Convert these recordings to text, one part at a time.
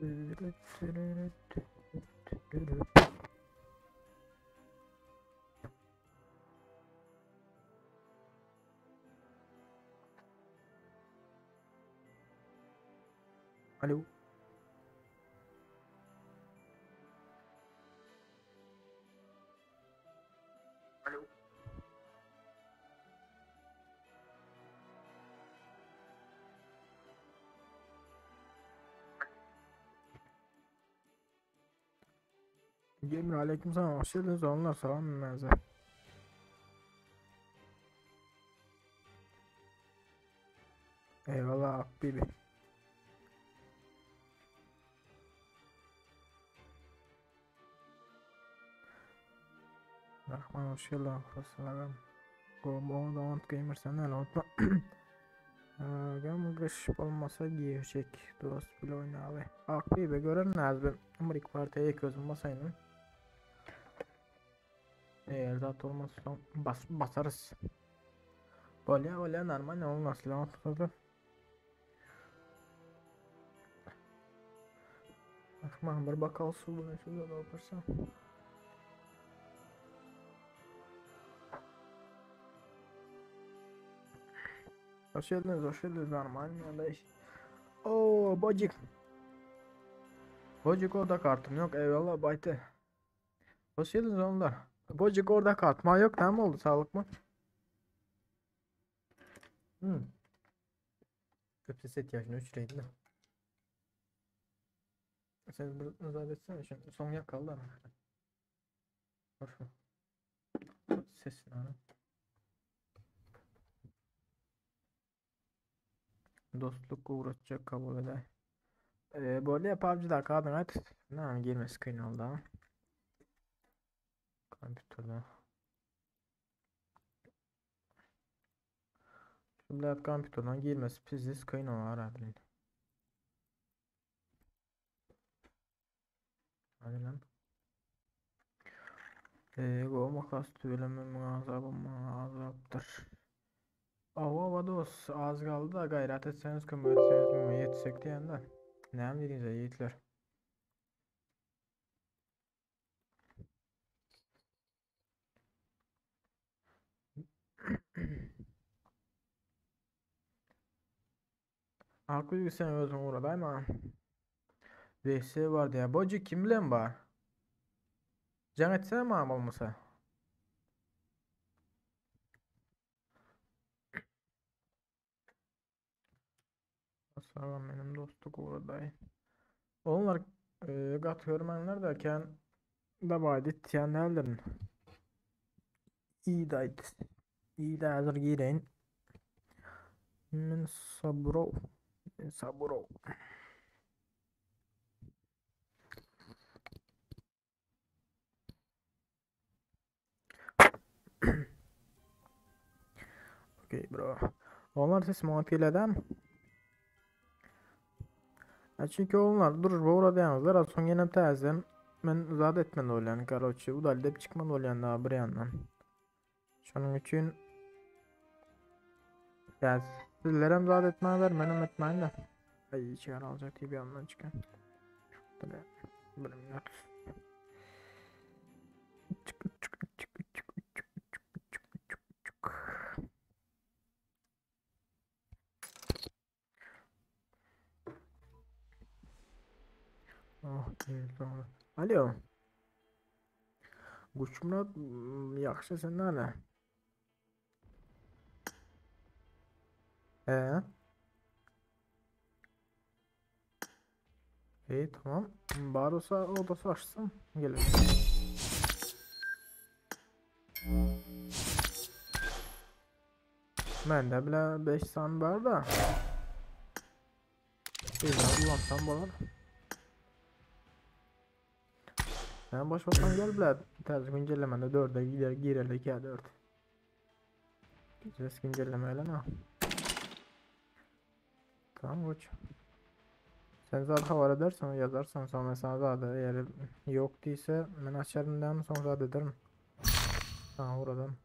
Alo. Alo. Gamer aleyküm selam. Hoş geldiniz onlar salam menze. Eyvallah Akbibi. Rahman hoş geldin. Selam. Go Gamer sen ne unutma. Agam gyş bolmasa girjek dost bile oynaly. Akbibi gören näzbi. Umrik partiýa közüm basaýyn. Eğer zat olmazsa bas basarız. Bolýa bolýa normal olmaz lan tutuldu. Rahman bir bakalım su bunu şurada da okursa. Hoş geldiniz, hoş geldiniz. Normal mi? Oo, bocik. Bocik orada kartım yok. Eyvallah baytı. Hoş geldiniz onlar. Bocik orada kartma yok. Ne oldu? Sağlık mı? Hmm. Köp ses ihtiyacını öçüreydi de. Sen bir müsaade etsene. Şimdi son yakaldı. Hoş mu? Sesin ara. Dostluk uğraşacak kabul eder. Böyle PUBG'da kadın at. Ne girmesi kıyın oldu ha. Kompüterden. Şimdi kompüterden girmesi pizziz kıyın olar abi. Hadi lan. Go makas tüyleme azabım azaptır. Ava dost az kaldı da gayret etseniz kömür etseniz mi yetsek diyenler. Ne dediğinize yiğitler. Aklı sen özün uğradayma. VS var diye. Bocu kim bilen var? Can etsene mi olmasa? Salam benim dostluk uğraday. Onlar gat görmenler derken da vadit diyenlerlerin. İyi dayt. İyi de hazır gireyin. Min sabro. Min sabro. Okey bro. Onlar ses muhafile'den. Çünkü onlar durur bu orada yalnızlar. Son yine təzən men zat etmeli bolýan, karoçi, udal dep çykmaly bolýan daha bir yandan. Şonuň üçin ya sizlerem zat etmezler, menem etmeyin de. Ay çıkar alacak diye bir yandan çıkan. Dur bir minut. Çık çık çık çık çık çık çık çık. Oh, tamam. Alo. Güçmurat yaxşı sen nerede? Ee? İyi tamam. Bar olsa odası açsın. Gelin. Ben de bile 5 tane var da. Bir daha kullansam bolar. Sen boş baksan gel bile. Täze güncellemede 4'e gider gireli 2'ye 4. Ses güncellemeyle ne? Tamam koç. Sen zaten haber edersen yazarsan sonra sana zaten eğer yok değilse ben açarım den sonra ederim. Tamam oradan.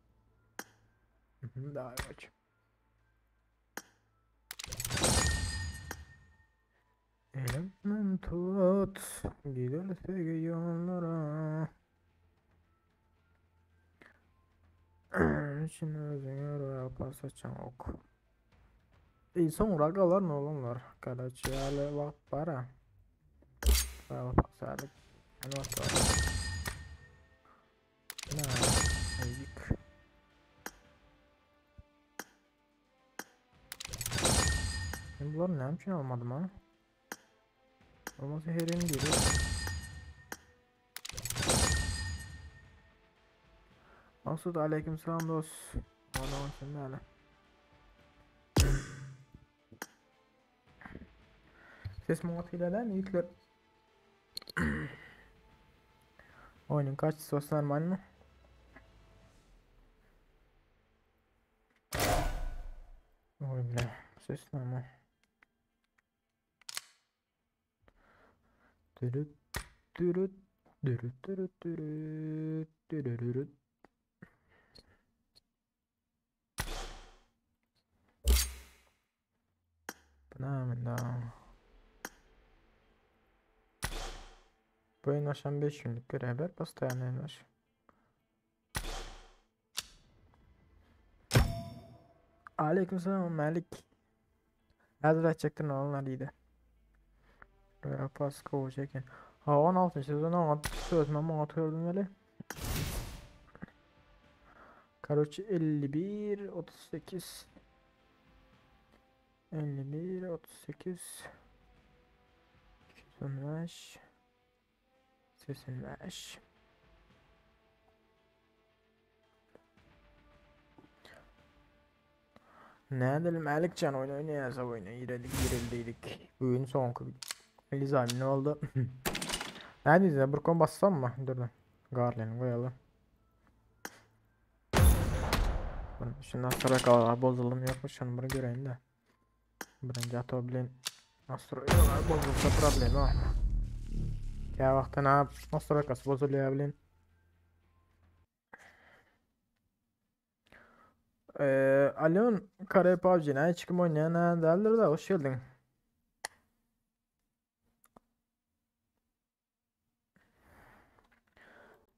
Daha koç. Elimden tut, gider söýgi ýollara. Üçin özüňe royal pass açaňok. Ey soňra galar ne olanlar. Karaçy ýaly wagt bar ha. Royal pass ýaly. Yani wagt bar. Na, aýyk. Ben buları ne için almadım ha? Olmasa her yerini geliyor. Masud aleyküm selam dost. Aman sen de hala. Ses muňa gelýär mi ýigitler? Oýnuň kaçysı normal mı? Oý bile, ses normal. Dürüt dürüt dürüt dürüt dürüt dürüt. Bu näme da? Bu oyun 5 günlük bir haber postoyanno oynaş. Aleykümselam Malik. Häzir aýtjakdyryn olanlar diýdi. Royal Pass gowy eken. Ha 16 sezon oňa sözüme muňa gördüm weli. Karoçi 51 38 51 38 215 85 Nädelim Mälikjan oýun oýnaýarsa oýna girelik girildiydik. Bugün soňky Lizami ne oldu? Nädiyse bir kon bassam mı? Dur dur. Garleni goýaly. Şundan sonra kalalar bozuldum ýokmy şunu bir göreýin de. Birinji ato bilen nastroýkalar bozulsa problemi o. Kä wagtda ne nastroýkasy bozulýar bilen. Ee, Alyon Kare PUBG ne hiç kim oynayan ha däldir de hoş geldin.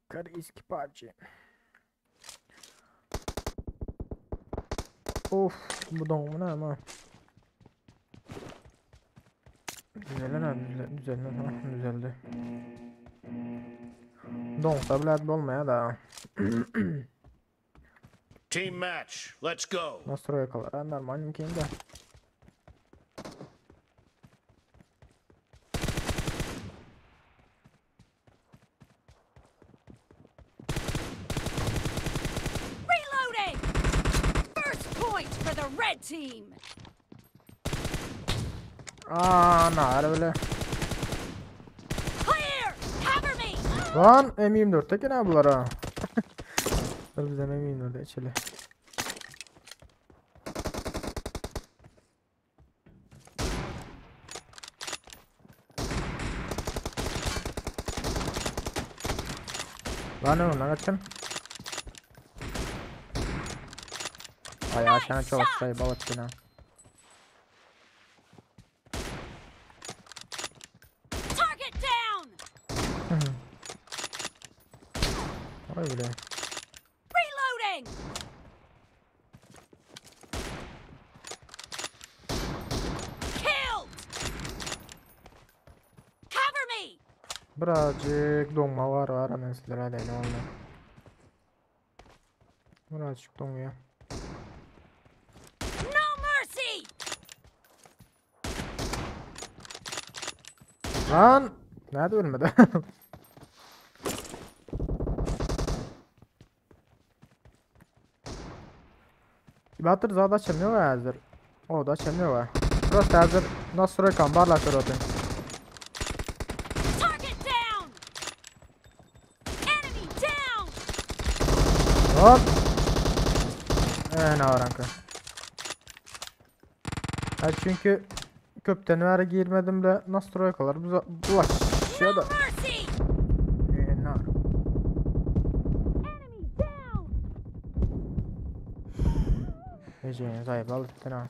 Koreyski PUBG. Of bu doňmy näme? Düzeler abi düzel, düzeler ha düzeldi. Doňsa bilet bolmaýar da. Team match. Let's go. Nastroýkalar normal mümkin de. Reloading! First point for the red team! Aa, nare bile. Clear! Cover me! Lan M24 tekin ha bulara. Dur bizden M24 içeli. Lan oğlum lan kaçın. Ay aşağına çok sayı balık bina. Target down! Oý bile. Reloading! Killed! Cover me! Birazcık donma var var hemen sizlere de ne oldu. Birazcık donuyor. No mercy! Lan! Nerede ölmedi? Batır zada açamıyor hazır. O da açamıyor var. Просто hazır nastroykan barla atayım. Target down! Enemy down! Hop. Ne var anka? Ha çünkü köpten beri girmedim de nastroykalar bu bulaşıyor No da. mercy! Ne var? Enemy down! Eceğiniz ayıp alıp ha.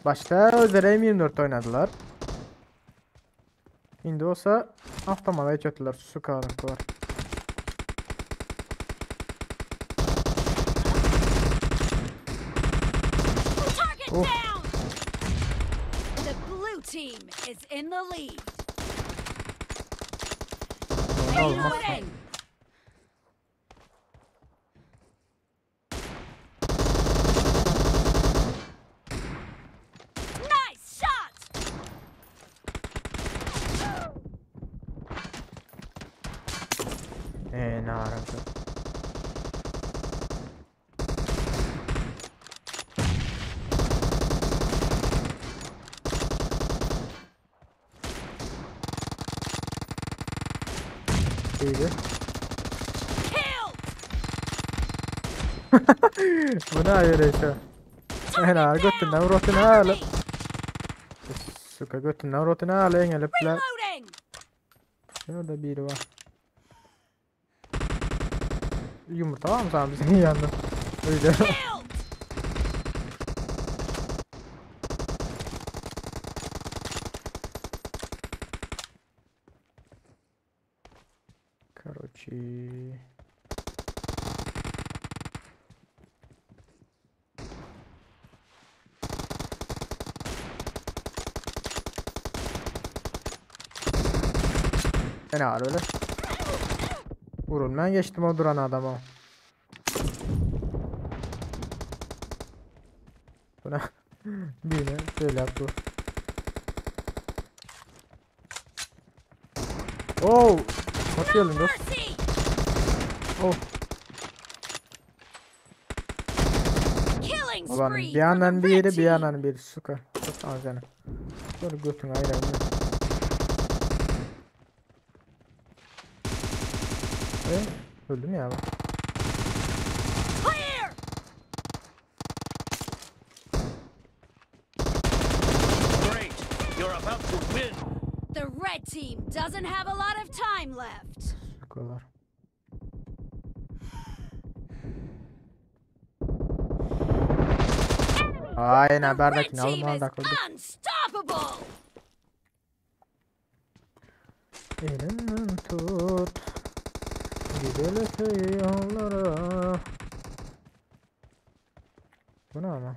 Başta özleri M24 oynadılar. Indi bolsa avtomata geçirdiler sukalar. Target Oh. down! The blue team is in the lead. Olmaz. Reloading! Nice shot! Ne aradı? İyiydi. Kill! Bu ne öyle şu? Ena götünden rotunu al. Me! Suka götünden rotunu al engelipler. Reloading! Şurada biri var. Yumurta var mı sana bizim yanında? Öyle. Killed! Короче. Ne var öyle? Vurun ben geçtim o duran adama. Buna yine şöyle yaptı. Oh! Hoş geldin dost. Mercy! Oh! Killing Ulan spree bir for the yandan red biri bir team! yandan biri suka. Tut ağzını. Dur götün ayran. E, öldüm ya bak. Clear! Great. You're about to win. The red team doesn't have a lot of time left. Sukalar. Aynen The red berdakini aldım team is aldım öldü. unstoppable! Elinden tut. Gidelim öte yollara. Bu ne ama?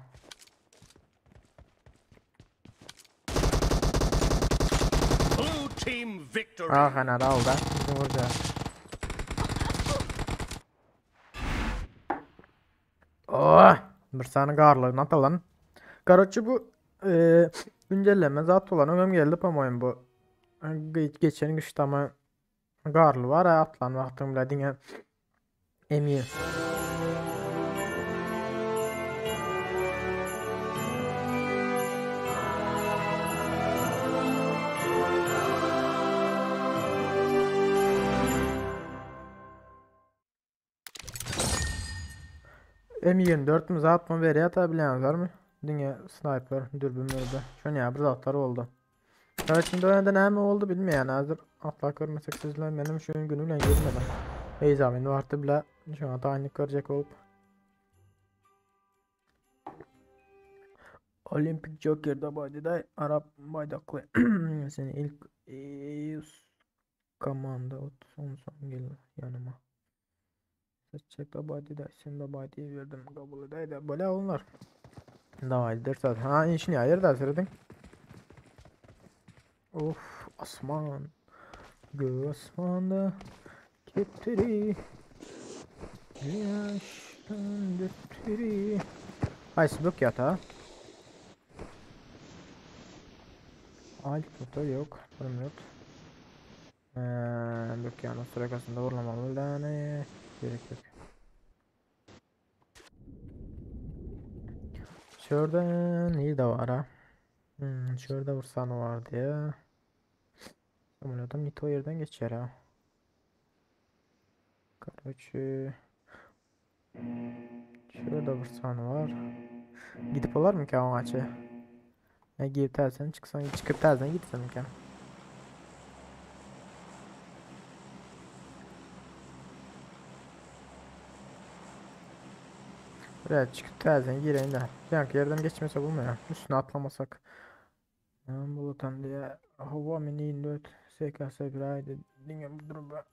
Blue team victory. Ah ana da oldu. Bizim vuracağız. Oh! Bir sany garlygyny atalan. Короче bu e, güncelleme zat olan öňem geldi по-моему bu. Geçen güçte ama garly var ha atlan wagtyň bile diňe emi M24 mi zat mı veriyor ata bilen var mı? Diňe sniper dürbün mürbe. Şunu ya bir zatlar oldu. Evet şimdi oyunda näme oldu bilmeýän hazır atla görmesek sizler benim şu günü bilen girmedim. Heyecanım vardı bile şu an aynı görecek olup. Olimpik Joker da da Arap baydakly. Seni ilk komanda son son gel yanıma. Seçecek da da sen da body verdim kabul edeydi. Böyle onlar. Davay ders Ha işini ayır da sırdın. Of asman. Gök asmanda kepteri. Güneş döndürteri. Iceberg yatağı. Alt kutu yok. Bir minut. Bök yani sürekli vurulamalı yani. Gerek yok. Şuradan iyi de var ha. Şurada vursan vardı ya. Samolyotum nito yerden geçer ha. Короче. Şurada vursan var. Gidip olar mı ki o maçı? Ne girip tersen çıksan çıkıp tersen gitsem ki. Buraya çıkıp tersen gireyim de. Yankı yerden geçmese bulmuyor. Üstüne atlamasak. Bulutan diye hava mini 24 SKS bir diňe bu dur be.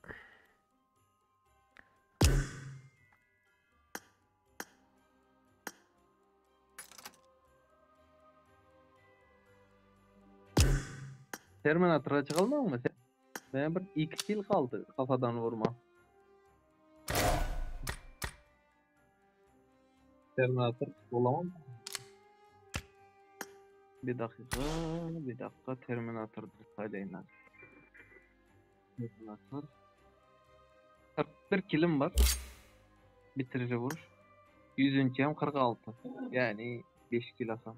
Terminator'a çıkalmam mı? Ben bir iki kill kaldı kafadan vurma. Terminator olamam. Bir dakika, bir dakika Terminator saylayın. Terminator. 41 killim var. Bitirici vuruş. 100. hem 46. Yani 5 kill asam.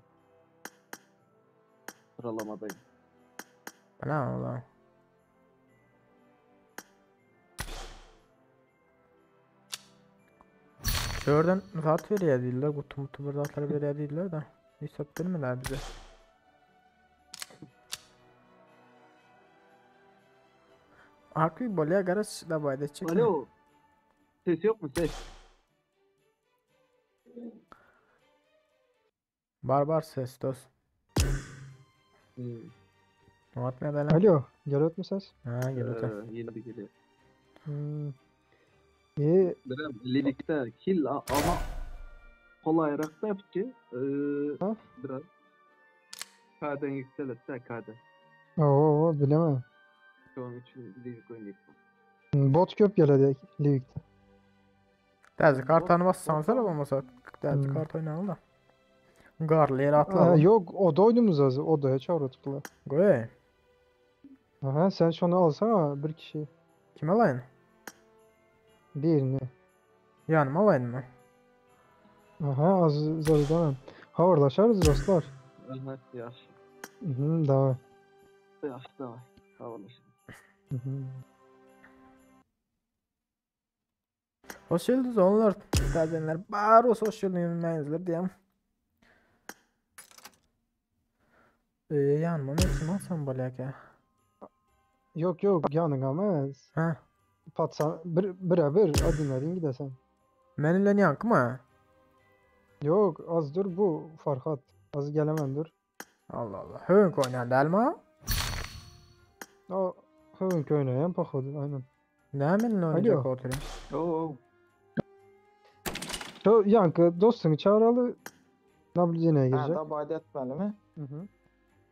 Sıralamadayım. Bana ola. Şuradan zat veriyor değiller, kutu mutu bir zatları veriyor değiller de. Hiç sat vermediler bize. Hakkı bolya garas da bayda çık. Alo. Ses yok mu ses? Barbar ses dost. Hmm. Atmaya da lan. Alo, geliyor mu ses? Ha gel otur. Yeni bir geliyor. Hmm. İyi, Birem Livik'te kill ama kolayrak da yaptı. Ha? Biraz K'den yükselirse K'den. Oo, bilemem. Şu an için Livik oynayıp. Hmm, Bot köp geledi Livik'te. Täze kartany bassan sana bolmasa. Täze kart oynayalım da. Garly yere Aa, atlayalım. yok, oda oynumuz lazım. Odaya çağırdıklar. Goy. Aha, sen şunu alsana bir kişi. Kim alayın? Birini. Yanıma alayın mı? Aha, az zaten. Haberlaşarız dostlar. Aha yaş. Hı, daha. Yaş da var. Havalaşın. Hı hı. Hoş geldiniz onlar. Täzenler bar olsa hoş geldiniz diyeyim. Yanıma mı kim alsam bolaka? Yok yok, yanın ama Ha. patsa bir birebir adınların gidesen. Benimle yankı mı? Yok, az dur bu Farhat. Az gelemem dur. Allah Allah. Hönk oynayan değil mi? O Hönk oynayan poxodu, aynen. Ne benimle oynayacak Alo. oturuyor? Oo. Şu yankı dostunu çağıralı. Nabliyene Ha, girecek. da bayda etmeli mi? Hı hı.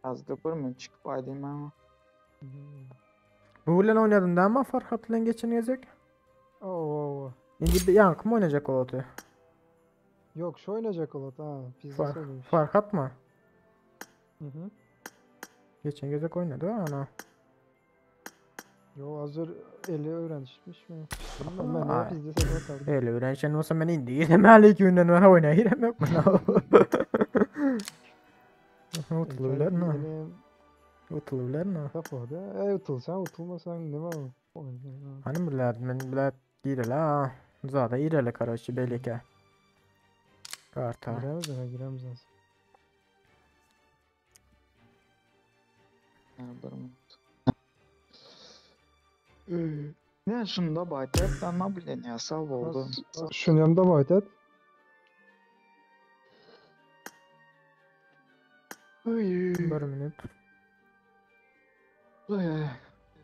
Az da bir çıkıp aydayım ama. Hı. Bu bilen oynadın değil mi Farhat ile geçen gezek? Oo, oo. Şimdi bir yankı mı oynayacak o oturuyor? Yok şu oynayacak olat ha. Pizza Far söylemiş. Farhat mı? Hı hı. Geçen gezek oynadı ana. Yo hazır eli öğrenmiş mi? Bilmem ben Ay. ne pizza satın atardım. Öyle öğrenşen olsa ben indi girem hala ki günden beri oynayırım yok mu? Utulurlar mı? Utulurlar mı? Tapoda. E utulsan utulmasan ne var? Hani biler men biler girel ha. Zada irele karaşı belike. Karta. Giremiz ha giremiz az. Ha, bir minut. Ne şunda bayda et, ben nabliyene sağ oldu. Şunun yanında mı et? Bir minut.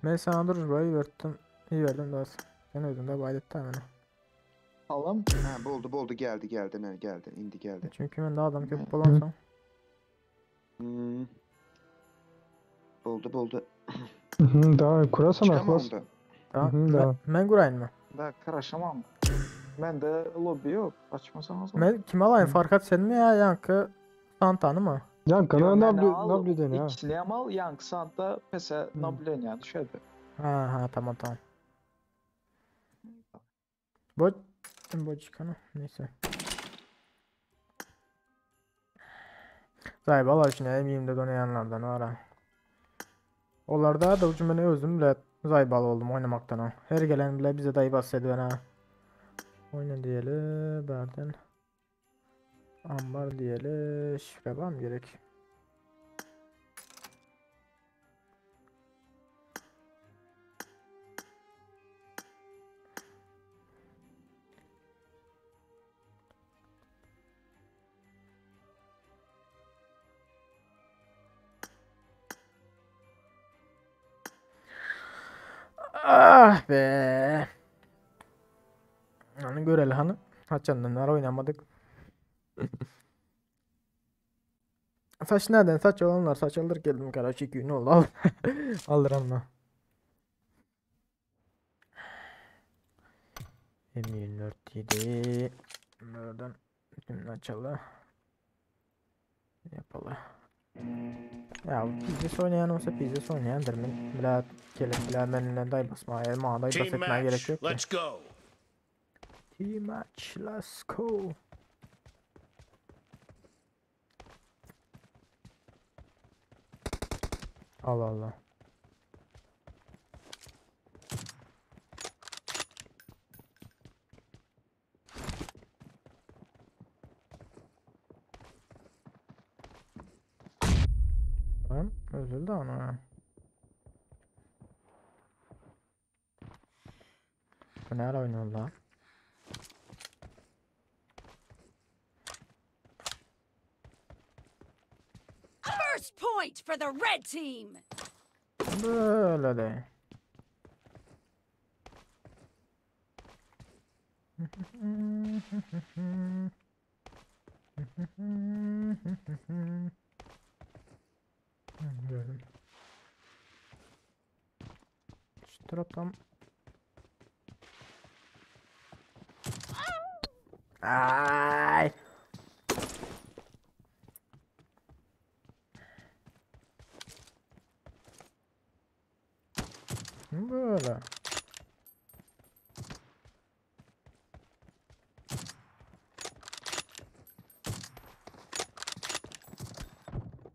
Ben sana dur bayı verdim. İyi verdim daha. Sen öldün de baydetti hemen. Alım. Ha boldu boldu geldi geldi ne geldi indi geldi. Çünkü ben daha adam köpük olansam. Hmm. Boldu boldu. Daha kurasana Çıkamam aklas. da. Tamam. Hı hı, Ben, daha. ben kurayım mı? Da karışamam. Ben de lobi yok. Açmasanız mı? Ben kim alayım? Farkat sen mi ya yankı Santan'ı mı? Yankı Yo, na ben nabli al, nabli dene ha. İkiliyem al, yankı santa pese nabliyene düşerdi. Ha ha tamam tamam. Bu bu çıkanı neyse. Zayıf Allah için emiyim de oynayanlardan var ha. Onlarda da ucum ben özüm bile zayıf oldum oynamaktan ha. Her gelen bile bize dayı bahsediyor ha. Oyna diyelim berden. Ambar diyelim. Şifre var mı gerek? Ah be. Onu göreli hani. Haçandan beri oynamadık. Saç nereden? Saç olanlar saç alır geldim karaçı gün oldu al. Alır ama. M24 7 Buradan şimdi açalım. Yapalım. Ya pizza oynayan olsa pizza oynayandır. Men bila gelip bila benimle day basmaya, ma day bas Team etmeye gerek match. yok ki. Let's go. Team match, let's go. Allah Allah. Lan üzüldü ona. Bu ne ara oynuyor lan? First point for the red team. Böyle de. Gördüm. Şu taraftan Ay. Böyle.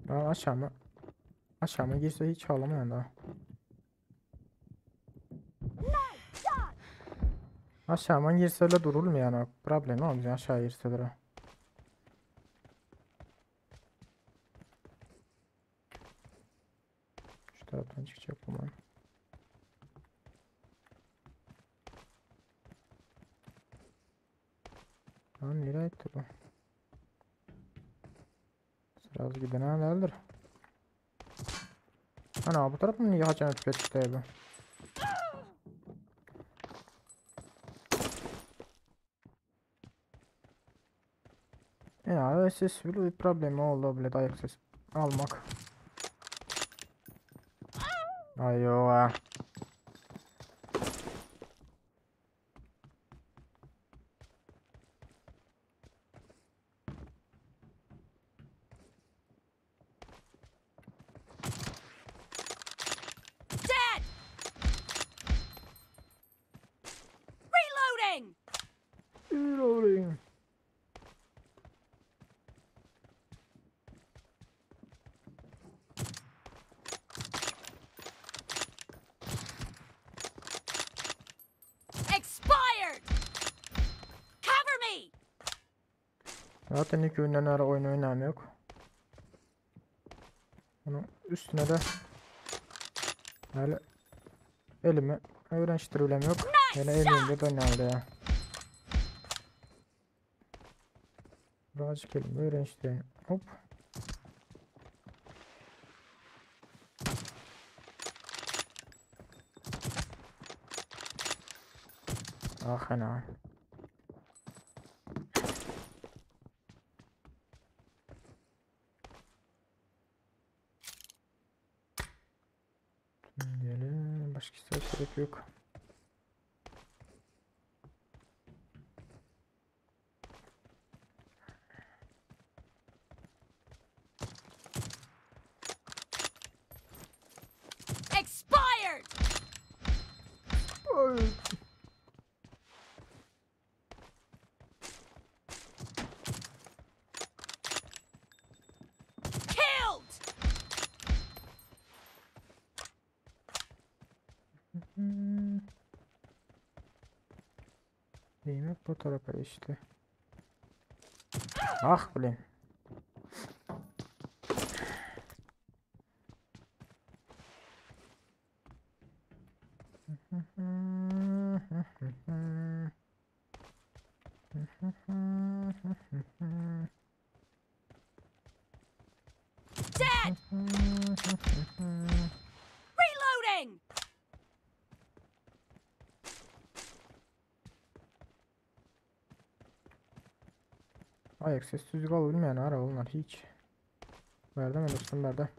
Aa, aşağı mı? Aşağı mı girse hiç ağlamayan daha. Aşağı mı girse öyle durur mu yani? Problem olmuyor aşağı girse de. Şu taraftan çıkacak bu man. Lan nereye gitti bu? Sırası giden nerededir? Ana bu taraf mı niye haçan ötüp bu? Ya ses bir problemi oldu bile dayak ses almak. Ayo. Dead. Reloading. Reloading. Expired. Cover me. Zaten ilk günden ara oyun oynam yok. Bunun üstüne de öyle elimi öğrenştirilem yok. Hele elimde de oynamadı ya. Birazcık elimi öğrenştireyim. Hop. Ah ana. Diyelim. Başka şey gerek yok. Expired. Ay. Killed. Demek bu tarafa işte. Ah blin. Dead. Reloading. Ayak ses düzgün alıp bilmeyen ara onlar hiç. Berde mi dostum berde.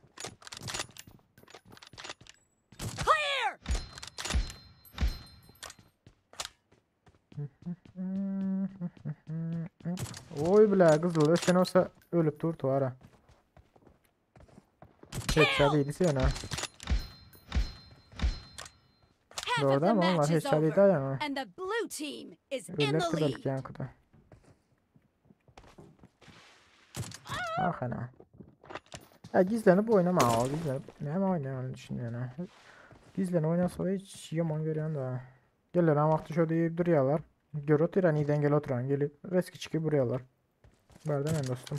Clear! Oy bile kızıl öten olsa ölüp durdu ara. Headshot iyiydi sen ha. Half of Doğru the ama onlar match is headshot iyiydi over, yani. and the blue team is in the Ölüptü belki lead. yankıda. Ah ana. Ya gizlenip oynama o gizlenip. Ne mi oynuyor düşünüyorsun ha? Gizlen oynasa hiç yaman görüyorsun da. Gelir ha vakti şöyle deyip duruyorlar. Gör oturan iyiden gel oturan gelip reski çıkıp vuruyorlar. Nereden ben dostum?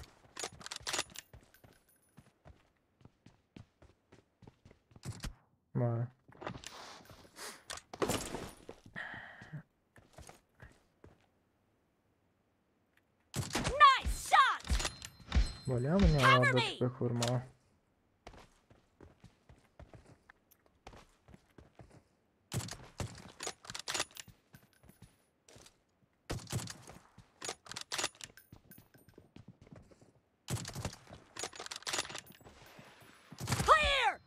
Vay. Nice shot! Bolýar mı ne Cover orada me! tüpek vurma? Clear!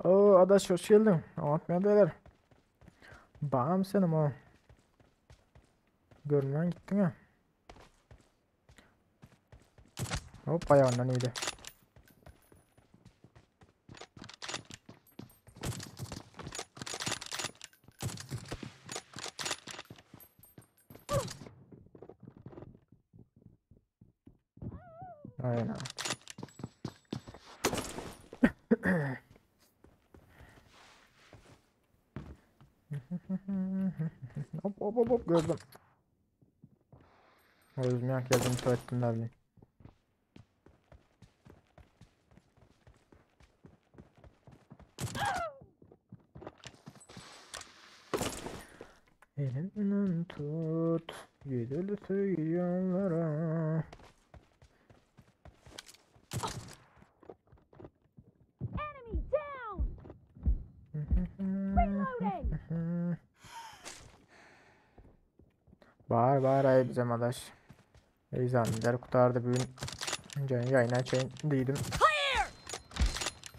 Oo adaş hoş geldin. Anlatmaya değer. Bağım senin o. Görünmen gittin ha. Hop ayağından iyiydi. Aynen. Hop hop hop hop gördüm. Özüm yak geldim tuvalettim ne bileyim. Elimden tut, gidilse yanlara. Enemy down! Reloading! Bağır bağır ay bize adaş. Ey kurtardı bugün. Can yayın açayım dedim. Clear!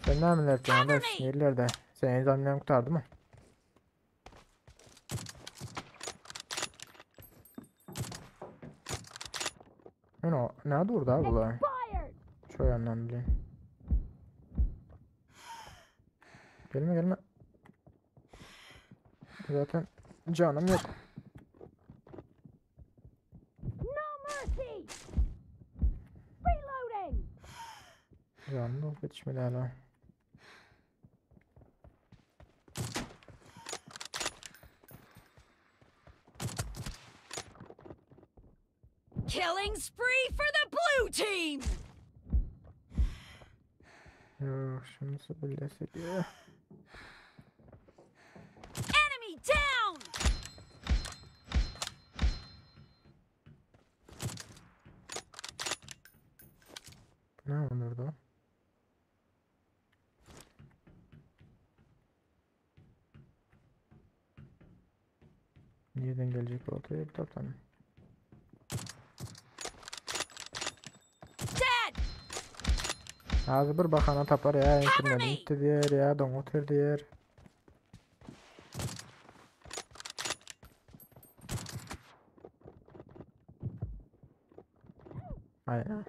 Sen ne amiler Cover adaş? me! Nerelerde? Sen ey kurtardı mı? Ne o? Ne durdu abi bu? Expired! Şu yandan bileyim. Gelme gelme. Zaten canım yok. No mercy! Reloading! Canım yok yetişmedi hala. Killing spree for the blue team! Yok şimdi söylesek ya. Enemy down! Ne olurdu? Nereden gelecek ortaya bir tane. Dead! Ağzı bir bakana tapar ya. Cover me! İnternet gitti diğer ya. Dongotur diğer. Aynen.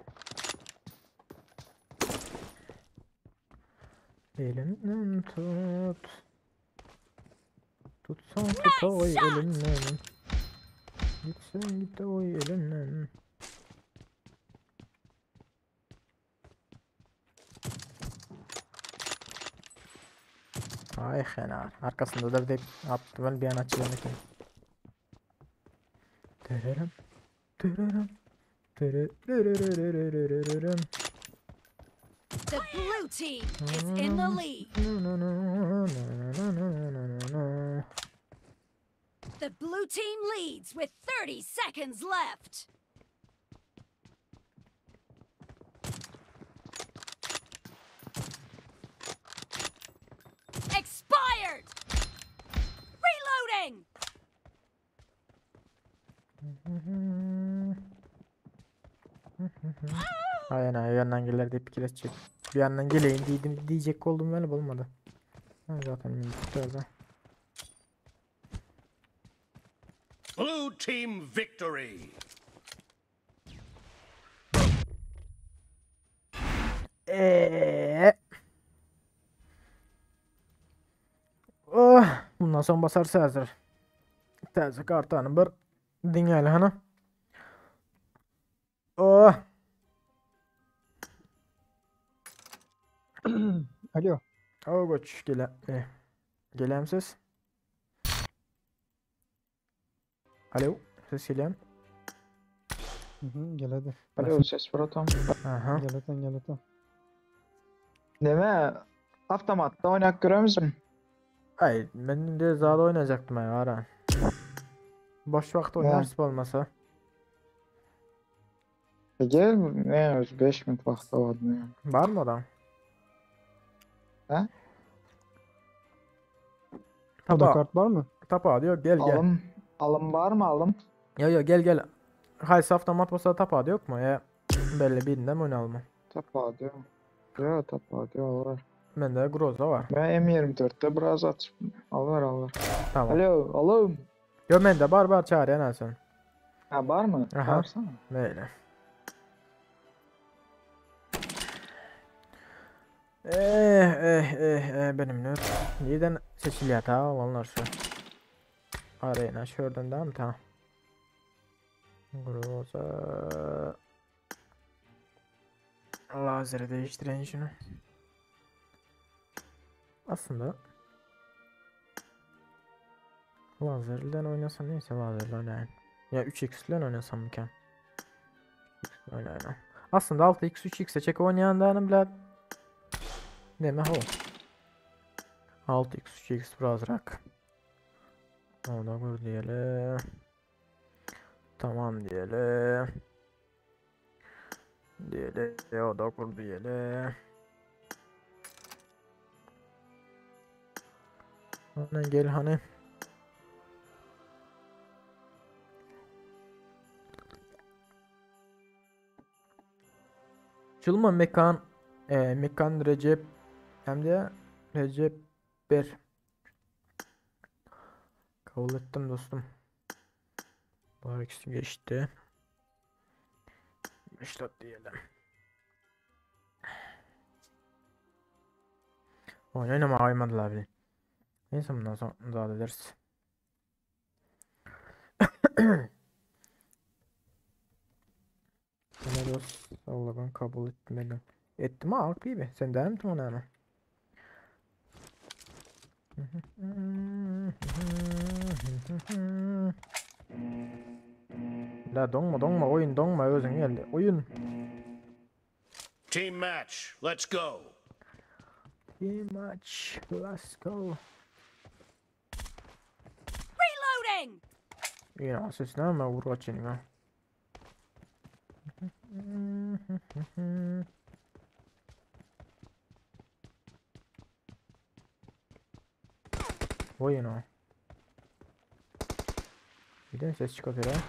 Elimden tut. Tutsan tut oy shot! elimden. Gitsen git oy elimden. Ay henar. Arkasındadır deyip attım ben bir an açılan eken. Tererem. Tererem. Tererererererererem. The blue team is in the lead. The blue team leads with 30 seconds left. Expired. Reloading. Aynen bir yandan gelir deyip pikir edecek. Bir yandan geleyim dedim, diyecek oldum böyle olmadı. Ha, zaten bitti o Blue team victory. Eee. Oh, bundan son basarsa hazır. Täze kartany bir diňäli hany. Oh. Alo. O goç gele. Eh. Gelem siz? Alo, ses gelýän? Hı hı, gel hadi. Alo ses var atam. Aha. Gel hadi, gel hadi. Neme? Avtomatda oynap göremizmi? Ay, men de zada oynayacaktım ay ara. Boş vakt oynarız bolmasa. E gel ne öz 5 minut vaqti var ne? Var mı adam? Ha? O da Tapa, kart var mı? tapa diyor gel gel. Alım alım var mı alım? Ya ya gel gel. Haysi avtomat bolsa tapa yok mu? Ya belli birinden mi oynayalım? Tapa diyor. Yo tapa diyor var. Bende Groza var. Ben M24'te biraz at. Alır alır. Tamam. Alo alım. Yo bende bar bar çağır sen. Ha var mı? Aha. Varsana. Böyle. Eh eh eh eh benim ne? Neden seçiliyor ta onlar şu. Arena şuradan da mı tamam. Groza. Lazeri değiştiren şunu. Aslında Lazerden oynasam neyse lazerle oynayayım. Ya 3x ile oynasam mı Oynayalım. Aslında 6x 3x'e çek oynayanlarını bile Neme o. 6x 3x birazrak. Ona vur diyelim. Tamam diyelim. Diyelim. O da kur diyelim. Ona gel hani. Çılma mekan e, mekan Recep hem de Recep bir kabul ettim dostum. Bunlar ikisi geçti. Başlat diyelim. Oyun oynama aymadılar bile. Neyse bundan sonra daha ederiz. Ne dost Allah'ım kabul etmedim. Ettim ha gibi. Sen der misin ona ama? La donma donma oyun donma özün geldi. Oyun. Team match. Let's go. Team match. Let's go. Reloading. Yine ses ne ama vur açayım ya. Oyun o. Bir de ses çıkartıyor ha.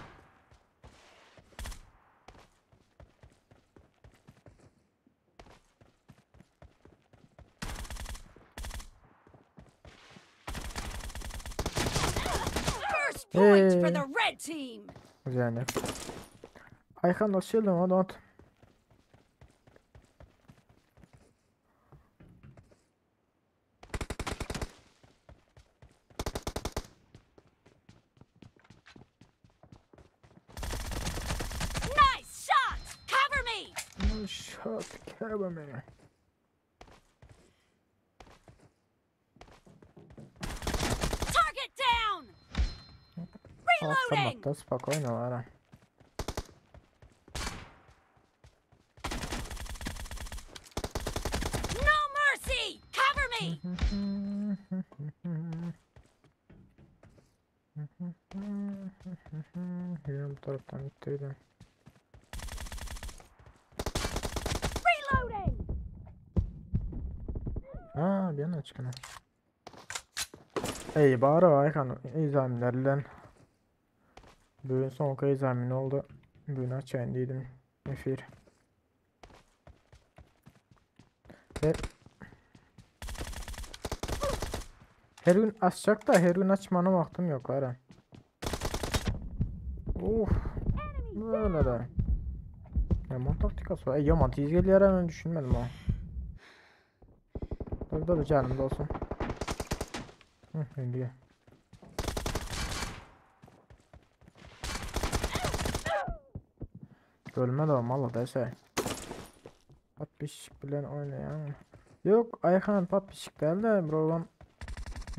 First point for Hey. the red team. Yani. Ayhan hoş geldin o don't. Nice shot. Cover me. Nice shot, cover me. Target down. Reloading. Avtomatda spokojno var ha. No mercy. Cover me. Yine bu taraftan gittiydi. Reloading. Ha bir yana çıkın. Ey bari Ayhan examinler bilen. Bugün soňky examin oldu. Bugün açayın dedim. Efir. Her, her gün açacak da her gün açmana vaktim yok ara. Uf. Böyle de. Yaman taktikası var. Ey yaman tez geliyor hemen düşünmedim ha. Dur dur canım da olsun. Hı, indi. Ölme de malla dese. Pat pişik bilen oynayan. Yok Ayhan pat pişik değil de bir oğlan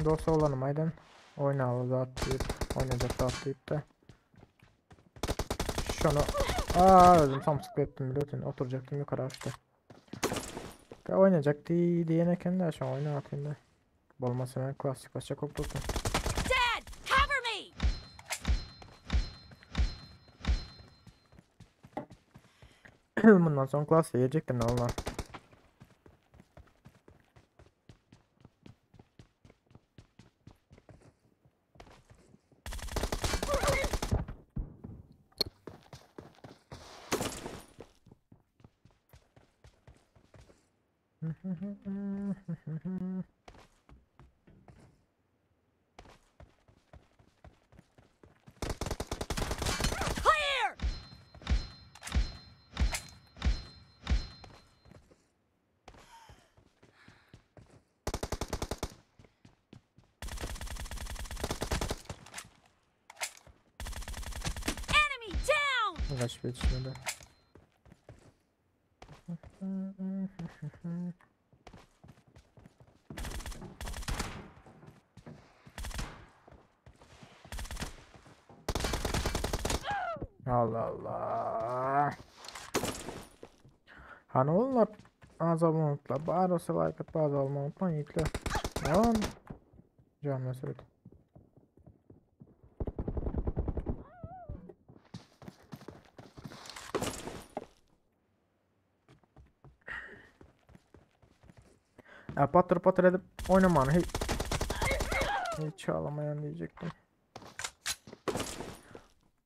dost oğlanım aydan oynalı zat deyip oynayacak zat deyip de. Şunu Aa öldüm tam sıkı ettim biliyorsun oturacaktım yukarı açtı. De oynayacak diye diyene kendi aşağı oyna atayım da. Bolmasa ben klasik başa kopturtum. Dead! Cover me! Bundan sonra klasiğe yiyecektim ne onlar. Clear! Enemy down! Kaç bir yetişmedi. Allah Allah. Hani onlar az abone unuttular. Bari olsa like at bazı olmayı unutmayın yiğitler. Tamam. Can meselesi. Ya patır patır edip oynamanı hiç, hiç ağlamayan diyecektim.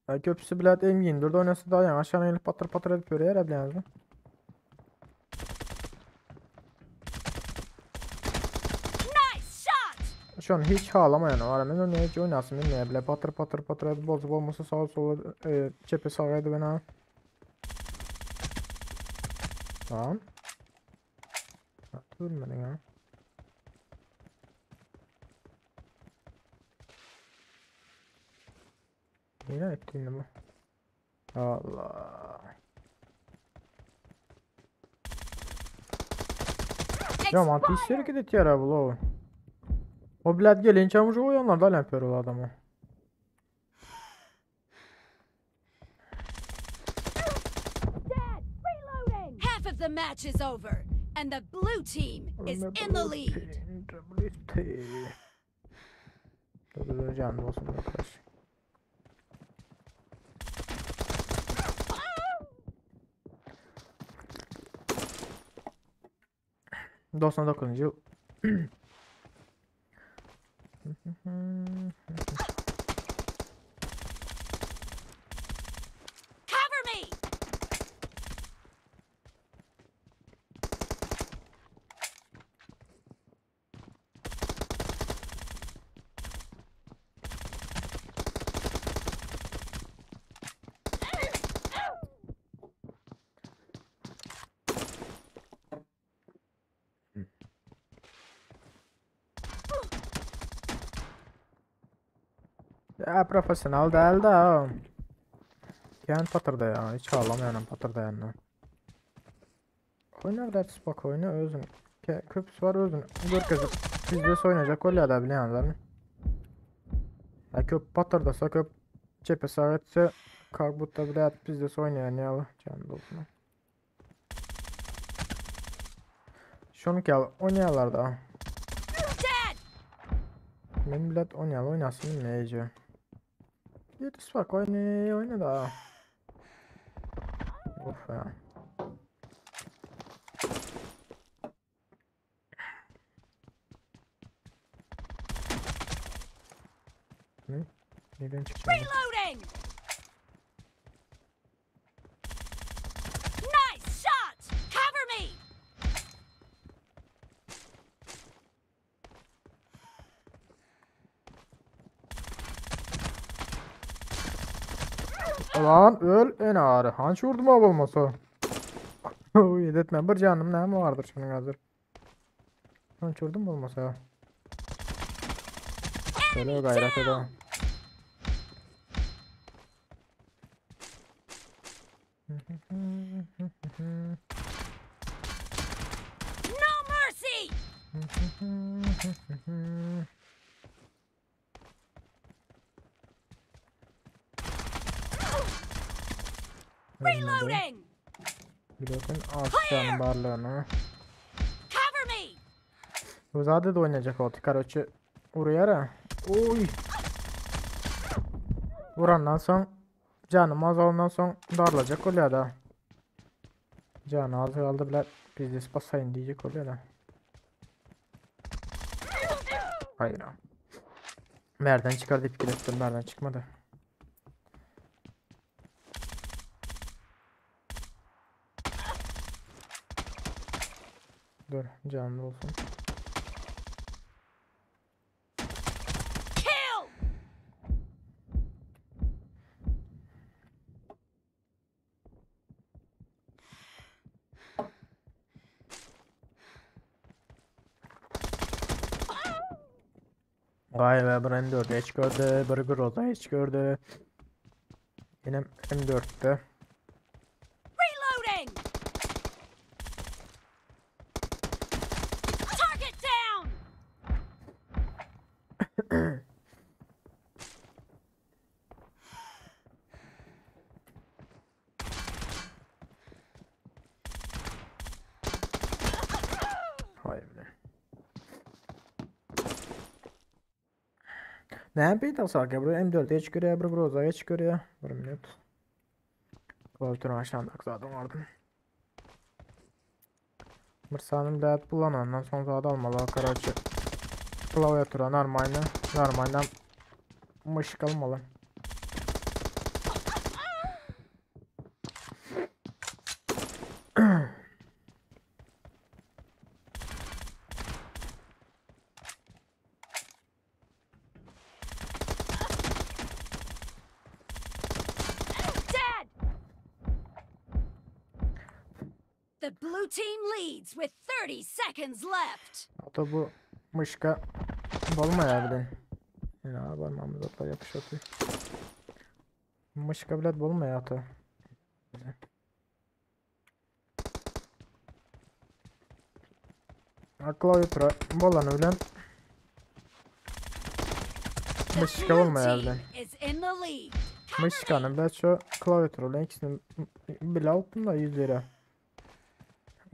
Ya köpüsü bilet M24 oynasa daha yani aşağı inip patır patır edip öyle bilenizmi? Nice shot! Şu an hiç ağlamayan var. Ben onu hiç oynasın bilmeye bile patır patır patır edip bozup olmasa sağa sola e, çepe sağa edip ben ha. Tamam. Ölmedin ha. Yine ettiğini bu. Allah. Ya mantığı hareket et ya bu lo. O bilet gelince çamuş oyanlar da yapıyor o adamı. Dead! Reloading! Half of the match is over, and the blue team is in the lead. Dur dur canlı olsun arkadaş. 99. yıl. Cover me! Ya profesyonel değil de. Yani patırda ya. Hiç ağlamayanım patırdayanla. Oynar da bak oyna özün. Köpüsü var özün. Görkezip bizde oynayacak öyle da bilenler mi? Ya köp patırdasa köp çepe sağ etse kalk bile at bizde oynayan ya. Can olsun. Şunu ki al oynayanlar da. Men bilet oynayalım oynasın ne iyice. Yetiş bak oyna oyna da. Of ya. Neden çıkacağım? Reloading! Nice shot! Cover me! Lan öl en ağrı. Hanç vurdum abi olmasa. Uy etme bir canım ne mi vardır şunun hazır. Hanç vurdum olmasa. Şöyle gayret edelim. No mercy! Reloading! Biliyorsun aslanın barlığını. Cover me! Uzade de oynayacak oldu. Karoçi vuruyor Oy. Vurandan son canım az olandan son darılacak oluyor da. Canı az kaldı bile biz de basayım diyecek oluyor da. Hayır. Nereden çıkardı fikir ettim nereden çıkmadı. Dur canlı olsun. Kill! Vay be bir M4 hiç gördü, bir Groza hiç gördü. Yine M4'tü. Reloading! Target down! Vay be. Ne yapayım sarkı? Buraya M4 hiç görüyor, bir Groza hiç görüyor. Bir minut. Klaviatürün aşağıda zaten vardı. Bir sanım dağıt bulanandan sonra zaten almalı karaçı. Klaviatura normalde, normalden mışık almalı. Dead! The blue team leads with 30 seconds left. Hatta bu mışka bolmaýar Yine barmağımız hatta yapış atıyor. Mışka bilet bolmaýar ata. Klaviatura bolany bilen The Mışka blue bolmaýar team bilen. is in the lead. Cover me! Mışkany bilen şu klaviatura bilen ikisini bile alypdym da 100 lira.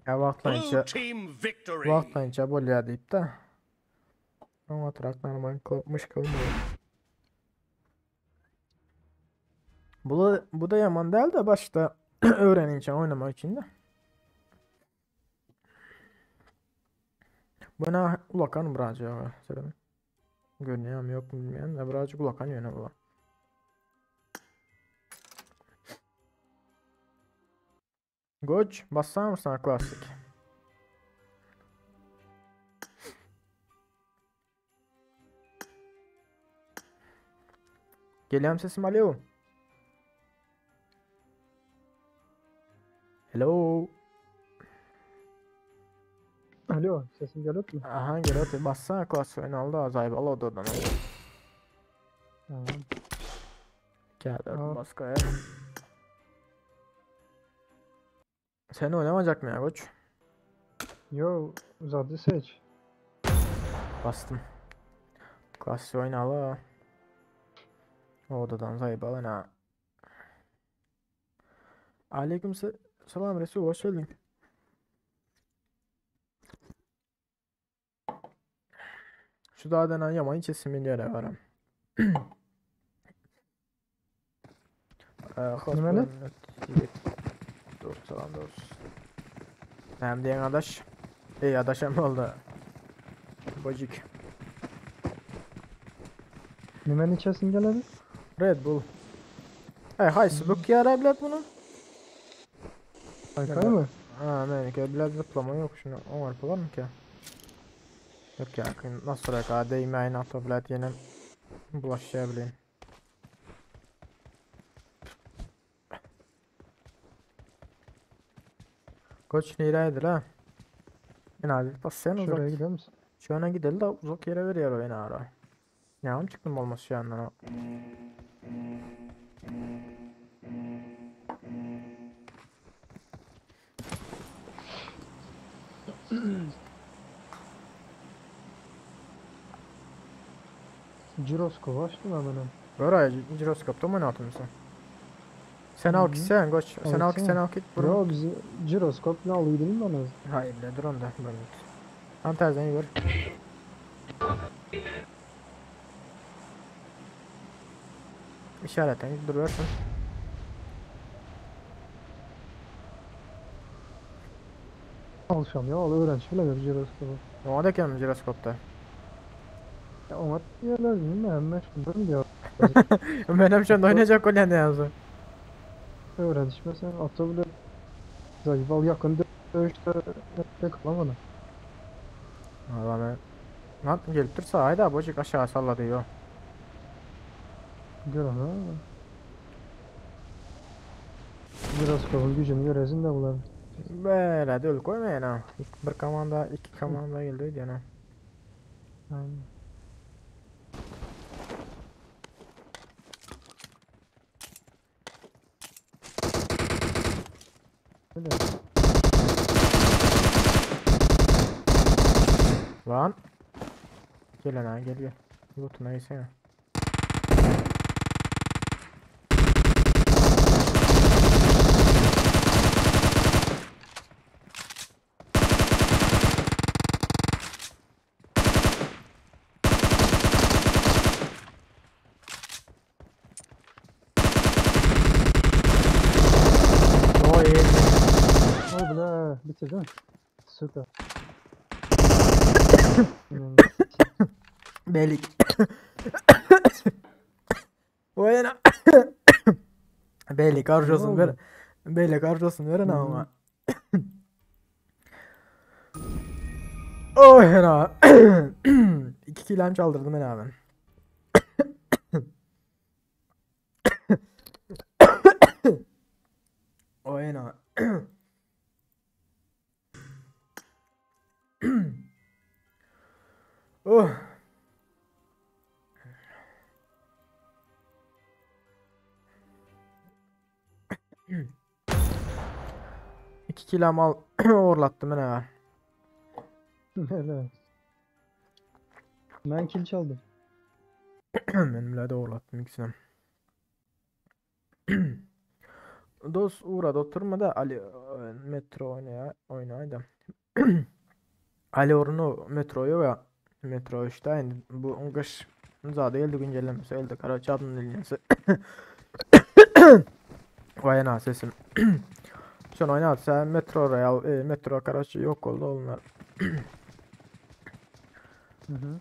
Ya Blue wagtlaýynça team victory. wagtlaýynça bolýar diýip de. Oňa trak normal mışka bolmaýar. Bu, bu da yaman değil de başta öğrenince oynamak için de. Buna ulakan birazcık mesela. Görünüyor mu yok mu bilmiyorum da birazcık ulakan yöne bu. Goç bassana mısın klasik? Geliyorum sesim alo. Hello. Alo sesim geliyor mu? Aha geliyor. Bassana klasik oyunu aldı azayıp al odadan. Tamam. Gel Aa. baskaya. Sen oynamayacak mı ya koç? Yo uzadı seç. Bastım. Klasik oyunu al. O odadan zayıf alın ha. Aleyküm selam Resul hoş geldin. Şu dağdan yaman içesim milyara varım. Nimeni? Dur salam dost. Hem diyen adaş. Ey adaş hem oldu. Bacık. Nimeni içesin geledi? Red Bull. Ey haýsy bükýär bilet bunu? Kaykay mı? Ha meniki bilet zıplama yok şunu oňaryp bolarmyka? Yok ya nasıl ka değmeyin ato bilet ýene bulaşýar bilen. Koç nereydi la? En az bas sen uzak. Şuraya gider misin? Şu ana gidelim de uzak yere veriyor o en ara. Ne çıktım olmaz şu yandan o. Jiroskop açtım hemen. Oraya jiroskopta mı oynatın sen? Sen al ki sen koç. Sen al ki sen al ki. Burun. Yo bizi jiroskop ne alıyordun ben az. Hayır ne dur onda. Tam tersten yürü. İşaretten duruyorsun. Alşam ya al öğrenci bile ver jiroskopu. Ne da kendim jiroskopta. Ya ona diyorlar değil mi? Hemen şundan diyor. Benim şu anda oynayacak olan ne yazı. Öğrenci mesela atabilir. Zayıf al yakın dövüşte kalamadı. Valla ben... Lan gelip dursa hayda bocuk aşağı salladı yo. Gör onu. Jiroskopun gücünü göresin de bunlar. Böyle döl koymayın ha. Bir komanda, iki komanda geldi diyor. Aynen. Öyle. Lan. Gel lan gel gel. Lootuna yesene. Oy. Oh bile bitirdin. Süper. Belik. Oy ana. Belik arjosun ver. Belik arjosun verin ama. Oy ana. 2 kilam çaldırdım ben abi. Oy ana. Oh. İki kilo mal orlattım ben ha. Helal. Ben kill çaldım. Benimle de orlattım ikisini. Dost uğradı oturma da Ali metro oynaya oynaydı. Ali orunu metroyu ya metro işte yani bu kış zade geldi güncellemesi geldi Karaçadın liniyası. Vay ana sesim. Son oynatsa Metro Royal, Metro Karaçı yok oldu onlar. Hı hı.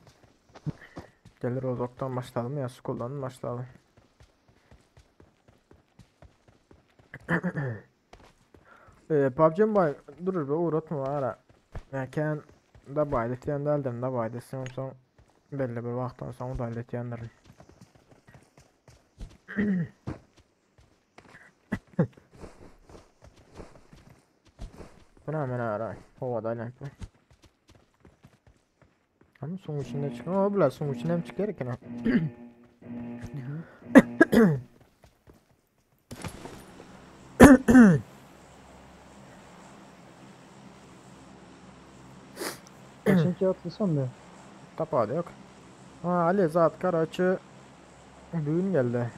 Gelir Rozok'tan başlayalım ya Skull'dan başlayalım. PUBG Mobile durur be uğratma ara. Erken da baydı diyen deldim da baydı son son belli bir vaxtdan sonra da diyenlerin. Bu ne hemen ara. Havada lan. Ama suyun içinde çıkıyor. O bile suyun içinden çıkıyor ki. Kaçıncı atlasam da. Tapady yok. Ha Ali zat karaçı bugün geldi.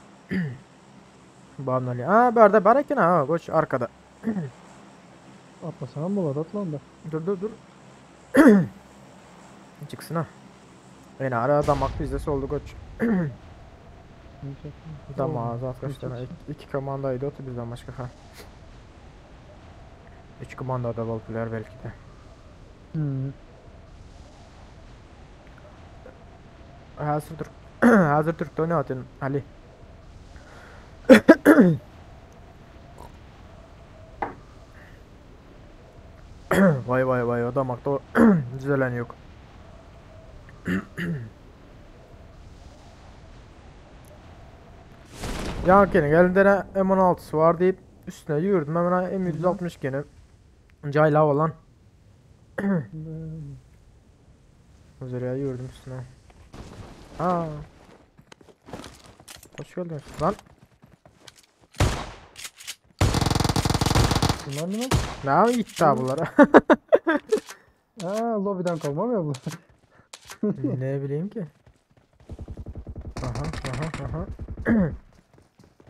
Babam Ali. Ha berde bareken ha koç arkada. Atlasam mı atlan da. Dur dur dur. Çıksın ha. Yani ara damak bizde oldu koç. Damağı zat kaç tane. İki, iki komandaydı o bizden başka ha. Üç komanda da oldular belki de. Hmm. Hazır Türk. Hazır Türk'te oynatın Ali. Vay vay vay o damakta düzelen yok. Yankinin elinde ne M16'sı var deyip üstüne yürüdüm hemen M762 gene cayla olan Üzeriye yürüdüm üstüne. Ha. Hoş geldin lan. Bunlar ne? Ne gitti ha bunlara? Ha, lobiden kalma mı ya bu? Ne bileyim ki. Aha aha aha.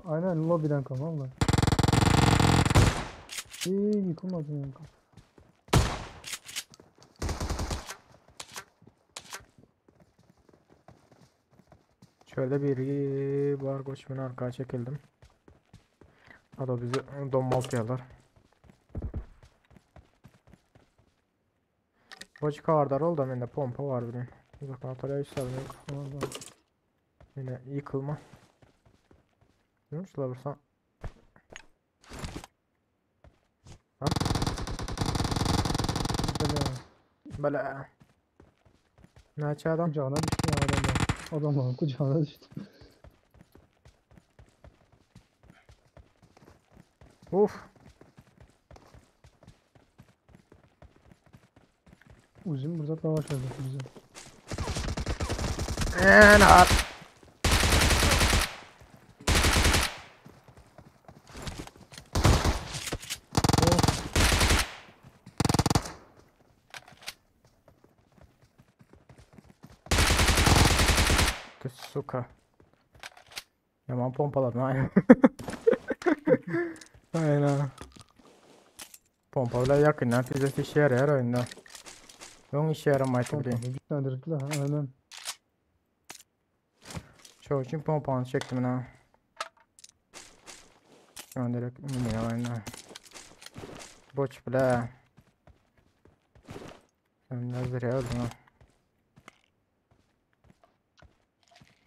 Aynen lobiden kalma bunlar. İyi yıkılmadı yani. Şöyle bir var koçmun arkaya çekildim. O da bizi donmaltıyorlar. Boç kardar oldu mende pompa var bileyim. Uzaktan atarya hiç sorun yok. Tamam tamam. Yine yıkılma. Değil mi? Şurada vursam. Böyle Böyle. Ne adam? kucağına düştü ya adamlar. Adamların kucağına düştü. Uf. Uzun burada savaş olacak bize. En at. Ты сука. Yaman pompaladın aynen. Aynen. Pompa bile yakından füzesi işe yarar oyunda. Yoň işe yaramaydı bileyim. Pompalı güçlendirdiler. Aynen. Çoğu için pompanı çektim ha. Şu an direkt mini aynen. Boç bile. Sen nazır öldün ha.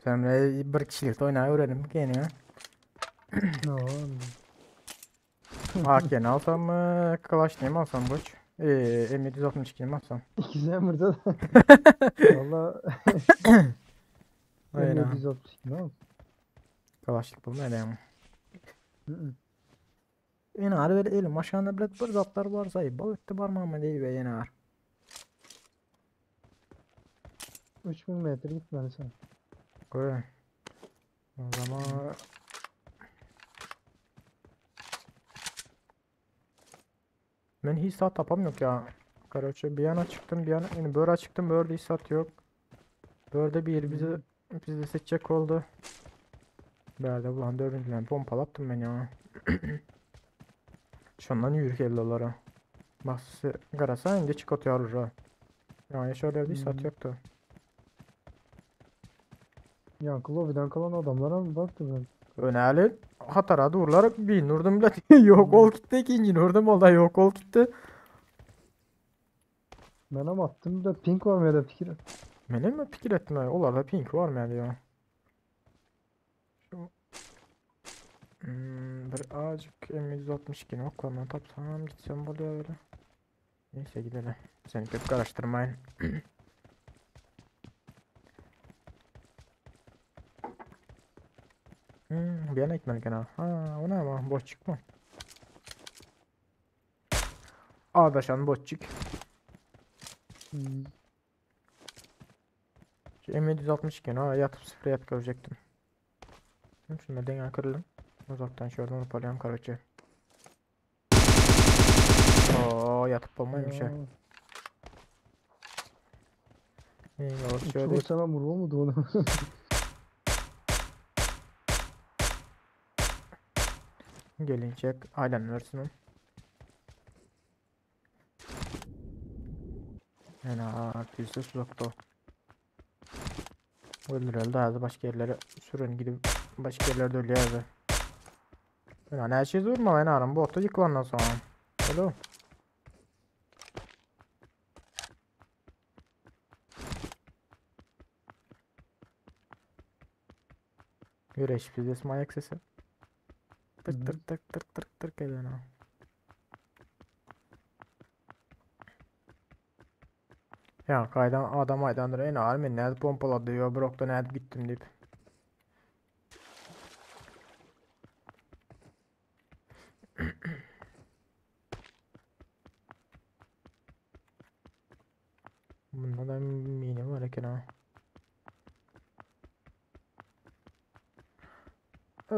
Sen bile bir kişilikte oynayı öğrenim gene ya. Ne oldu? AK'ni alsam mı? Kalaş'ını mı alsam boç? M762'ni mi alsam? İkisi hem burada da. Valla Aynen. M762 ne oldu? Kalaşlık bulma ya. Hı hı. Enar böyle elim aşağında bile bir zatlar varsa bal etti barmağıma değil be enar. 3000 metre gitmeli sen. Koy. O zaman Ben hiç saat tapam yok ya. Karaçı bir yana çıktım bir yana yani böyle çıktım böyle hiç saat yok. Böyle bir bizi bizi seçecek oldu. Böyle ulan dördüncüden pompalattım ben ya. Şundan yürük ellolara. Mahsusi garasa indi çık atıyor ha. Yani şöyle bir saat Hmm. yoktu. Ya lobiden kalan adamlara mı baktı ben? Önerli hatara durlar bir nurdum bile yok ol gitti ikinci nurdum oldu yok ol gitti. Ben ama attım da pink var mı ya da fikir. Benim mi fikir ettim öyle? Olarda pink var mı yani ya? Şu bir azıcık M162 oklaman tapsam gitsem buraya öyle. Neyse gidelim. Seni pek karıştırmayın. Bir yana gitmeli gene. Ha, o ne ama boşçuk mu? Adaşan boşçuk. Şu M762 ha yatıp sıfır yat görecektim. Şunu denge kırılım. Uzaktan şuradan hoparlayalım karaçı. Oo yatıp olmaymış ha. İyi şöyle vursam ben vurulmadı onu. gelince ailen versin. Yani yüzde uzakta. Öldürüldü hadi başka yerlere sürün gidip başka yerlerde ölüyor abi. Yani her şey durma ben arım bu otu yıkılandan sonra. Alo. Güreş pidesi manyak sesi. Tyrk tyrk tyrk tyrk tyrk tyrk tyrk eden o. Ya kaydan adam aydandır. En ağır men nädip pompalady ýa bir okda nädip gitdim diýip. Bunda da mini var eken ha.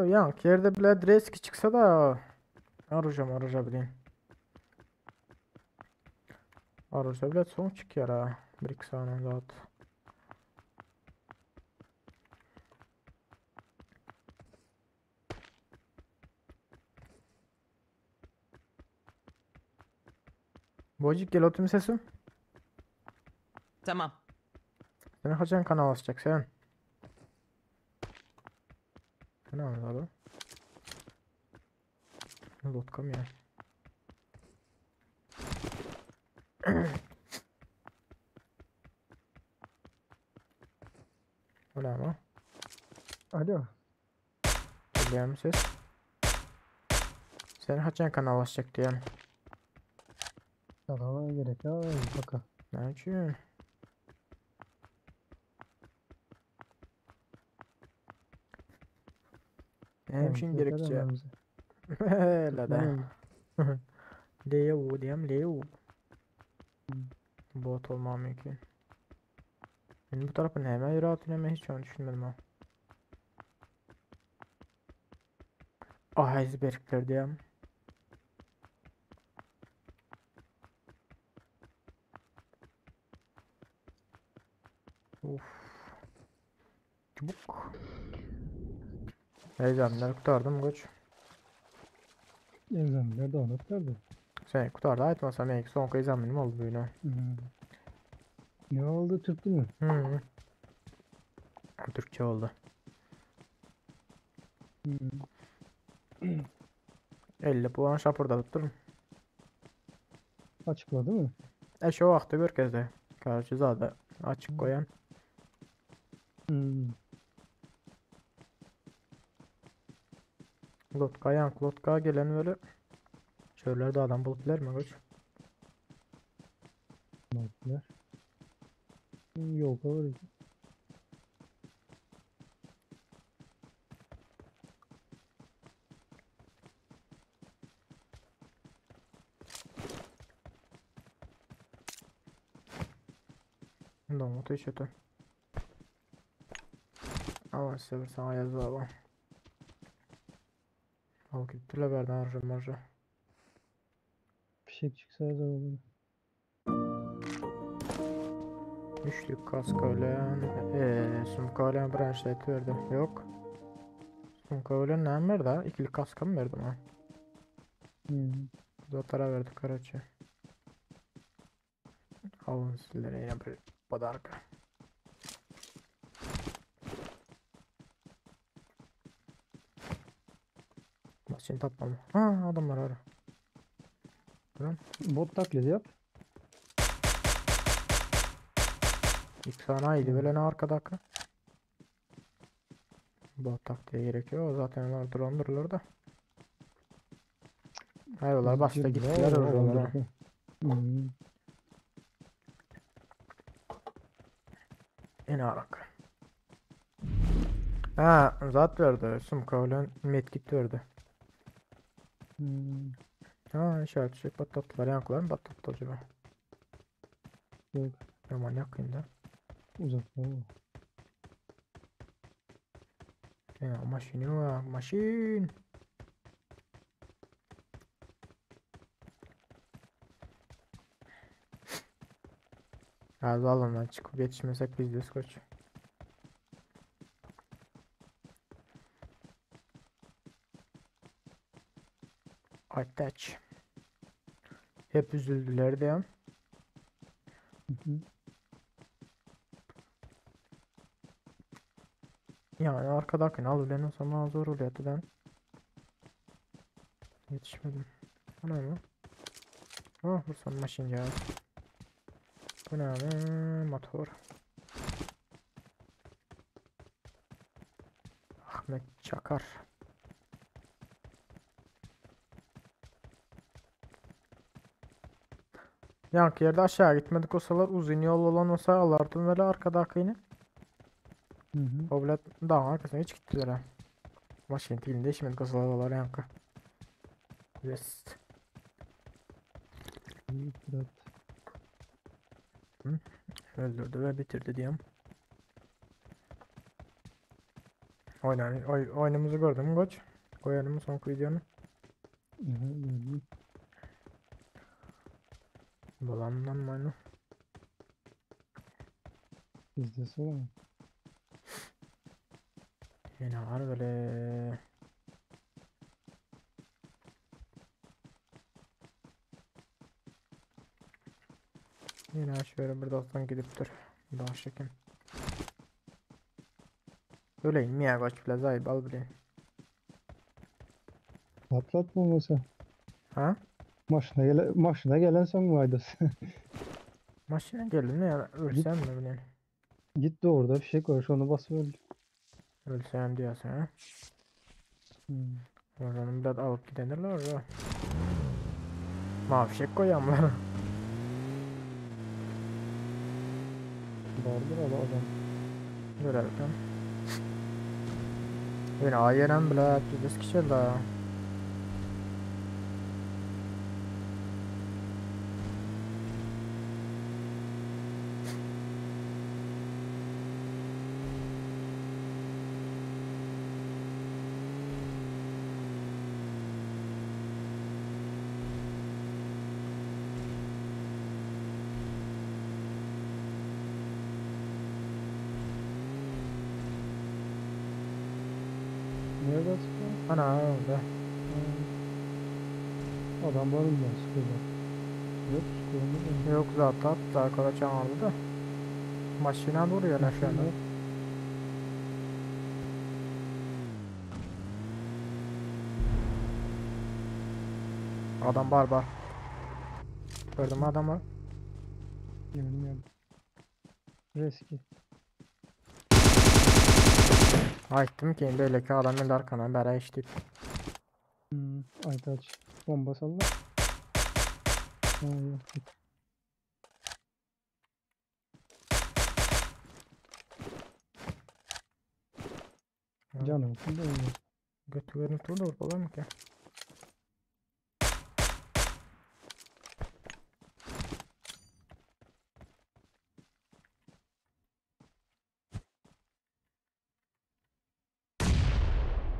Ýaňky ýerde bile dreski çyksa da aruja maruja bilin. Aruja bile soň çykýar ha. Bir iki sany zat. Bojik gel oturma sesim. Tamam. Sen haçan kanal açacak sen? Ne anladı? Lotkam ya. Bu ne ama? Alo. Bilýärmi ses? Sen haçan kanal açacak diýen. Kanala gerek ya. Baka. Ne üçin? Ne üçin gerekçe? Hele de. Leo diýem Leo. Bot olma mümkün. Benim bu tarafı hemen yürü atın hiç onu düşünmedim ha. Icebergler diýem. Uf. Çubuk. Examler kurtardım koç. Examler de onu kurtardı. Sen kurtardı aytmasam belki son examinim oldu bugün. Hmm. Ne oldu Türk mü? Hı. Türkçe oldu. Hmm. 50 puan şapırdatıp durun. Açıkladı mı? E şu vakti görkezdi. Karşı zaten açık koyan. Hmm. Lotka yank lotka gelen böyle Şöyle adam bulup biler mi koç? Ne Yok öyle. Domutu işiti. Ama seversen ayaz baba. Al gittiler berden arja marja. Fişek çıksa da olur. Üçlük kask ölen, sumka ölen branşlet verdi. Yok. Sumka ölen ne verdi ha? İkili kaska mı verdim ha? Hmm. Zatara verdi karaçı. Alın sizlere yine bir podarka. Maşın tapmam. Ha adamlar var. Bot taklidi yap. İlk sanayiydi böyle ne arkadaki. Bot taktiğe gerek yok. Zaten onlar drone da. Hayırlar bastı gittiler oralara. Hmm. En arak. Ha, zat verdi. Sumka ölen medkit verdi. Hmm. Ha, işaret şey patlattılar. Yankılar mı patlattı acaba? Yok. Aman yakın da. Uzakta. Ya maşini var, maşin. Az alandan çıkıp yetişmesek biz de koç. Attach. Hep üzüldüler de. Hı hı. Yani arkadakini al ulan o zaman zor oluyor ben. Yetişmedim. Bu ne mi? Oh vursam maşin ya. Bu ne mi? Motor. Ahmet Çakar. Ýaňky ýerde aşağı gitmedik bolsalar uzyn ýol bolan bolsa alardym weli arkadakyny. Hı. O bilet dağın arkasına hiç gittiler ha. Maşyn tilini değişmedik olsalar olar ýaňky. Yes. Biraz. Öldürdü ve bitirdi diyeyim. Oynan, oy, oyunumuzu gördün mü koç? Koyalım mı sonki videonu? Aha, gördüm. Dolandan mı oyunu? Bizde sonra. Yine var böyle. Yine şöyle bir dosttan gidipdir. Daha şekim. Öyle mi koç bile zayıf al bile. Patlatma olmasa. Ha? Maşına, gele, maşına gelen sen mi aydasın? Maşına geldi mi ya? Ölsem mi bile? Git de orada fişek var. Şunu bas öl. Ölsem diyorsun ha? Hmm. Oradan biraz alıp gidenler orada. Mavi fişek koyanlar. Vardır ama adam. Görelim. Yine ayıran bile düz kişi la. Nerede çıkıyor? Ana orada. Ha. Adam var mı sıkıyor bak. Yok sıkıyor mu? Yok zaten hatta arkada çağırdı da. Maşina duruyor aşağıda. Adam var var. Gördün mü adam var? Gördüm gördüm. Reski. Aytdım ki böyle ki adam indi arkadan bere işleyip. Aytaç. Bomba salla. Ha, yok. Canım şimdi oldu. Götü görüntülü de olur mu ki?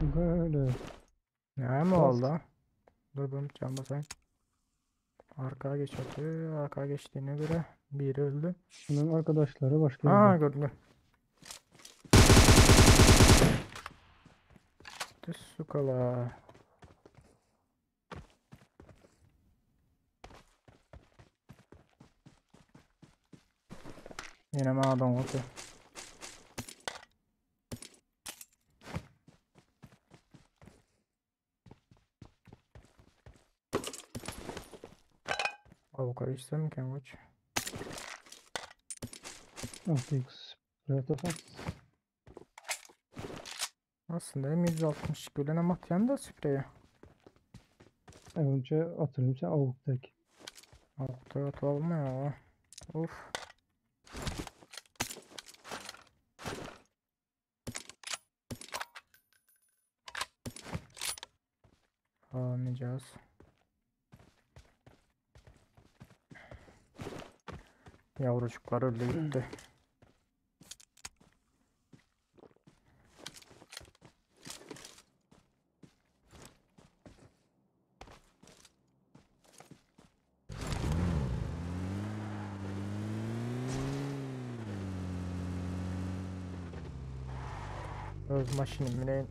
Böyle. Ne mi Bas. oldu? Dur ben can basayım. Arkaya geç atıyor. Arkaya geçtiğine göre biri öldü. Bunun arkadaşları başka Ha yerde. gördüm. Düz sukala. Yine mi adam oldu? Avuka içsem ki koç. 6x. Buraya atarsan. Aslında M160 gülene matyan da spreye. Önce atırım sen avuktaki. Avukta atalım ya. Of. Alamayacağız. Yavrucuklar öldü gitti. Öz maşinim neyin?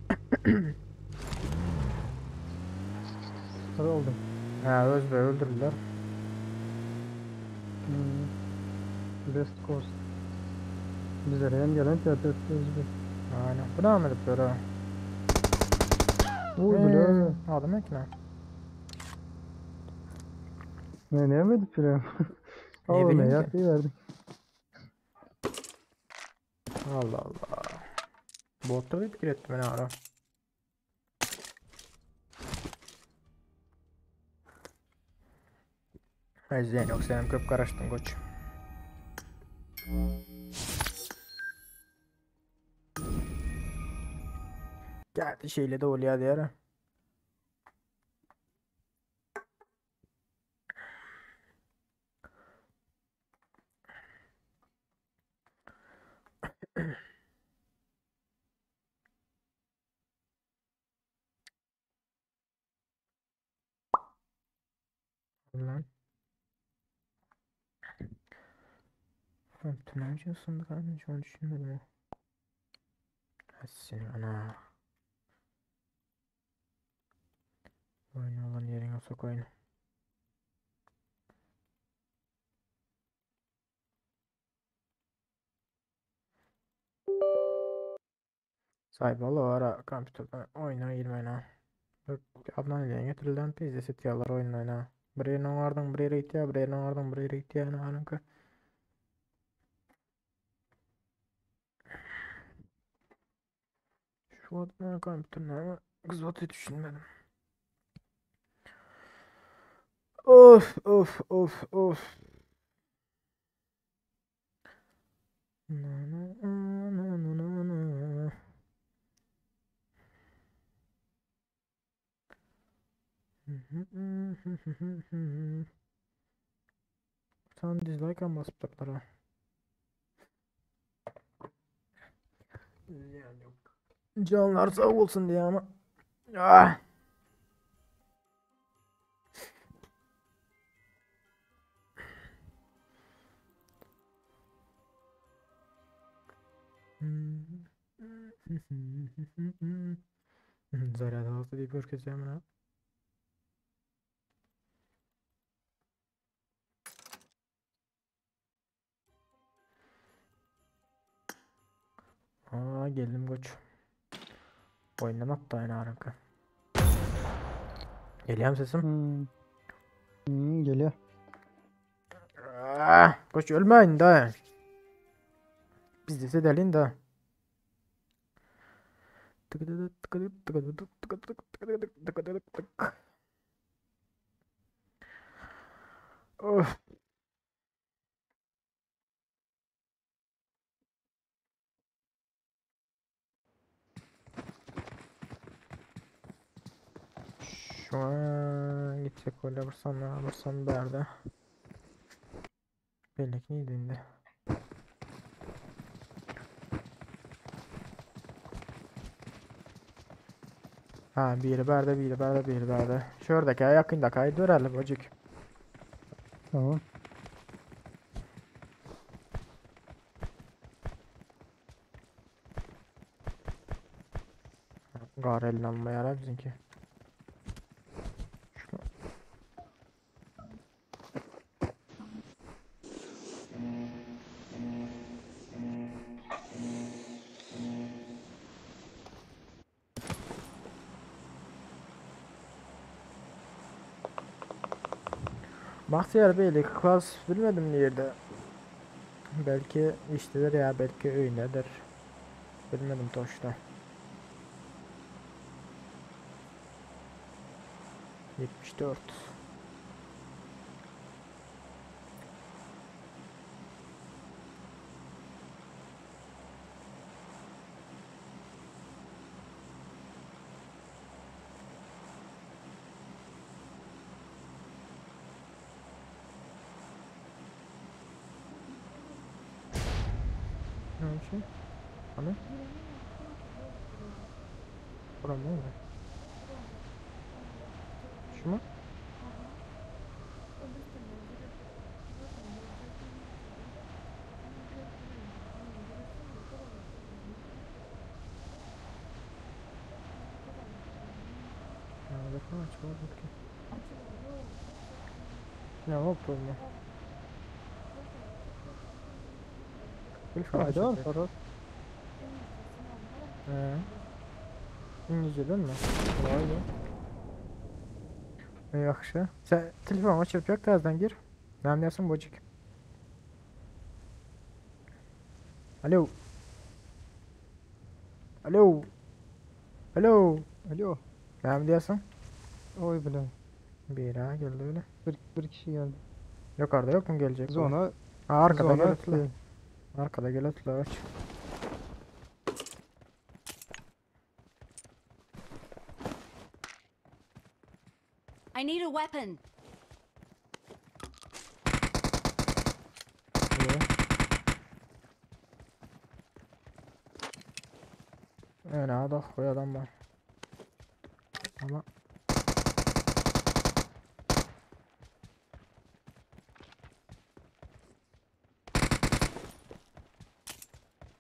Sarı aldım. Ha öz be öldürdüler. West Coast. Bizlere hem gelen teatr Özbek. Aynen. Bu ne edip böyle? Uy bile. Adam ekle. Ne ne edip pire? Ne Oğlum bileyim ya ki. verdik. Allah Allah. Botta bir fikir ettim beni ara. Ay ýok, senem köp garaşdyň goç. Geldi şeýle de bolýar diýer. Lan. Tünel üçin ısındık abi şu an düşünmedim o. Senin ana. Oyun olan yerine sok oyunu. Saýbaly ara kompýuterden oýna girmän ha. Adnan ile getirilen pizde setýärler oýun oýna. Bir ýerini oňardyň, bir ýere gitýär, bir ýerini oňardyň, bir ýere gitýär, ýene anyňky. Şu wagt men kompýuter näme gyzmaty düşünmedim. Of of of of. Na na na na na na. Sen dislike hem basıp ha. Yani yok. Canlar sağ olsun diye ama. Ah. Zarýad aldy diýip görkezýär muny. Aa geldim koç. Oyundan atdı aynı arınka. Geliyor mu sesim? Hmm. Geliyor. Ah, koç ölmeyin de. Biz de delin de. Of. Şu an gitsek öyle vursam ne vursam derdi. Belli ki indi. Ha biri berde biri berde biri berde. Şuradaki yakındaki dörelim bocuk. Tamam. Gar eline almaya bizimki. Şu Bahtiyar Beylik klas bilmedim nerede. Belki iştedir ya belki öyledir. Bilmedim toşta. 74. Ne olmuş? Hani? Buram mı? Şu mu? Ya defa açmadık ki. Ne oldu mu? Haydi var Ferhat. He. İngilizceden mi? Vay be. Yaxşı. Sen telefonu açıp yok təzədən gir. Nə deyirsən bocuk? Alo. Alo. Alo. Alo. Nə deyirsən? Oy bile. Bir ha geldi öyle. Bir kişi geldi. Yukarıda yok mu gelecek? bu? Zona Ha, arkada zona gelirler. atdı. Arkada gelirler. I need a weapon. Öne da koy adam var. Ama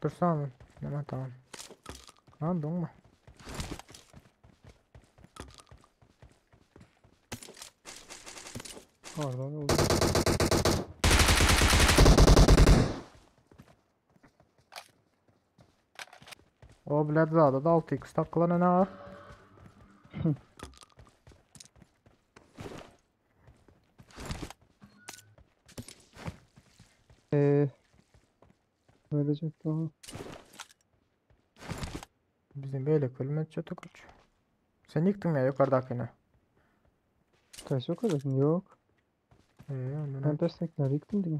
Dursana mı? Hemen tamam. Lan donma. Pardon oldu. O bilet zada da 6x takılan ne var? Eee. Ne diyecektim ama? Bizim böyle kulümet çatı koç. Sen yıktın ya yukarıdakini. Kaç yok kadar? Yok. Ondan Ben destekler yıktım diye.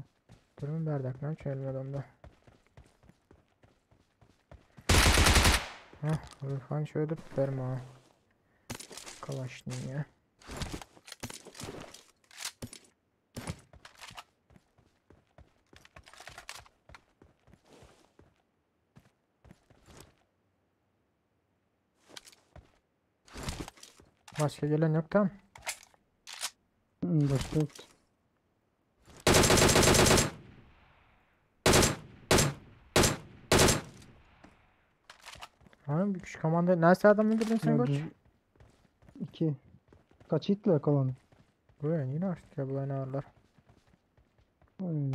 Durun bardak ne çelmedi onda. Hah, Rıfan şöyle verme ha. Kalaşniye. Başka gelen yok tamam. Başka yoktu. Ha, bir küçük komanda. Nasıl adam öldürdün sen Ya koç? İki. Kaç hitler kalanı? Bu yine artık ya bu ağırlar. Ay.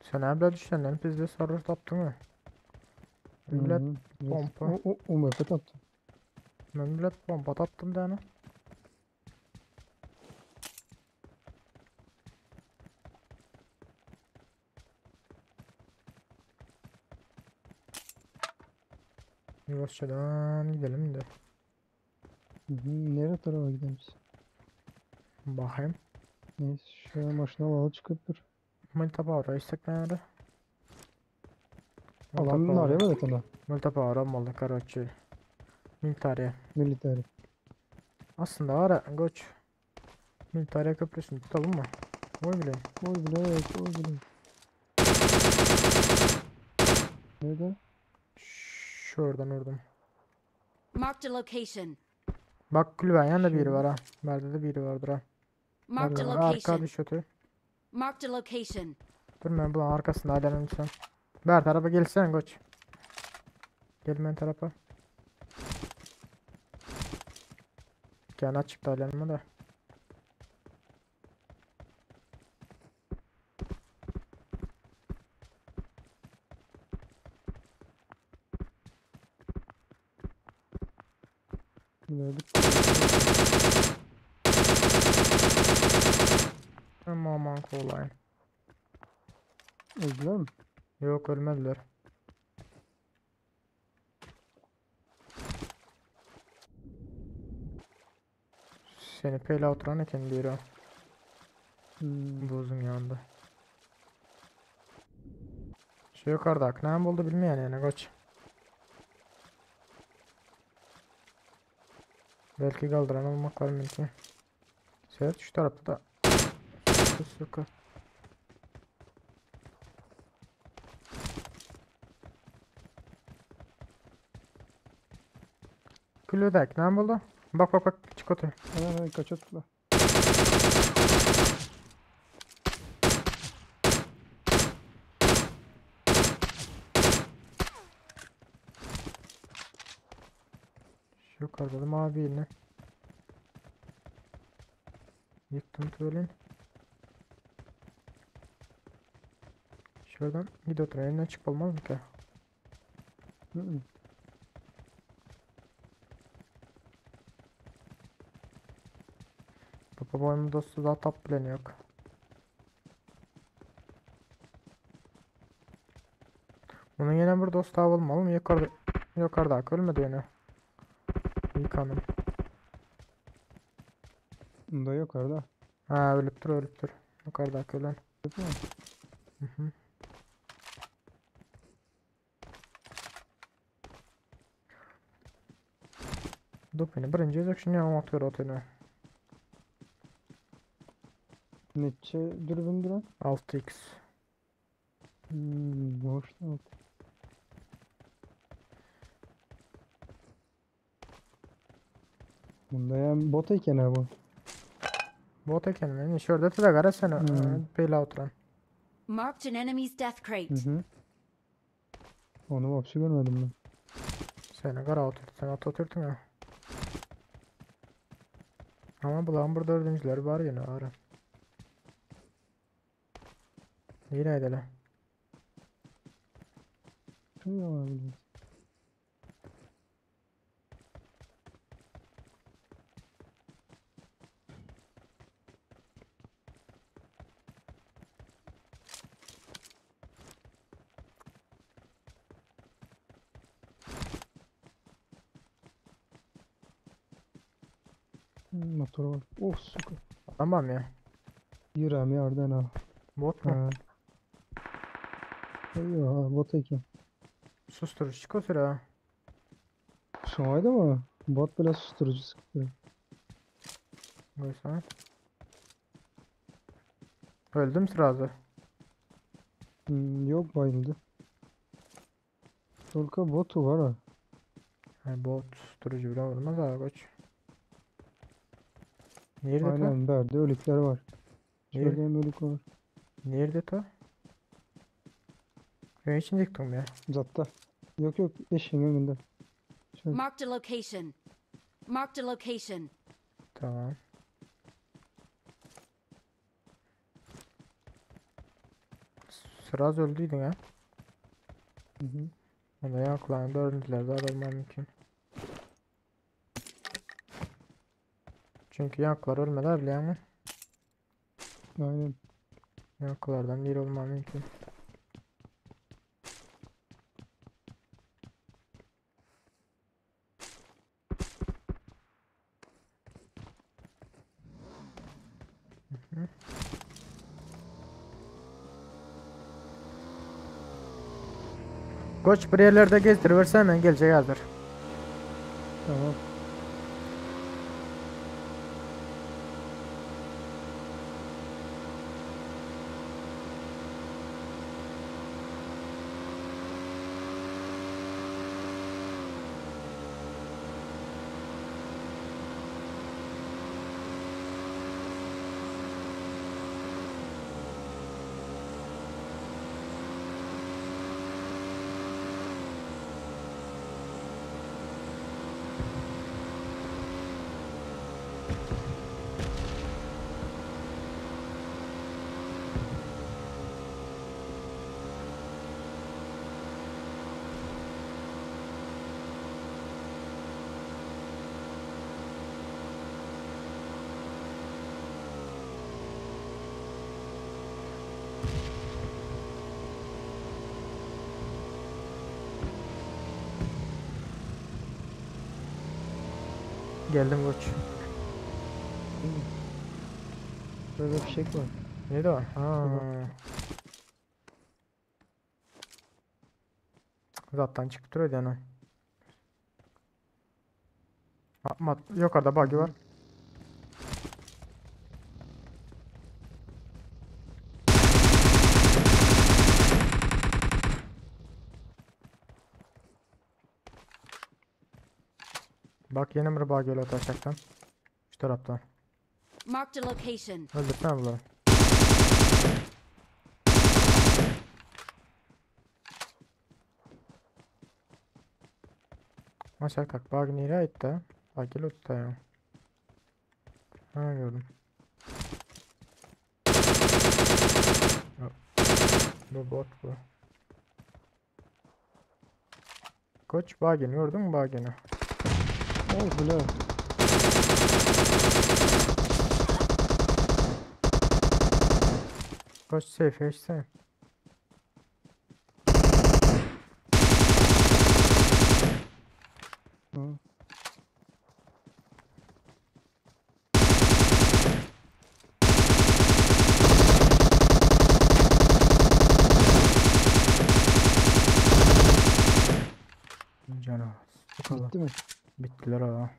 Sen evlat düşenden bizde sarhoş taptın mı? Millet Hı, evet. pompa. O map'e taptı. Ben millet pompa taptım da ana. Yavaşçadan gidelim de. Hı hı. Nereye tarafa gidelim biz? Bakayım. Neyse şu maşına alalım çıkıp dur. Multi power istek nerede? Alan nereye böyle ona? Multi power olmalı короче. Military. Military. Aslında var ya koç. Military köprüsünü tutalım mı? Oy bile. Oy bile, oy bile. Nerede? Şuradan vurdum. Marked a location. Bak kulübenin yanında biri var ha. Nerede de biri vardır ha. Marked a Arka location. düşüyordu. Marked a location. Dur ben bunun arkasında aylanayım sen. Ber tarafa gelsen koç. Gel ben tarafa. Gene çıktı aylanma da. Nerede? Aman aman kolay. Öldüler mi? Yok ölmediler. Seni peyle oturan eken biri o. Buzun yanında. Şu yukarıda ne buldu bilmeyen yani koç. Belki kaldıran olmak var mümkün. Seyret şu tarafta da. Sıkı. Kulüdek ne buldu? Bak bak bak çık otur. Hemen hemen kaça tutla. Şu yukarıda da mavi yine. Yıktım tuvalin. Şuradan git otur. Elinden çık olmaz mı ki? Hı hı. Po-moýemu dostu zat tapyp bilen ýok. Munuň ýene bir dost daha bolmalymy? Ýokarda ýokardaky ölmedi ýöne. Ýykanym. Bunda yukarıda. Ha ölüpdir ölüpdir. Ýokardaky ölen. Mhm. Dupini birinji gezek şunu ýaňy wagt görüp otyryn. Neçe dürbün duran? 6x. Boş da. Bunda hem bot eken ha bu. Bot eken men şurada da gara sen beýle oturan. Marked an enemy's death crate. Hı hı. Onu vapşi görmedim ben. Seni gara oturdu. Sen at oturdun ha. Ama bulan burada dördüncüler var yine ara. Yine edelim. Şunu da var. Motor var. Oh suka. Tamam ya. Yürüyorum yerden ha. Bot mu? Ha. Yok ha bot eken. Susturucu çık o sıra. Şuaydı mı? Bot bile susturucu sıktı. Koysana. Öldüm sırası. Yok bayıldı. Tolga botu var ha. Ha, bot susturucu bile vurmaz abi koç. Nerede to? Aynen berdi ölükler var. Nerede? Şurada hem ölük var. Nerede to? Ben için diktim ya. Zatta. Yok yok eşeğin önünde. Şöyle. Marked a location. Marked a location. Tamam. Sıraz öldüydün ha. Hı hı. Onda yankılan dördüncüler daha olma mümkün. Çünkü yankılar ölmediler biliyor musun? Aynen. Yankılardan biri olma mümkün. Koç bir yerlerde gezdiriversen hemen gelecek hazır. Tamam. Geldim koç. Böyle bir şey var. Neydi o? Ha. Zaten çıkıp duruyordu yani. Mat yukarıda buggy var. Bak yeni bir buggy öyle aşağıdan. Şu taraftan. Marked a location. Öldürsene bunları. Aşağı tak bug nereye gitti? Buggy loot'ta ya. Ha gördüm. Yok. Bu bot bu. Koç buggy'ni gördün mü buggy'ni? Oh bile. Koş safe geçsene. Hı. Canı. Bu kadar. Bitti mi? Bittiler ha.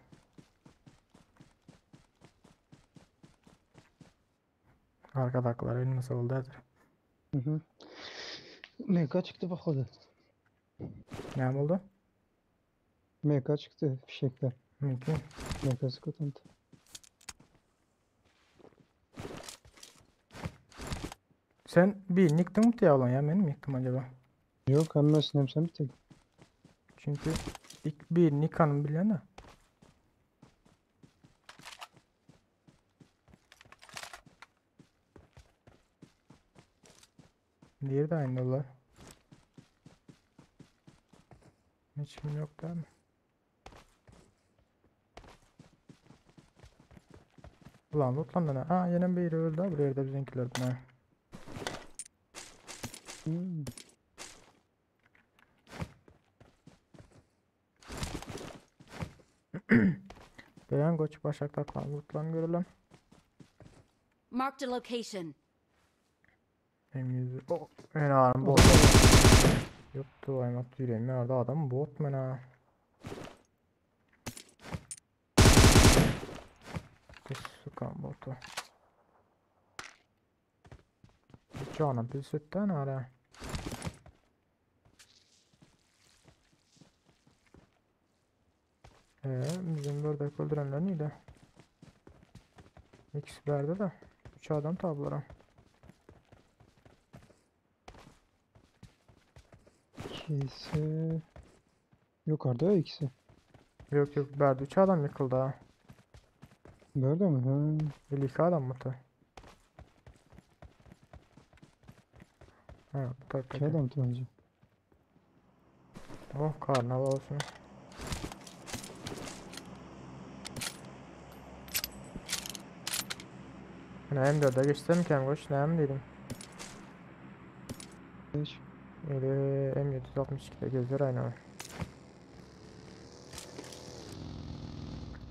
Arkadakiler elmese oldu hadi. Hı hı. MK çıktı bakalım. Ne oldu? MK çıktı fişekler. Mümkün. MK sıkıntı. Sen bir yıktın mı diye ya benim mi yıktım acaba? Yok hem hem sen bir tek. Çünkü ilk bir Nikan'ın bilen de. Diğeri de aynı olay. Hiç kim yok değil mi? Ulan lootlan da ne? Aa yine biri öldü ha buraya da bizimkilerden ha. Hmm. Beyan koç başak taklan lootlan görelim. Marked a location. M100 oh, en ağırım bot. Yoktu aymat yüreğim nerede adam bot men ha. Sukan botu. Canım bir sütten ara. Bizim burada öldürenler neydi? İkisi verdi de. 3 adam tablara. İkisi. Yukarıda ikisi. Yok yok verdi 3 adam yıkıldı ha. Nerede mi? Ha. Bir iki adam mı ta? Ha bu İki taraftaki. adam önce. Oh karnaval olsun. Ne M4'e geçsem ki koş ne M dedim. Geç. Öyle M762'de geziyor aynı.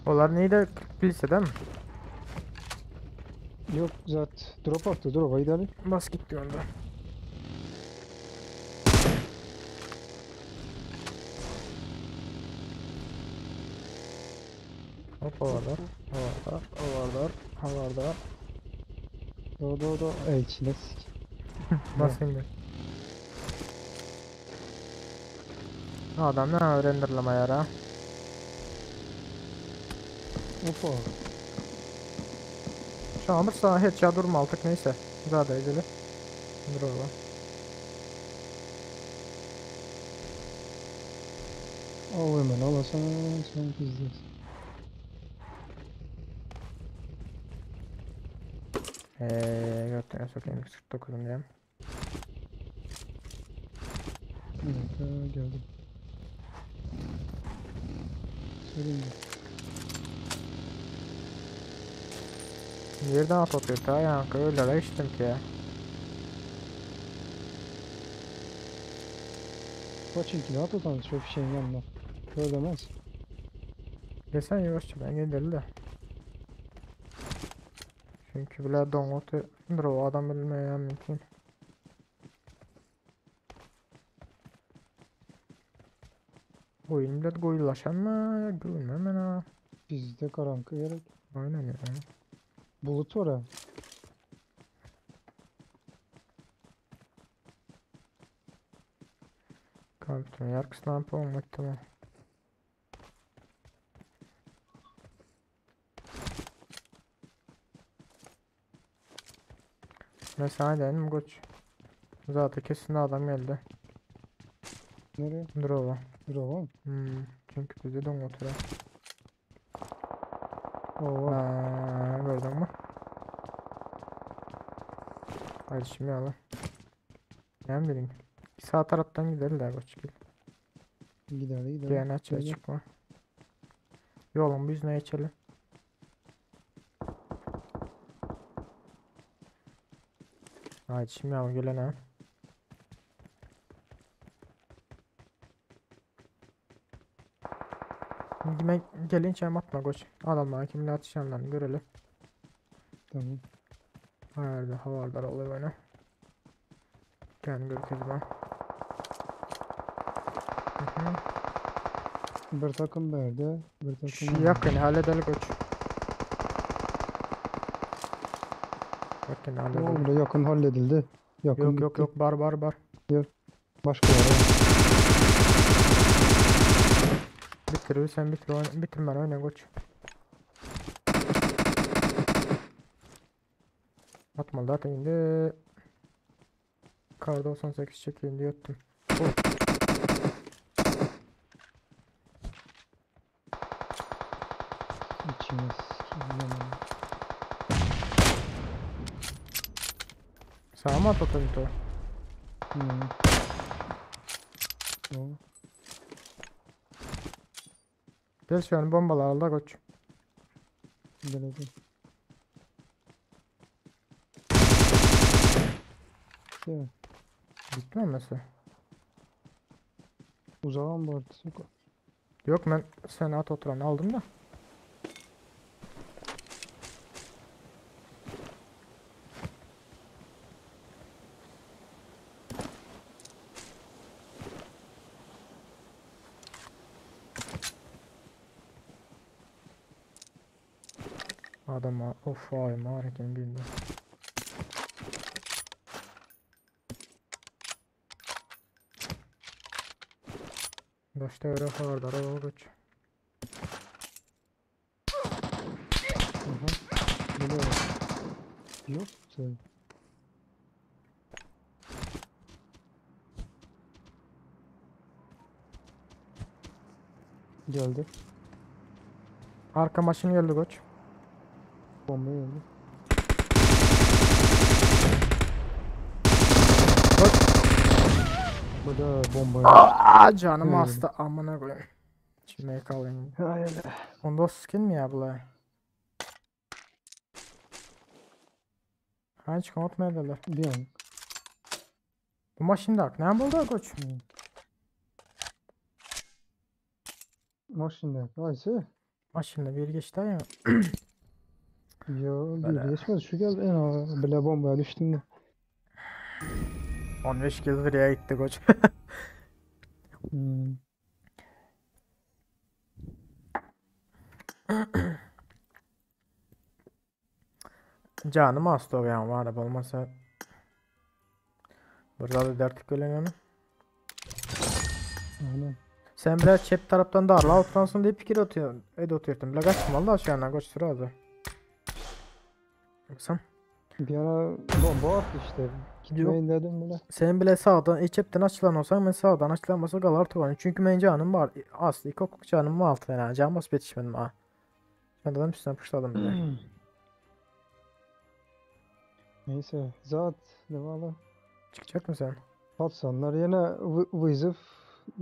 Onlar neydi? Kilise değil mi? Yok zaten drop attı. Drop'a gidelim. Bas gitti onda. Hop havadar, havadar, havadar, havadar. Do do do. Ey içine sik. Bas indi. Adam ne renderlama yara. Hoppa. Şu an sana hiç ya durma artık neyse. Daha da edelim. Dur oğlum. Al hemen alasan sen bizdeyiz. Eee götüne sokayım 49'um diyeyim. Bir dakika geldim. Söyleyeyim de. Yerden at atıyor ta ya öyle de içtim ki ya. Kaçın ne at şu fişeğin yanına. Böyle demez. Desen yavaşça ben gidelim de. Çünkü bile dongotu o adam bilmeye mümkün. Oyun bile goyulaşan mı? Gülmem ben ha. Bizde karanlık gerek. Aynen ya. Bulut var ha. Kompüterin yarkısına yapalım tamam. Mesela dedim koç. Zaten kesin adam geldi. Nereye? Drova. Drop'a mı? Hmm, çünkü bize don oturuyor. Oo. Aa, gördün mü? Hadi şimdi alalım. Ne bileyim. Sağ taraftan gidelim de koç gel. Gidelim gidelim. Gene açığa Gel, gel. çıkma. Yolun biz ne geçelim? Aýdyşym ýaly gelen ha. Indi men gelinçäm atma goç. Adamlar kimle atışanlarını görelim. Tamam. Herhalde havardar oluyor bana. Kendi görkezme. Hı hı. Bir takım verdi. Bir takım Şu verdi. yakın halledelim koç. Yakın Tamam halledelim. bile yakın halledildi. Yakın Yok yok bitti. yok bar bar bar. Başka var. Bitir sen bitir oyna, bitir ben oyna koç. Atma zaten indi. Kar 98 çekeyim diye attım. İçine sikeyim lan. Sağa mı atladın to? Hı. O. Gel şu an bombalar al da koç. Geleceğim. Değil mi? Bitti mi mesela? Uzağa mı vardı? Yok. Yok ben sen at oturanı aldım da. Adama of ay mağaraken bildi. Başta öyle hardara olguç. Aha. Geliyor. Yok. Sen. Geldi. Arka maşın geldi koç. Bomba geldi. Koç. Bu da bomba geldi. Aa canım Hmm. hasta amına koyayım. Şimdi kalayım. Hayır. Onda skin mi ya bular? Ha hiç unutmayabilirler. Bir an. Bu maşın da ne buldu koç? Maşında. Ayse. Maşında bir geçti ya. Ya Böyle. bir geçmez. Şu geldi. En ağır. Bile bombaya düştüm de. 15 kill liraya gitti koç. Hmm. Canım hasta ya var ya olmasa. Burada da dert gölen onu. Aynen. Sen biraz çep taraftan darla oturansın diye fikir atıyorsun. Ed atıyordun. Bile kaçma Allah aşağına koç sıra Yoksa Bir ara bomba attı işte. Gitmeyin dedim bile. Sen bile sağdan içepten açılan olsan ben sağdan açılanmasa kalar tuvan. Çünkü ben canım var. Aslı ilk okuk canım var altı fena. Can basıp yetişmedim ha. Ben de üstüne puşladım bile. Neyse. Zat. Devala. Çıkacak mı sen? Patsanlar yine Vızıf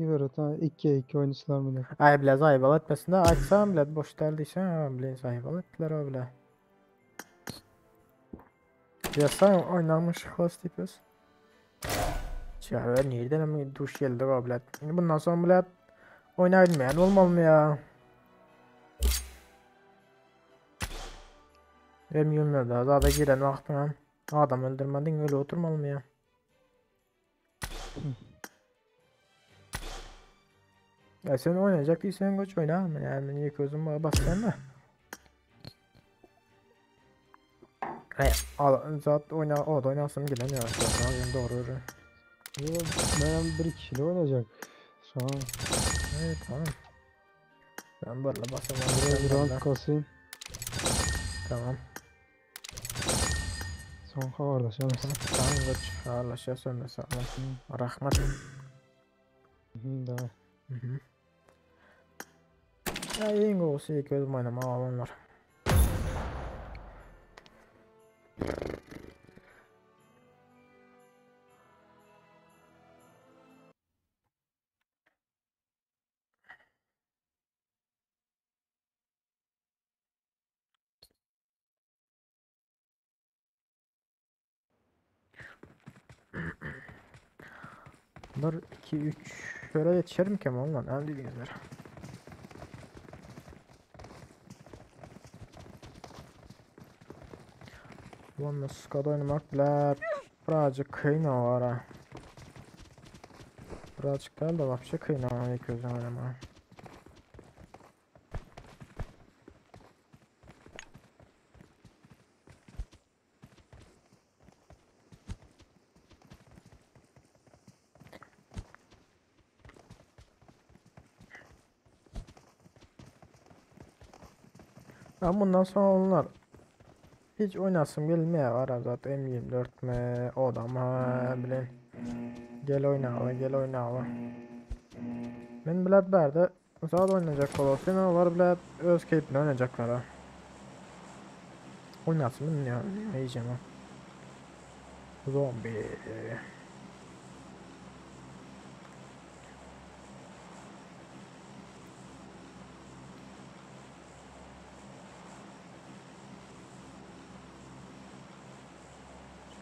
Evet ha 2 2 oyuncular mı ne? Ay bile zayıf etmesin de açsam bile boş derdiyse ha bile zayıf ettiler o bile. Ya sen oynanmış host yapıyorsun. Ya ben nereden ama duş geldi o bile. Bundan sonra bile oynayabilmeyen olmalı mı ya? Hem yemiyor da daha da giren vaktim Adam öldürmedin öyle oturmalı mı ya? Ya sen oynayacak değilsen koç oyna ama yani niye gözüm bana bas sen de. Hey, al, zaten oyna, o da oynasın gelemiyor zaten yani doğru doğru. Yo, Ben bir kişiyle oynayacak. Şu an Evet tamam. Ben böyle basamam. biraz rank kasayım. Tamam. Son haberleşelim. Tamam koç. Ağırlaşıyorsun da sağ ol. Rahmet. Hı, daha. Hı hı. Ya en gowusy ilk özüm oynama alanlar. 1 2 3 Şöyle yetişerim ki onunla. Ne dediğinizler. Ulan skada oynamak bile birazcık kıyın var ha. Birazcık değil de vapşe kıyın var ilk gözden oynama. Ben bundan sonra onlar hiç oynasım gelmiyor var zaten M24 mi o da mı bilin. Gel oyna gel oyna Men bilet berde zat oynayacak olsun onlar bilet öz keyfine oynayacaklar ha. Oynasın ya ne yiyeceğim ha. Zombi.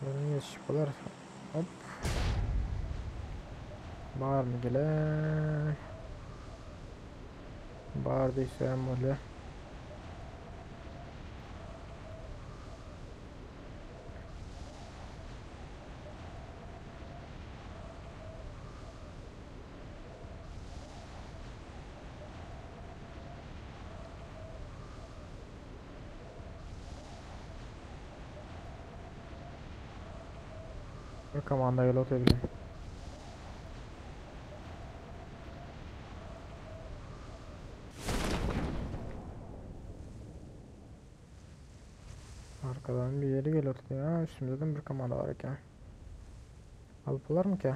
Şöyle yetişip Hop. Bar mı gelen? Bar diýsem bolýar. Bir komanda gel oturabilir. Arkadan bir yeri geliyor ya. Üstümüzde de bir komanda var eken. Alıp mı ki?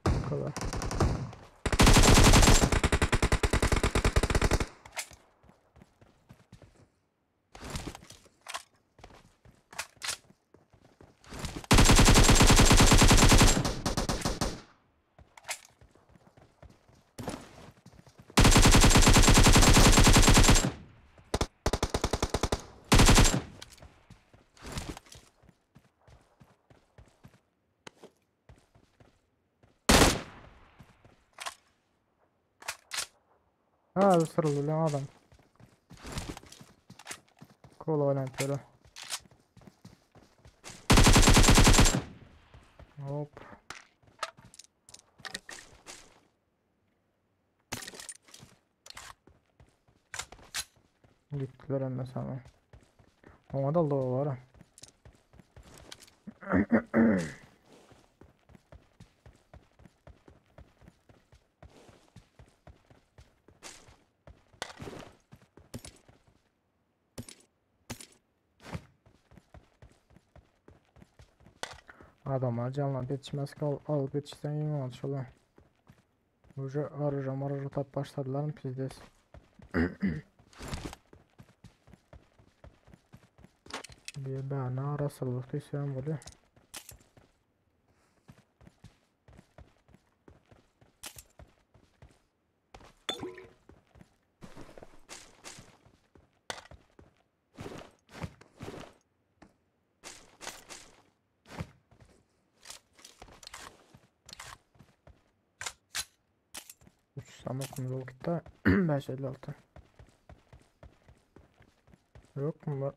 Bu kadar. Ha ısırıldı lan adam. Kola oynatıyor. Hop. Gittiler hemen sana. Ona da low var. Adamlar canlanıp yetişmez ki al, alıp yetişsen iyi olacak. Уже arıca marıca tap başladılar mı pizdes. Bir ben arasılık isem böyle. Üç samok mu gitti? 556. Yok mu?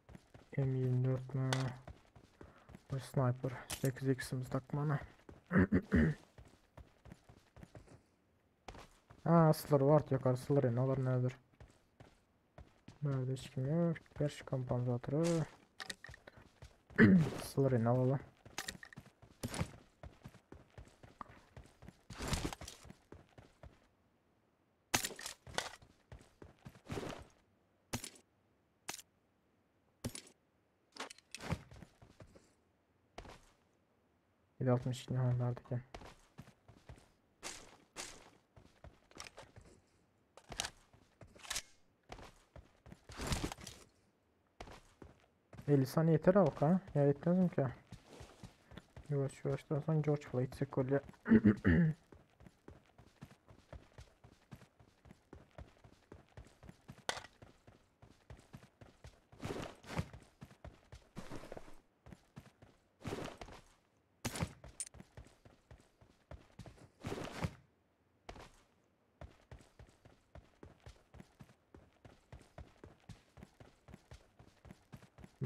M24 mü? Bir sniper. 8x'imiz takmana. Ha, sılır var yukarı sılır ne olur nedir? Nerede hiç kim yok. 5 kompansatörü. Sılır ne alalım. 762 ne nerede ki? 50 saniye yeter halka. Ya yetmez mi ki? Yavaş yavaştan sonra George Floyd sekolye.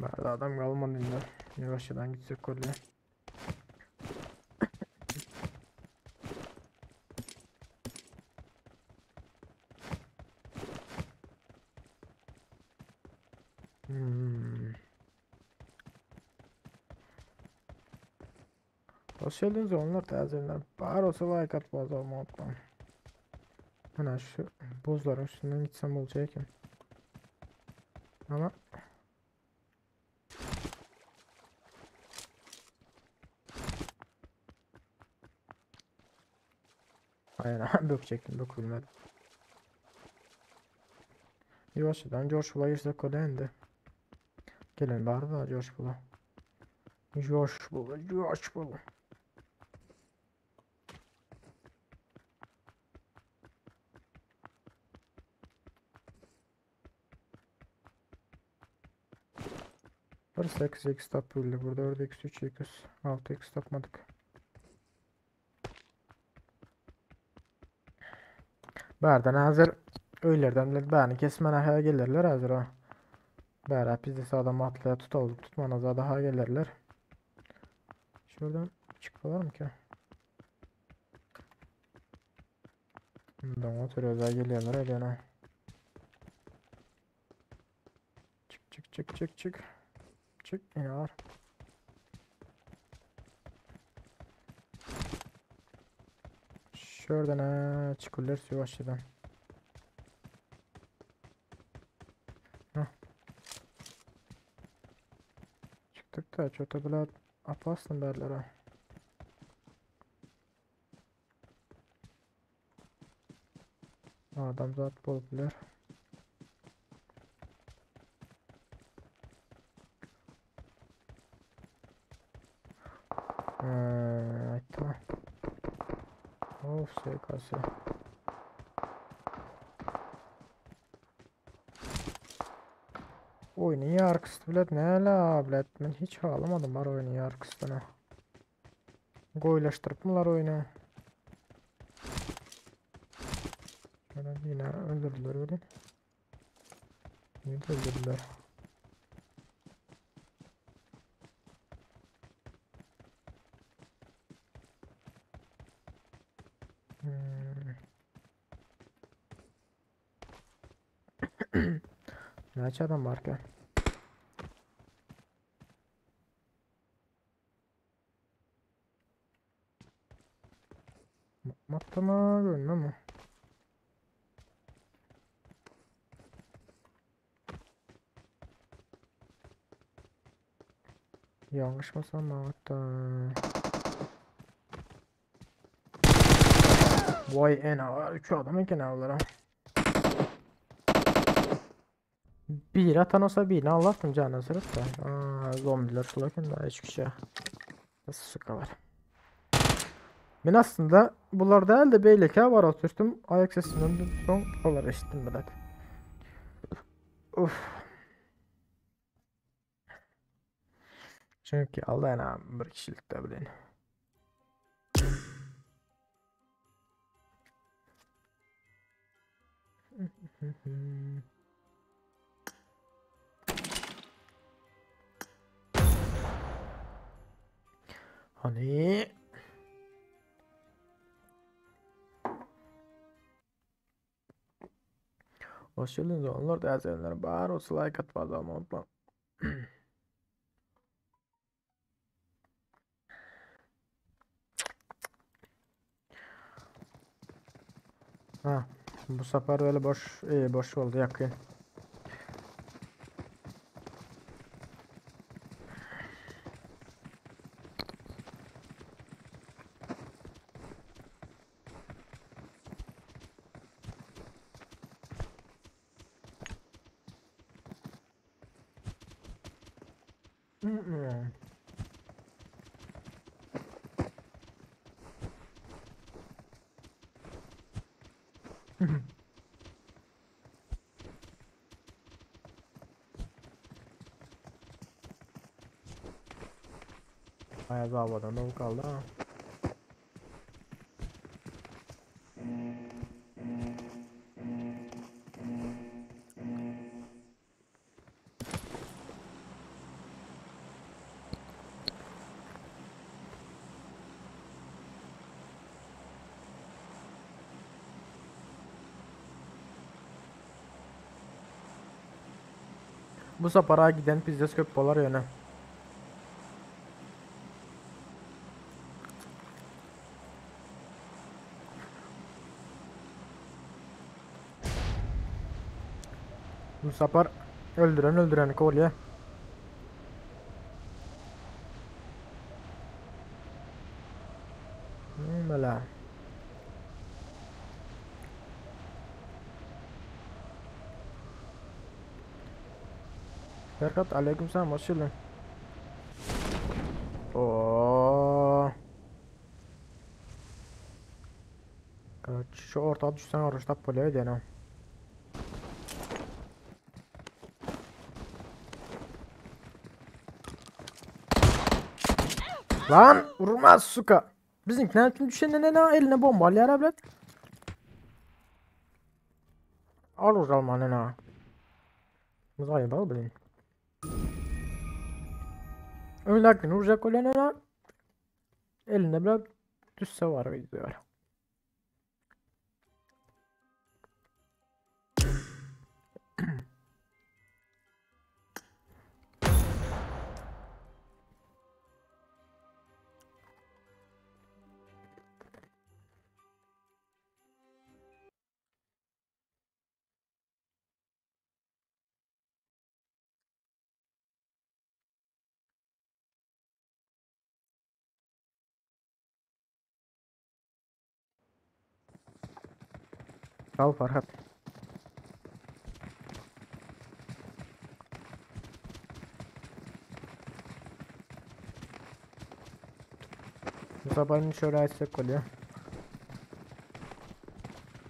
Bärde adam galmady indi. Ýuwaşjadan gitsek bolýar. Hmm. Hoş geldiniz onlar täzeler. Bar olsa like atmaz olmaktan. Ana şu buzların üstünden gitsem olacak eken. Ama Aynen bökecektim bökülmedi. Yavaşdan George girsek kolay indi. Gelin bari da George Bull'a. George Bull, George Bull. Bir 8x tap bildi. Burada 4x 3x 6x tapmadık. Bärden hazır öylerden bile bärini kesmene ha gelirler hazır ha. Bära biz de adam atlaya tutalım tutmana daha gelirler. Şuradan çıktılar mı ki? Bundan oturuyoruz ha geliyorlar öyle ha. Çık çık çık çık çık. Çık yine var. Şuradan ha çıkırlar yavaşçadan. Hah. Çıktık da çok da bile apasın derler ha. Adam zat bolup biler. Ee, tamam. Of SKS. Oyunun yarkısy bilet ne la bilet men hiç alamadım var oyunun yarkısını. Goýlaşdyrypmylar oyunu. Şöyle yine öldürdüler öyle. Yine öldürdüler. Hmm. Näçe adam var ki? Matta mı görünmüyor mu? Yanlışmasam hatta. Vay en ağır 3 adam eken avlara. Bir atan olsa birini Allah'tım canına sırıp da. Aa, zombiler şulaken daha hiç kişi. Nasıl sıkalar. Men aslında bular değil de beyleki var oturttum. Ayak sesinden son olar eşittim bilet. Uf. Çünkü Allah'ın bir kişilik de bilin. Hani Hoş geldiniz onlar da ezenler. Bar olsa like atmaz ama unutma. Ha, bu sefer öyle boş, iyi boş oldu yakın. Ayaz havadan da kaldı ha. Bu sapara giden pizdes köp bolar ýöne. Bu sapar öldüren öldüren kolye. Mela. Ferhat aleykümselam hoş geldin. Oo. Şu orta düşsen oruçta polya edene. Lan vurmaz suka. Bizimkiler kim düşende ne ne eline bomba alıyor evlat. Al o zaman ne. Muzayı bilin. Öyle vuracak öyle Elinde biraz düşse var diyor. Al Ferhat. Bu sabahın şöyle açsak oluyor.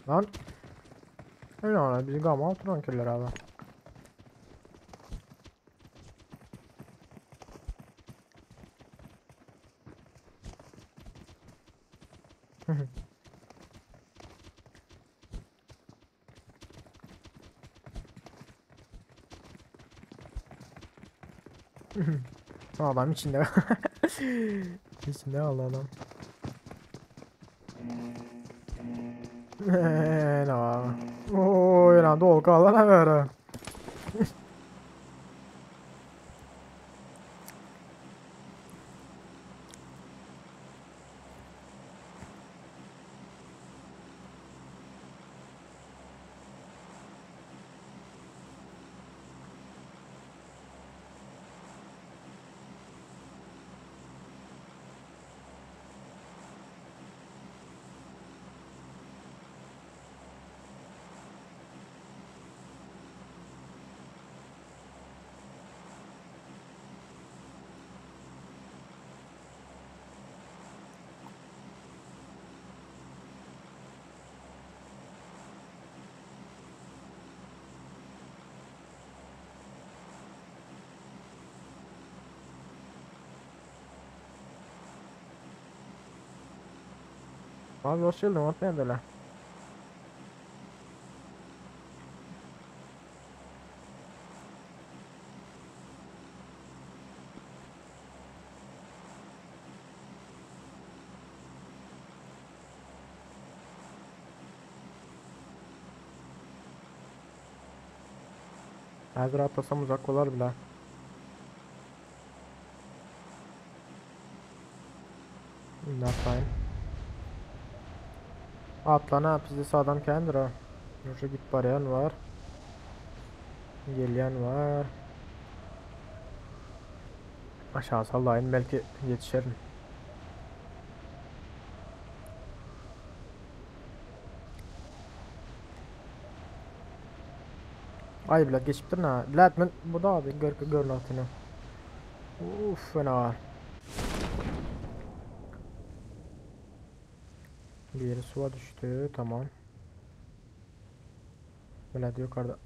Lan. Öyle ona bizi gama oturan köller abi. Adam içinde. İçinde aldı adam. Ne Oo, lan dol kalana böyle. Abi hoş geldin unutmayın da. Hazır atlasam uzak olar bile. Ne yapayım? Atlana bizde sağdan kendir ha. Yoksa git barayan var. Gelýän var. Aşağı sallayın belki yetişerim. Ay bilet geçipdir na. Bilet men bu da abi gör gör altını. Uf, fena. Biri suwa düşdi, tamam. Millet yukarıda.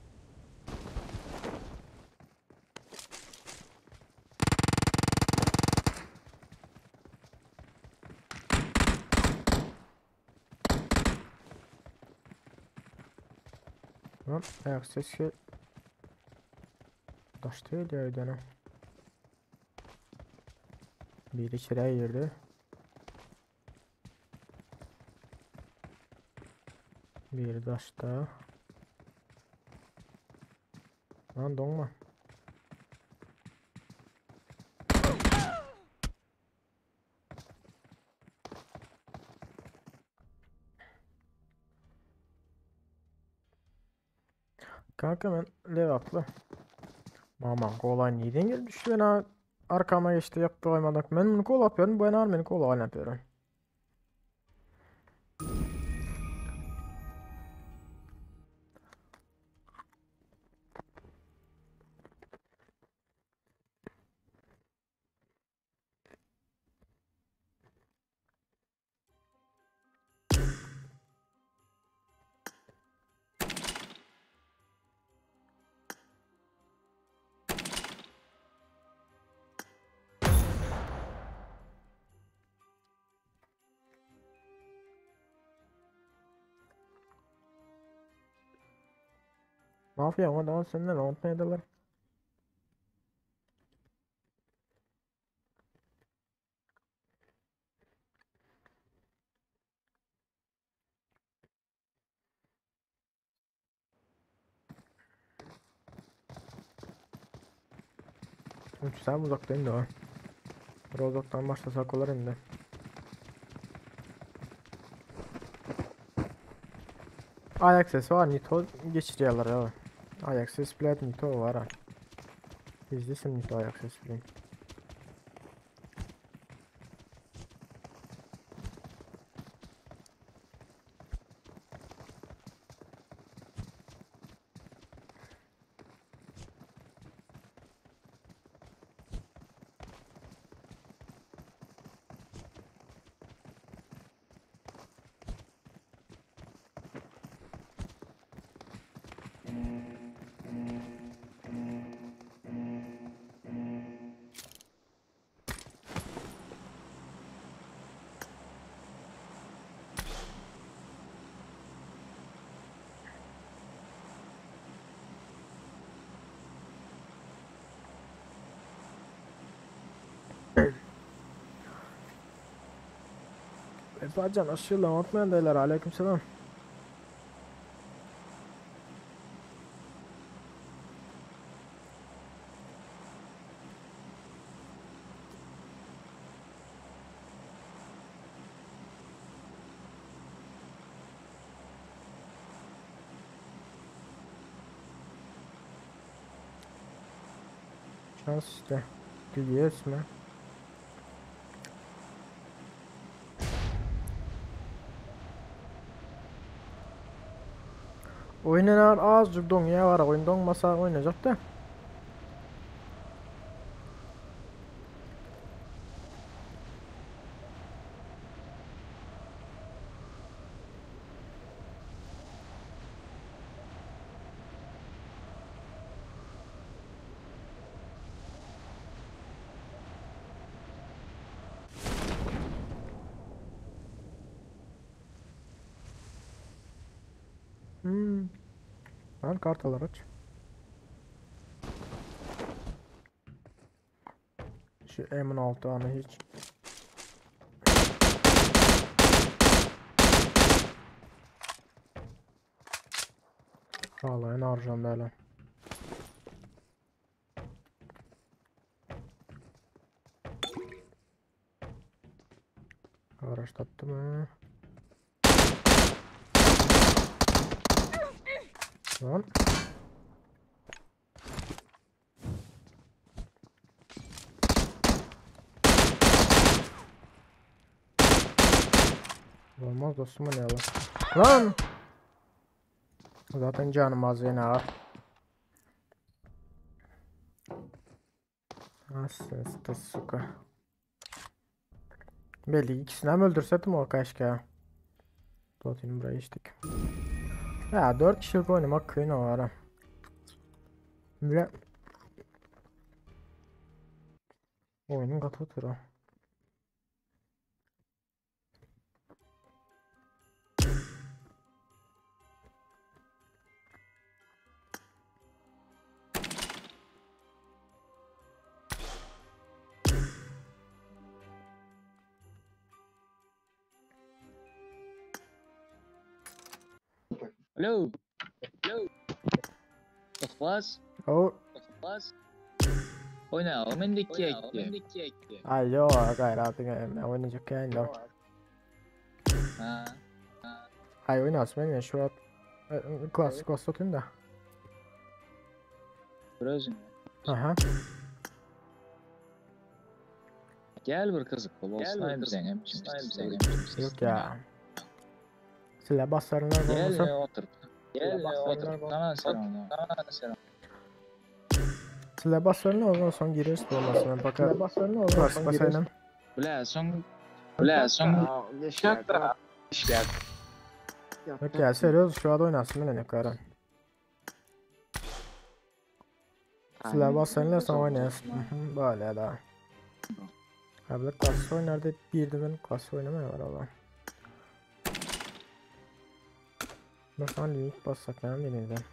Lan ayak sesi Daş değil ya ödene. Biri içeriye girdi. Biri daşda. Lan donma. Kanka ben Levaplı. Aman kolay neden gelip düştü ben ha arkama geçti yaptı koymadık. Ben bunu kol yapıyorum bu en beni kol yapıyorum. Mafya ama daha senden unutmaydılar. Üç sen uzaktayım da o. Uzaktan başlasak olur indi. Ayak sesi var Nito geçiriyorlar ya. Ayak sesi bilet Nito var ha. İzlesin Nito ayak sesi bilen. Vefacan aşırı unutmayan dayılar aleykümselam. Şans işte. Gidiyoruz mi? Oynanar azıcık donuyor var. Oyun donmasa oynayacak da. Hmm. Lan kartalar aç. Şu M16 anı hiç. Vallahi ne harcam böyle. Araç taptı mı? Lan. Olmaz dostum ne lan? Lan! Zaten canım az yine ha. Aslında suka. Belli ikisini hem öldürseydim o keşke. Plotini buraya içtik. Ya 4 kişilik oynamak kıyın o ara. Bile oyunun katı turu. Alo. Alo. Yhlas. O Yhlas. Oýna, men dikki ekdi. Ay yo gayrat ben oynayacak yani. Ha. Ay oynasın ben şu an klasik olsun da. Özüm. Aha. Gel bir kızık bol olsun sen Yok ya. Silah basarlar Gel olmasa. otur. Gel otur. Tamam selam. Tamam selam. Silah basarlar ondan sonra gireriz olmasın. Ben bakar. Klasik basayım. Bile son Bile son Geç Yok ya seriöz şu an oynasın ben ne kadar. Silah basarlar sonra oynayasın. Böyle da. Abi klasik oynardı bir de ben klasik oynamaya var Allah. Nasıl link bassak ben deneyeceğim.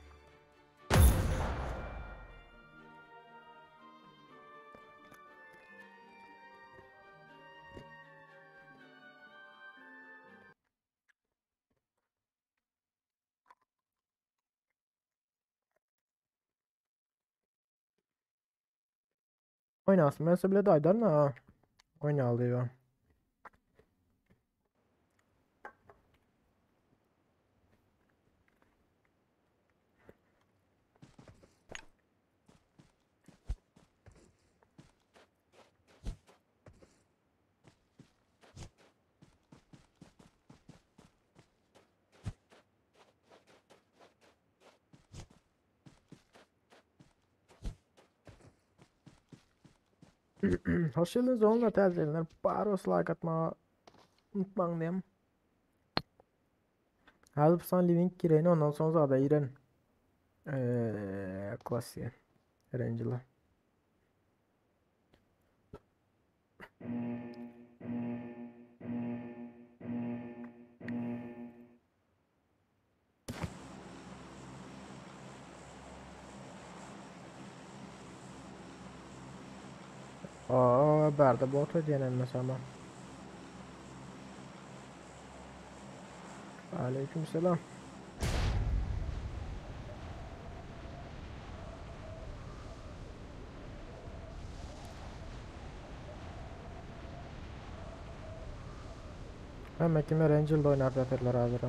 Oynasın. Ben bile de aydar ha. Oyna alıyor. Hoş geldiniz onunla tercihler. Baros like atma unutmayın diyeyim. Hadi sana link gireyim ondan sonra da girelim. Klasiğe. Erencil'e. Aa, berde bot ödeyelim mesela. Aleykümselam. Hemen kime Rangel'da oynar yatırlar hazır.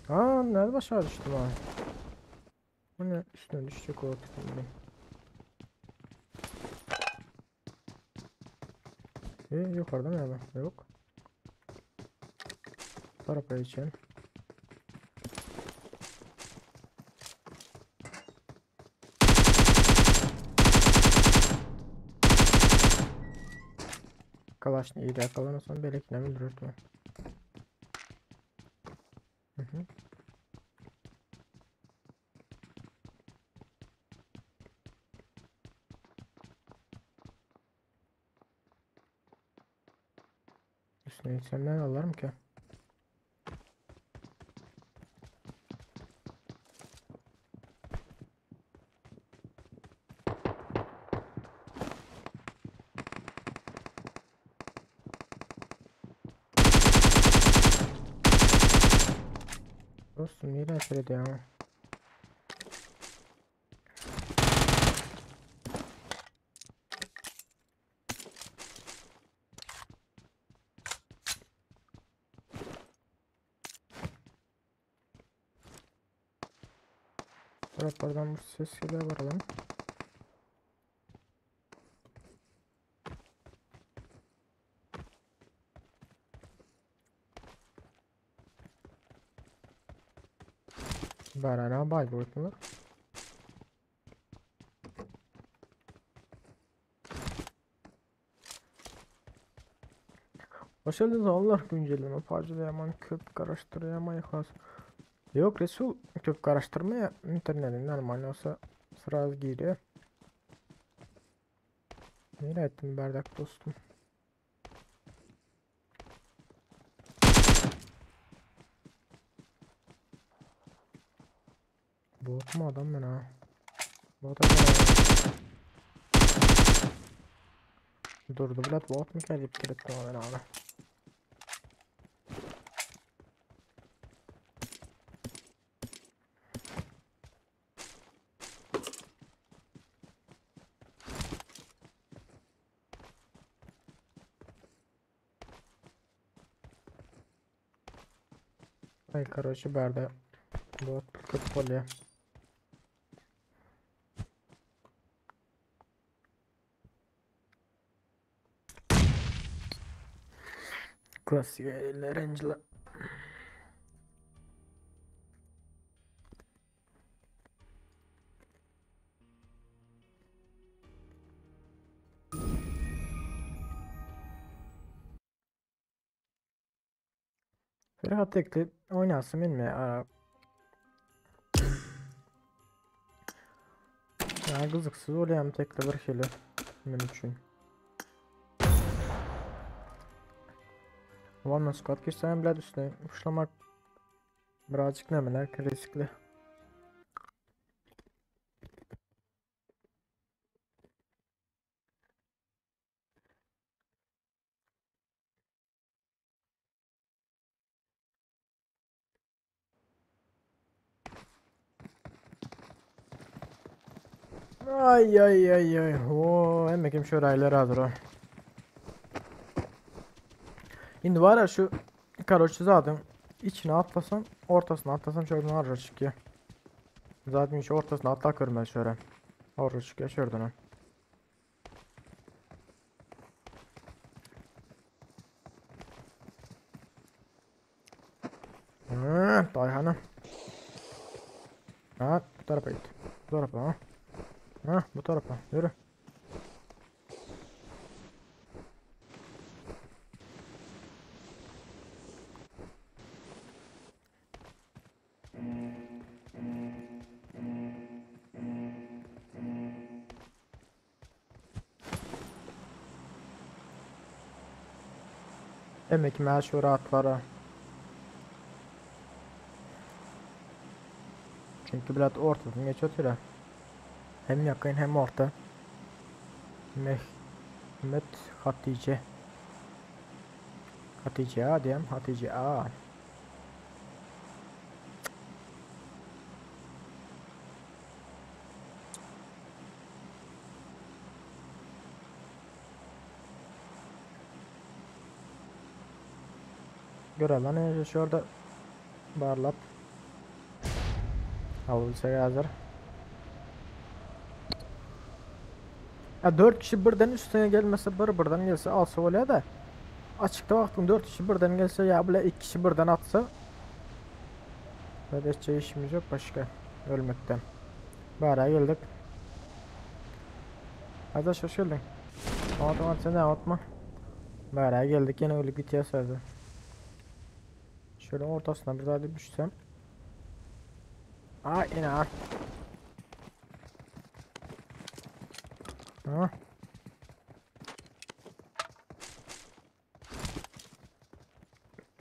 Aa, nerede başa düştüm ha? Bu ne? Üstüne düşecek o tipim Yukarıda mı abi? Yok. Tarafa için. Kalaşını iyi de yakalanırsan belki ne öldürürdü. Hı hı. Üstüne gitsem ben alırım ki. Dostum niye nefret ya? Taraflardan bu ses geliyor varalım. Barana bay boyutlu. Hoş geldiniz oğullar. Güncelleme parçalayaman köp garaşdyrýarmy Yhlas? Ýok Resul köp garaşdyrmaýar. Internetiň normal bolsa sraz girýär. Nirä etdim bardak dostum? Bot mu adam ben ha? Bot adam. Durdu bilet bot mu gelip girip ben abi. Ay karoçi bärde bot köp bolýar. Klasik Angela. Ferhat tekli oynasın bilmiyor. Ara. Ya gyzyksyz bolýam tekli bir hili men üçin. One squad girsem bile üstüne uçlamak birazcık nemeler riskli. Ay ay ay ay. Oo, hem kim şu raylar hazır o. Şimdi var ya şu karoçu zaten içine atlasam ortasına atlasam şuradan arra çıkıyor. Zaten şu ortasına atla görmez şöyle. Orada çıkıyor şuradan. Ha, Dayhan'a. Ha, bu tarafa git. Bu tarafa ha. Ha, bu tarafa. Yürü. Demek ki şu rahatlara. Çünkü biraz ortadan geçiyor türe. Hem yakın hem orta. Mehmet Hatice. Hatice A diyeyim. Hatice A. Göre lan şurada barlap. Avulsa hazır. Ya 4 kişi birden üstüne gelmese bir birden gelse alsa oluyor da. Açıkta baktım 4 kişi birden gelse ya bile 2 kişi birden atsa. Böyle işimiz yok başka ölmekten. Bari geldik. Hadi hoş geldin. Tamam sen de atma. Bari geldik yine ölüp bitiyor sözü. Şöyle ortasına bir daha bir düşsem. Aa yine ha. Ha.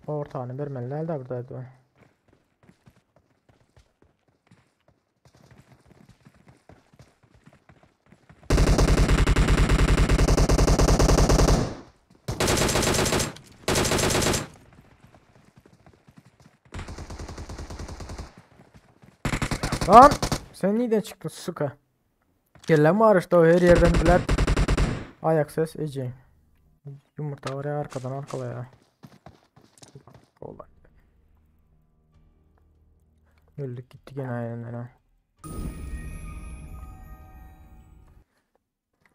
Ortağını vermeliler de buradaydı. Lan sen nereden çıktın suka? Gel lan o her yerden biler. Ayak ses Ece. Yumurta var ya arkadan arkala ya. Kolay. Öldük gitti gene aynen ha.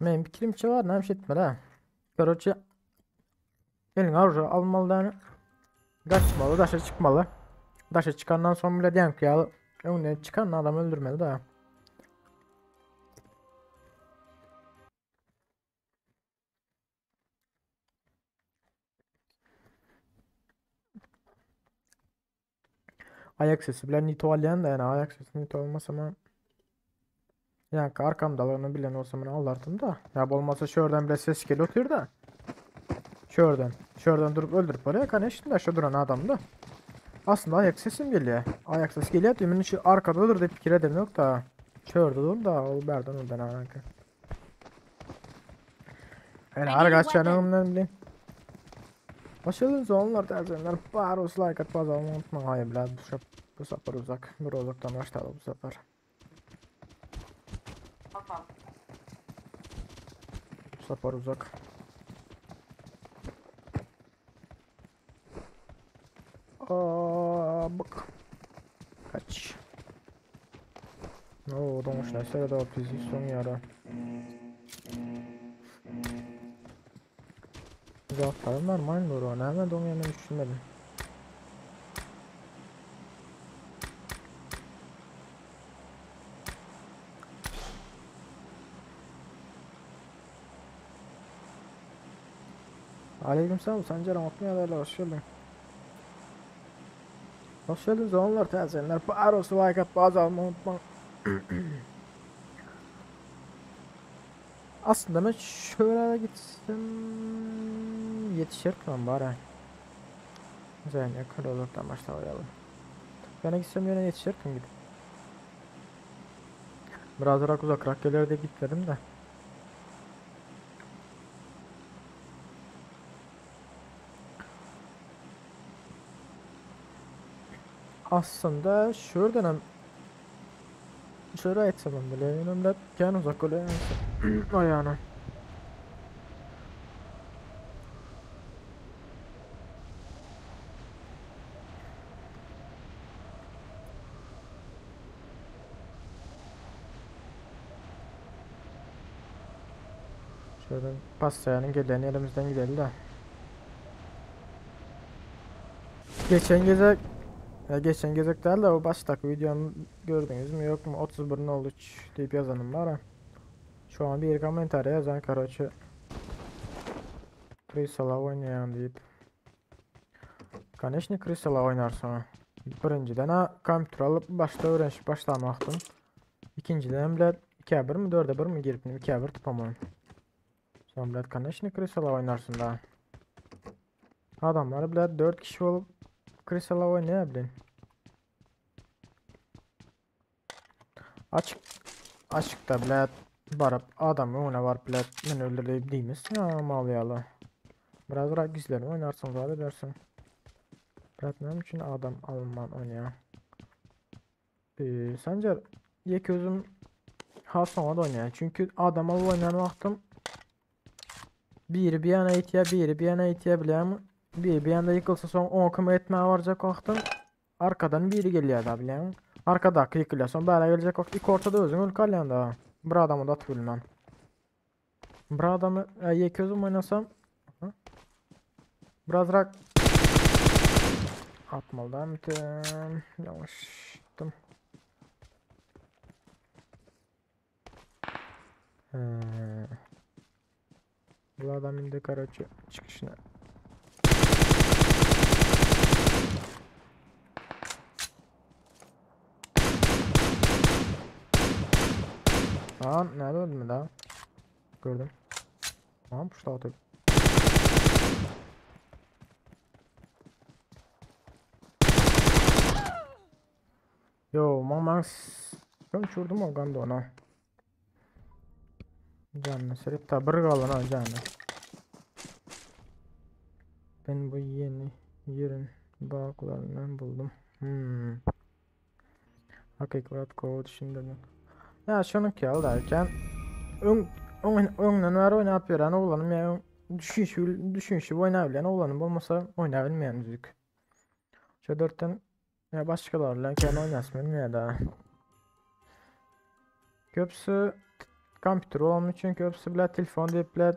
Benim bir kilimçe var ne şey etme ha. Короче. Gelin arzu almalı da kaçmalı daşa çıkmalı. Daşa çıkandan sonra bile diyelim ki ya önüne çıkan adam öldürmeli de. Ayak sesi bilen nito alýan da yani ayak sesi nito olmasa ama yani arkamdalarını bilen olsa ben alardım da. Ya olmasa şuradan bile ses geliyor oturuyor da. Şuradan. Şuradan durup öldürüp oraya kardeşim de şu duran adam da. Aslında ayak sesim geliyor. Ayak sesi geliyor. Demin şu arkadadır da fikir edem yok da. Şurada dur da o berden oradan arka. Yani I need a arkadaşlarımdan bileyim. Başladığınız onlar tercihler. Barus like at bazı unutma. Hayır biraz bu, şap, bu sefer uzak. Bir uzaktan başlayalım bu sefer. Bu sefer uzak. Aa, bak. Kaç. Oo, donmuş neyse de pozisyon yara. Uzaklarım normal doğru. Nerede don yemeyi düşünmedim. Aleykümselam Sancar Atmayalarla hoş geldin. Hoş geldin zamanlar təzənlər. Barosu like at bazı almayı unutma. Aslında ben şöyle gitsem yetişir mi bari? Güzel yakın olurdan başlayalım. Ben gitsem yine yetişir mi gidip? Biraz daha uzak gelir de gitmedim de. Aslında şuradan hem şöyle etsem bile önemli kendi uzak oluyor ayağına. Şuradan pastayanın geleni elimizden gidelim de. Geçen gece ya geçen gece değil de o baştaki videomu gördünüz mü yok mu 31.03 deyip yazanım var ha. Şu an bir komentara yazan karaçı Krysala oynayan deyip. Конечно Krysala oynarsan. Birinciden ha kompüter alıp başta öğrenişip başlamaktım. İkinciden bile 2'ye 1 mi 4'e 1 mi girip 2'ye 1 tupamam. Son bile конечно Krysala oynarsın daha. Adamlar bile 4 kişi olup Krysala oynayabilin. Açık açıkta bile barıp adam ona var bile men öldüreyim deyimiz. Ya malayalı. Biraz bırak gizlerini oynarsın zaten edersin. Bırakmam için adam alman oynaya. Sancar yek özüm ha sonra da oynaya. Çünkü adam alıp oynayan vaxtım biri bir yana itiye, biri bir yana itiye bileyim. Biri bir yanda yıkılsa son 10 kımı etmeye varacak vaxtım arkadan biri geliyor da bileyim. Arkadaki yıkılıyor son bana gelecek vakt ilk ortada özün öl kalyan da. Bir adamı da atıp Bir adamı yek özüm oynasam Aha. Biraz rak atmalıdan bütün yanlıştım. Bu adam indi karaçı çıkışına. Aa, nerede öldüm daha? Gördüm. Tamam, puşta atıyor. Yo, man ben uçurdum o ganda ona. Canını serip de bir kalan ha canı. Ben bu yeni yerin bağlarından buldum. Hakikat kod şimdi. Ya şunu ki al derken öňden beri oynap ýören oglanym ya düşünüşüp oynayabilen oglanym bolmasa oynayabilmeýän düzük. Şu dörtten ya başkalar bilen kendi oynasın bilmeýär da. Köpüsü kompüter olan üçin köpüsü bile telefon deyip bile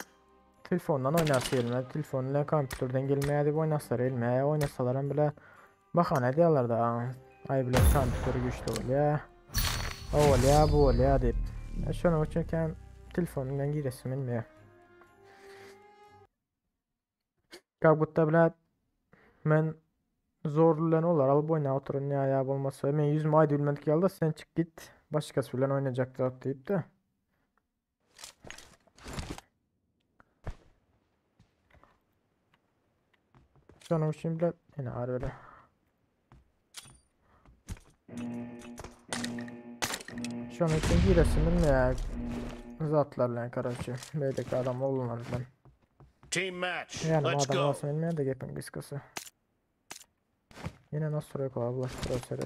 telefondan oynasın elmə, telefon ile kompüterden gelmeye deyip oynaslar elmə, oynasalar hem bile bahane diyorlar da. Ay bile kompüter güçlü oluyor. O oluyor, bu oluyor deyip. Şunu üçin telefonundan giresim bilmiyor. Kabutta bile men Zor bilen olar alyp oýnap oturan ýa ýa bolmasa men ýüzüme aýdyp bilmedik ýaly-da sen çyk git başgasy bilen oýnajak zat diýip-de. Şonuň üçin bile ene ar bile. Şonuň üçin giresim bilmeýär. Zatlar bilen karaçy. Beýleki adam oglanlar bilen. Team match. Yani Let's adam go. olasym bilmeýär de gepin gysgasy. Yine nasıl soruyor bulaştırıyor seri.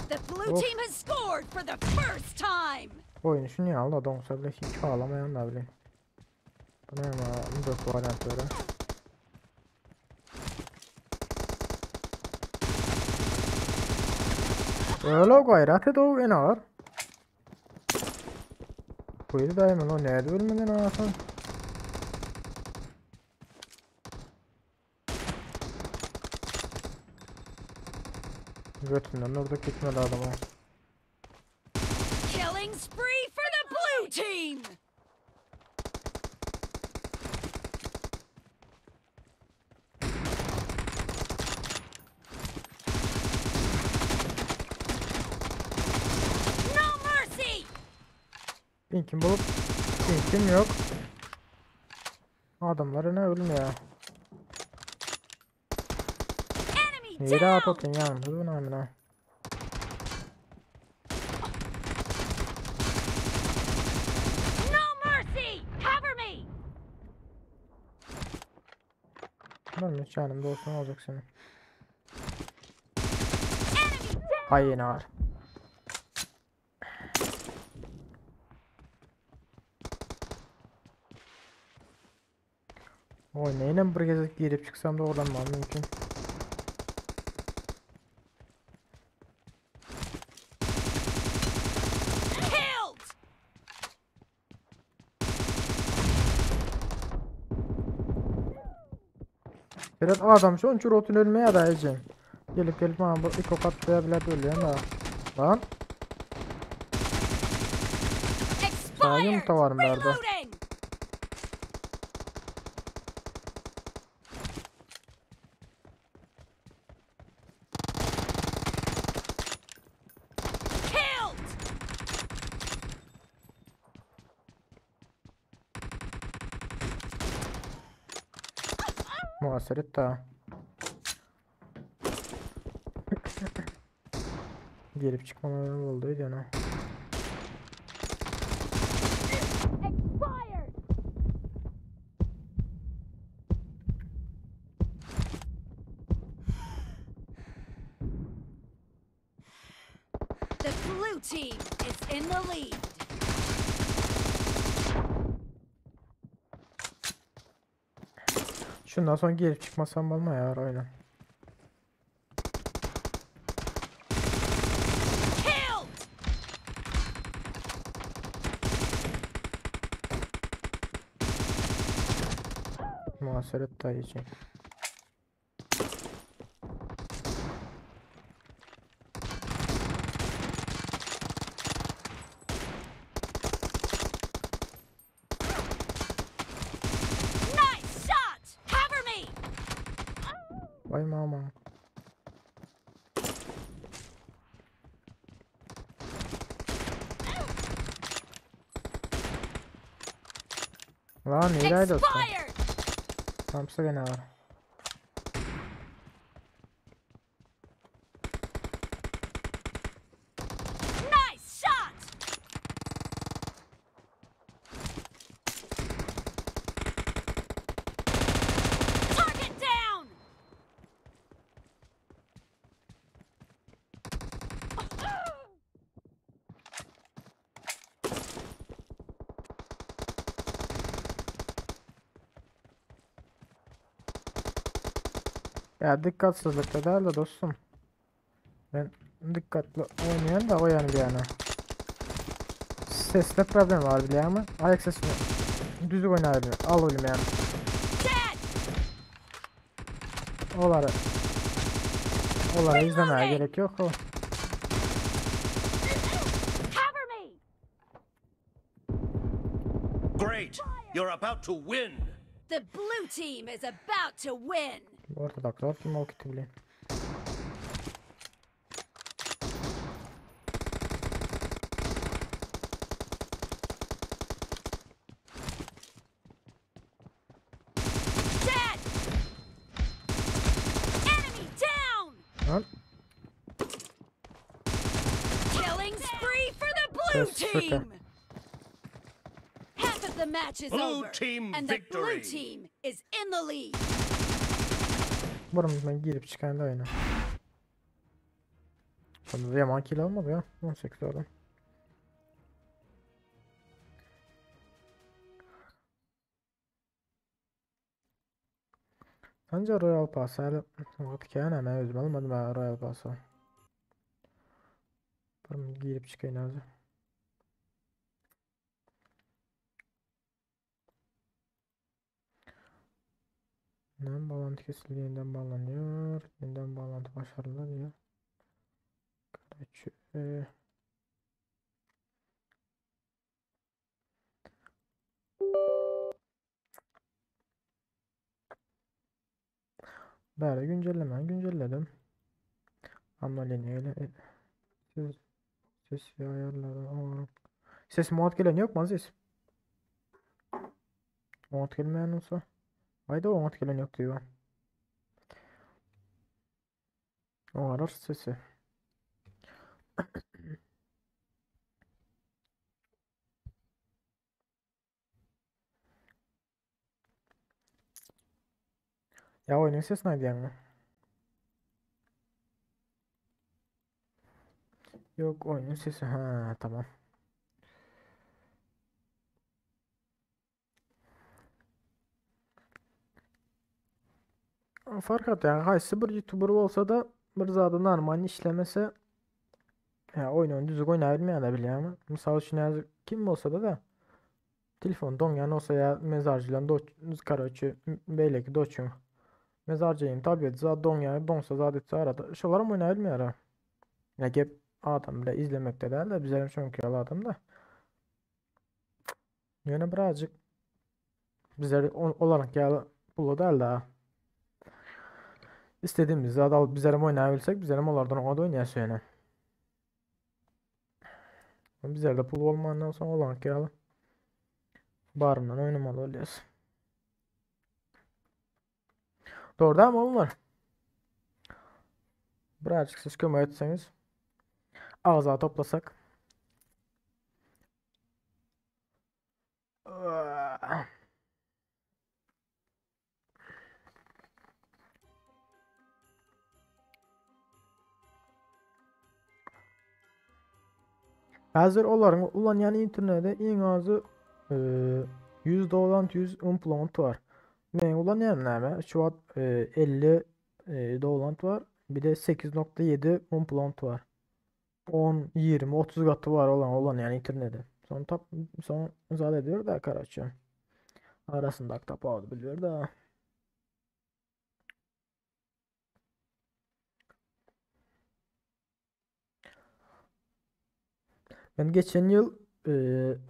The blue Of. team has scored for the first time. Bu oyunu şu niye aldı donsa bile hiç ağlamayan da bile. Bu ne ama bu da variantları. Öyle gayret et o en ağır. Buydu da hemen o nerede ölmedin anasını? Götünden orada gitmedi adama. Killing spree for the blue team. No mercy. Pinkim bulup pinkim yok. Adamları ne ölmüyor. Enemy Neydi at down. atın ya? Bu ne amına? No mercy. Cover me. Ben hiç yanımda olsun olacak senin. Enemy down. Hay yine var. Oy neyle bir gezek girip çıksam da oradan mümkün. Killed. Evet adam şu an rotun ölmeye da ecem. Gelip gelip bana bu ilk ok atlayabilir ölüyor da. Lan Expired. yumurta var mı nerede? Reloading. Killed. Muhaseret da. Gelip çıkmam oldu yani. Expired. The blue team is in the lead. Şundan sonra gelip çıkmasam olma ya aynen. Killed. Muhaseret da için. Nice shot. Cover me. Vay mama. Lan nereye dostum? Expired. Tamsa gene var. Nice shot. Target down. Ya dikkatsizlik de değil de dostum. Ben dikkatli oynayan da o yani bir yana. Seste problem var bile ama ayak sesini düzgün oynayabilir. Al oğlum yani. Onları onları izlemeye gerek yok o. Cover me. Great. You're about to win. The blue team is about to win. Ortadakiler kim o kiti bileyim. Lan. Killing spree for the blue Ses şoka. team. Half of the match is Blue over team and the blue victory. team is in the lead. Varım ben girip çıkan da oyuna. Sonunda da yaman kill almadı ya. 18 oradan. Sence Royal Pass hali wagt kän men özüm almadym ha Royal Pass'y. Bir girip çıkayın özü. Neden bağlantı kesildi? Yeniden bağlanıyor. Yeniden bağlantı başarılı diyor. Karaçı. Böyle güncelleme güncelledim. Ama yine ses, ses ayarları. Aa. Ses mod gelen yok mu Aziz? Mod gelmeyen olsa. Haydi o mod gelen yok diyor. O arar sesi. Ya oyunun sesi neydi yani? Yok oyunun sesi. Ha tamam. Fark at yani qaysı bir YouTuber olsa da bir zady normal işlemese ya oyun düzgün oynay bilmeýär da bilýärmi? Mysal üçin häzir kim bolsa da da telefon doňýan bolsa ya mezarjylan do karoçe beýleki doçuň mezarjyň tablet zat doňýar doňsa zat etse arada şolaram oýnay bilmeýär ha. Ya gep adam bile izlemekte däl de bizlerem şoňky ýaly adam da. Ýöne birazjyk bizler olaryňky ýaly pully däl da. İstediğimiz zat alyp bizlerem oýnaýabilsek bizlerem olardan oňat oýnaýas ýöne. Bizlerde pul bolmandan soň olaryňky ýaly baryndan oýnamaly bolýas. Doğru değil mi oğlum? Birazcık siz kömek etseniz ağza toplasak. Hazır olaryň ulanýan internete iň azy e, 100 dolant 100 upload var. Men ulanýan näme? Şu wagt 50 dolant var. Bir de 8.7 upload var. 10, 20, 30 katı var olan olan yani internete. Son tap son zat ediyor da karaçı. Arasında tapawudy biliyor da. Ben geçen yıl e,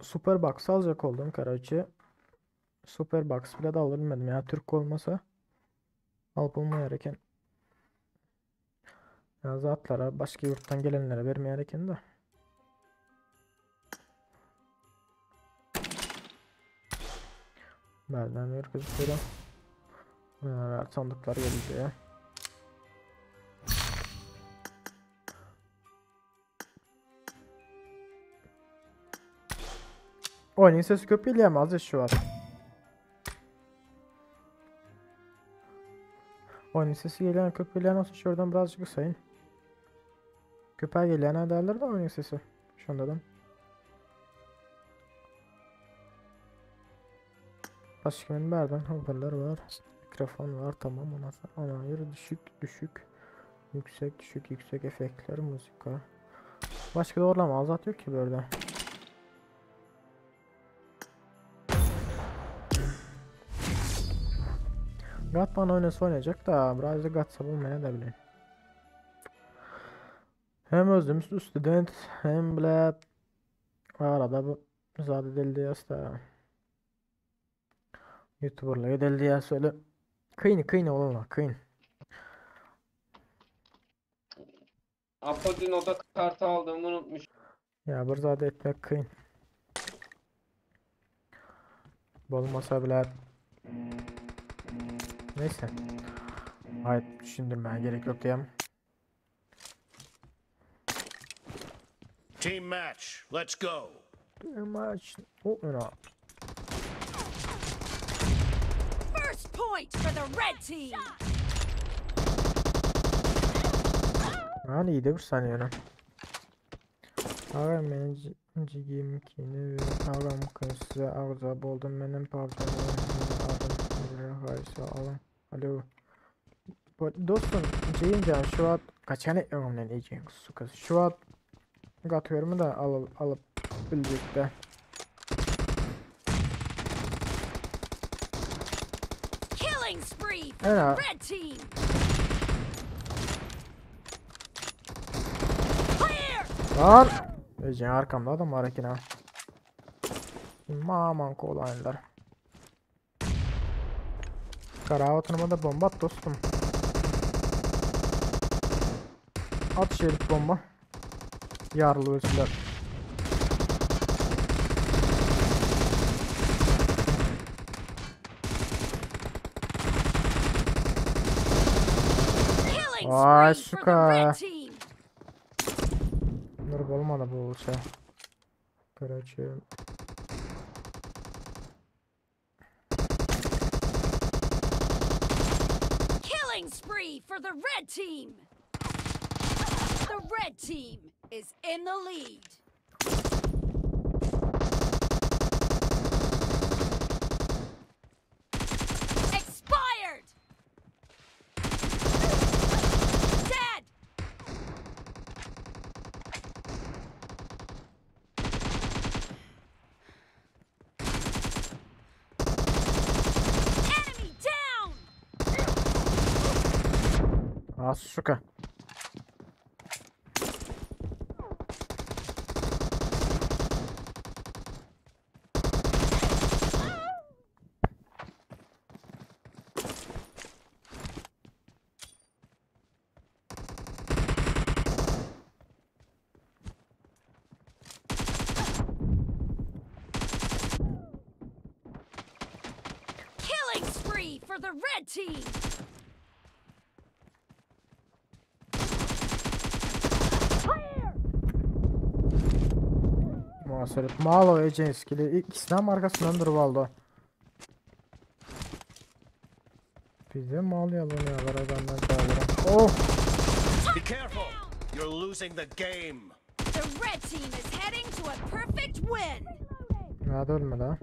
Superbox alacak oldum karaçı. Superbox bile de alırmadım ya Türk olmasa. Alıp olmayarken. Ya zatlara başka yurttan gelenlere vermeyereken de. Nereden bir gözüküyor? Evet, sandıklar geldi. Oyunun sesi köp gelýärmi şu wagt? Oyunun sesi gelýän köp gelýän olsa şuradan birazcık kısayın. Köpeğe gelýän derler de oyunun sesi. Şondadan. Başka benim nereden hoparlör var. Mikrofon var tamam ondan sonra ana yeri düşük düşük yüksek düşük yüksek efektler müzika. Başka doğrulama azat yok ki böyle. Gatman oynasa oynayacak da biraz da Gatsa bulmaya da bileyim. Hem özüm student hem bile arada bu zat edildi da YouTuber'la edildi ya söyle. Kıyın kıyın olanlar kıyın. Apo dün oda kartı aldığımı unutmuş. Ya bir zat etmek kıyın. Bolmasa bile Neyse. Hayır düşündürmeye gerek yok diyeyim. Team match. Let's go. Team match. O öne. First point for the red team. Lan iyi de bir saniye öne. Agam meni jigim kini ve agam size agza boldum menim PUBG'm adım haysa alın. Alo. Dostum Ceyincan şu an kaçan ömrümden iyicin sukası. Şu an gatıyorum da alıp alıp bilecekte. Killing spree for Evet. the red team. Clear. Lan! Ece arkamda adam var ha. Aman kolaylar. Karavatınıma da bomba at dostum. At şerif bomba. Yarlı ölsüler. Killing Ay spree for the suka. red team. Dur olmadı bu şey. Короче. Killing spree for the red team. The red team is in the lead. Expired. Dead. Enemy down. А, сука. Killing spree for the red team. Clear. Muhasebe. Malo Ece skili ikisinden arkasından durup aldı. Bize mal yalanıyorlar adamlar çağırıyor. Oh! Be careful. You're losing the game. The red team is heading to a perfect win. Nerede ölmedi ha?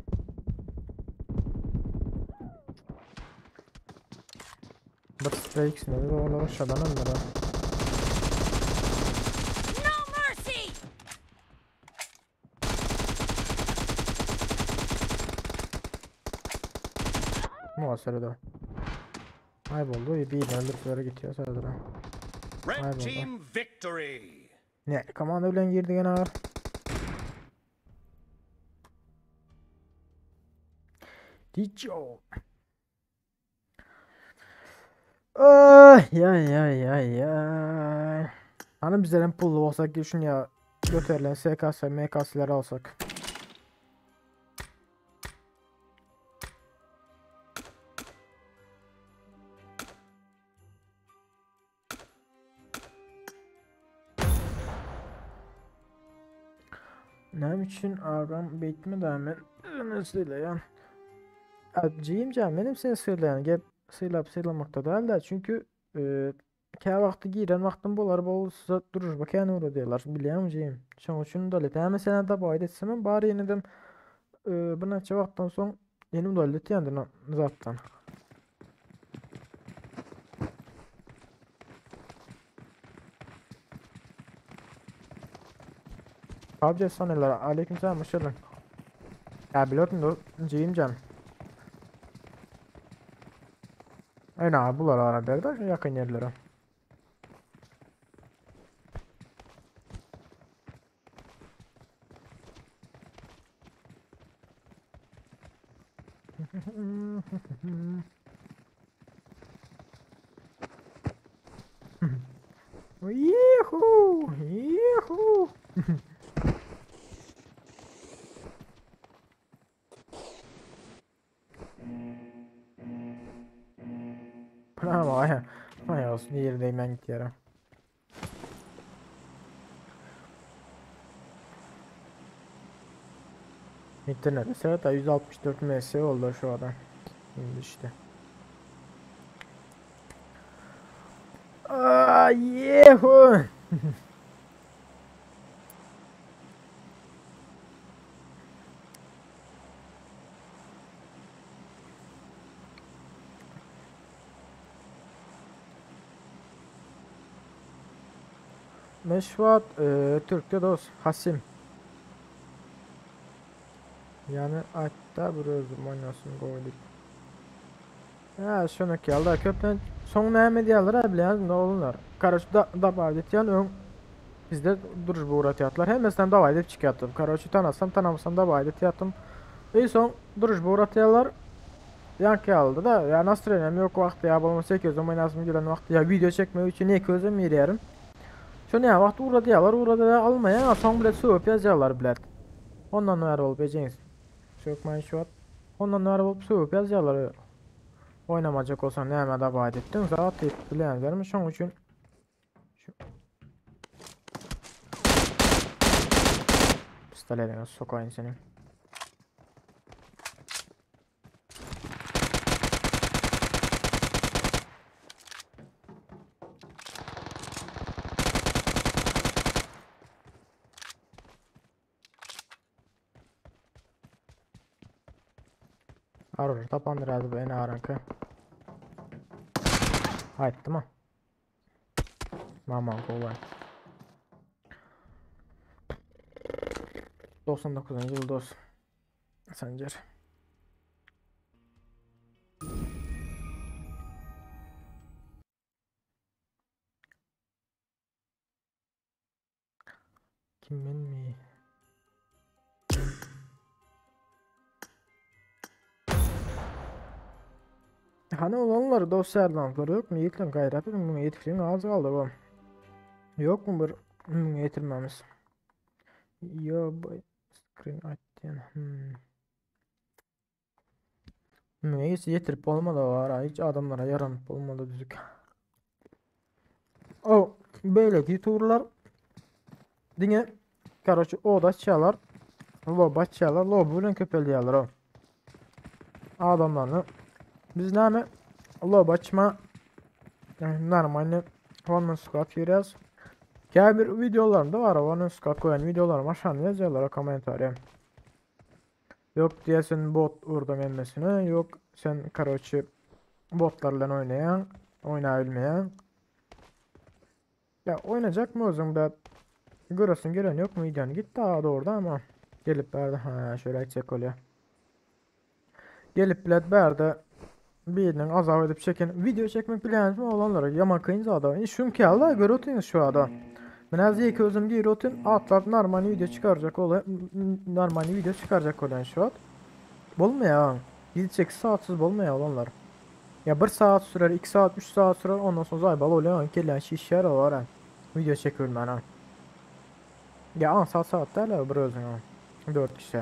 Bir sprey ikisinde de oralar aşağıdan ölmedi ha. No mercy. Muhasebe de. Kayboldu. Bir öldürdüler gidiyor sadece. Red Vay be. team victory. Ne? Komanda bilen girdi gene var. Dicho. Ay ay ay ay ay. Hani bizlerin pullu olsak ki şunu ya götürülen SKS, MKS'leri alsak. Ne için agam bitmi de men sıylayan. Ciyim benim seni sıylayan gep sıylap sıylamakta değil de çünkü e, Kä wagty giren wagtym bolar bolsa durur bak yani uğra diyorlar. Bilýän jiyim. Şoň üçin da lete mesela da bayt etsem bari ýene e, bu näçe wagtdan soň ýene udalet ýandy zatdan. PUBG efsaneler. Aleykümselam hoş geldin. Ya biliyordum da ciyim can. Aynen abi bular ara berder yakın yerlere. Yuhu! Yuhu! Bravo, ay, ay olsun yerindeyim ben git yere. Internete seret 164 ms oldu şu adam. Şimdi işte. Aa, yehu. Meşvat e, Türk'te dost Hasim. Yani hatta bir özüm oynasın goýduk. Ya şunu geldi köpten soň näme diýerler ha bilýän ne olunlar. Karoç da da etýän öň bizde duruş buğratýatlar. Hemmesinden daway edip çykyatdym. Karoç tanasam tanamasam daway edip Ey soň duruş buğratýarlar. Ýanky aldy da ya nastroýeniýam ýok wagty ya bolmasa 8 oynasym gelen wagty ya video çekmek üçin ýeke özüm ýerýärim. Şonu ya wagt uğradýarlar, uğradylar almaýan, soň bilet söwüp ýazýarlar bilet. Ondan näre bolup ejeniz. Sökmeyin şu at. Ondan näre bolup söwüp ýazýarlar. Oynamacak olsan näme da vaat ettin zat diýip bilýänlermi şoň üçin şu pistoletine sokayım seni. Arur tapandyr hadi bu en ağırınkı. Aýtdy mı? Maman kolay. 99. yıl dost. Sancar. Kimin mi? Hani olanlar dost serdanlar yok mu? Yiğitlen gayret edin bunu yetiştirin az kaldı bu. Yok mu bir bunu getirmemiz? Yo bu screen atyan. Hmm. Neyse getirip olmadı var ha. Hiç adamlara yaranıp olmadı düzük. O böyle youtuberlar diňe karoçe o da çalar. Loba çalar. Lobu bilen köpelýärler o. Adamlarını biz näme loba açma yani normalde One Squad girýäs. Käbir videolarımda var One Squad koyan videolarım aşağıya yazıyorlar kommentariye. Yok diyesin bot vurdun emmesine. Yok sen karoçe botlarla oynayan, oynayabilmeyen. Ya oynayacak mı özün de Görürsün gelen yok mu videonu git daha doğru ama gelip berdi ha şöyle açacak oluyor. Gelip bilet berdi birinin azap edip çeken video çekmek bilen mi olanlara yaman kıyınca adam. Çünkü Allah görüyorsunuz şu adam. Ben az iyi özüm giriyorsun atlar normal video çıkaracak olan normal video çıkaracak olan şu an. Bolmayan 7-8 saatsiz bolmayan olanlar. Ya 1 saat sürer, 2 saat, 3 saat sürer ondan sonra zaybal oluyor. Gelen şişer var. Video çekiyorum ben ha. Ya 10 saat saat derler bir özün ha. 4 kişi.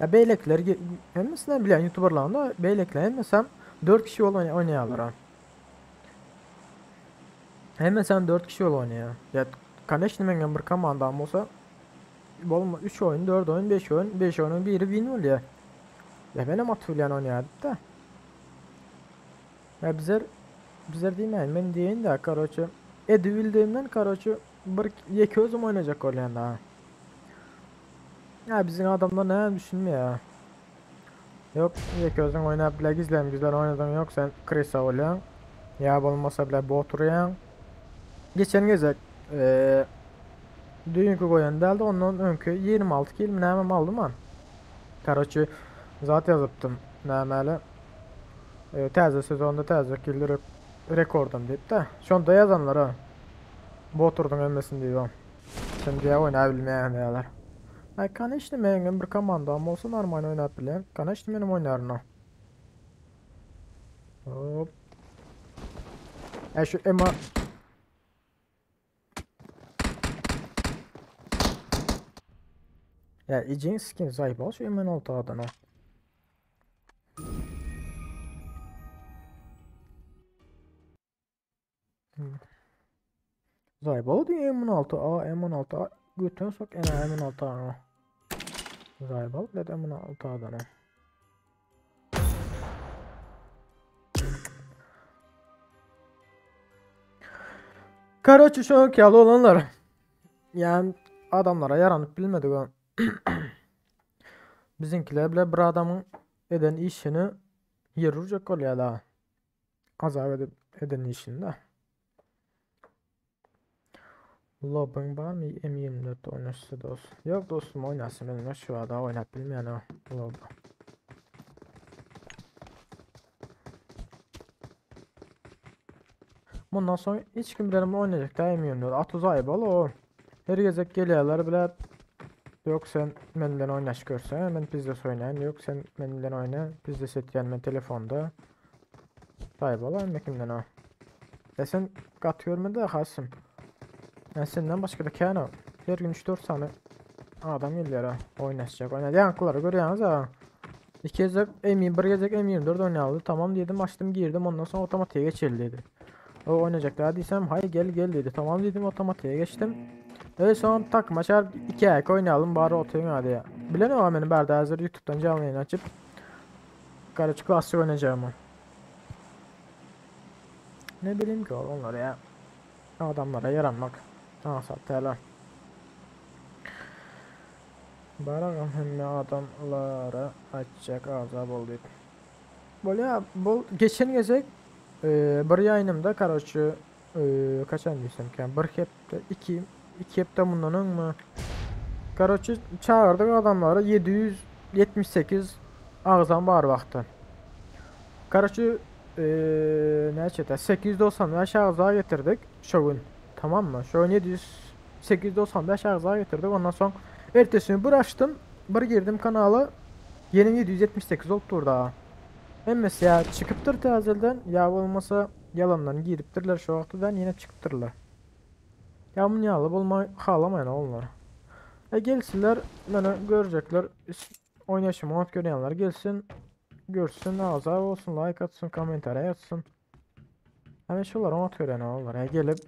Ya beylekler hemmesinden bilen youtuberların da beylekler hemmesem 4 kişi ol oynayalar ha. Hemmesem 4 kişi ol oynaya. Ya конечно mengen bir komandam olsa bolma 3 oyun, 4 oyun, 5 oyun, 5 oyunun biri win oluyor. Ya benim atılyan oynayardı da. Ya bizler bizler demeyin men deyin de короче Edildiğimden короче bir yeke özüm oynayacak olan daha. Ya bizim adamlar ne düşünmüyor ya. Yok yeke özün oynayıp bile gizlem güzel oynadın yok sen Krisa oluyorsun. Ya bolmasa bile bot uruyan. Geçen gezek dünkü koyan deldi ondan önkü 26 kill mi nämem aldım ha. Короче zat yazıptım nämeli. Täze sezonda täze kill rekordum deyip de. Şonda yazanlar ha. Bot urdun ölmesin diyor. Şimdi ya oynayabilmeyen diyorlar. Ay конечно meňem bir komandam olsa normal oynap bilen. Конечно benim oynarım o. Hop. Ya şu Emma Ya icin skin zayıf ol şu M16 adan o. Hmm. Zayıf ol diye M16 A M16 A götün sok en M16 A. Zaýbal bilen muny 6 adama. Karoçi şoňki ýaly olanlar. Yani adamlara ýaranyp bilmedik o. Biziňkiler bile bir adamyň eden işini ýer urjak bolýar da. Azap edip eden işini da. Lobbyň barmy M24 oýnaşsa dost? Ýok dostum oýnasyn men şu ada oýnap bilmeýän o lobby. Mundan soň hiç kim bilenim oýnajak da M24. At uzaý bol o. Her gezek gelýärler bile Ýok sen men bilen oýnaş görse, men pizdes oýnaýan, ýok sen men bilen oýna, pizdes etýän men telefonda. Saý bol hemme kimden o. E sen gaty görmedi hasym. Yani senden başga da kän o. Her gün 3-4 sany adam gelýär ha, oýnaşjak. Oýna ýaňkylary görýäňiz ha. İki gezek M bir gezek M24 oýnaly. Tamam dedim, açtım girdim. Ondan soň otomatiğe geçeli dedi. O oynayacak daha diysem hay gel gel dedi. Tamam dedim otomatiğe geçtim. E son takım açar iki ayak oynayalım bari oturayım hadi ya. Bilen o benim bari hazır YouTube'dan canlı yayın açıp Karıcı klasik oynayacağım o. Ne bileyim ki onlara ya. Adamlara yaranmak. Asat hele. Baragam hemme adamlara açacak azap oldu. Bolýa, bol geçen gezek e, bir ýaýnymda karoçi e, kaçan diýsemkä bir hepde iki iki hepde mundan öňmi karoçi çagyrdyk adamlary 778 agzam bar wagty. Karoçi e, näçe 895 agza getirdik şo gün. Tamam mı? Şo gün 700 895 agza getirdik. Ondan soň ertesi bir açtım, bir girdim kanala. Yeni 778 olup durdu ha. Hemmesi ya çıkıptır tazelden ya olmasa yalandan giripdirler şu wagtdan yine çıkıptırlar. Ya bunu ýaly bolmay halamaýan onlar. E gelsinler meni görecekler. Oýnaşymy ot görýänler gelsin. Görsün, ağza olsun, like atsın, kommentariýa ýazsyn. Hani şular ot görýän onlar. E gelip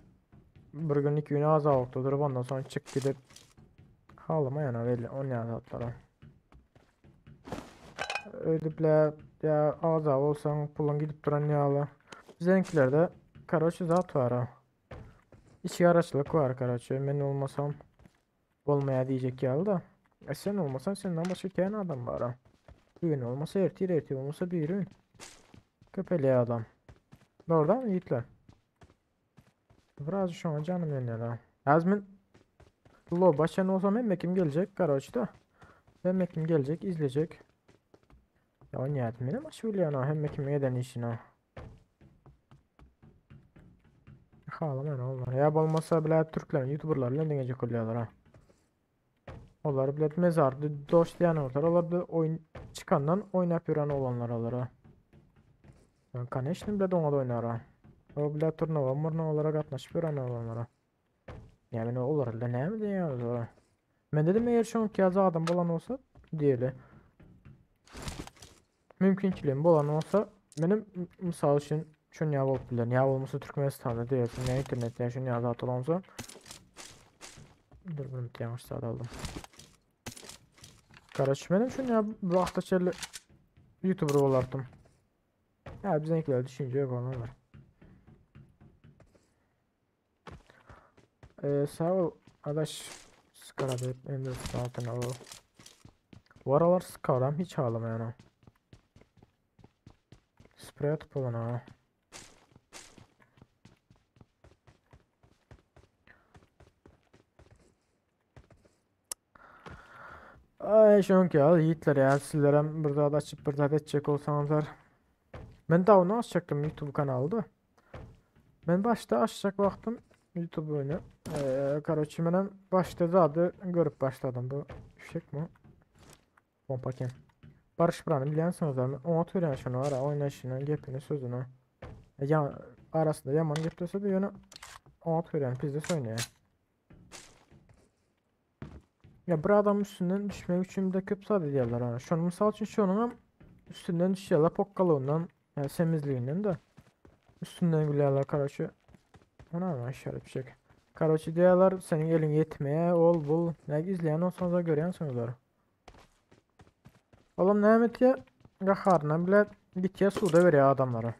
bir gün iki gün ağza durup ondan sonra çık gidip halamaýan belli on zatlara. Ödüple ya ağza olsan pulun gidip duran ýaly. Bizimkilerde karoçi zat var ha. İçi araçlık var karoçi. Men olmasam bolmaya diyecek ýaly da. E sen olmasan senden başka kän adam var ha. Bugün olmasa ertir, ertir olmasa bir gün. Köpeli adam. Doğrudan mı yiğitler? Biraz şu an canım yanıyor ha. Azmin Lo başan olsam hem kim gelecek karoçi da. Hem kim gelecek izleyecek. Ya oynayalım benim aşağıya ha hem kim eden işine. Ağlamayın onlar. Ya olmasa bile Türklerin YouTuber'lar bilen dengecek oluyorlar ha. Onlar bile mezardı dost diyen ortar. Onlar da oyun çıkandan oynayıp yürüyen olanlar alır ha. Ben Kaneş'in bile de ona da oynar ha. O bile turnuva murnuvalara gatnaşıp yürüyen olanlar ha. Yani olur da ne mi diyoruz o? Ben dedim eğer şu anki yazı adam bulan olsa diyelim. Mümkün bulan olsa benim misal için şunu ya olup bilir. Ya olmasa Türkmenistan'da diyorsun ya internette şunu ya zat olsa. Dur bunu bir yanlış saat aldım. Karaç benim şunu ya bu hafta çeli YouTuber olardım. Ya bizimkiler düşünce yok onlar. Sağ ol adaş Skara deyip Ender altına o. Bu aralar Skaram hiç ağlamayan o. Sprey atıp olan ha. Ay şonki ya yiğitler ya sizlere burada da açıp burada da edecek olsanızlar. Ben daha onu açacaktım YouTube kanalı Ben başta açacak baktım YouTube oyunu. Karoçi benim başta da adı görüp başladım bu fişek mi? Pompa kim? Barış Buran'ı biliyorsunuz mi? Ona tören şunu var oynayışını, gepini, sözünü. E, ya, arasında yaman gep dese de yönü ona tören pizde oynuyor. Ya bir adam üstünden düşmek için de köp sade diyorlar ha. Şunu misal için şunun üstünden düşüyorlar pokkalığından yani semizliğinden de üstünden gülüyorlar karaçı. Ona ama işaret bir şey. Karaçı diyorlar senin elin yetmeye ol bul. Ne izleyen olsanız da görüyorsunuz. Olam näme etýär? Gaharyna bile gitýär suda berýär adamlara.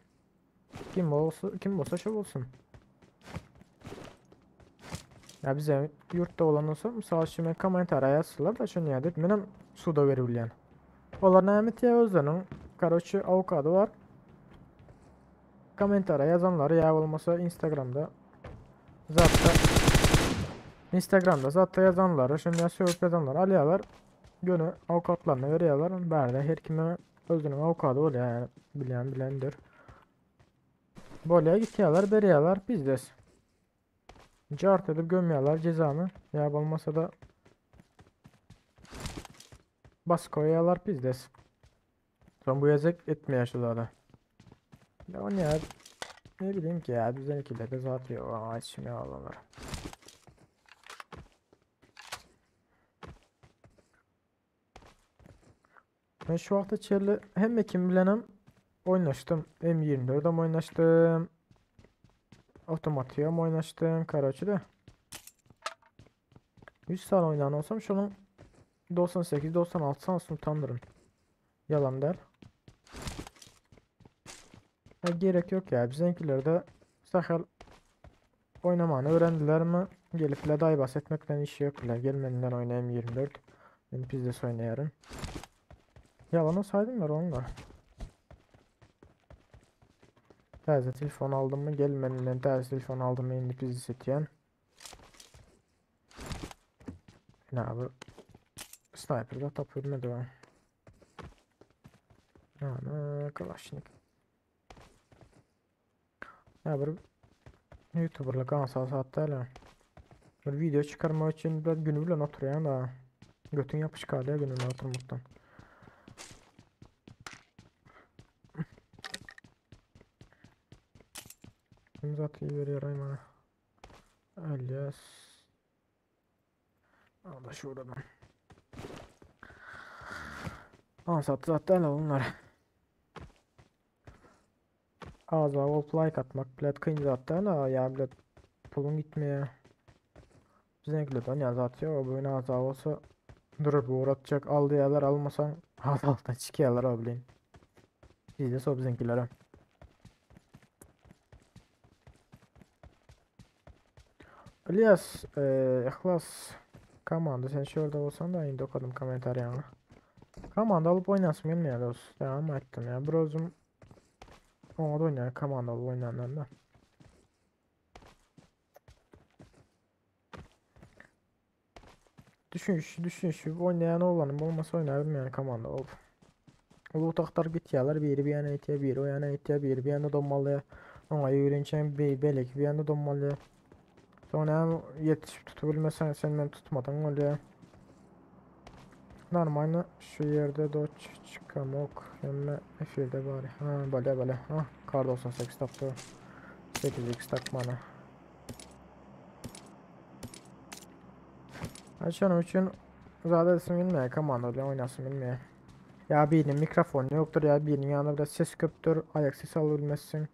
Kim bolsa, kim bolsa şo bolsun. Ya bize ýurtda bolan bolsa, mysal üçin men kommentariýa ýazsalar da şony ýa diýip, menem suda berip bilýän. Olar näme etýär özleriniň, karoçe, awokady bar. Kommentariýa ýazanlary ýa bolmasa Instagramda zatda Instagramda zatda ýazanlary, şony ýa sögüp ýazanlary alýarlar. Göni awokatlaryna berýärler. Bärde her kime özüniň awokady bolýar, ýani bilýän bilendir. Bolýar gitýärler, berýärler, bizdes. Jart edip gömýärler jezany, ýa bolmasa-da bas koýýarlar pizdes. Soň bu gezek etmeýär şu zada. Ya o ne? Ne bileyim ki ya bizden ikilerde zat yok. Aa, içim yağlanır. Ben şu wagta çenli hemme kim bilenem oýnaşdym. M24-em oýnaşdym. Otomatigem oýnaşdym. Karoçi de. 100 sany oýnan olsam şonuň 98-96 sanysyny utandyryn. Ýalan däl. Ha, gerek yok ya. Bizimkilerde sahel oynamany öwrendilermi? Gelip bile daýbas etmekden işi yok bile. Gel menden oýnaýym 24. Men pizdes oýnaýaryn. Ýalan olsaýdymlar oňlar. Täze telefon aldymmy? Gel menden täze telefon aldym indi pizdes etýän. Ne bu sniper da tapyp bilmedi ben. Ana Kalaşnik. Ya bir YouTuber'lık ansa saat däl. Bir video çıkarmak için biraz günü bilen oturýan da. Götün yapışık galýar gününe oturmakdan. Kim zat berýär aý maňa? Alias. Al da şuradan. Ansat zat däl onlar. Aza bolup like atmak bilet kyn zat däl a ýa bilet puluň gitmeýär. Biziňkilerden ýa zat ýok, bu gün aza bolsa durup ugratjak al diýerler, almasaň azalykdan çykýarlar o bilen. Bizde so biziňkilere. İlyas, e, Ihlas komanda sen şu ýerde bolsan da indi okadym kommentariýaňy. Komanda alyp oýnasym gelmeýär dost. Devam aýtdym ya. Bir özüm oňa da oýnaýan komanda alyp oýnandan da. Düşünüş, düşünüşüp oýnaýan oglanym bolmasa oýnabilmeýän komanda bolup. Loot aktaryp gitýärler, biri bir ýana gitýär, biri o ýana gitýär, biri bir ýana dommalýar. Oňa ýüwrünçäň beýleki bir ýana dommalýar. Soň näme ýetişip tutup bilmeseň sen meni tutmadyň bolýar. Normalno şu ýerde doç çykamok. Hemme efirde bari. Ha, bolýar bolýar. Ha, kar 98 tapdy. 8x tapmana. Ha, şonuň üçin zat edesim gelmeýär, komanda bilen oýnasym gelmeýär. Ýa biriniň mikrofony ýokdur, ýa biriniň ýanynda biraz ses köpdür, aýak ses alyp bilmezsiň.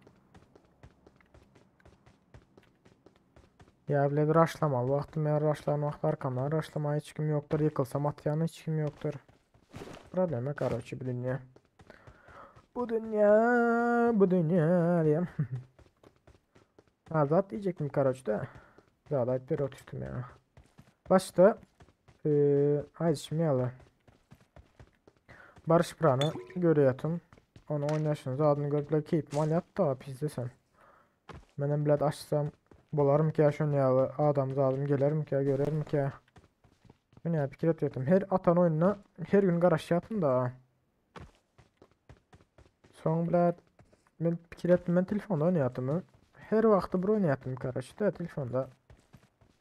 Ýa bile raşlamaly wagty men raşlan wagty arkamdan raşlamaga hiç kim ýokdur, ýykylsam atýan hiç kim ýokdur. Problema karoçi bu dünýä. Bu dünýä, bu dünýä diýem. Ha zat diýjekdim karoçi de. Zat aýdyp berip oturtdum ýa. Başda eee aýdyşym ýaly. Barış Pyrany görýätim. Onu oýnaşyny zadyny görüp bile keýpim alýardy da pizdesem. Menem bilet açsam bolarmyka şon ýaly adam zadym gelermikä görermikä. Men ýa pikir etýärdim. Her atan oýnuna her gün garaşýartym da. Soň bilet men pikir etdim men telefonda oýnaýartym. Her wagty bir oýnaýartym karoçe da telefonda.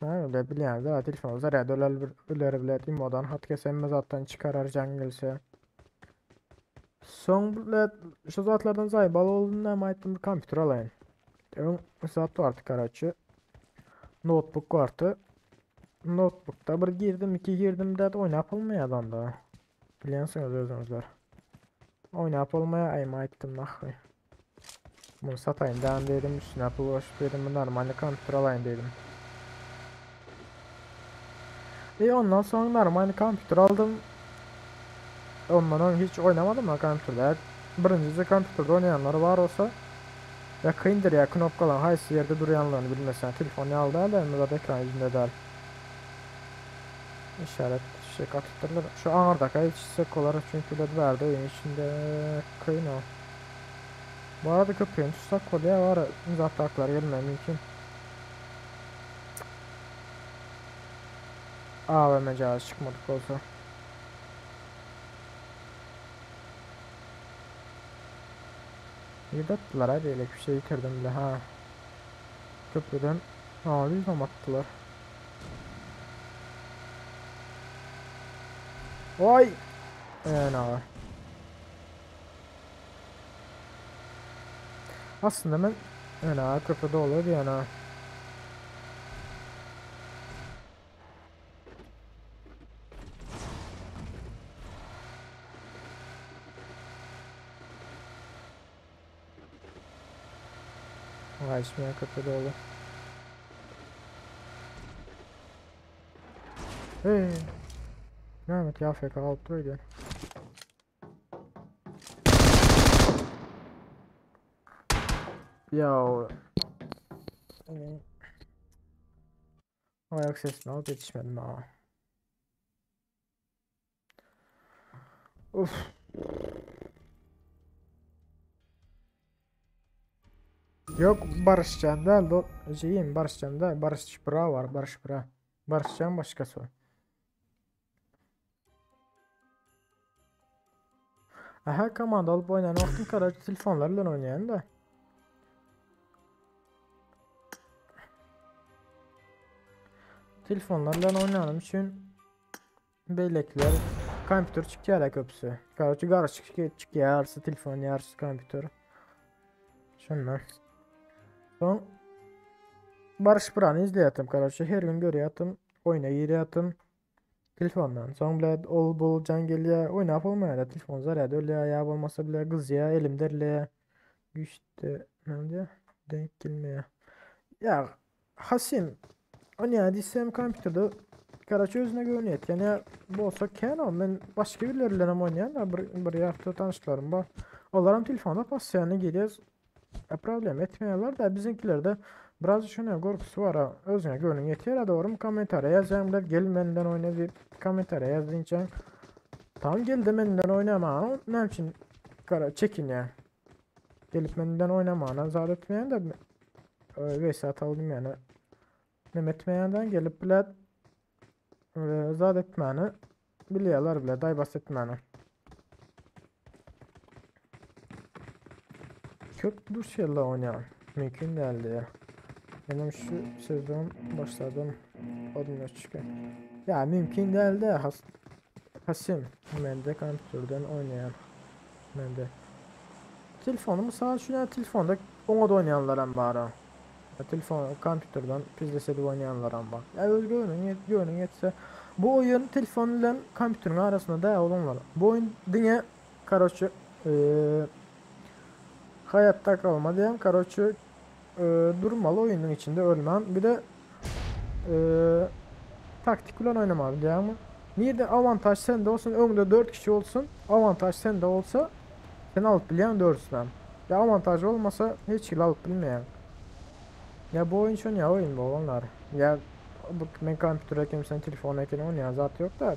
Näme bile bilýäňiz da telefon zarýad öler bir öler bilet imodan hat gelse hemme zatdan çykarar jaň gelse. Soň bilet şu zatlardan zaýbal boldum näme aýtdym bir kompýuter alaýyn. Öň zat bardy karoçe. Notebook bardy. Notebookda bir girdim, iki girdim de oýnap bolmaýardy onda. Bilýänsiňiz özüňizler. Oýnap bolmaýar, aýma aýtdym nahwy. Muny sataýyn däm diýdim, üstüne pul goşup diýdim, bu normalny kompýuter alaýyn diýdim. E ondan soň normalny kompýuter aldym. Ondan öň hiç oýnamadym ha kompýuterde. Birinjisi kompýuterde oýnaýanlar bar bolsa ya kyndyr ya knopkalaryň haýsy ýerde durýanlygyny bilmeseň. Telefon ýaly däl-de, hemme zat ekran ýüzünde däl. Işaret fişek atypdyrlar. Şu aňyrdaka ýetişsek olar çünki bilet bärde öýüň içinde kyn o. Bu arada köprüni tutsak bolýar bara zatdakylar gelmegi mümkin. AWM jaýy çykmadyk bolsa. Nirde atdylar a beýleki bir şey ýitirdim bile ha. Köprüden mawy ýüzem atdylar. Oý! Ene. Aslında men ene köprü dolu diýen ha. Gaýyşmaýan köprü dolu. Hey. Mehmet ya FK alyp dur öýdýän. Ya. Ayak sesini alıp yetişmedim ha. Uf. Yok Barışcan değil. Do şeyim Barışcan değil. Barış Bra var. Barış Bra. Barışcan başkası. Aha komanda alıp oynayan wagtym karaç telefonlar bilen oynayan da. Telefonlar bilen oynayanym üçin beýlekiler kompýuter çykýar köpüsi. Karaç garyşyk çykýar, ýarysy telefon, ýarysy kompýuter. Şondan. Soň Barış Brany izleýärdim, karaç her gün görýärdim, oýna girýärdim. Telefondan. Soň bile ol bul jaň gelýär, oýnap bolmaýar da telefon zarýady ölýär, ýa bolmasa bile gyzýar, elim derleýär. Güýçde näme diýýär? Denk gelmeýär. Ýa Hasim oýnaýar diýsem kompýuterde karaç özüne göwni ýetýän ýa bolsa kän o men başga birileri bilen hem oýnaýan da bir bir ýarty tanyşlarym bar. Olar hem telefonda postoýanny girýär. Problem etmeýärler da biziňkilerde biraz şuna gorkusy bar ha. Özüňe göwnüň ýetýär dogrymy kommentariýa ýazýaň bilen gel menden oýna diýip kommentariýa ýaz diýinçäň tam geldi menden oýnamaga näme üçin gara çekinýär. Gelip menden oýnamana zat etmeýän de vs atalım yani. Neme etmeýänden gelip bilen zat etmäni bilýärler bile daýbas etmäni. Köp duş ýerde oýnaýan. Mümkin däldi ya. Benim şu sezon başladım. Odun çıkıyor. Ya mümkin däldi has Hasim mende kompýuterden oýnaýan. Mende. Telefonu mysal üçin ya telefonda oňa da oýnaýanlar hem bar. Ya telefon kompýuterden pizdes edip oýnaýanlar hem bar. Ya öz göwnüň göwnüň ýetse bu oýun telefon bilen kompýuteriň arasynda da olanlar. Bu oýun diňe karoçe haýatda kalma diýen karoçe durmaly oýunyň içinde ölmän bir de taktik bilen oýnamaly diýýärmi? Nirede awantaž sende olsun, öňde 4 kişi olsun, awantaž sende olsa sen alyp bilýäň dördüsinem. Ya awantaž bolmasa hiç hili alyp bilmeýäň. Ya bu oýun şon ya oýun bu oglanlar. Ya bu men kompýuter eken sen telefon eken oýnaýan zat ýok da.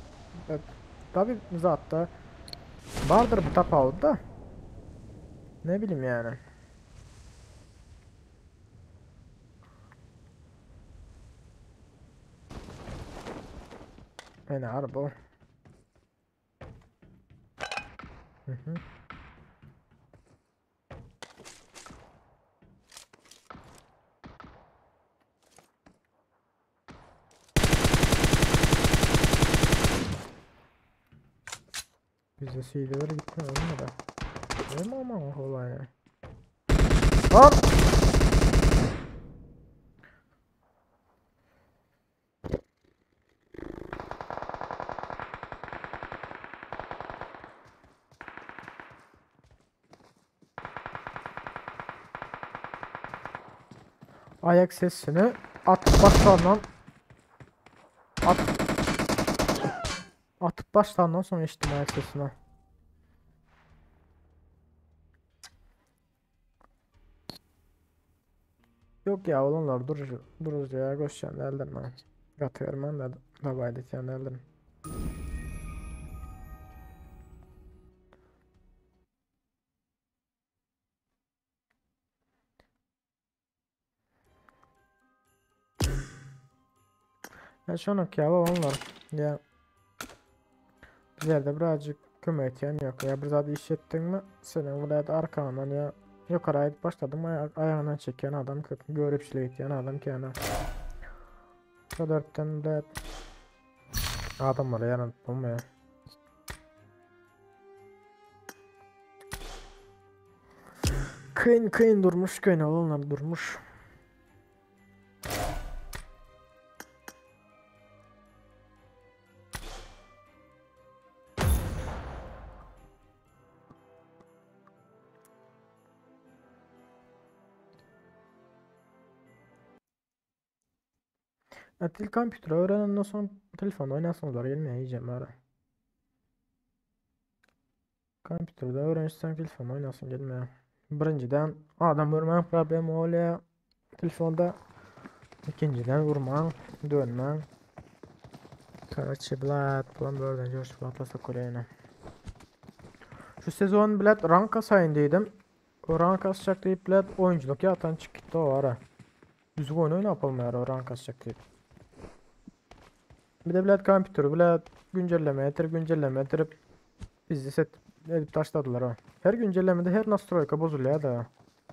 Tabi zatda bardyr bu tapawut da. Ne bileyim yani. Ene araba. Hı hı. Bize şeyler gitme olmadı. Değil mi ama olay? Hop! Ayak sesini atıp başlandan at atıp başlandan sonra eşittim ayak sesini. Yok ya olanlar dur duruzcaya koşacağım derdim ben. Gaty bermän de dabaý etýän däldirin. Ya şonak ya onlar. Ya bizlerde birazcık kömek etýän yok. Ya bir zat iş ettin mi senin buraya da arkandan ya yukarı ait başladım aya ayağından çeken adam köp görüpçilik etýän adam kâna. Şu dörtten de adamlara yaranıp bolmaýar. Kyn kyn durmuş kyn olanlar durmuş. Ya til kompüteri öğrenenden sonra telefon oynasınlar gelmeye yiyeceğim ara. Kompüterde öğrenirsen telefon oynasın gelmeye. Birinciden adam vurman problemi oluyor telefonda. İkinciden vurman, dönmen. Короче, блядь, bulan bölden coşup atlasa kuleyine. Şu sezon blad rank kasayın dedim. O rank kasacak deyip blad oyunculuk yatan çık gitti o ara. Düzgün oyun oynayıp olmuyor o rank kasacak deyip. Bir de blad kompüteri blad güncelleme getirip güncelleme getirip bizi set edip taşladılar o. Her güncellemede her nastroyka bozuluyor da.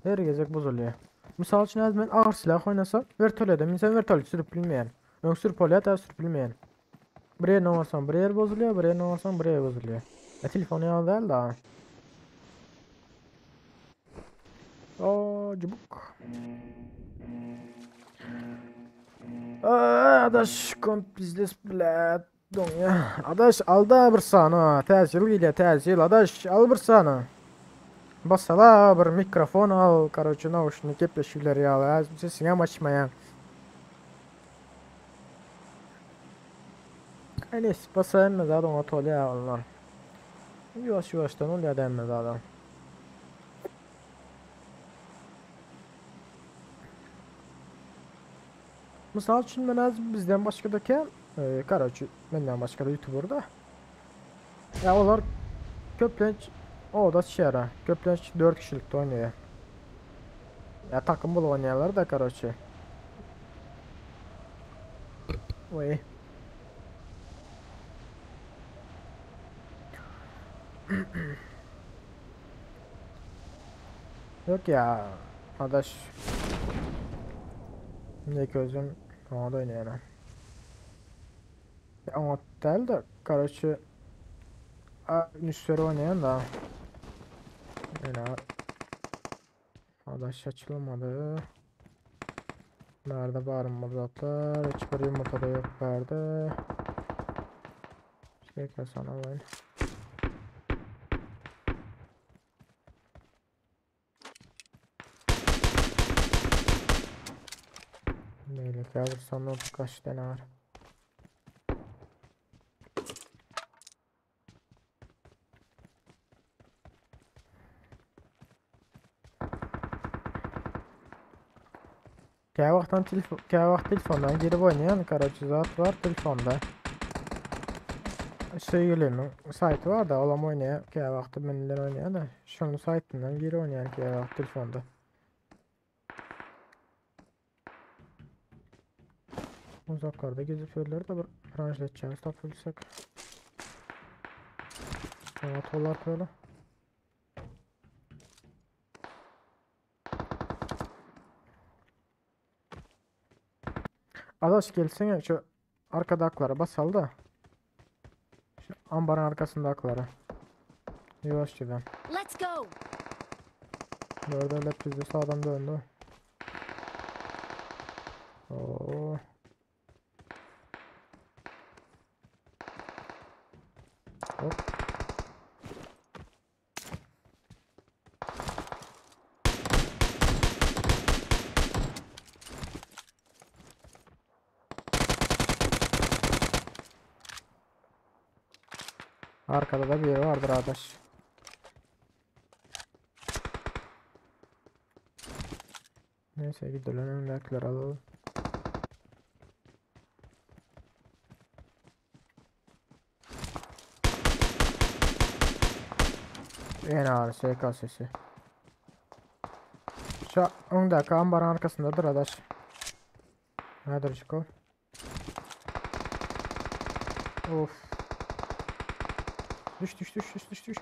Her gezek bozuluyor. Misal için az ben ağır silah oynasam vertolede insan vertol sürüp bilmeyen. Ön sürüp oluyor da sürüp bilmeyen. Buraya ne olsam buraya bozuluyor, buraya ne olsam buraya bozuluyor. E telefonu ya değil da. Oo cubuk. Aa, adaş komp biznes blad donya. Adaş al da bir sana. Tezil ile tezil adaş al bir sana. Basala bir mikrofon al. Короче, наушник gepleşikleri al. Sesini am açmayan. Neyse basa emmez adam at oluyor onlar. Yavaş yavaştan oluyor da emmez adam. Misal üçün ben az bizden başka da ki, короче, menden başka da YouTuber da. Ya onlar köplenç o da şera. Köplenç 4 kişilikte oynuyor. Ya takım bulup oynuyorlar da короче. Oy. Yok ya. Adaş. Ne közüm ona da oynuyor. Ya ona değil de короче üstleri oynayan da. Yine adaş açılmadı. Nerede barınma zatlar? Hiçbir yumurta da yok nerede. Şey sana oyun. Neyle kalırsam kaç tane var. Käwagtdan telefon, käwagt telefondan girip oýnaýan, короче, zat var telefonda. Söýgülimiň saýty var da, olam oýnaýar, käwagtda men bilen oýnaýar da. Şonuň saýtyndan girip oýnaýan käwagt telefonda. Uzaklarda gezip ýörler de bir ranjletçämiz tapylsak. Evet, olar böyle. Adaş gelsene şu arkada aklara basal da. Şu ambarın arkasında aklara. Yavaş giden. Let's go. Dörde lep bizde sağdan döndü. Oo. Hop. Arkada da biri vardır arkadaş. Neyse gidelim öndekileri alalım. En ağır SK sesi. Şu öndeki ambarın arkasındadır adaş. Nedir Çiko? Of. Düş düş düş düş düş düş.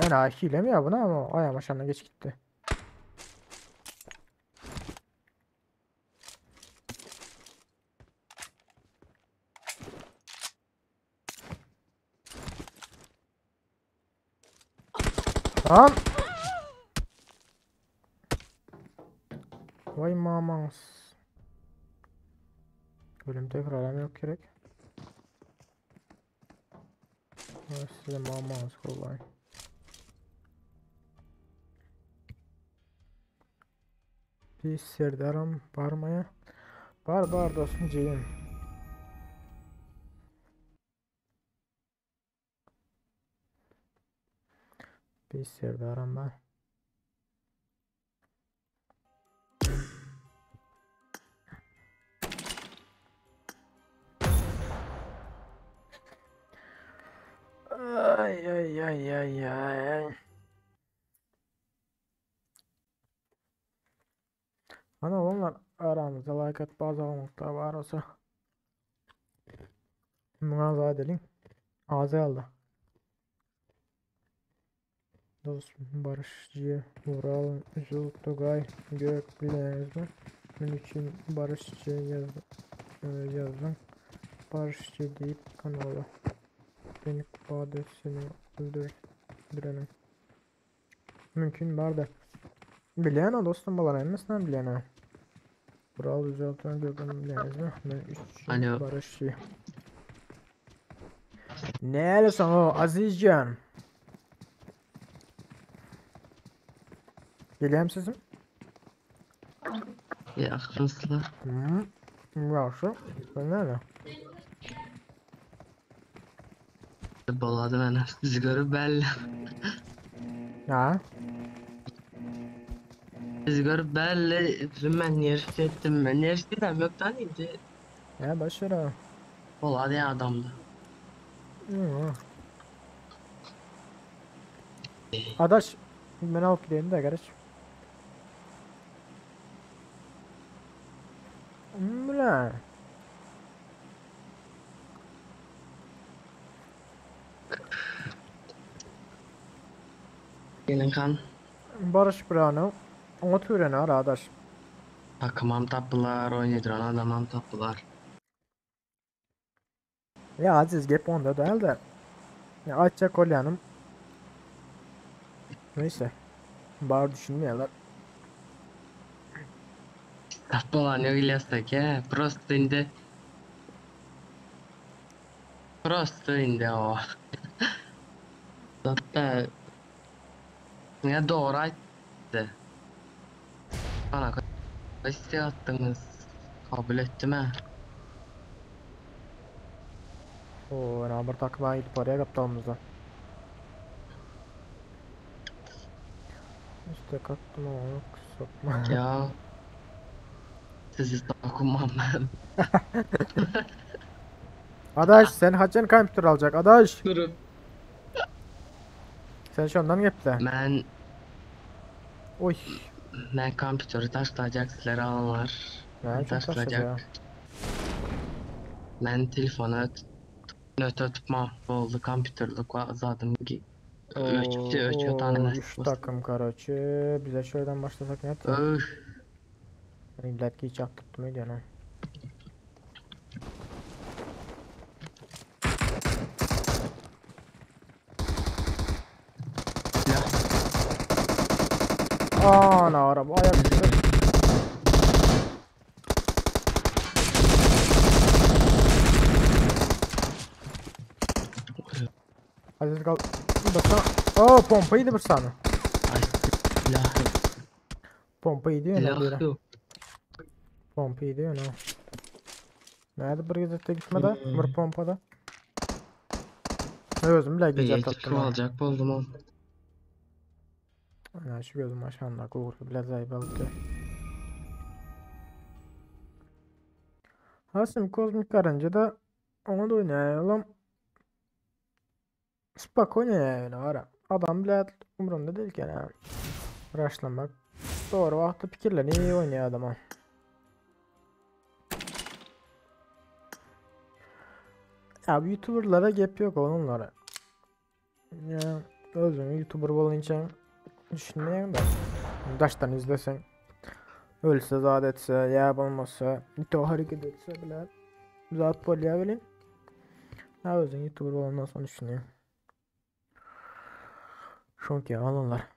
En ağır hile mi ya buna ama ayağım aşağına geç gitti. Tamam. Vay mamans. Bölüm tekrar aram yok gerek. Vay size mamans kolay. Bir serdarım barmaya. Bar bar dostum ceyim. Bir serdarım ben. Ay ay ay ay ay. Ana onlar aramızda like at bazı nokta var olsa. Münaza edelim. Ağzı aldı. Dostum Barış G, Vural, Zul, Tugay, Gök bileniz mi? Benim için Barış G yazdım. Yazdım. Barış G deyip kanala. Beni Bahadır seni öldür. Öldürelim. Mümkün var da. Bilen o dostum bana emmesin bilen o. Vural Zul, Gök bileniz mi? Ben 3 Alo. Barış G. Ne o Azizcan? Geliyor sesim? Yaxşısınlar. Hı. Yaxşı. Sen nerede? Boladı mənə. Sizi görüb bəlli. Ha? Sizi görüb bəlli. Mən nerf etdim. Mən nerf edirəm yoxdan indi. Ya boş ver o. Boladı ya adamdı. Hı. Adaş ben alıp gideyim de kardeş. Bula. Gelin kan. Barış Brano. Ona türeni ara adaş. Takımam tapdılar, oynadıran adamam tapdılar. Ya Aziz gep onda değil de. Ya açacak olyanım. Neyse. Bar düşünmüyorlar. Tapdılar ne İlyas aka. Просто indi. Просто indi o. Hatta ya doğru aytdı. Bana kaç attınız. Kabul ettim ha. Oo, ne bir takıma gidip oraya kaptalımızda. İşte kattım ama yok sokma. Ya sizi dokunmam ben. Adaş sen haçan kompüter alacak adaş. Durun. Sen şu ondan gepti. Ben Oy. ben kompüteri taşlayacak sizler alanlar. Ne için taşlayacak? Ben telefonu öte tutma oldu kompüterlik zadım ki. Ölçüp ölçüyor tane 3 takım karoçi. Bize şuradan başlasak ne yaptı? Öf. İllet ki hiç attırttım ediyorsun ha. Ana araba ayak üstü. Aziz kal. Baksana. Oo pompaydı bir saniye. Silah yok. Pompaydı ya Silah yok. Pompaydı ya Nerede bir gezekte gitmedi? Bir pompada. Özüm bile güzel Belki tattım. alacak buldum onu. Ana şu gözüm aşağında gurly bile zaýbaldy. Hasım Kozmik Karınca da ona da oynayalım. Spokojno yani ara. Adam bile umurumda değil ki yani. Raşlamak. Doğru wagtda pikirlerini iyi oynuyor adama. Ya bu YouTuber'lara gep yok onlara. Ya özüňi YouTuber bolynça düşünmeýäň de. Daşdan izlesen ölse zat etse ýa bolmasa ito hareket etse bile zat bolýar welin. Ha özüň YouTuber bolandan soň düşünýäň. Şonki alanlar.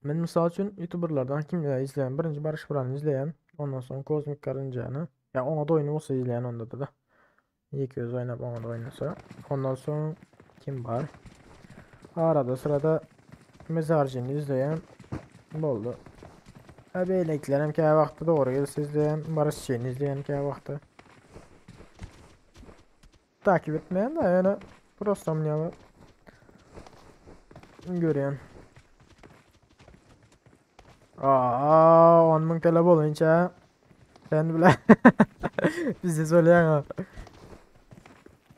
Men mysal üçin YouTuberlardan kimleri izleýän? Birinji Baryş Burany izleýän. Ondan soň Kozmik Garynjany. Ya ona da oyunu bolsa izleýän onda da. 200 oynap ona da oynasa. Ondan soň kim bar? Arada sırada Mezarcını izleýän boldy. Ha beýlekilerem kä wagtda dogry gelse izleýän, Baryş Çeni izleýän kä wagtda. Takip etmeýän de ýöne prosta mňa görýän. Aa, 10 müň TL bolunça sen bile bizi söyleyen ha.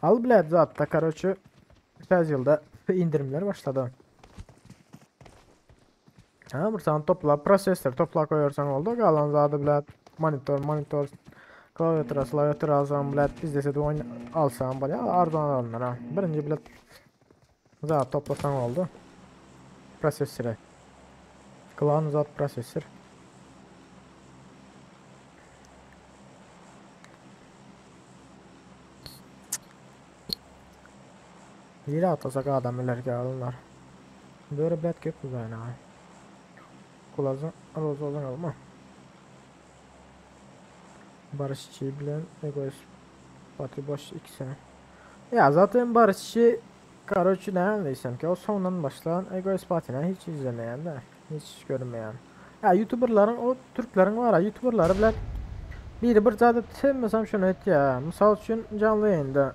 Al bile zaten karoçu Täze ýylda indirimler başlady. Ha, bir sany topla prosessor topla koýarsaň boldy. Galan zady bile monitor, monitor, klaviatura, klaviatura alsaň bile bizde de oýun alsaň bolýar. Arzan alynlar ha. Birinji bile zat toplasaň boldy. Prosessory. Klan zat prosessor. Ýere atlasak adam öler alınlar. Böyle blet köp uzayna. Kulazın roz olan alma. Barışçı bilen egoist Batı boş ikisini. Ya zaten Barışçı Karoçi neredeyse ki o sondan başlayan Egoist Pati'ne hiç izlemeyen de hiç görmeyen. Ya YouTuber'ların o Türklerin var ya YouTuber'ları bile biri bir zaten sevmesem şunu et ya. Misal üçün canlı yayında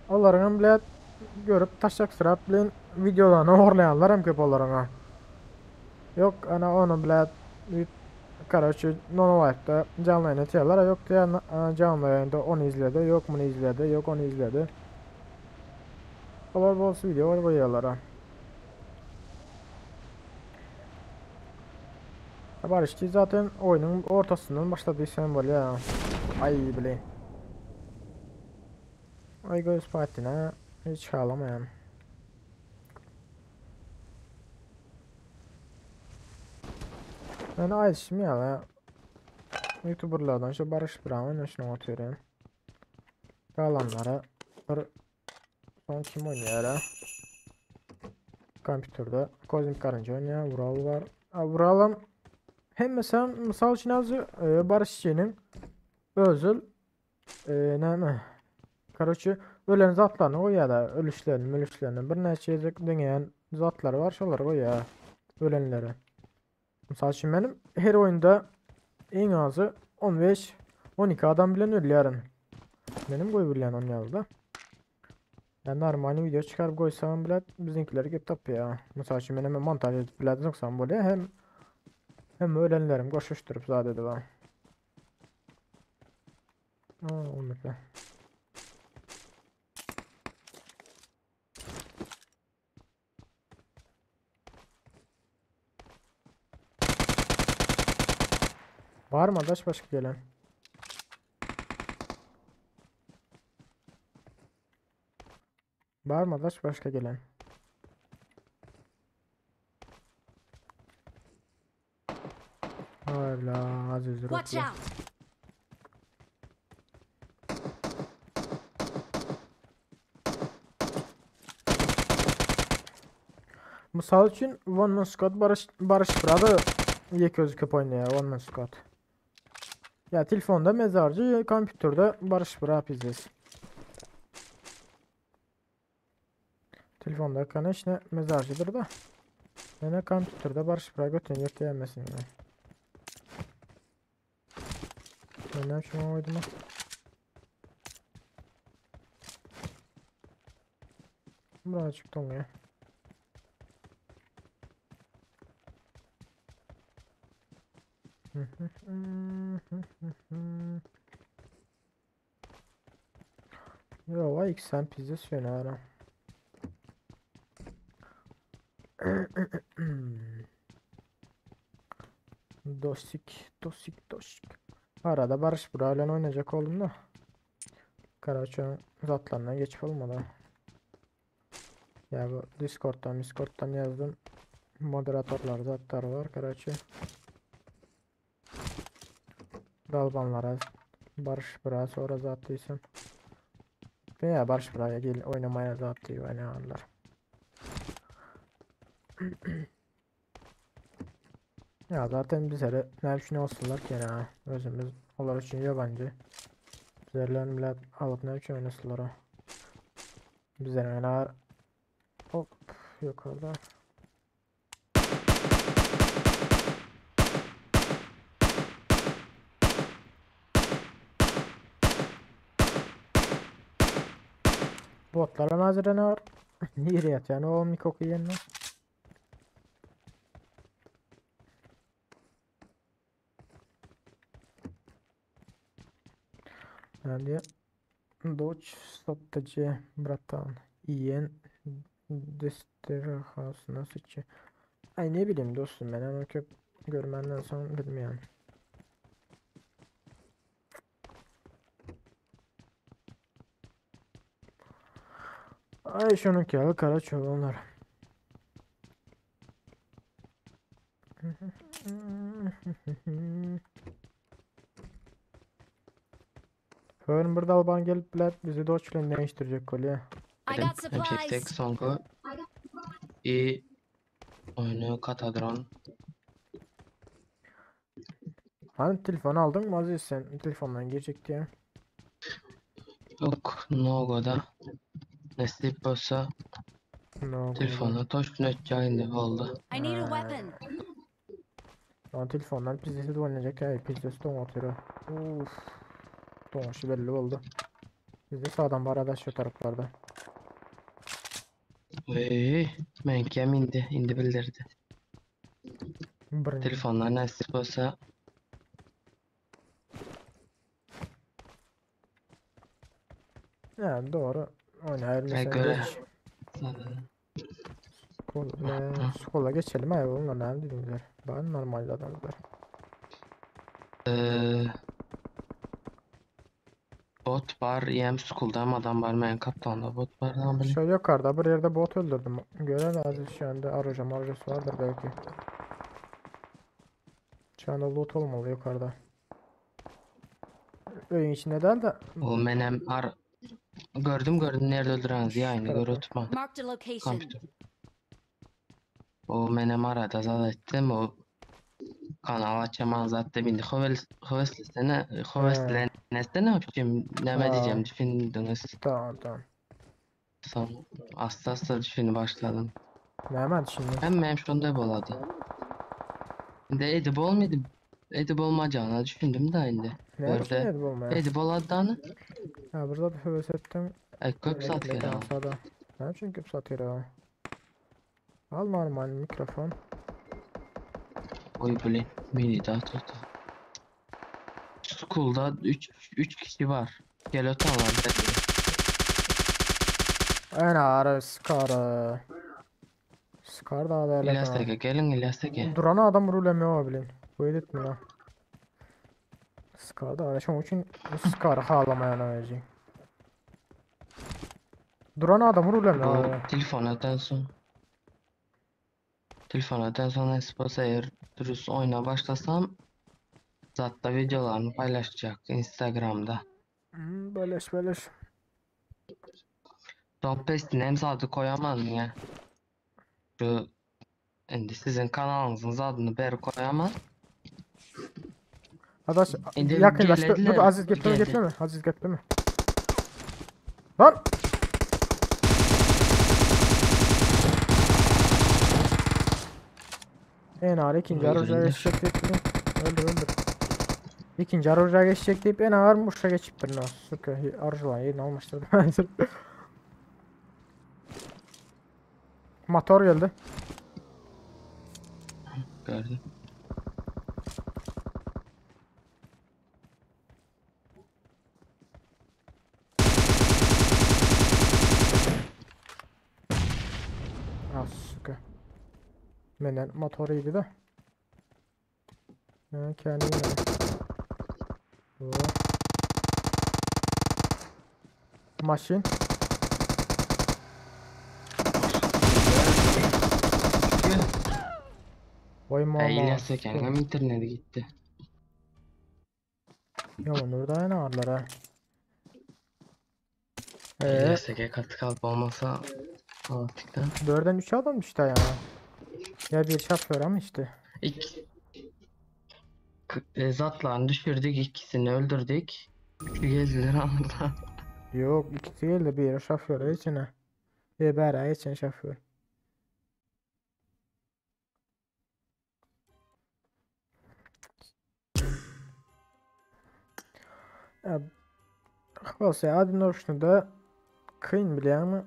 Onların bile görüp taşak sırap bilen videolarını horlayanlar hem köp onların ha. Yok ana onu bile Karaçı Nono Life'da canlı yayın atıyorlar. Yok diye canlı yayında onu izledi, yok bunu izledi, yok onu izledi. Olar bolsa video koyuyorlar ha. Barış ki zaten oyunun ortasından başladıysan böyle ya. Ay bile. Ay göz patine hiç ağlamayan. Ben aýdyşym ýaly YouTuberlardan şu Barış Brown şunu atıyorum. Galanlara bir son kim oynayar ha? Kompüterde Kozmik Karınca oynaýar, Vural var. Ha, Vuralam hem mesela misal üçin azı e, Barış Çiçeğinin özül e, näme? Karoçi ölen zatlaryny goýýar da, ölüşlerini, mölüşlerini bir näçe gezek deňeýän zatlary var, şolary goýýar ölenleri. Misal üçin benim her oyunda en azı 15 12 adam bilen ölýärin. Benim goýbilýän on ýaly Ben normal video çıkarıp koysam bile bizimkileri gelip tapýar. Misal üçin men hem montaj edip bile soksam bolýar hem hem ölenlerim goşuşdurup zat edip. Aa, olmadı. Var mı adaş başka gelen? Var mı adaş başka gelen? Hala Aziz Watch Roklu. out! Misal üçün One Man Squad Barış Barış Burada yek özü köp oynayar One Man Squad. Ya telefonda mezarcı, kompüterde Barış Bura pizdes. Telefonda конечно mezarcıdır da. Yine kompüterde Barış Bura götün yeteyemezsin yani. Ben ne yapayım oydum? Birazcık donuyor. Yo, vay sen pizza söner. Dosik, dosik, dosik. Arada Barış burayla oynayacak oldum da. Karaço'nun zatlarına geçip olmadı. Ya bu Discord'dan, Discord'dan yazdım. Moderatörler zatlar var Karaço. Dalbanlara Barış bura sonra zattıysam. Veya Barış buraya gel oynamaya zattı oynarlar. Ya zaten bizlere ne için olsunlar ki ya özümüz onlar için yabancı. Bizlerle bile alıp ne için oynasınlar o. Bizlere oynar. Hop yukarıda. Botlara mazere ne var? Yere yatıyor. O mikoku yerine. Yani Doç satıcı bratan yiyen Desterahaus nasıl ki? Ay ne bileyim dostum ben ama köp görmenden sonra bilmiyorum. Ay şunun ki kara çobanlar. Hören bir dalban gelip biler bizi doç bilen değiştirecek kolye. I got supplies. Çektik soňky i oýny katadron. Hani telefon aldın mı Aziz sen telefondan girecek diye. Yok Nogo'da. Nesip bolsa No, telefona toş nötjä indi boldy. I need a weapon. Lan telefondan pizzesi de oynayacak ya. Pizzesi de oynatıyor. Uf. Donuşu belli oldu. Bizde sağdan var adaş şu taraflarda. Eý, meňkem indi, indi bildirdi. Birinci. Telefondan nesip bolsa Yani doğru. Oynayalım Ay sen göre. geç. Skol, ne, skola geçelim abi onlar ne dediler. Ben normal adamlar. Eee bot bar, ýem school'da adam bar, men kaptanda bot bar, lan bilen. Şöyle yukarıda bir yerde bot öldürdüm. Gören Aziz şu anda arayacağım arayacağım vardır belki. Şu anda loot olmalı yukarıda. Öyün içinde değil de O menem ar gördüm gördüm nerede öldürenzi ýaýyny Tarafı. görüp tutma. Marked a location. Kompüter. O menem arada zat ettim o kanal açaman zat da bindi. Hovel hoveslesene hoveslesene öpeceğim neme Ha. diyeceğim düşündünüz. Tamam tamam. Son asta asta düşünü başladım. Ne hemen şimdi. Hem benim şunda boladı. Şimdi edip olmadı. Edip olmayacağını düşündüm de indi. Ne Gördü. için edip olmaya? Edip oladı Ya burada bir heves ettim. Ay köp sat Bekle, ya. sağda. Ne için köp satıyor ha? Al normal mikrofon. Oy bile mini daha tuttu. School'da 3 3 kişi var. Gel otanlar dedi. En ağır Scar. Scar da da İlyas hele. Ege gelin İlyas Ege. Duran adam rulemiyor bilin. Bu editmiyor ha. Scar da şunun için Scar halamayan ölecek. Duran adam rulemiyor. Bu telefonadan son. Telefonadan sonra Esposa eğer dürüst oyuna başlasam zaten videolarını paylaşacak Instagram'da. Hmm, beleş beleş. Don Pest'in hem zadı koyamam ya. Şu indi sizin kanalınızın adını beri koyamam. Adaş İndi yakınlaştı. Dur gelediler, Aziz gepleme geldi. gepleme. Aziz gepleme. Lan! En ağır ikinci Öldürün aracaya de. geçecek deyip durun. Öldür öldür. İkinci aracaya geçecek deyip en ağır muşa geçip durun. Sıkı arıcılan yerini almıştır. Motor geldi. Gördüm. Çotga. Menden motor iyiydi de. Ha, kendi yine. Oh. Maşin. Vay mama. İlyas eken interneti gitti. Ya onur da ne ağırlar ha. Ee, İlyas eke katı kalp olmasa Galaktik'ten. dörden 3 adam düştü yani. Ya bir şoför ama işte. İki. Zatlarını düşürdük, ikisini öldürdük. Üçü geldiler anında. Yok ikisi geldi bir şoför içine. E bära için şoför. Ya, Bolsa adın da kıyın bilýärmi?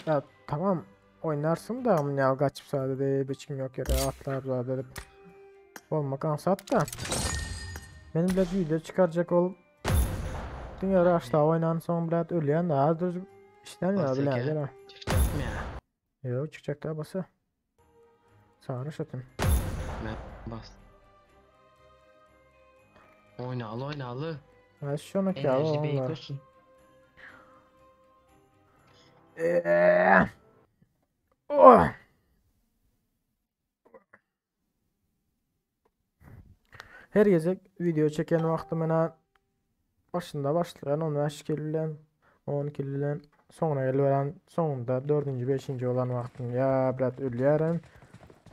Ya tamam oynarsın da ya kaçıp sadece biçim yok yere atlar zade edip olmak ansat da benim bile video çıkaracak ol Dünya raşla oynan son bilet ölýän da düz işden ya bilen? Yok çıkacak da basa. Sağını şatın. Ben bas. Oynalı oynalı. Ha şunu ki Enerji beyik olsun. Eee. Oh. Her gece video çeken vakti mena başında başlayan 15 kililen 10 kililen sonra geliveren sonunda 4. 5. olan vaktim ya bilet ölýärin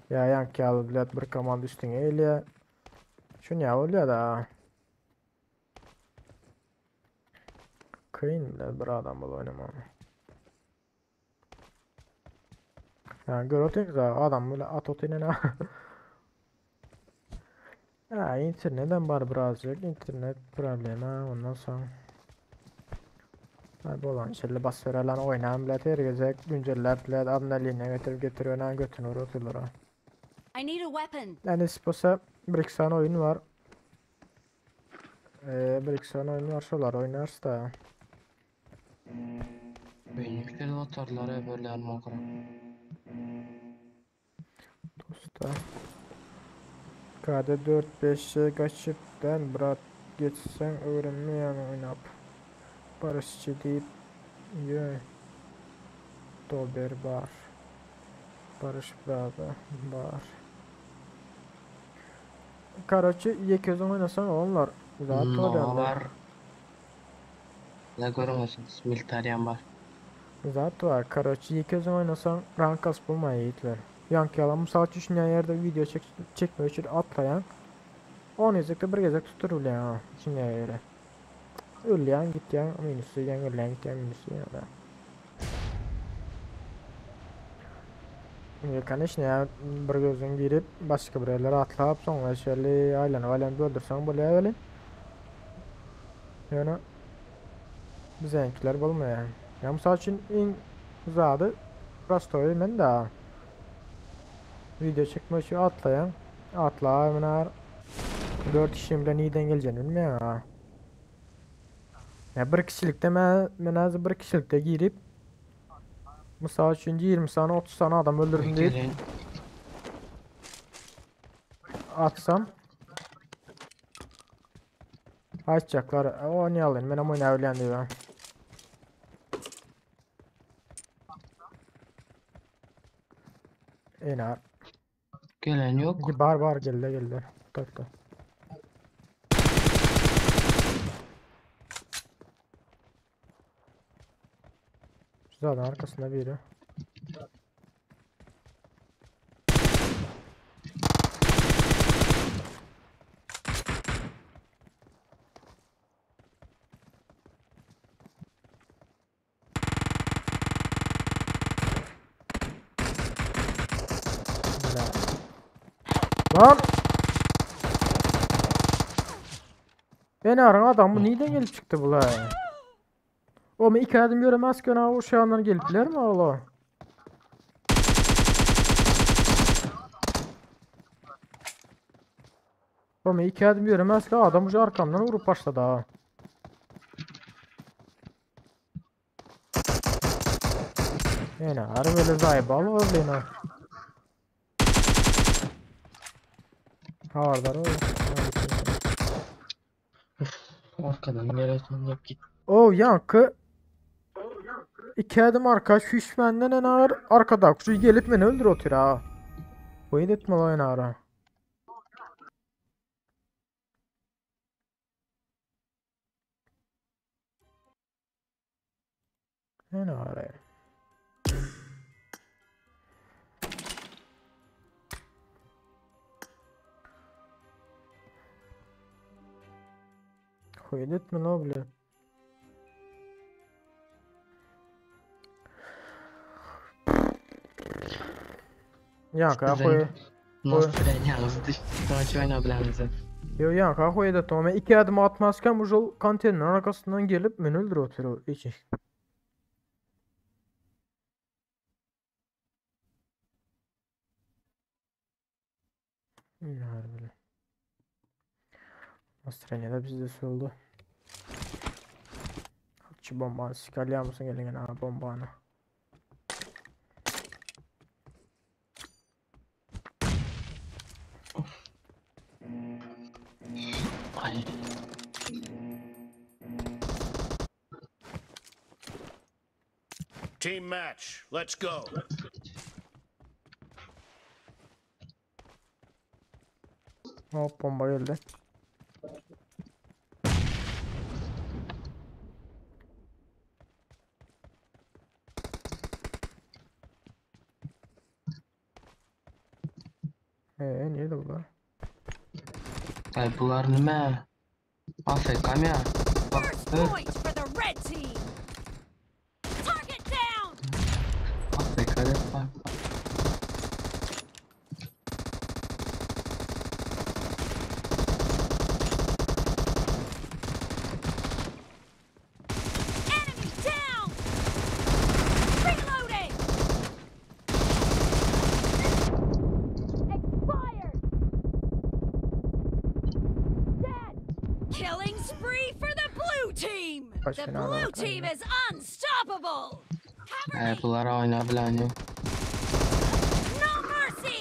ya yank ýaly bilet bir komanda üstüne gelýär. Şunu ya bolýar da. Kıyın bile bir adam bol oynamam. Yani gör otyr da adam böyle at otyr ne Ha internetten var birazcık internet problemi ondan sonra Ha bolan şöyle bas veren oynayan bile her gece güncellep bile adına getirip getiriyor götünü oturlar ha. I need a weapon. Yani sposa bir iki tane oyun var. Bir iki tane oyun var şolar oynarız da. Beýnikler atarlar böyle almakra. Dosta. KD 4 5 kaçıptan brat geçsen öğrenmeyen oynap. Barışçı deyip ye. Dober var. Barış brother var. Karaçı yek özün oynasan onlar. Zaten Nova var. Ne görmüyorsunuz? Militarian var. Zat var. Karaçı yek özün oynasan rank kas bulmaya yiğitler. Yank yalan misal üçün yerde video çek çekme için atlayan 10 gezekte bir gezek tutur bile ha. Şimdi yere. Ölýän gitýän minusu ýen ölýän gitýän minusu ýa. Ya, конечно, ya bir gözün girip başka bir yerlere atlap soňra şeýle aýlanyp aýlanyp öldürsen bolýar öyle. Yani bizeňkiler bolmaýar. Ya misal üçin iň zady prostoý men da video çekmek üçin atlaýan atla minar 4 kişi bilen niden geleceğini bilmeýän ha. Ya bir kişilikte men men az bir kişilikte girip Misal üçin 20 tane 30 tane adam öldürdüm deyip atsam Açacaklar. Oynayalım. Ben ama oynayabilirim diyor. Enar. Gelen yok. Bar bar geldi geldi. Tuttu. Zaten arkasında biri. Lan! Beni aran adam bu neden gelip çıktı bu la? Oğlum iki adım göremez ki ona o uşağından gelipler mi oğlum? Oğlum iki adım göremez ki adam ucu arkamdan vurup başladı ha. Ene ar böyle zaýbal boldy ene. Habardar ol. Arkadan gelen yok git. O yankı İki adım arka şüşmenden en ağır arkada şu gelip beni öldür otur ha. Bu etme lan ara. En ağır. Хуй etme lan bile. Yankı Sizin хуй. Nasıl düştü sonuç oyna bilenimize. Yo yankı хуй da tamam. İki adım atmazken bu jol konteynerin arkasından gelip beni öldür otur. İki. Harbiden. Avustralya'da bizde soldu. Şu bombanı sikerliyor musun gelin ha bombanı. Ay. Team match. Let's go. Hop bomba geldi. Ee niye de bunlar? Ay bular nime? AFK mi ya? Bak, First evet, point for the red team. Target down. AFK de bak. Enemy down. Reloading. Expired. Dead. Killing spree for the blue team. Kaç The fena blue var team kanka. is unstoppable. Cover Ay me. bular oyna bilen yok. No mercy.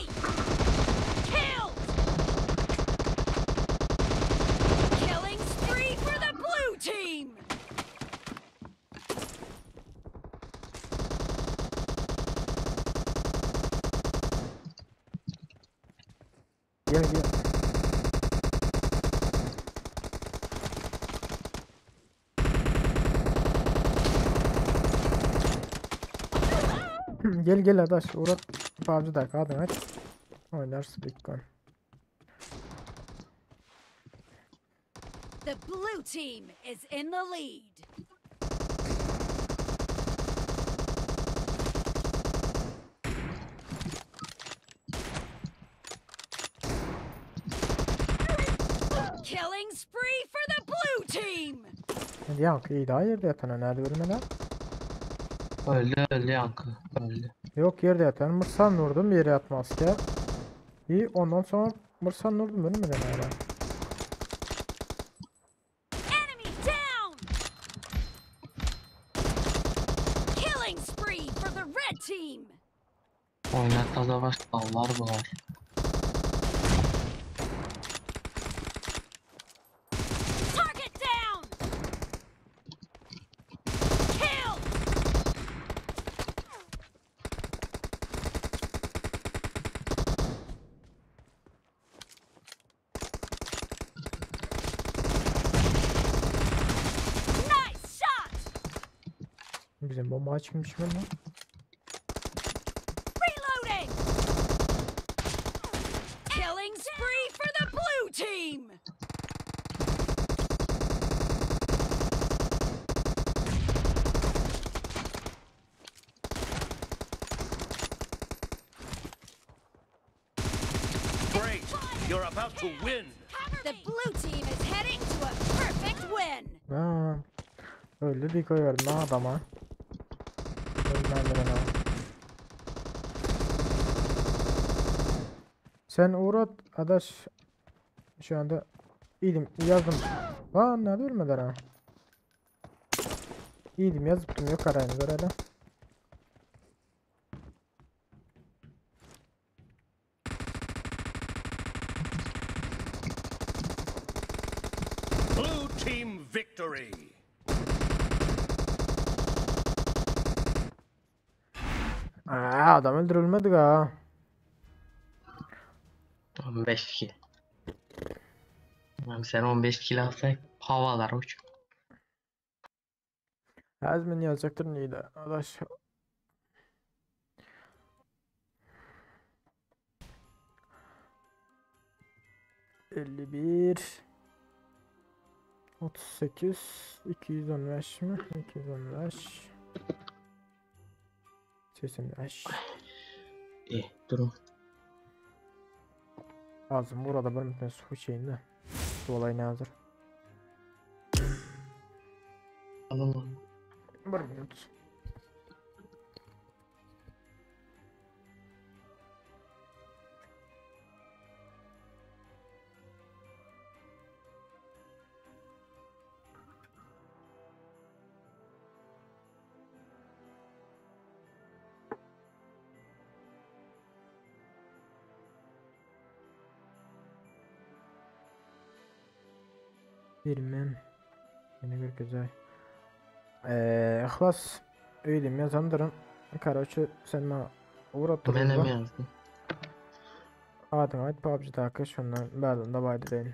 Killed. Killing spree for the blue team. Gel gel. Gel gel adaş uğrat PUBG'da kadın aç. Oynarsın Bitcoin. The blue team is in the lead. Killing spree for the blue team. Yankı iyi daha yerde yatan nerede ölmeden? Öldü öldü yankı. Öldü. Yok yerde yatan Mırsan vurdum yere yatmaz ki. İyi ondan sonra Mırsan vurdum ölmeden hala. Enemy down. Killing spree for the red team. Oyna taza başladılar bular. Target down. Kill. Nice shot. Bizim bomba açmış mı lan? Reloading. Killing spree for the blue team. Great. You're about to win. The blue team is heading to a perfect win. Ha. Öldü bir koyardım ha adama. Ölmem ben ha. Sen uğrat adaş şu anda iyiyim yazdım. Lan nerede ölmediler ha? İyiydim yazıptım yok arayın görelim. Blue team victory. Aa, adam öldürülmedik ha. 15 kill. Tamam, sen 15 kill alsak havalar uç. Azmin yazacaktır neydi? Adaş. ...51... 38... 215 mi? 215... 85... Eh, durun. Lazım burada bir mütən su şeyinde. Su olayını hazır. Alalım. Bir minut. Bilmem. Yine bir güzel. Ihlas öýdüm ýazandyryn. Karaçı sen bana uğrattırdın Ben hem da. yazdım. Adyňy aýt PUBG'daky şondan bärden de baýdy deýin.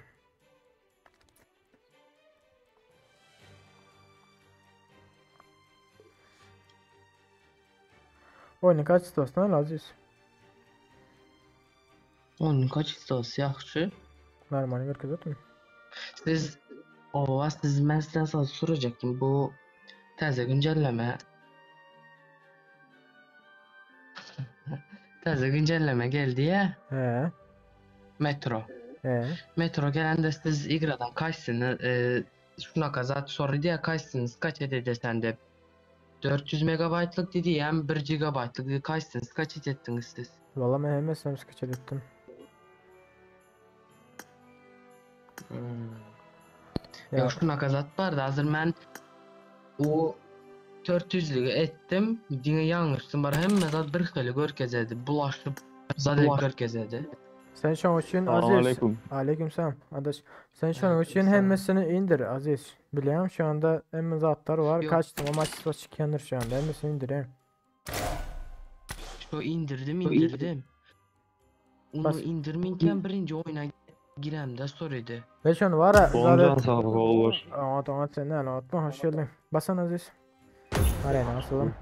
Oyunu kaç istiyorsun Aziz? Onun kaç istiyorsa yaxşı. Normal bir kız mi? Siz ova siz ben sizden sana soracaktım. Bu täze güncelleme Täze güncelleme geldi ya. He. Metro. He. Metro gelende siz İgra'dan kaçsınız? E, şuna kazat sordu ya kaçsınız? Kaç ededi sende? 400 megabaytlık dedi ya 1 gigabaytlık dedi. Kaçsınız? Kaç ettiniz siz? Valla ben hemen sen kaç ettim. Hmm. Ya. Ya şuna kazat vardı. Hazır ben o 400'lüğü ettim. Yine yanlıştım var. Hem zat bir xeyli görkezedi. Bulaşıp zaten görkezedi. Sen şu an için Aziz. Aleyküm. Aleyküm selam. Adaş. Sen şu an için hemmesini indir Aziz. Biliyorum şu anda hemme zatlar var. Yok. Kaçtım ama maç çıkanır şu anda. Hemmesini indir he. Şu indirdim indirdim. Onu Bas. indirminken birinci oyuna giremde soruydu. Ve şu an var ya. Ondan sağlık olur. Aa tamam sen ne anlatma hoş geldin. Basan Aziz. Araya nasılım?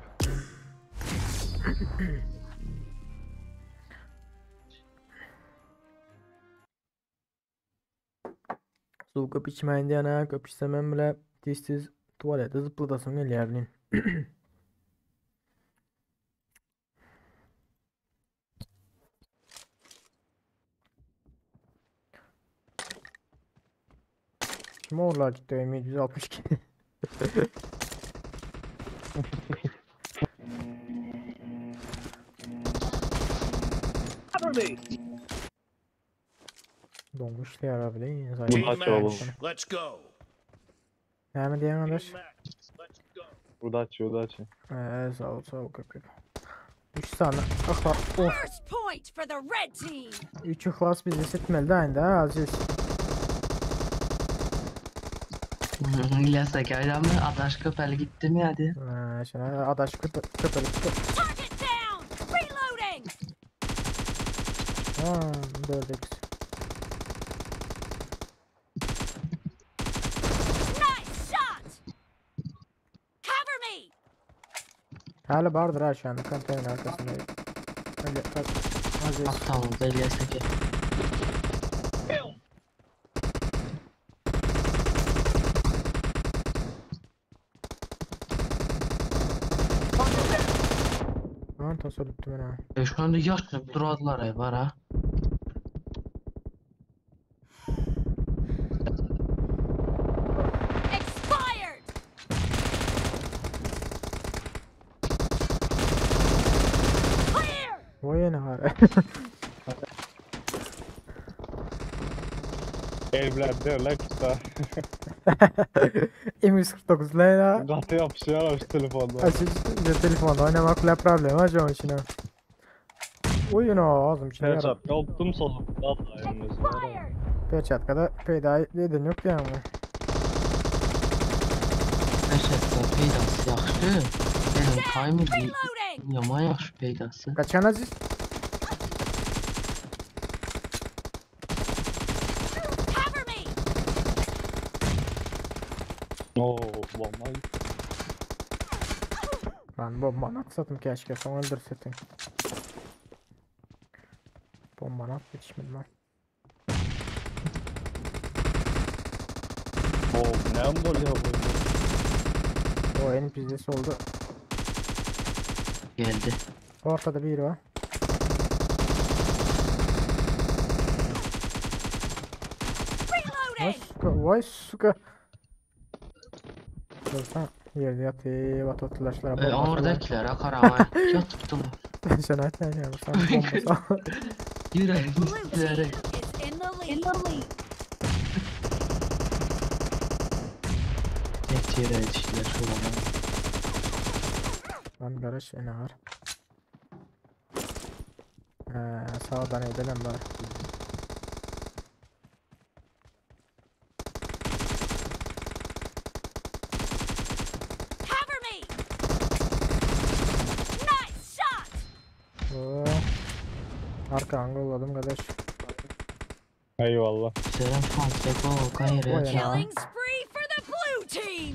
Su köp içmeyin diyen ha köp içsemem bile tez tez tuvalete zıplatasım geliyor bileyim. Kim uğurlar gitti M762. Cover me. Donmuş diğer abi değil mi? Team Udaçi oğlum. match. Let's go. Näme diýen adaş? Udaçi udaçi. Ee, sağ ol, sağ ol köpek. 3 tane ihlas. Of, First point for the red team. 3 ihlas bizi setmeli de indi ha Aziz. İlyas da mı? Adaş köpeli gitti mi hadi? Ha, şimdi adaş köpe köpeli köpe. Target down. Reloading. Ha, 4x. Nice shot. Cover me. Hala bardır ha şu anda konteyner arkasında. Öyle bak Aziz. Aptal oldu İlyas Ege. Aman tasarruf ben ha. E şu anda yaşlı duradılar ay var ha. Expired. Clear. Vay ne har. Evler derler ki M149 Leyla. Katı yapışıyor şu telefonda. Açık telefonda oynamakla problem ha şu an içine. Oyun o ağzım içine yara. Perçat kalktım solup. Expired. Perçatkada peyda edin yok ya ama. Peşetde peýdasy ýagşy. Eliň taýmydy. Reloading! Ýaman ýagşy peýdasy. Kaçan Aziz? Cover me! Oo, bomba. Lan bombanı atsatım keşke son öldürsetin. Bombanı at yetişmedim lan. Oo, ne gol ya bu? O en pizdesi oldu. Geldi. Ortada biri var. Vay Reloading! suka, vay suka. Dursan yerde yatı, bat otulaşlara E, oradakilere karamay. Yatıpdılar. Sen aytmayın ya, sen bomba sal. Yüreğim Blue team üstlere. is in the lead. In the lead. Net yere yetiştiler şu an. Lan garaj en ağır. Ee, sağdan edelim bari. Cover me! Nice shot! Oo. Arka angolladım kardeş. Eyvallah. Selam Fatih o kayır Oy ya. Killing spree for the blue team!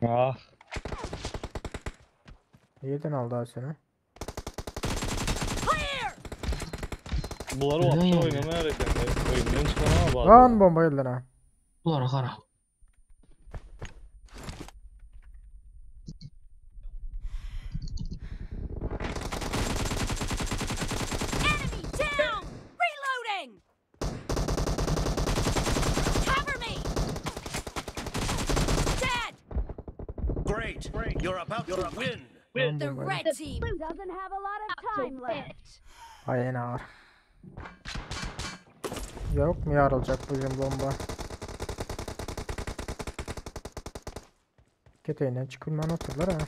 Ah, Yerden aldı abi seni. Clear! bunları Ne vapşe yani? oynamaya erken. Oyundan çıkan ama Lan bomba yediler ha. Bulara kara. Enemy down! Reloading! Cover me! Dead! Great. You're about to win. Lan The bomba yedi. red team doesn't have a lot of time left. Ay en ağır. Yok mu yarılacak bugün bomba? Keteğinden çıkılman oturdular ha.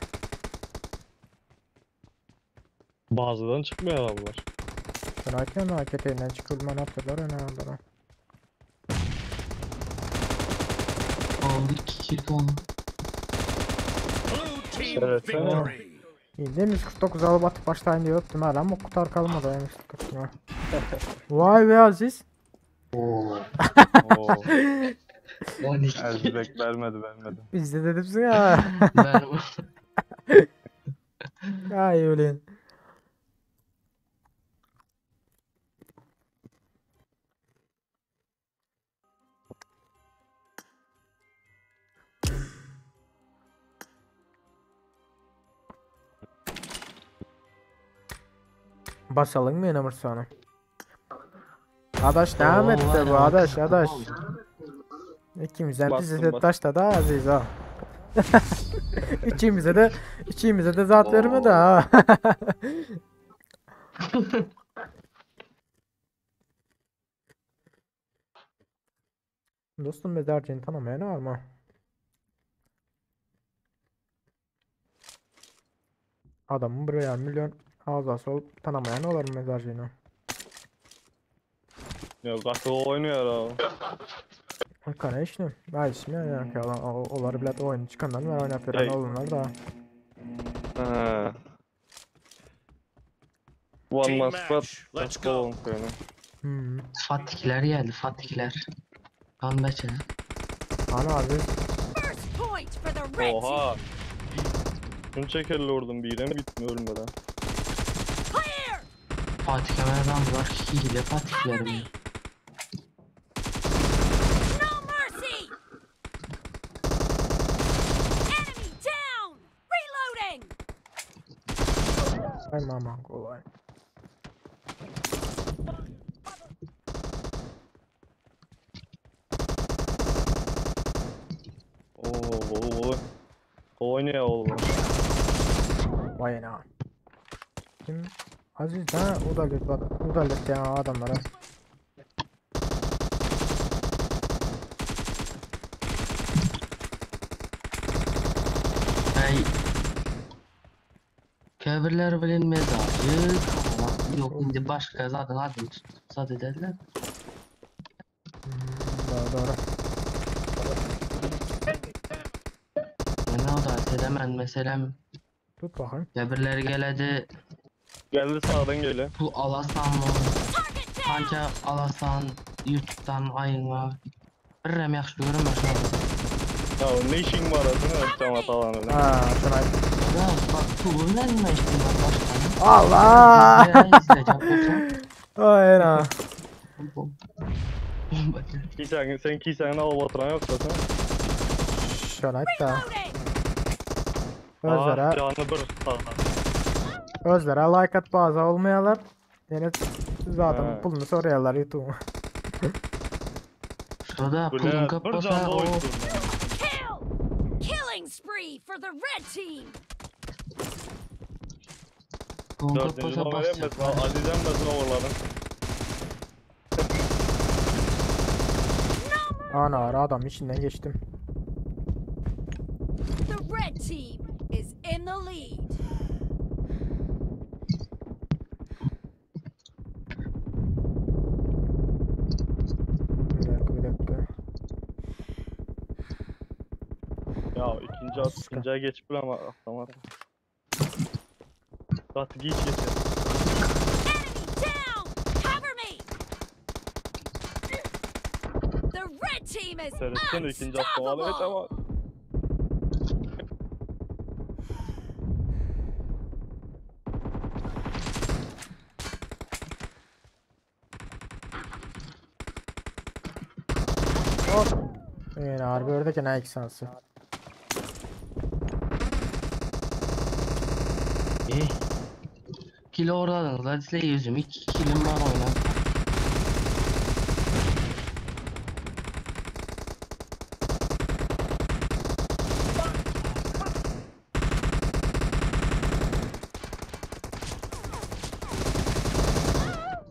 Bazıdan çıkmıyor adamlar. Ben aytıyorum ha keteğinden çıkılman oturdular en ağırlara. Oldu 2 kill oldu. Blue team Evet, tamam. victory. İyi değil mi? 149 alıp atıp başlayın diye öptüm hala ama kutar kalmadı M149 ha. Vay be Aziz. Oo. 12. Ezbek vermedi vermedi. Biz de dedim ya. Ben Ay öyle. Basalım mı yine sonra? Adaş devam Oo, etti var bu ya, adaş kızım, adaş. oldu. İkimizden Bastım, bizi de bastım. taşla da Aziz ha. İçimize de içimize de zat verme de ha. Dostum mezarcını tanımayan var mı? Adamın buraya milyon ağzası olup tanımayan olur mu mezarcını? Ya katı oynuyor abi. Конечно. Ay ismi ya ki olar bilet oyun çıkandan ver oynap veren Ey. olunlar da. Ha. One Team man squad. match. Let's go. Hmm. Fatihler geldi Fatihler. Kan beçene. Ana Aziz First point for the red team! Oha. Şunu çekerli vurdum bir yere bitmiyor ölmeden. Clear! Fatih Kemer'den var hile Cover Fatihler me! mi? No mercy! Enemy down! Reloading! Ay maman kolay. Oo, oo, oo. Oynuyor oğlum. Vay ana. Kim? Aziz ha o da o da ya adamlara. Ay. Kabirler bilen mezarcı. Yok indi başka zaten adım tutsa dediler. Doğru doğru. Men o da edemen meselem Tut bakayım. ya birileri geledi Geldi sağdan geliyor. pul alasan mı? Kanka alasan YouTube'dan ayına. Birrem yaxşı görünmür şunu. Ya ne işin var adını cam atalanı. Ha, şuna. Ya bak pulu ne ne işin var başkanım? Allah! İzleyeceğim olsa. Ay ha. Bomba. Kiysen, sen kiysen alıp oturan yok zaten. Şuna da. Ah, Özlere, canı bir sağdan. özlere like at baza olmayalar. Yani zaten Ha. pulunu soruyorlar YouTube'a. Şurada Bu pulun ne? Bir kapasa canlı o oyun. Kill! Killing spree for the red team. pulun Dördüncü kapasa numara basacak. mesela Aziz emmesin oğulların. Ana ara adam içinden geçtim. The red team is in the lead. Bir dakika bir dakika. Ya ikinci at, ikinciye geçip bile ama atlamadım. Katı geç geçer. Enemy down! Cover me! The red team is Seyretsin ikinci atlamalı geç ama. unstoppable! Yani harbi ördek ne eksansı. İyi. Kilo oradınız. Hadi size yüzüm. 2 kilim var oyna.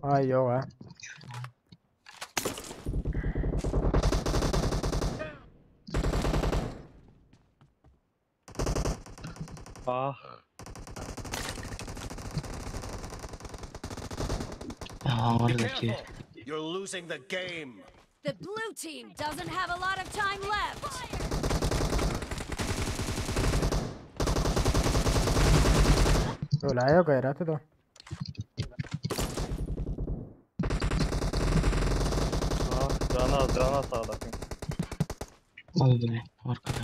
Ay yok ha. Ah. Ya Be oradaki. careful. You're losing the game. The blue team doesn't have a lot of time left. Öyle yok gayret de. Ah canı az, canı az sağdaki. Oldu be arkada.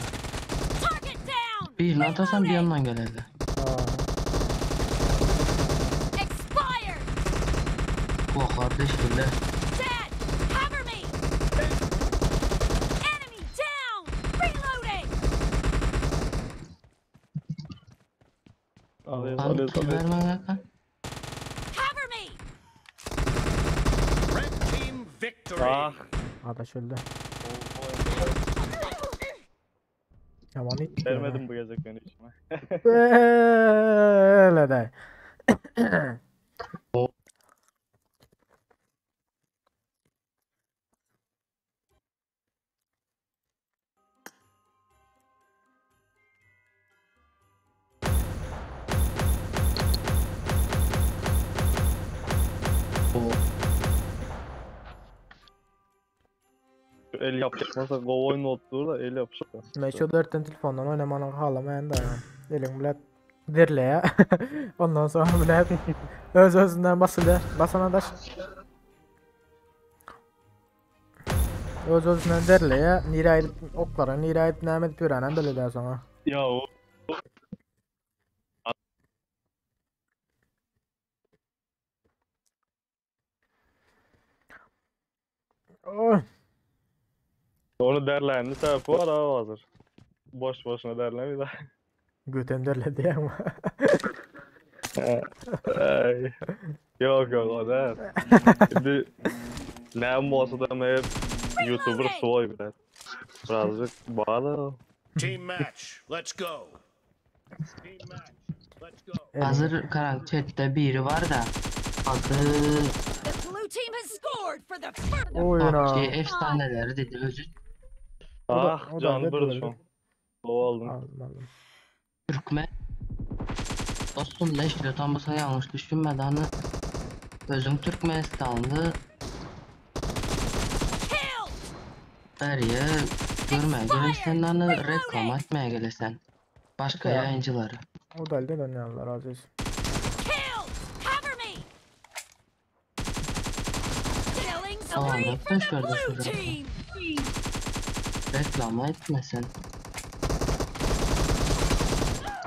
Target down! Birini atasan bir Reloading! yandan gelirdi. Aa. Expired! Bu kardeş bile. Dead! Cover me! Enemy down! Reloading! Alıyoruz, Lan alıyoruz, kill alıyoruz. verme lan. Cover me! Red team victory. Ah. Adaş öldü. Yaman it. Vermedim bu gece beni içime. Böyle de. O El yapışmasa go oyun oldu da el yapıştı. Ben şu dörtten telefondan oynamanı halamayan da ya. Elin bile dirle ya. Ondan sonra bile öz özünden basılır. Basan adaş. Öz özünden derle ya. Nire edip oklara nire edip näme edip ýöränen belli däl sonra. Ya o Oy. onu derlendi sebebi var abi hazır. Boş boşuna derlemiyor da. Götem derle diye ama. Ay. Yok yok o değil. Şimdi ne olsa da hep YouTuber soy biraz. Birazcık bağlı. Team match. Let's go. Team match. Let's go. Hazır karan chatte biri var da adı The blue team has scored for the first Oyuna. PUBG efsaneleri dedi özü O da- Ah o da canı evet bir olabilir. şu an. O aldım. Aldım aldım. Türkmen Dostum ne işliyor tam bu sana yanlış düşünmedi hani Özüm Türkmenistanlı kill! Bäriye görmäge gelesen nany reklama etmäge gelesen. Başga Ya. ýaýynjylary. O da elde dönýärler Aziz. Killed! Cover me! Killing Tamam, spree for dört the beş verdi blue şurada. team! Reklama etmesen.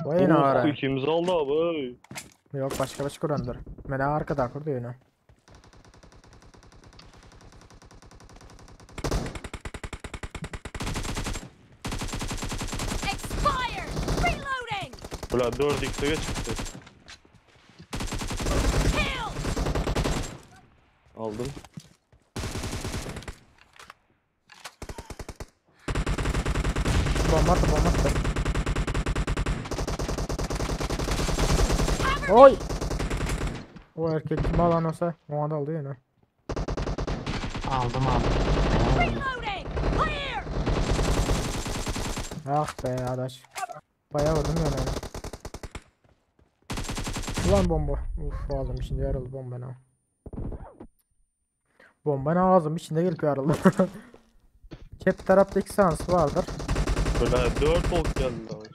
Vay ne Oh, ara. ikimiz aldı abi. Yok başka başka kurandır. Mena arkada kurdu yine. Expired! Reloading! Ulan 4x'e çıktı. Killed! Aldım. Bomba attı bomba attı. Oy! O erkek kim alan olsa ona da aldı yine. Aldım aldım. Reloading! Clear! Ah be adaş. Bayağı vurdum yani. Ulan bomba. Uf ağzım içinde yarıldı bomba ne. Bomba ne ağzım içinde gelip yarıldı. Çep tarafta iki sans vardır. Böyle 4 ok geldi abi.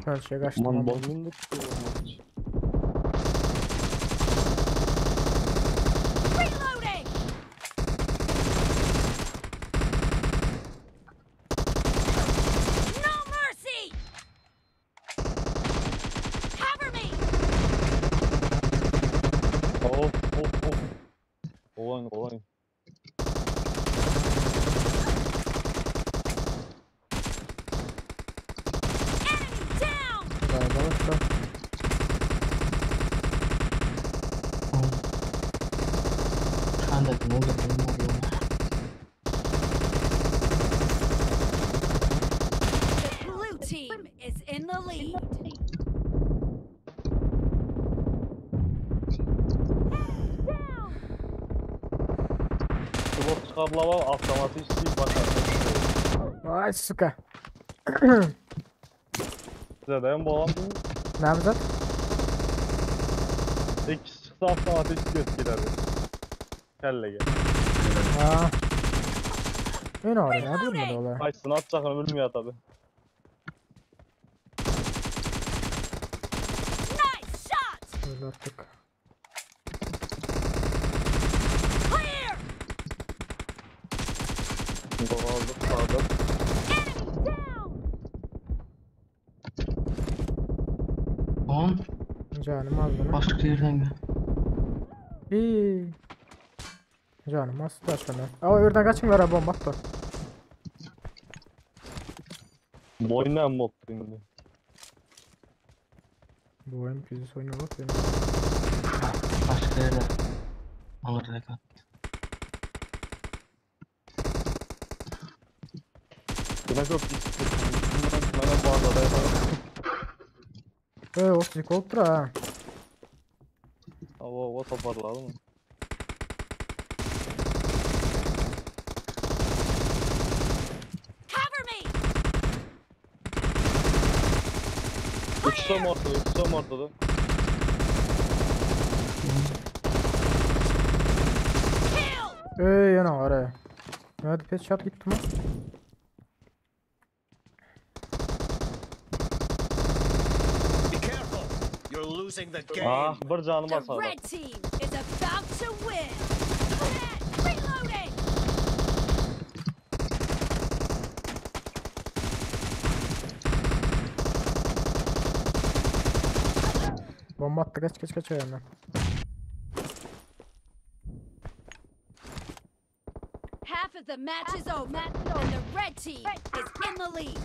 Her şey kaçtı. Aman lan. bombum da tutuyor maç. Reloading! No mercy! Cover me! Of of of. Olan olan. Enemy down! Galiba başka. Şu anda ne oldu? Ne oluyor? The blue team is in the lead. Skop çıkarlama avtomatik değil bakar. Ay suka. Size de bu alan Ne yapacağız? İkisi çıksa avtomatik göz gider. Kelle gel. Ha. Ne var ne yapıyor bu olay? Kaçsın atacakını bilmiyor tabi. Nice shot! Öyle artık. Clear! Gol aldık sağda. Enemy down! 10 Canım az bunu. başka yerden gel. İyi. Canım az da şunu. Aa oradan kaçın var ha bomba attı. Boyundan mı oldu şimdi? Bu oyun pizza oyunu bak benim. Başka yerden. Orada kal. Buna çok Bana bu arada yapalım. Ee o fizik oldu ha. Ava ava toparladı mı? Cover me! Uçsam ortada, uçsam ortada. Kill! Ey yana var ha. Hadi pes shot gitti mi? Be careful. You're losing the game. Ah bir canım The asardı. red team is about to win! Dead! Reloading! Bomba attı kaç kaç kaç ayağından. Half of the match is over, and the red team is in the lead.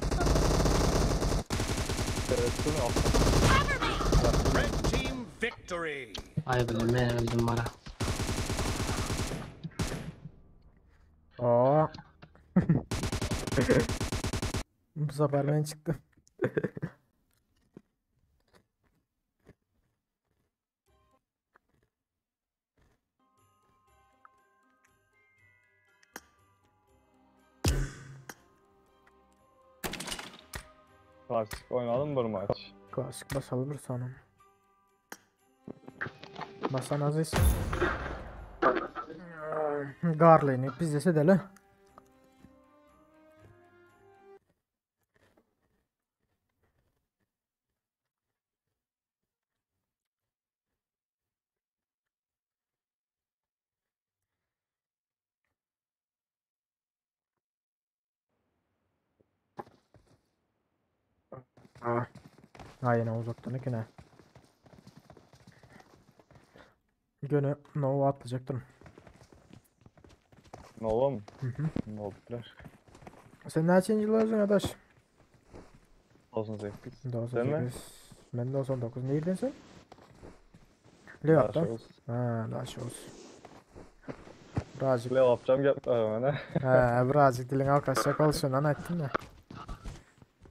Cover me! Red team victory. Ay bile men öldüm bana. Aa. Bu sefer ben çıktım. Klasik oynalım bir maç. Klasik basalım bir sonra. Basan Aziz. Garlini biz dese deli. Ah. Ha yine uzaktan yine. Gene Nova atlayacaktım. Nova mı? Hı hı. Ne oldular? Sen neçinci yıl özün adaş? 98. Sen mi? 98. Ben 99. Nereden sen? Levap'tan. Daşoğuz. Ha, Daşoğuz. Birazcık. Levap'cam gel hemen He, birazcık dilin arkasına kalışından ettim de.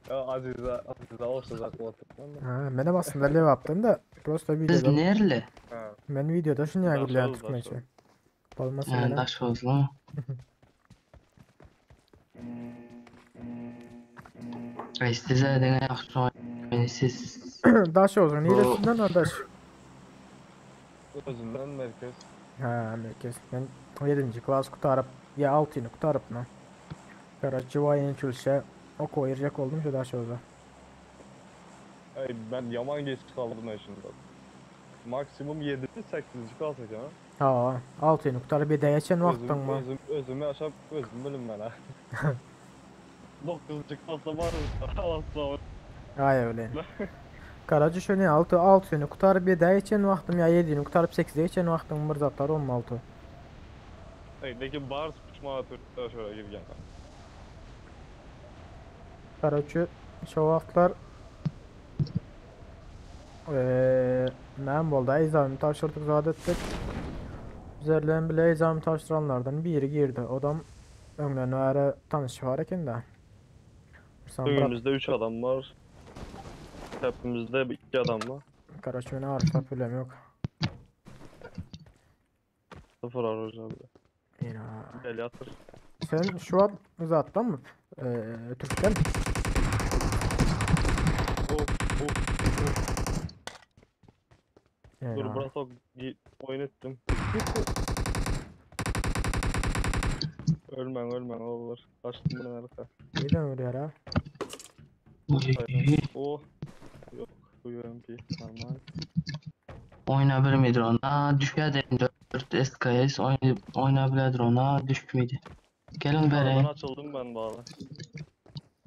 Ya Azize, Azize olsa oturtmam da. Ha, benim aslında Levap'tan da prosto Siz videoda. nereli? Ha. Ben videoda şunu Daşoğuz, gürleyen Türkmençe. Olmasa Yani bile. Daşoğuzlu mu? Ay size de ne yaxşı oynayın siz. Daşoğuz'un Bu- neresinden adaş? Özünden merkez. Ha, merkez. Ben 7. klas kurtarıp ya 6'ını kurtarıp mı? Karaçı külşe o koyacak oldum şu Daşoğuz'a. Ay ben yaman geç kaldım ben şimdi. Maksimum 7 8. kalsak ha. Ha, 6'ını kurtarıp 7'ye geçen vaxtın mı? Özüm, özümü aşağı özüm bilim ben ha. 9. klasa var mı? Asla. Ay öyle. Karaca şöyle 6 6'ını kurtarıp 7'ye geçen vaxtım ya 7'ni kurtarıp 8'e geçen vaxtım bir zatlar 16. Ay lekin bars uçmağa Türkler şöyle girgen. Karaca şu vaxtlar Eee boldu examı tapşırdık zat ettik. Üzerlerin bile examı tapşıranlardan biri girdi. Odam öňden bäri tanışı var eken de. Sen bırak Önümüzde 3 adam var. Tepemizde 2 adam var. Karaca meni arsa problem yok. Sıfır aracı abi. Yine. Gel yatır. Sen şu an uzattan mı? Türk'ten mi? Oh, oh. Yine. Dur bırak oyun ettim. Ölmen ölmen olur. Kaçtım buradan arka. Neden ölüyor ha? Oh. Yok. Bu UMP. Normal. Oynabilir ona. Düşer 4 SKS oynabilir ona düşmedi. Gelin Aradan bere. açıldım ben bağlı.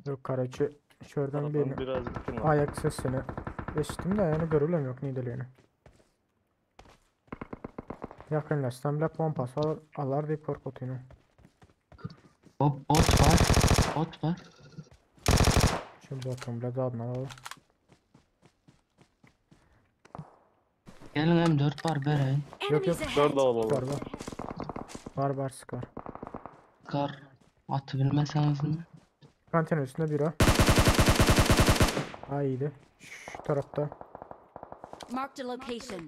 Yok Karaçı şuradan Aradan bir biraz gittim. ayak sesini eşittim de yani görülüm yok nideliğini. Yakınlaşsam bile pompası al alar deyip korkutuyor. Hop bot var. Bot var. Şu botun bile zadını alalım. Gelin M4 var bere. Yok yok. Enemies Dört ahead. alalım. Var var. Var var sıkar. Kar atı bilmeseniz mi? Kantin üstünde biri. Ha iyiydi. Şu tarafta. Marked a location.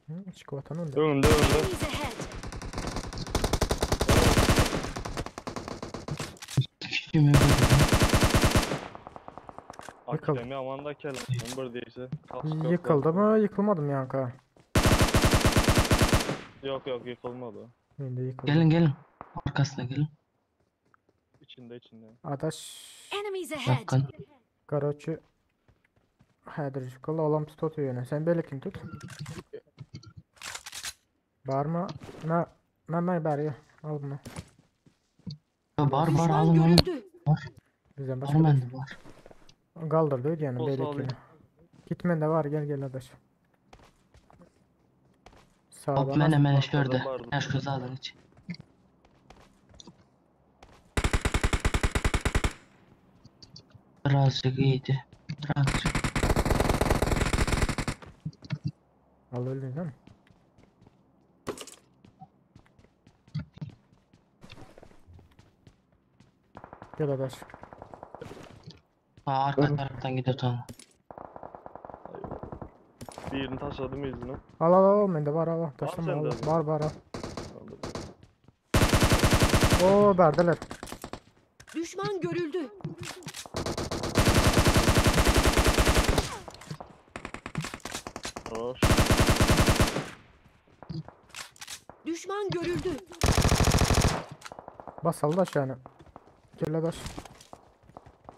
Hı, çık vatan önde. Önümde önümde. Enemies ahead. Kişi mi öldürdü? Yıkıl. Akdemi aman da kelam. Bir değilse. Kask yok Yıkıldı zaten. mı? Yıkılmadım yanka. Yok yok yıkılmadı. Şimdi yıkıldı. Gelin gelin. Arkasına gelin. İçinde içinde. Adaş Enemies ahead. Yakın. Karaçı Hədir yıkıldı. Olam tut otuyor yine. Sen belekini tut. Bağırma. Ne? Ne ne bari al bunu. Var var Düşman alın alın. görüldü. Var. Bizden başka Var bir- bende var. Kaldırdı yani Olsa belekini. alayım. Gitmen de var gel gel adaş. Hop Sağdan mene mene Arkadan şurada. vardı. Ya şu zaten iç. Birazcık iyiydi. Birazcık. Al öldün değil mi? Gel adaş. Ha, arka taraftan gidiyor tamam. Birini taşladım yüzüne. Al al al bende var al al. Taşlama al. sende mi? Var var al. Oo berdeler. Düşman görüldü. Hoş. Düşman görüldü. Basalı da yani. Gel adaş.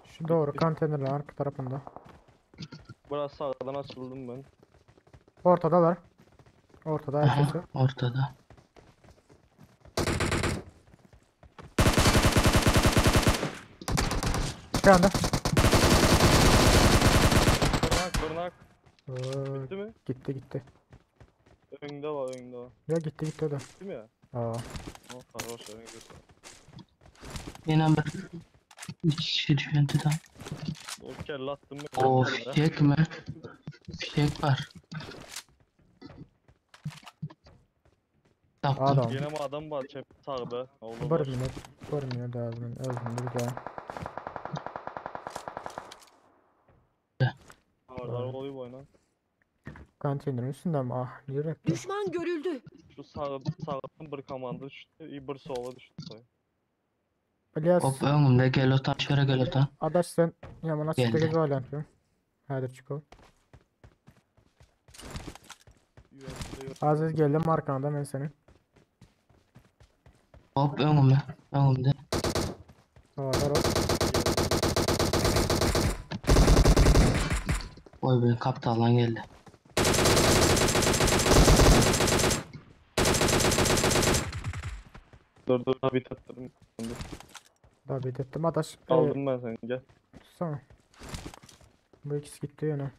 Şu doğru konteynerler arka tarafında. Biraz sağdan açıldım ben. Ortadalar. Ortada Aha, herkesi. ortada. Şu anda. Bırnak bırnak. Ee, Bitti mi? gitti gitti. Önde var önde var. Ya gitti gitti o da. Bitti mi ya? Aa. Oh, hoş önde. Yine bir 3 kişi düşürdü da. O kelle attım ben. O fişek mi? Fişek var. Taptım. Adam. Yine mi adam var çep sağda. Oldu. Bir minut. Bir minut lazım. Özüm bir daha. Ağırlar oluyor bu oyuna. Konteynerin üstünde mi? Ah yürek. Düşman görüldü. Şu sağ, sağdan bir komanda düştü, bir sola düştü. sayı. İlyas. Hop önümde gel otan şöyle gel otan. Adaş sen yaman açıkta Geldi. gez oynatıyorsun. Hadi çıkalım. UMP'de yok. Aziz geldim arkanda ben senin. Hop önüme. Önümde. Orada o. Oy be kaptan geldi. Dur dur abi tattırım. Dur. Davet ettim adaş. Ee, Aldım ben seni gel. tutsana. Bu ikisi gitti yine.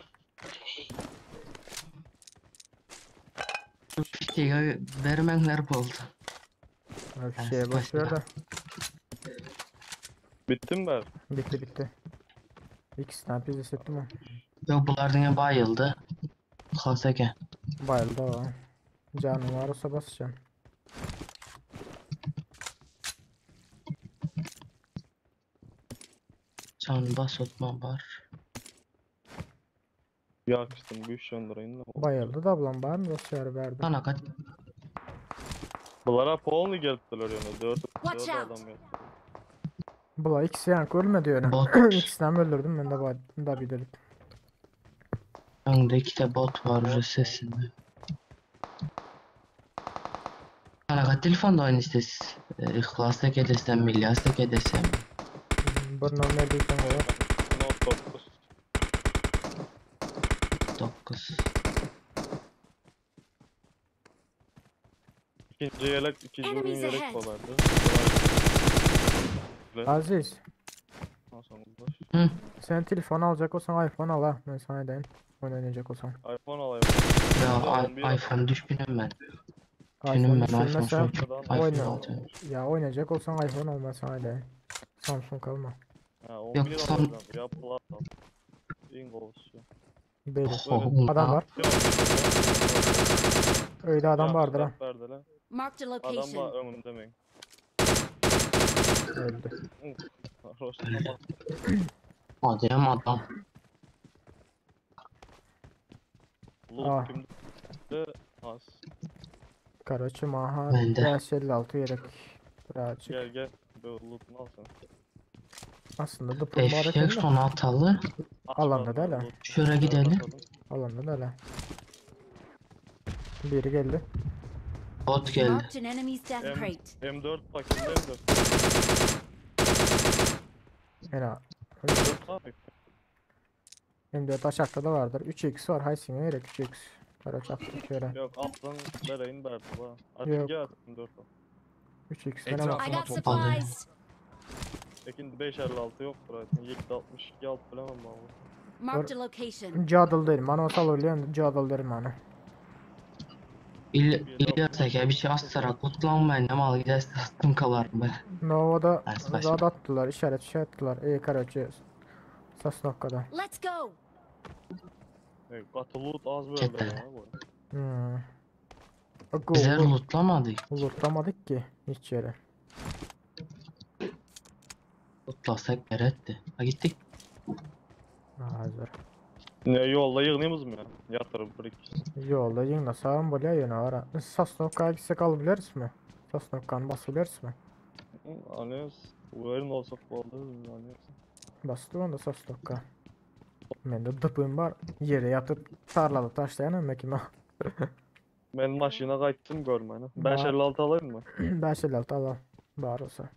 Fişeği vermenler oldu. Abi Ben şeye basıyor spasiba. da. Bitti mi ben? Bitti bitti. İkisinden biz hissettim o. Yok bunlar yine bayıldı. Kalsake. Bayıldı o. Canım var olsa basacağım. Can bas otma var. Yakıştım bu iş yöndüreyim de. Bayıldı da ablam bana mı dosya verdi? Sana kaç. Bunlara polni geliptiler yani. Dört, Watch dört out. adam geldi. Bula ikisi yani ölmedi yani. Bot. İkisinden öldürdüm ben de bay- da bir dedim. Önümde iki de bot var ucu sesinde. Sana kaç telefonda oynayacağız? İhlas da desem, milyas da desem. Bir normal değilsen olur. Not 9. 9. İkinci yelek, ikinci ürün Enemies yelek ahead. olardı. Aziz. Nasıl oldu? Sen telefon alacak olsan iPhone al ha. Ben sana diyeyim. Oyun oynayacak olsan. iPhone al iPhone. Ya On bir- I- iPhone düşkünüm ben. iPhone Düşünüm ben iPhone düşünmesen çok Şuradan iPhone oyna. alacağım. Ya oynayacak olsan iPhone al ben sana diyeyim. Samsung alma. Ha, 11 Yok, son- alacağım. Ya Plus al. İngiliz. Belli. Oh, Adam var. Yok, Öyle adam vardır ha. Verdiler. Marked a Adam var location. önümde men. Öldü. Hoş. Adam adam. Loot Ah. kimde? Az. Karaçı maha. Bende. 556 gerek. Birazcık. Gel gel. Böyle lootunu al sen. Aslında da mübarek Eşek oldu. son atalı. Alanda da hele. Şöyle gidelim. Alanda da hele. Biri geldi. Bot geldi. Marked an enemy's death M- crate. M4 bak kimde M4. Yani M4 abi. M4 aşağıda da vardır. 3x var. Haysine gerek 3x. Karaç attık şöyle. Yok alttan vereyin verdi bana. Yok. Artık gel M4 al. 3x ben ama. I got topladı. supplies. Ekin 556 yoktur zaten. 762 alt bilemem ben bunu. Marked a location. Cadıl değil. Bana olsa alırlar. Cadıl derim hani. İl İlyas aka bir şey astıra kutlanmayın ama al giderse attım kalarım ben. Nova'da Ben saçma. zad attılar. işaret şey attılar. İyi Karaçı. Sasnokka'da. Let's go. Evet, katı loot az böyle Cidden. ya bu. Hmm. Bak, Bizler loot- lootlamadık. Lootlamadık ki hiç yere. Lootlasak gerekti. Ha gittik. Hazır. Ne yolda yığınımız mı ya? Yatırıp bir iki. Yolda yine sağım böyle yine ara. Sasnokka'ya gitsek alabiliriz mi? Sasnokka'nı basabiliriz mi? Anlıyoruz. Uğur'un olsak oldu. Anlıyoruz. Bastı onu da Sasnokka. Mende dypym bar. Ýere ýatyp tarlada taşlaýan hem kime. Men maşyna gaýtdym görmäne. 556 alayım mı? 556 al al. Bar olsa.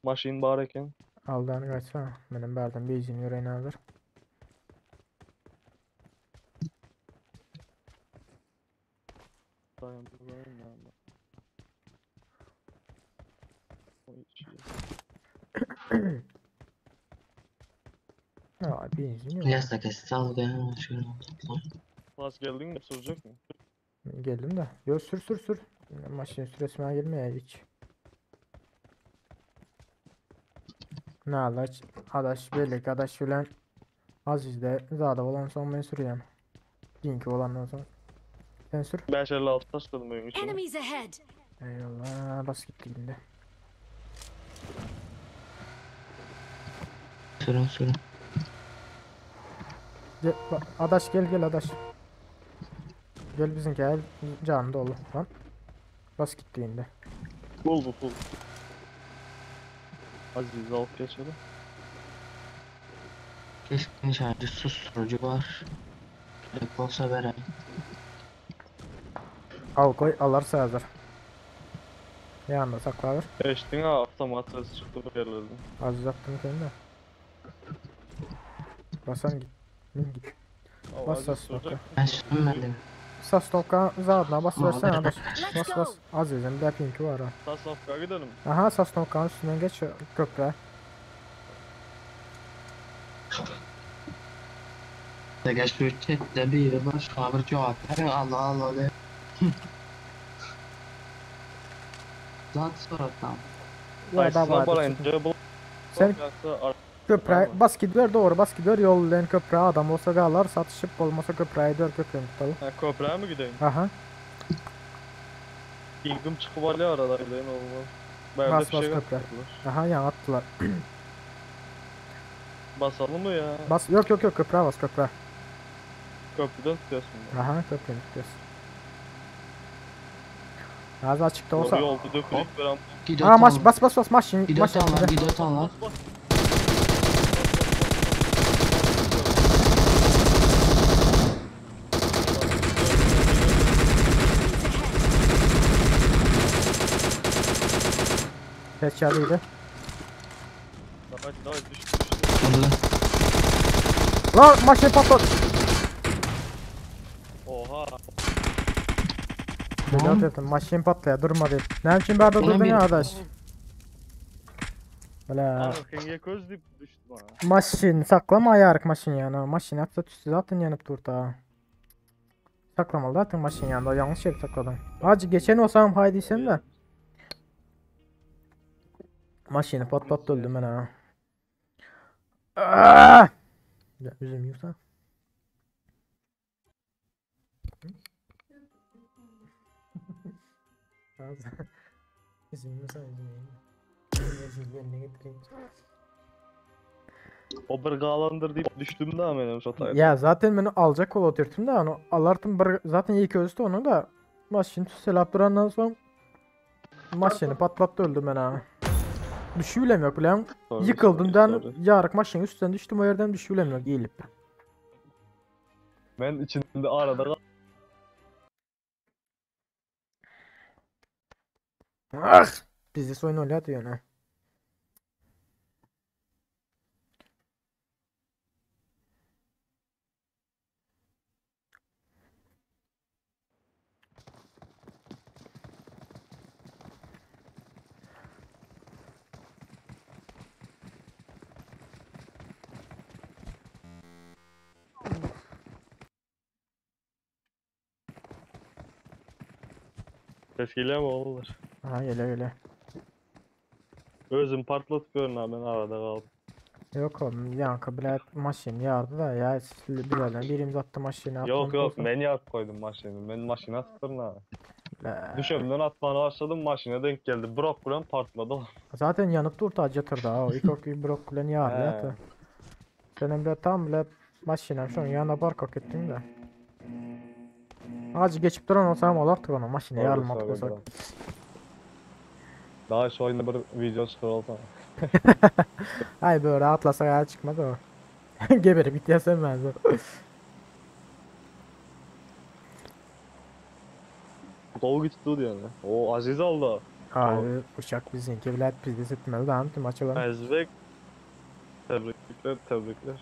Maşyn bar eken. Aldan gaçsa. Menem bärden benzin göreýin hazir. Dayan, dayan, dayan. Oy, şey. Aa, benzin yok. Yasak sal gel. Şöyle. Bas geldin mi sürecek mi? Geldim de. Yo sür sür sür. Maşın süresine gelmeye hiç. Ne alaç? Adaş birlik adaş bilen Aziz'de zada olan son ben sürüyorum. Dinki olandan sonra. Sen sür. 556 taşladım oyun içine. Enemies ahead! Eyvallah bas gitti şimdi. Sürün sürün. Gel, bak, adaş gel gel adaş. Gel bizimki gel canım dolu lan. Bas gitti indi. Full bu full. Aziz alıp geçelim. Keskin nişancı susturucu var. Gerek olsa vereyim. Al koy alarsa hazır. Yanında saklanır. Eştin ha avtomat sesi çıktı bu yerlerden. Aziz attım kendine. Basan git. Min git. Ama Bas Aziz Sasnovka. sürecek. Ben sürmedim. Sasnovka zadına bas versene adaş. Let's Bas go! bas. Aziz'in de pinki var ha. Sasnovka'ya gidelim. Aha Sasnovka'nın üstünden geç köprü. Gel şu chatte biri var şu an bir cevap verin Allah Allah de. Zat sonra tam. Ya da Aysına vardı. barayınca bu. Sen Yoksa ar- köprü bas gidiyor doğru bas gidiyor yoldan köprü adam olsa kalar satışıp olmasa köprüye dör köprüyü tutalım. Ha, köprüye mi gideyim? Aha Pingim çıkıp alıyor arada gideyim olmaz. Bende Bas, bir bas şey köprü. attılar. aha yan attılar. Basalım mı ya? Bas yok yok yok köprüye bas köprüye. Köprüden tutuyorsun. ya. Aha köprüyü tutuyorsun. Az açıkta olsa. Doğru yolda dökülüp bir an. Gidiyor Aa maç bas bas bas maç Gidiyor maç tam var, gidiyor tam var. Enemies ahead! Headshot'ıydı. Davay davay düştü düştü. Vurdu. Lan maşın patladı. Oha. Böyle dedim maşın patlaya durma dedim. Ne için berde Ulan durdun bir- ya adaş? Böyle Arkaya köz deyip düştü bana. maşın saklama ayarık maşın yani. Maşın atsa tüsü zaten yanıp durdu ha. Saklamalı zaten maşın yanında yanlış yer sakladım. Hacı geçen olsam haydi sen de. Maşını patlattı öldüm ben ha. Ah! Ya üzüm yoksa. Üzüm yoksa üzüm yiyeyim. Üzüm yiyeyim, ne getireyim? O bir galandır deyip düştüm de benim şatayda. Ya zaten beni alacak ol oturttum da onu alartım bir zaten ilk özde onu da maşını tüselap durandan sonra maşını patlattı öldüm ben ha. Düşübilem yok bilen. Sorry, Yıkıldım sorry, den sorry. yarık maşının üstünden düştüm o yerden düşübilem yok eğilip. Ben içinde arada kal- Ah! Bizde soyun öyle diyor ha. Ses geliyor mu oğullar? Ha gele gele. Özüm patlatıp görün abi ben arada kaldım. Yok oğlum yankı bile maşın yardı da ya bilerden birimiz attı maşını Yok yok ben yarıp koydum maşını. Ben maşına attım ha. La. Düşümden atmana başladım maşına denk geldi. Brok buram patladı. Zaten yanıp durdu acıtırdı ha. O ilk ok brokkulen yardı He. ya. Senin bile tam bile maşına şunun yanına park ettin de. Acı geçip duran olsam olardı onu maşına Sorry, yarılmadık sorry, olsak. bro. Daha şu oyunda bir video çykyr olsa. Ay böyle rahatlasak ayağa çıkmaz o. Geberip gitýärsen ben Gowy gitdi diýene. O Aziz aldy. Abi uçak bizimki bilet bizde setmeli daha tüm açılan. Azizbek. Tebrikler, tebrikler.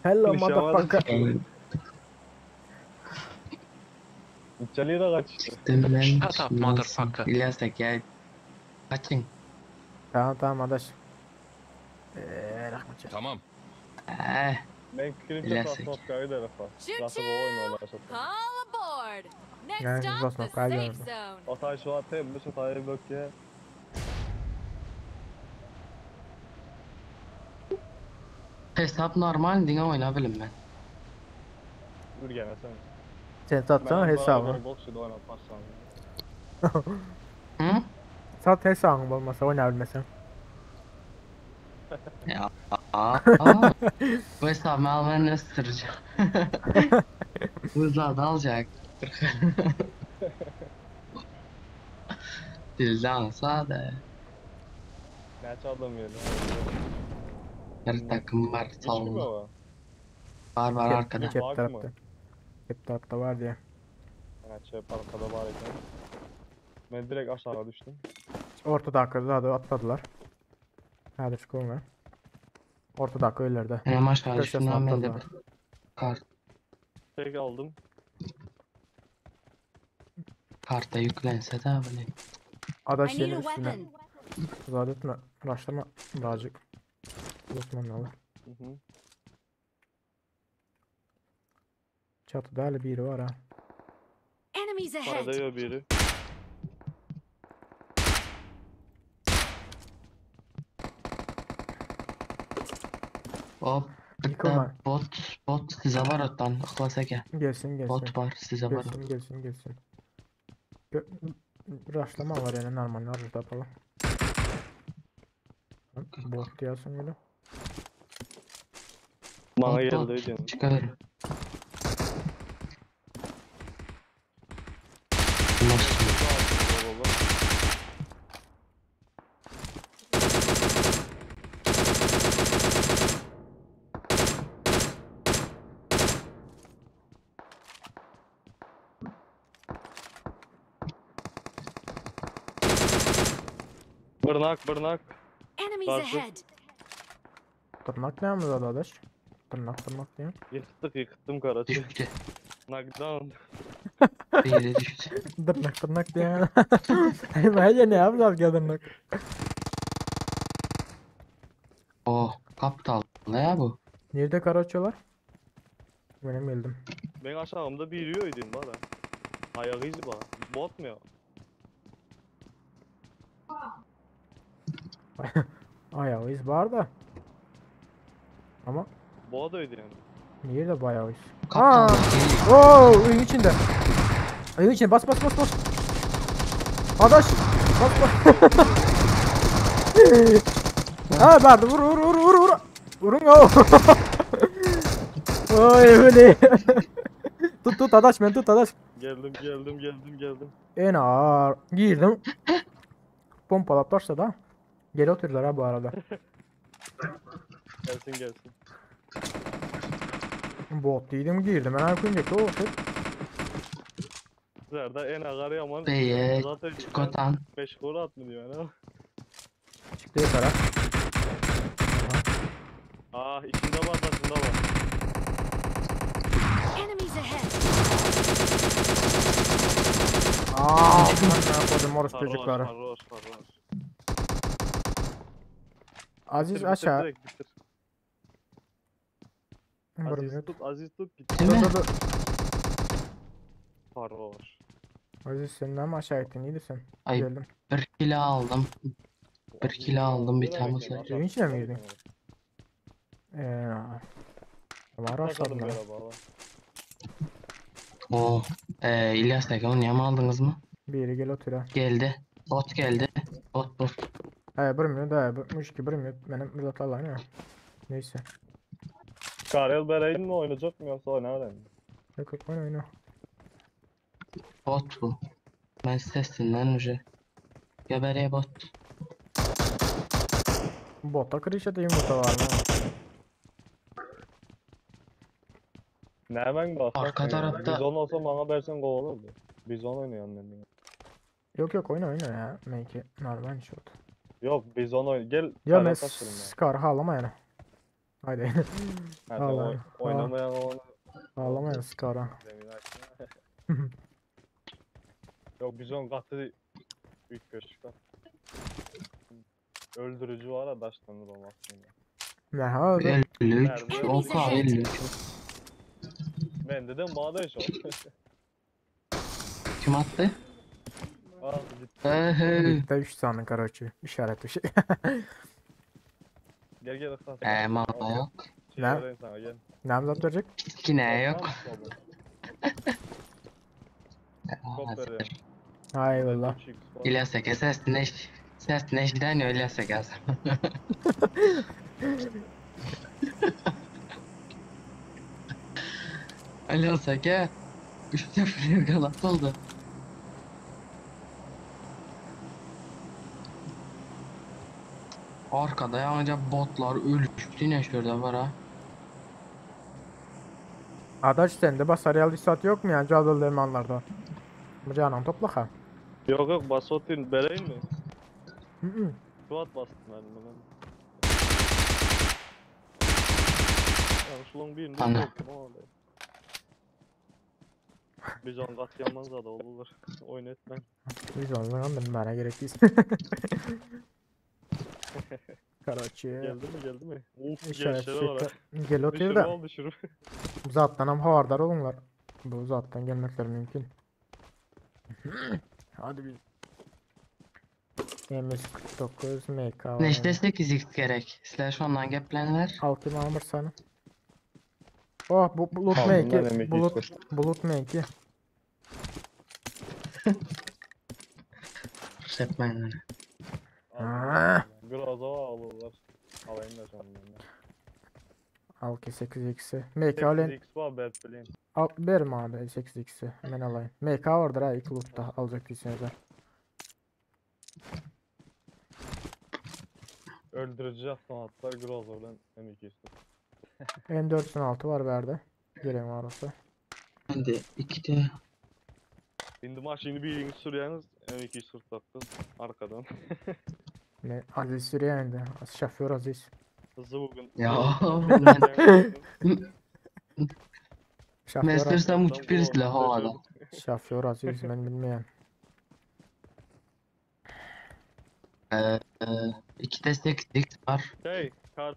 Hello Nişan motherfucker. İçeriye de kaçtı. Ben Shut up motherfucker. İlyas aka kaçın. Tamam tamam adaş. Eee rahmetçi. Tamam. Eh, Ben fikrimce İlyas Sosnovka'yı da defa. Choo Nasıl bu oyun choo! oynarsa. All aboard! Next Yani stop, the Sosnovka'ya safe geldi. zone. Otay şu an tebrik otay bökye. Hesap normal diňe oýna bilim ben. Ürgene sen. Sen satsana hesabını. Bokçu da oynatmazsan. Hı? Sat hesabını olmasa oynayabilmesen. Ya. Aa, bu hesabı al ben nasıl süreceğim? Bu zat alacak. Dilden sade. Ne çaldım yeri? Her takım var Hiç mi salonda. baba? Var var arkada. Cep Bak mı? tarafta. Cep tarafta var diye. Ha çöp arkada var iken. Ben direkt aşağı düştüm. Ortada da atladılar. Hadi çıkalım ya. Ortada öylerde. Hem aşağı Köşesine düştüm ben de atladılar. bir kart Tek aldım. karta yüklense de böyle. Adaş I need yerin a üstüne. weapon. Zat etme. Başlama. Birazcık. Osmanlı alır. Hı hı. Çatıda hala biri var ha. Enemies ahead! Parada yok biri. Hop. Bir Yıkılma. de bot bot size var ottan. Ikhlas aka. Gelsin gelsin. Bot var size var. Gelsin gelsin gelsin. Rushlama var yani normal rush yapalım. Bot diyorsun öyle. Bana Bot bot. geldi diyorum. Çıkar. Nasıl? Bırnak bırnak. Enemies Karşı. ahead! Tırnak ne mi adaş? Tırnak tırnak diye. Yıktık yıktım karaçı. Düştü. Knockdown. Biri düştü. Tırnak tırnak diye. Ben ne yapacağız ki tırnak? Oh kaptal ne ya bu? Nerede karaçıyorlar? Benim geldim. Ben aşağımda bir yürüyor bana. Ayağı izi bana. Bot mu ya? Ayağı iz var da. Ama Boğa da öydü yani. nerede bayağı iz? Aa! Kaptal. Oo, oyun içinde. Oyun içinde bas bas bas bas. Adaş bas bas. Ha verdi vur vur vur vur vur. Vurun o. Oy öyle. tut tut adaş ben tut adaş. Geldim geldim geldim geldim. En ağır girdim. Pompalap başladı ha. Geri oturdular ha bu arada. Gelsin gelsin. Bot değilim girdim. Ben koyunca o otur. Zerda en ağır yaman. Beye Zaten Kotan. 5 gol atmıyor yani. Çıktı yukarı. Ah içinde var taşında var. Enemies ahead! Aa, aman ne koydum orospu Sarhoş çocukları. sarhoş sarhoş. Aziz Bitir, bitir, aşağı. direkt bitir. Bir Aziz minut. tut Aziz tut git. Değil mi? Dur dur dur. Sarhoş. Aziz sen ne mi aşağı ettin? İyiydi sen. Ay Geldim. bir kilo aldım. Bir kilo aldım bir tane Aziz, Evin içine mi girdin? Var Taşladım aşağıda. böyle baba. Oh. İlyas aka onu yama aldınız mı? Biri gel otur ha. Geldi. Bot geldi. Bot bot. He bir minut he. Bir ki bir minut. Benim bir atarlar ya. Neyse. Karel Bereyn mi oynayacak mı yoksa oynar mı? Yok yok oyna oyna. Bot bu. Ben sesinden önce. Geberýär bot. Bota krişede yumurta var mı? Nämäň bar? Arka tarapda- Bizon olsa maňa bersen gowy bolardy. Bizon oýnaýan men. Yok yok oyna oyna ya. Belki normal shot. Yok bizon oyn. Gel Ya men kara taşırım ya. Scar halama yani. Haydi. Ha, sen Ağla. oynamayan onu Ağlama ya Scar'a. zemin açsın. Yok bizon gaty üýtgeşik. Öldürücü var ha daşlanır onun aslında. Ne ha öyle. 53. Nerede? Oka 53. Ben dedim bana da iş ol. Kim attı? Ah gitti. Ehe. Bitti 3 tane karaçı. İşaret bir şey. Gel gel Hasan. Mama yok. Şey Ne? vereyim sana gel. Ne yapacak? Yine yok. Kop vereyim. Hay eyvallah. 3x var. İlyas aka ses neş ses neşden İlyas aka. İlyas aka 3 sefer galat oldu. Arkada yalnızca botlar ölüştü yine şurada var ha. Adaş sende basar saat yok mu ya Cadıl dermanlarda? Bu canan topla ha. Yok yok basotun vereyim mi? Hı hı. Suat bastım ben bunu. Ya şunun birini Ana. korktum ama. Biz on kat yaman da olur. Oyun etmem. Biz ondan ben bana gerek değil. Karaçı. Geldi mi geldi mi? Uf İşaret gençlere var ha. şey- Gel otur Düşürüm da. al düşürüm. Bu zattan hem havardar olunlar. Bu zattan gelmekler mümkün. Hadi bir. MS49 MK var. Neşte 8x gerek. Slash ondan geplenler. Altı mamur sana. Oh bu bulut Aldım ben M2. M2 Bulut bulut M2. Setmenler. Ah. Groza alırlar. Alayım da şu an ben de. Al ki 8x'i. MK alen 8x var berp bileyim. al verim abi 8x'i. Ben alayım. MK vardır ha ilk loot'ta alacak değilseniz. Öldürücü avtomatlar Groza bilen M2 M416 var verdi. Gerek var olsa. Ben de 2 de Şimdi maşini bir yeni sürüyeniz M249 arkadan. Ne Aziz sürüyor indi. Şoför Aziz. Hızlı bugün. Ya ben Şoför Aziz. Meslersem uçup bir silah havada. Şoför Aziz ben bilmiyorum. Ee, 2 de 8x var. Şey, kar,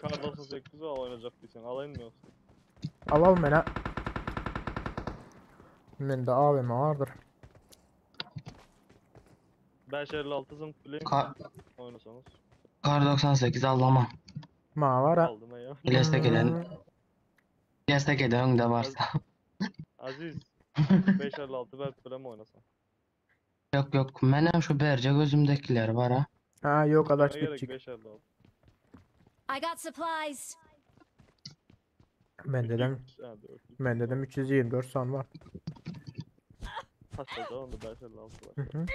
kar 98 al oynayacak diysen alayım mı yoksa? Al al beni. Bende AVM vardır. 556 zımp bileyim Kar, oynasanız. kar 98 allamam. Ma var ha. Aldım ya. İlyas Ege'den İlyas Ege'den önde varsa. Aziz 556 berp bile mi oynasan? Yok yok benim şu berce gözümdekiler var ha. Ha yok adaş Ne gerek gidecek. 556? I got supplies. Ben dedim 3x, ha, 4x. ben dedim 324 san var. Taşlayacağım onda 556 var. Hı hı.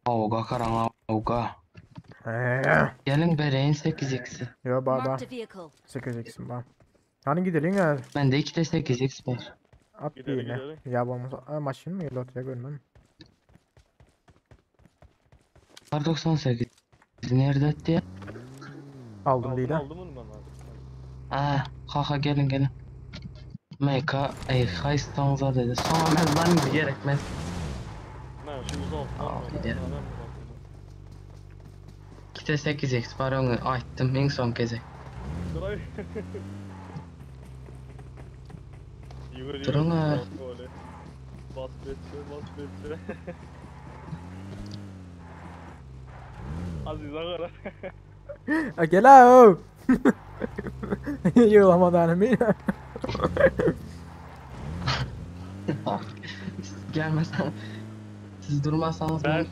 Avga karan avga. Eee. Gelin bereyin 8x'i. Yo ba ba. Marked a vehicle. 8x'im ba. Hani gidelim ya. Bende 2 de 8x var. At Gidelim, yine. gidelim. Ya bu olmasa. Ha, maşın mı geliyor ortaya görmem. Kar 98 nerede diye? Aldım Aldım değil ha. aldım onu ben abi. Ah, kaka gelin gelin. MK ey haystanza dedi. Sonra ben lan gerekmez. Ben şu 106 Aa, var. gidelim. 2 de 8x var onu açtım en son kez. Duray. Yürü yürü. Durun ha. Böyle. Bas betçe, bas betçe. Aziz Ankara. Ha, gel ha o. Yığılamadan emin. Siz gelmesen siz durmazsanız ben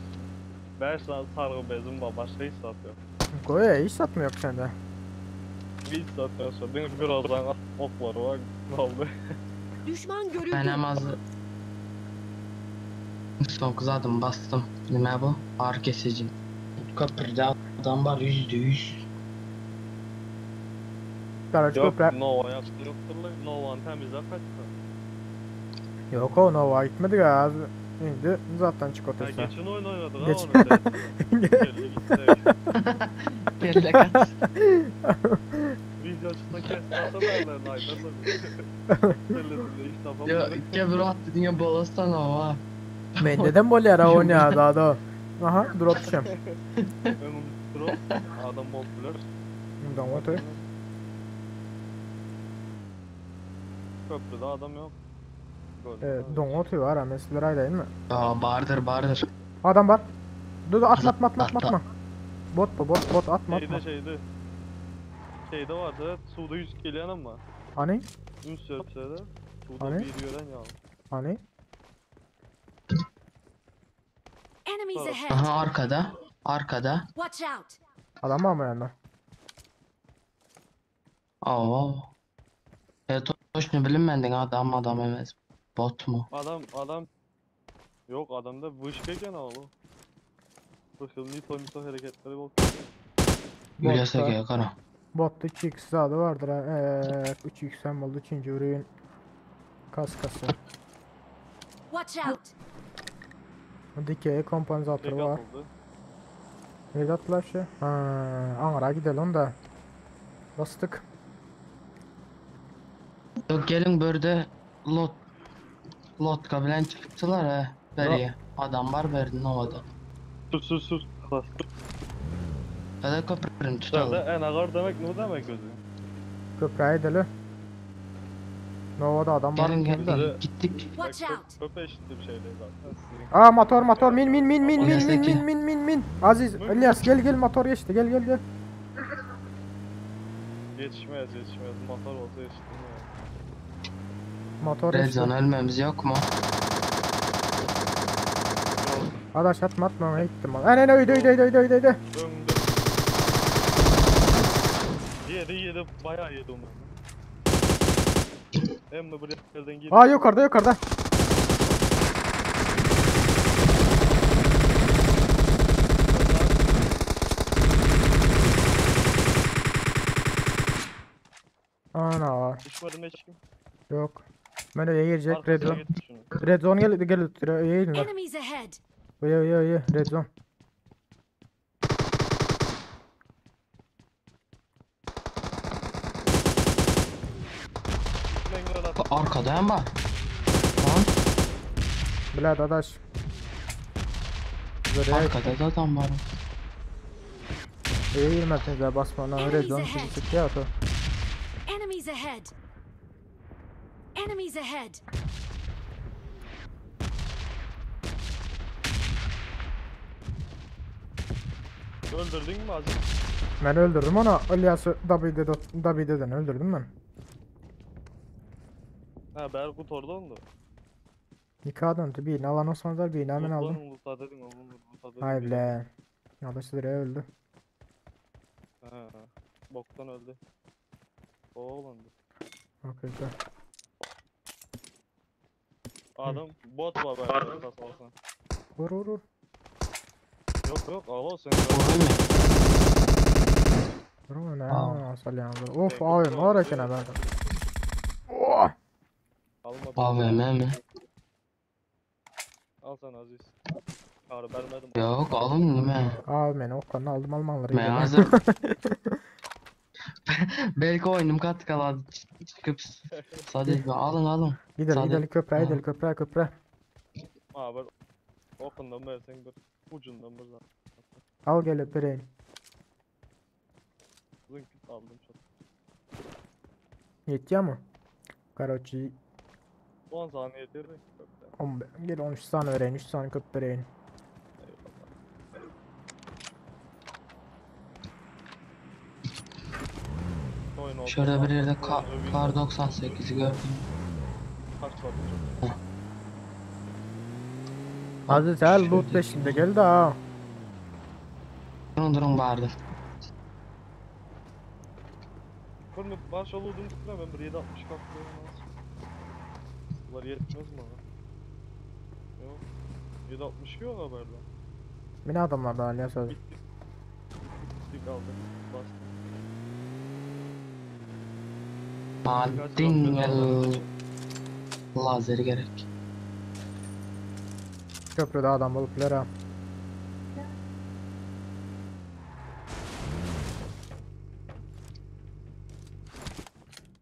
Ben 5 tane sargı bezim var. Başka hiç satıyor. Koy hiç satmıyor yok sende. Hiç satmıyor. Değil mi? Birazdan okları var. Ne oldu? Düşman görüldü. ben hem az Soňky zadymy basdym. Nime bu? Ağrı kesici. Köprüde adam bar %100. Garaj Yok köprä. Nova yaptı yoktur la. Nova'nı temizle kaçtı. Yok o Nova gitmedik az. Indi zaten çık Ha otursa. geçen oyun oynadık ha Geç. onu. Geldi gitti. Kelle kaç. Video çıksa kes atsa derler aydarlar. Telesinde iş Ya tapamadık. kebir attı diye bolasana o Men neden bol yara oynaýar da da. Aha drop düşem. Önüm drop. Adam bol bilir. Bundan otur. Köprüde adam yok. Gördüm abi. Don otuyor var ha mesela aydayım mı? Aa bardır bardır. Adam var. Dur dur atma atma atma atma Atla. atma. Bot bu bot bot atma Şeyde atma. şeyde. Şeyde vardı. Suda yüz gelen ama. Hani? Üst sörpsede. Suda Hani? bir gören ya. Hani? Enemies ahead. Aha arkada. Arkada. Watch out. Adam var mı yanında? Oo. E toşunu bilinmedin adam adam emez. Bot mu? Adam adam. Yok adamda vışkeken oğlum. Bakın nito nito hareketleri bak. Ülese Botta. gel kara. Botta 2x zadı vardır ha. 3x hem oldu. 3. ürün kaskası. Watch out. Dikey kompanzatörü Tek var. atıldı. Nerede attılar şey? Ha, Ankara gidelim da. Bastık. Yok gelin böyle lot lotka bilen çıktılar he. Beriye. Adam var verdi Nova'da. Sür sür sür. Klas. Ya da köprünü Sen tutalım. de en ağır demek ne demek özü? Köprüye gidelim. Nova'da adam var Gelin mı gelin da. gittik. Watch out. Köpe eşitli bir şey değil zaten. Sizin Aa motor motor min min min min min min Yasaki. min min min min. Aziz İlyas gel gel motor geçti gel gel gel. Yetişmez yetişmez. Motor olsa yetiştirmiyor. Motor geçti. Rezon ölmemiz yok mu? Yok. Adaş atma atma ona gittim. Aynen öyle öyle öyle öyle öyle öyle. Dön dön. Yedi yedi bayağı yedi onu. Hem de buraya yerden girdi. Aa yukarıda yukarıda. Ana Düşmedim hiç kim. yok. Ben öyle girecek red Arkasına zone. gitti şunu. Red zone gel gel öyle girin. Enemies ahead. Uyu uyu uyu red zone. Ben gol attım. Arkada hem var. Lan Bilal adaş. Böyle arkada da adam var. öyle girmezsiniz ya basma ona red zone Enemies ahead. çıktı ya to. Enemies ahead. Enemies ahead. Öldürdün mü Aziz? Ben öldürdüm onu. İlyas'ı Davide'den Davide'den öldürdüm ben. Ha Berkut orada oldu. Nikah döndü. Birini alan Osmanlılar birini hemen aldım. Lootlanın lootla dedin oğlum lootla dedin. Hay ble. Adaş direkt öldü. Ha. Boktan öldü. O oğlandı. Okey. güzel. Adam bot var bende kas alsan. Vur vur vur. Yok yok al o sen. Vurayım mı? Vur ne? Aa. Salyan. Of Şey, abi ne var, var ki ne ben. Oh! Almadım. AVM mi? Al sen Aziz. Çağrı vermedim. Yok alın mı? Abi ben oklarını aldım Almanları. Ben gidelim. hazır. Belki oyunum kat kaladı çıkıp sadece alın alın. Gidelim Sadece- gidelim köprüye Ha. gidelim köprüye köprüye. Ha bir okundan versen bir ucundan bir zaten. Al gel öpüreyim. Zınk aldım çok. Yetiyor mu? Karoçi 10 saniye yeter mi? 15, gel 13 tane vereyim 3 tane köp vereyim. Oyun oldu. Şöyle bir yerde kar 98 gördüm. Kaç var çok. Aziz her loot peşinde gel de ha. Durun durun vardı. Kurmu baş olurdum tutma ben bir 7.60 kalktım. Bunlar yetmez mi? Yok. 162 yok haberde. Meni adamlardan alýar söz. Bitdik aldık. Bastım. Bana diňe lazer gerek. Köprüde adam bolup biler ha.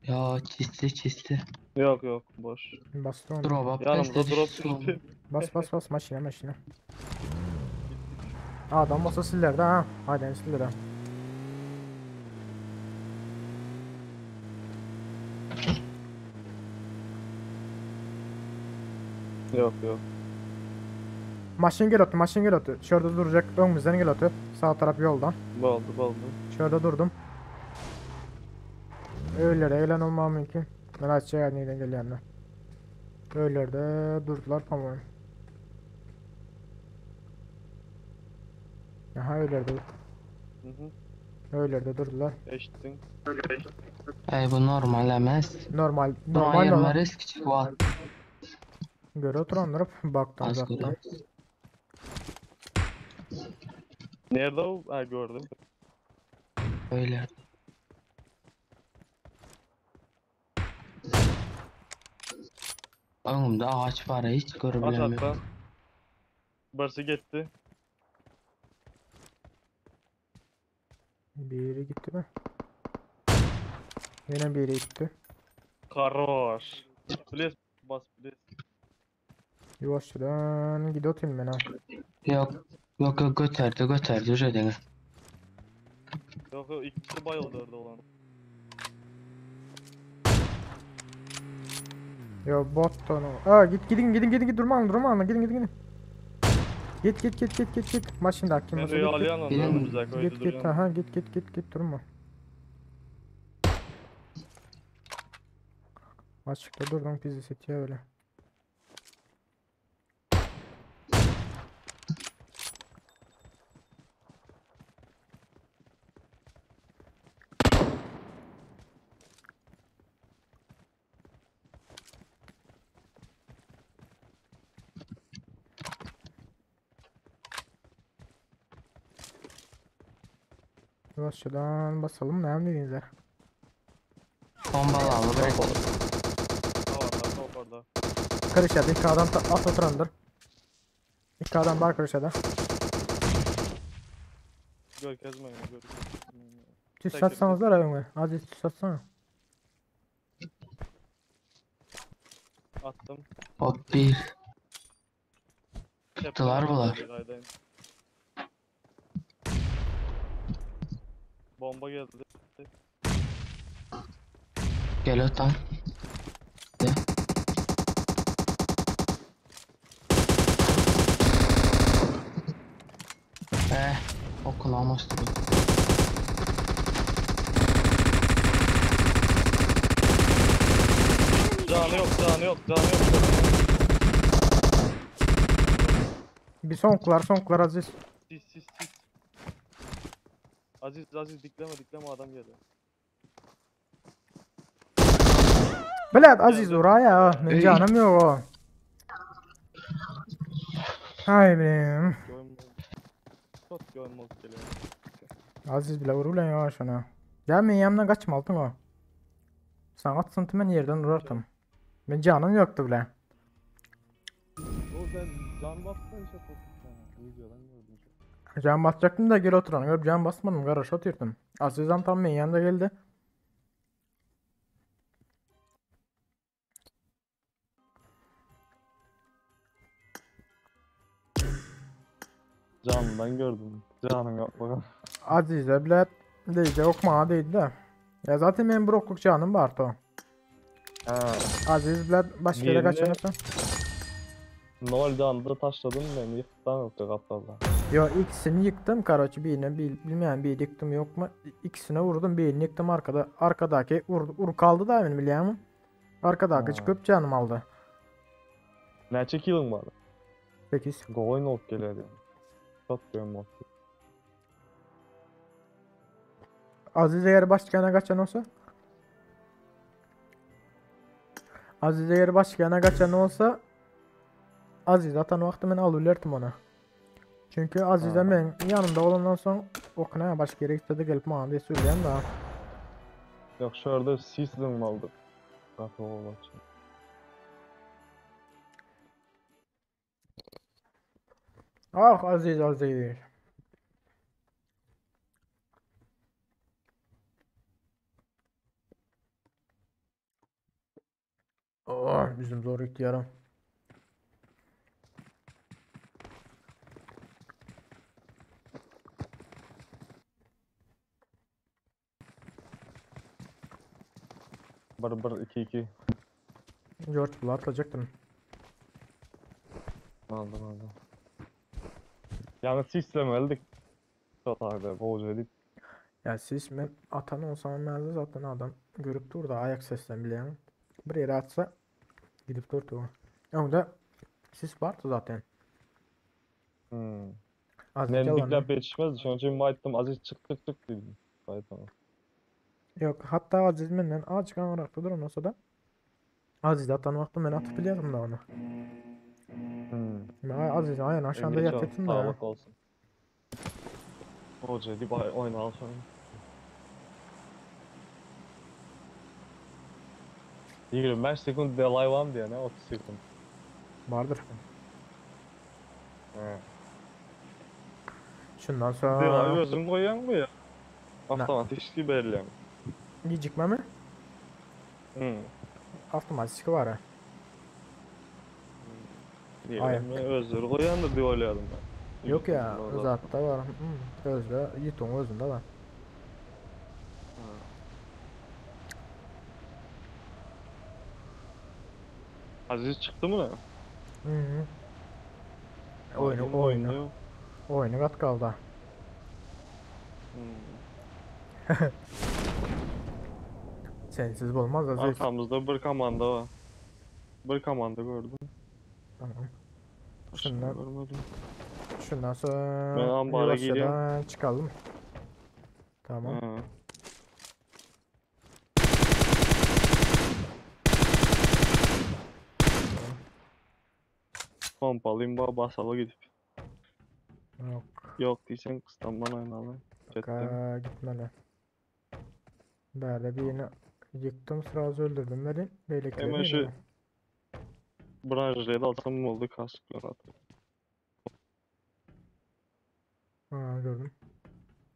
Ya çizdi çizdi. Yok yok boş. Bastı onu. Drop up Yanımıza test drop düştü. düştü. Bas bas bas maşine maşine. Adam olsa sillerde ha. Haydi sillerde. Yok yok. Maşın gel otu, maşın gel otu. Şurada duracak, önümüzden gel otu. Sağ taraf yoldan. Boldu boldu. Şurada durdum. Öylere eğlen olmam mümkün. Ben açacak nereden geliyorum Öylerde durdular tamam. Aha öylerde, Hı hı. öylerde durdular. Eşittin. Ey bu normal emez. Normal, Buna normal ayırma olan. risk küçük var. Göre oturanları baktım Az uzaktan. göre. Nerede o? Ha gördüm. Öyle. Önümde ağaç var hiç görebilemiyorum. Aşağıda. Barsı gitti. Biri gitti mi? Yine biri gitti. Karoş. Please bas please. Yavaştan gidiyorum ben ha. Yok. Yok yok götürdü götürdü ödeni. Yok yok ikisi bayıldı orada olan. Yo bot da onu. Aa git gidin gidin gidin gidin durma durma gidin gidin gidin. Git git git git git git. Maşında kim Ben olsa git git. rüyalayan Benim- önümüzde koydu Git git duruyor. aha git git git git durma. Açıkta durdum bizi setiyor öyle. Yavaşçadan basalım ne dediğinizde. Bombalı aldı bırak. Ha orada top orada. Karışadı iki adam at oturandır. İki adam var karışadı. Gör kezmeyin gör. kezmeyin. Tüs Tek satsanız da öyle. Aziz tüs satsana. Attım. Hop bir. Tuttular bunlar. Aydayım. Bomba geldi. Gel öten. De. Eh, o kulağıma uçtu. Canı yok, canı yok, canı yok. Bir son kular son kular Aziz. Sis sis sis. Aziz Aziz dikleme dikleme adam geliyor. Bilet Aziz oraya. Ne Ey. canım yok o. Hay benim. Görmez. Çok görmez geliyor. Aziz bile vurur lan yavaş ona. Gelmeyin yanımdan kaçma altın o. Sen atsın ben yerden vurardım. Ben canım yoktu bile. O sen can bastın işte çok. Videodan gördüm. Can basacaktım da geri oturan görüp can basmadım garaj atıyordum. Aziz'den tam benim yanında geldi. Canından gördüm. Canım yok bakalım. Aziz'e bile değil okma değildi de. Ya zaten benim brokluk canım vardı o. Ha. Aziz bile başka yere Diğerini- kaçanırsa. Nol canında taşladım beni yıktılar yoktu kaptalda. Yo ikisini yıktım karaçı birini bil, bilmeyen bir yıktım yok mu? İkisine vurdum birini yıktım arkada arkadaki vur, vur kaldı da benim biliyor musun? Arkadaki Ha. çıkıp canım aldı. Ne çekilin var? 8. Goyun olup geliyor diyor. Çok görmez. Aziz eğer başka kaçan olsa Aziz eğer başka yana kaçan olsa Aziz atan wagty men alyp bilerdim ony. Çünki Azize men ýanymda bolandan soň okuna başga ýere gitse-de gelip maňa diýip söyleyän da. Yok şu arada sis aldık. Gaty gowy. Ah Aziz Aziz. Oh, bizim zor ihtiyarım. Bir bir iki iki. George bunu atacaktım. Aldım aldım. Yani sislemeldik. Hatayda gowy edip. Ya siz men atan olsam menzil zaten adam görüp dur da ayak seslen bilen. Bir yere atsa gidip durdu. Onda sis vardı zaten. Hmm. Az Men yalan. diklep yetişmez. Şonuň üçin aýtdym Aziz çık çık çık dedim. Aýtdym. Yok hatta Aziz menden azıcık aňrakda duran olsa da Aziz atan wagty men atyp bilýärdim da onu. Ben Aziz aynen aşağıda Geç ol, yat ettim da. Sağlık olsun. Hoca edip oynayalım sonra. 25 sekund delay var mı diye ne? 30 sekund. Vardır. He. Şundan Delay sonra özün koyan mı ya? Avtomatik berilýär. gecikme mi? Hmm. Avtomatik var ha. Diyelim ben özleri koyandır diye oýladım ben. Yok ya, Vallahi. zaten var. Özde, Yiğit'in özünde var. Aziz çıktı mı? Hı hı. Oyunu, oyunu, oyunu kat kaldı. Hmm. Sensiz olmaz Aziz. Arkamızda bir komanda var. Bir komanda gördüm. Tamam. Başka Şundan, görmedim. şundan sonra Ben ambara yavaşça giriyorum. da çıkalım. Tamam. Ha. Pompalayayım ba basala gidip. Yok. Yok diysen kıstamdan oynayalım. Ka gitmeli. Böyle birini yıktım sırası öldürdüm beni. Beylikleri Hemen şu Branjlayı da alsam mı oldu kasklar at. Ha gördüm.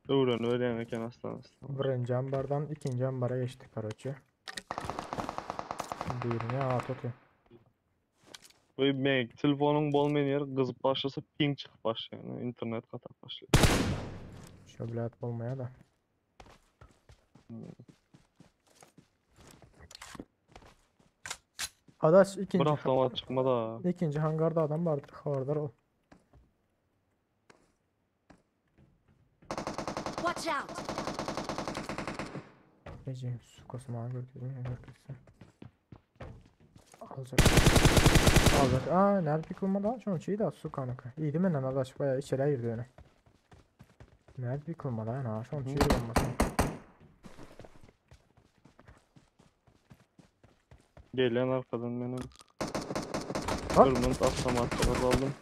Öğren öğrenirken aslan aslan. Birinci ambardan ikinci ambara geçtik karoçi. Birini at atıyor. Bu men telefonun bolmayan yer kızıp başlasa ping çıkıp başlıyor. Yani internet katak başlıyor. Şöblet olmaya da. Adaş ikinci Bir avtomat çıkma da. İkinci hangarda adam vardır. Havardar ol. Watch out! Neciyim? Su kosmağı görkezim. Görkezim. Alacak. Alacak. Aa nerede yıkılmadı? Şunu çiğ de su kanaka. İyi değil mi lan adaş? Bayağı içeri girdi öyle. Nerede yıkılmadı ha? Şunu çiğ de olmasın. Gelen arkadan benim. Ha? Kırmızı avtomat aldım.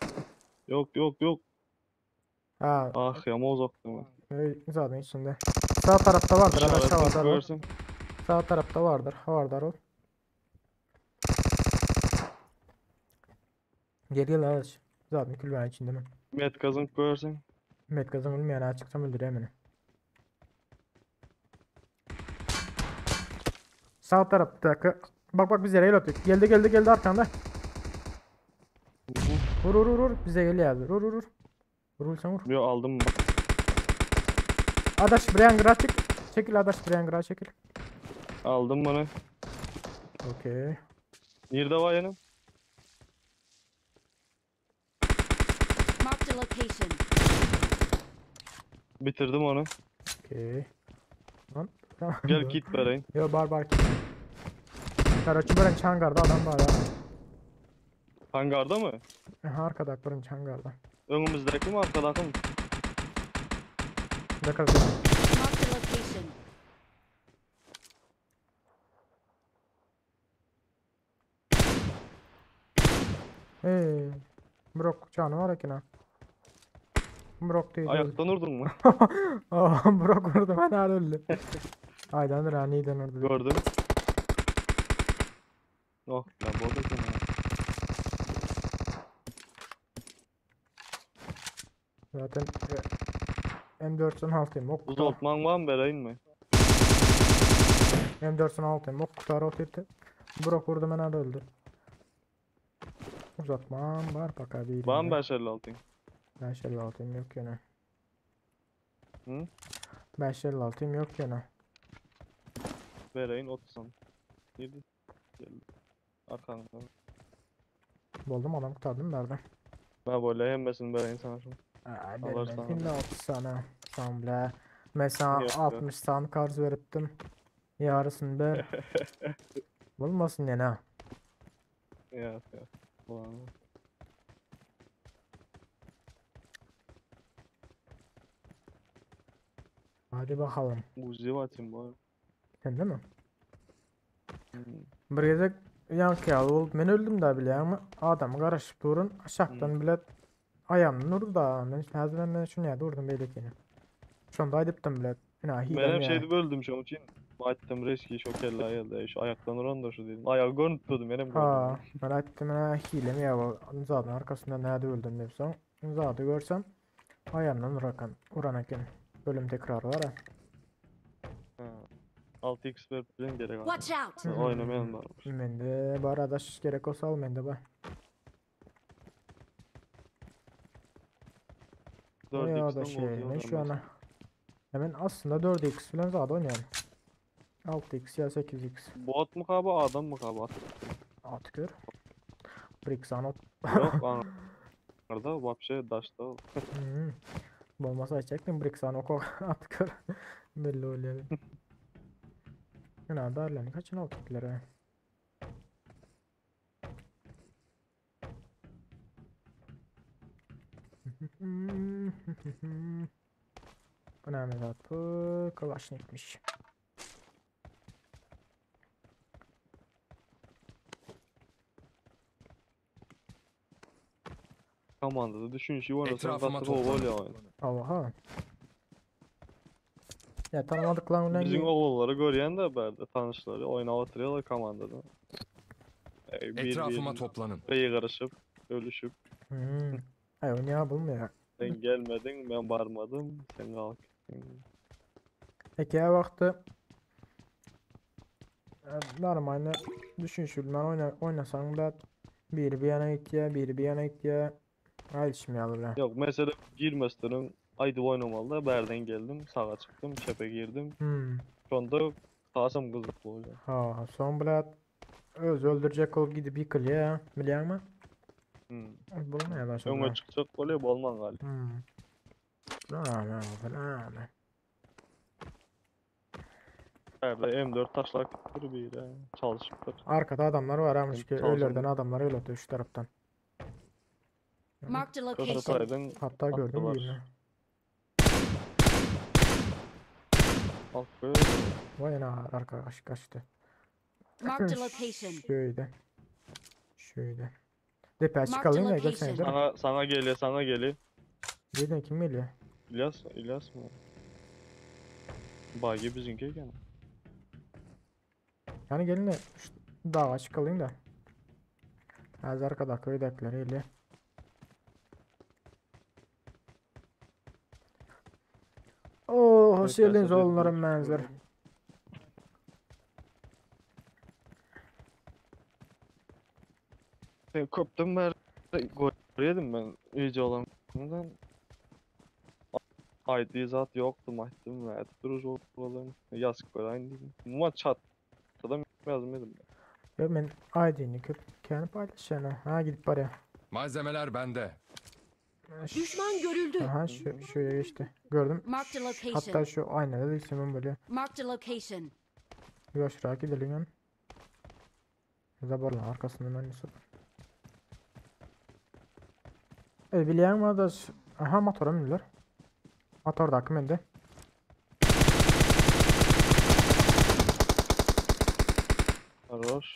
Yok yok yok. Ha. Ah ya uzaktım ben. Zaten içinde. Sağ tarafta vardır. Adaş İşaretini havardar ol. görsün. Sağ tarafta vardır. Havardar ol. Gel gel adaş. Zaten külbeğin içinde mi? Metkazın görsün. Metkazın ölmeyen ha çıksam öldüreyim beni. Sağ taraftaki. Bak bak bize rail atıyor. Geldi geldi geldi arkanda. Vur vur vur vur. Bize geliyor abi. Vur vur vur. Vur sen vur. Yo aldım mı? Adaş Brian Gra çık. Çekil Adaş Brian Gra çekil. Aldım bunu. Okey. Nerede var yanım? Marked a location. Bitirdim onu. Okey. Lan. Tamam. Gel kit vereyim. Yo bar bar kit. Karaçı birinci hangarda adam var ya. Hangarda mı? Aha arkada birinci hangarda. Önümüzdeki mi arkadaki mi? Bir dakika. Marked a location. Hey. Brok canı var eken ha. Brok değil. Ayaktan vurdun mu? Aa, Brok vurdu ben hala öldü. Aydandır ha neyden vurdu. Gördüm. Oh lan bu da kim ya? Zaten e, M416'yım ok kutar. Uzatman var mı vereyim mi? M416'yım ok kutar oturttu. Brok vurdu ben hala öldü. Uzatmam var baka bir. Var mı 556? 556'yım yok yine. Hı? 556'yım yok yine. Vereyim 30 san. Girdi. Geldi. Arkanda. Buldum adam kurtardım nerede? Ben böyle hemmesini vereyim sana şimdi. Ay, Alırsan benim de 30 sana. Sen bile. Mesela Yok, yok. 60 tane karz veriptim. Yarısını ver. Bulmasın yine. Yok yok. Ulan. Hadi bakalım. Uzi atayım bu arada. Sen değil mi? Hmm. Bir gezek yan olup men öldüm da bile ama adam karışıp durun aşaktan bile ayağımdan vurdu da ben hazır ben şunu ya durdum belekini. Şunu da aydıptım bile. Yine Ben hilem hem ya. şeydi böldüm şu için. Attım riski şokerler geldi. Şu ayaktan vuran da şu dedim. Ayağı görüntü durdum benim gördüm. Ha, ben aytdım ha hilem ya bu zaten arkasından nerede öldüm dedim son. Zaten görsem ayağımdan vurakan vuran eken. Bölüm tekrarı var ha. Ha. 6x verip bilen gerek abi. Watch out! Ha, Oynamayan var. Mende bar adaş gerek olsa al mende bar. 4x'ten Ya da şey ne şu an. Hemen aslında 4x falan zaten oynayalım. 6x ya 8x. Bot mu abi adam mı abi? At. At gör. Brix anot. Yok an. Orada vapşe daşta. Hmm. Bolmasa açacaktım Brix anok at gör. Belli oluyor. Yine darlanı kaçın oldu ha. Bu ne Mehmet bu? Kalaşnikmiş. Komandada düşünüşü oynasam Etrafıma gaty gowy toplanın. bolýar oyun. Allah'a. Ya tanımadıklarından Bizim oğulları görýän de bärde tanışlary oýnap oturýarlar komandada. Ey, bir Etrafıma bir toplanın. Gıygyryşyp, ölüşüp. Hmm. Ay oynaya bulmuyor. Sen gelmedin, ben barmadım, sen kalk. Peki ya vakti Normalde düşün ben oyna, oynasan da biri bir yana gitti biri bir yana gitti. Ayrışmayalım Yok mesela girmesden aydyp oynamaly da bärden geldim, sağa çıktım, çepe girdim. Hmm. Şonda hasam gyzykly bolýar. Ha, son bile öz öldürecek olup gidip yıkılıyor ya. Biliyor musun? Hmm. Bulmaya başladı. Öňe çykjak bolýar, bolman galy. Hmm. Falan falan. Bärde M4 taşlak bir biri çalışıpdyr. Arkada adamlar var ama ki Çalışan- ölürden adamlar öyle atıyor şu taraftan. Marked a Köşe location. taýdan Hatta gördüm atdylar. birini. Alt koy. Vay ana arka kaç kaçtı. Marked a location. Şöyle. Şöyle. Depe Marked a çıkalım ya location. gelsene. Sana sana geliyor, sana geliyor. Nereden kim geliyor? İlyas, İlyas mı? Bagi bizimki eken. Yani gelin de şu dağa çıkalım da. Az arkada köydekiler geliyor. Oh, hoş geldiniz oğullarım benzer. Sen köpten beri görýärdim ben iyice olandan. ID zat yoktu mahtım ve duruş olalım. Yazık böyle aynı dedim. Ama chat adam yazmadım. Ya ben ID'ni köp kendi paylaşacağım. Ha gidip bari. Malzemeler bende. Düşman görüldü. Aha şu şuraya geçti. Gördüm. Marked a location. Hatta şu aynada da ismim böyle. Marked a location. Yavaş rahat gidelim yan. Zabarla arkasından annesi. E bilýän var da aha motora mindiler. Motordaky mende. Хорош.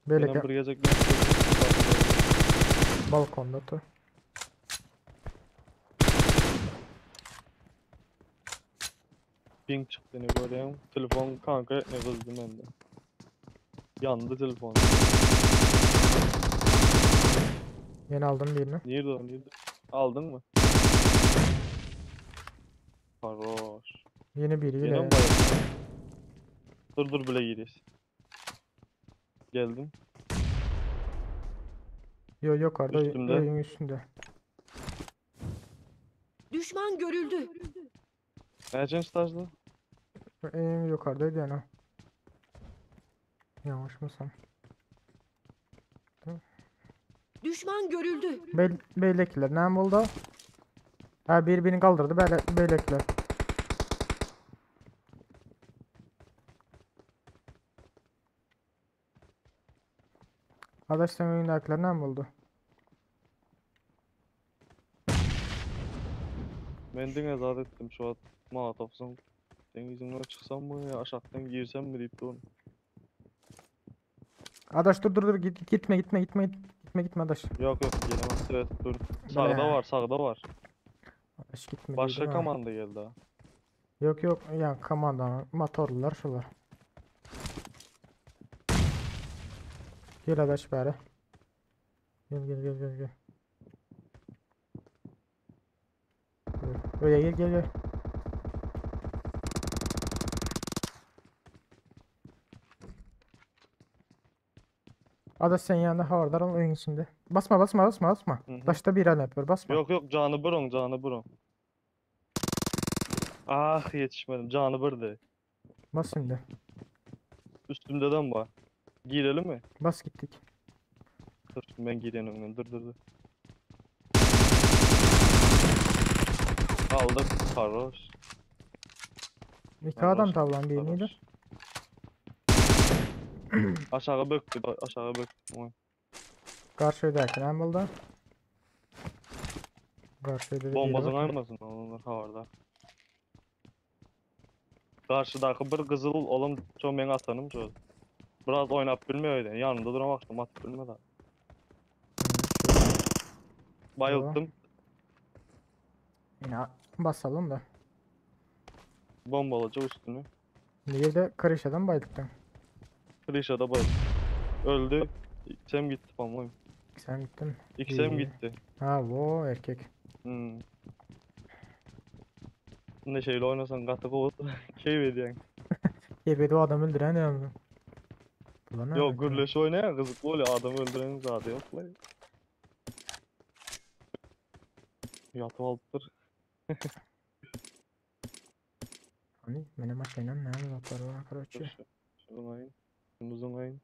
Belki bir gezek. Balkonda otur. Ping çykdyny görýän. Telefon kanka ne gyzdy mende. Yandı telefon. Yeni aldım birini. Nerede o nerede? Aldın mı? Haroş. Yeni biri Yine yine. mi bayıldı? Dur dur bile giriyoruz. Geldim. Yok yukarıda Üstümde. evin üstünde. Düşman görüldü. Nereden stajda? En yukarıdaydı yani. Yanlış mısam? Düşman görüldü. Bey, beylekiler ne oldu? Ha birbirini kaldırdı böyle beylekiler. Arkadaş sen önündekiler ne oldu? Ben dün azat ettim şu an. Molotov'sun. Dengizinden çıksam mı ya aşağıdan girsem mi deyip durun. Adaş dur dur dur git, gitme gitme gitme gitme gitme Adaş. Yok yok gelemez. Evet dur. Sağda Bre. var sağda var. Adaş gitme Başka dedim ha. komanda geldi ha. Yok yok ya komanda motorlular şular. Gel Adaş bari. Gel gel gel gel gel. Gel. Buraya gel gel gel. Adaş sen yanında havardar onun oyun içinde. Basma basma basma basma. Hı hı. Taşta bir an var basma. Yok yok canı bir on canı bir on. Ah yetişmedim canı birdi. Bas şimdi. Üstümde var. Girelim mi? Bas gittik. Dur ben gireyim önden dur dur dur. Aldık sarhoş. İki adam Sarhoş, tavlan biriniydi. sarhoş. Aşağı böktü aşağı böktü. Oy. Karşıdaki ne buldu? Karşıda da biri Bombasını var. aymasın onlar havarda. Karşıdaki bir kızıl oğlum çok men atanım çok. Biraz oynap bilmiyor öyle. Yanında duramak atıp bilmedi. Bayılttım. Yine basalım da. Bombalayacak üstünü. Bir de Karışa'dan bayılttım. Klişada bayılttım. Öldü. XM gitti falan. Sen gittin. XM İyi. gitti. Ha bu erkek. Hmm. Ne şeyle oynasan katı kovut. Keyif ediyorsun. Gebedi o adamı öldüren ya. Ulan ne Yok alaka? gürleş oynayan kızıklı oluyor. Adamı öldürenin zaten yok lan. Yatıp alıptır. Hani benim maşayla ne yapıyorlar var короче. Şunu ayın. Şunu ayın.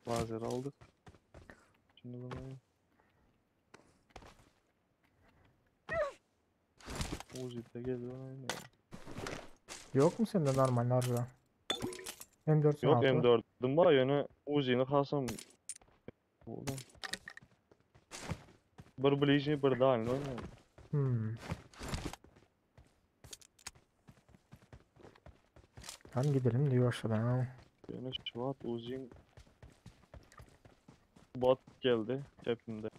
Lazer aldık. Şunu ayın. Uzi'de geliyor aynı. Yok mu sende normal narra? M4 Yok M4'üm var yani Uzi'ni kalsam. Oğlum. Bir bližnji bir daljni oynayalım. Hmm. Tamam gidelim diyor aşağıdan. Yani şu at Uzi'nin bot geldi hepimde.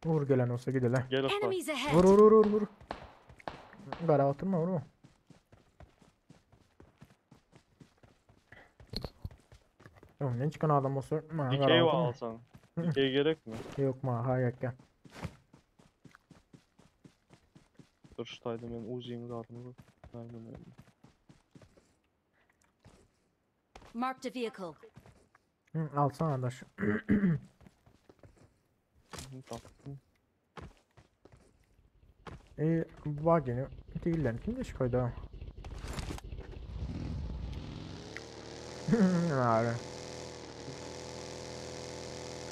Vur gelen olsa gidelim. Gel usta. Enemies ahead. Vur vur vur vur vur. Gara oturma vurma. Oğlum ne çıkan adam olsa ma Dikey gara var oturma. alsan. Dikey gerek mi? Yok ma hayır gel. Dur şu tayda ben Uzi'nin zaten Aynen öyle. Marked a vehicle. Hı, alsana adaş. Hı, Taktım. E Wagen'i değiller. Kim de koydu? Abi.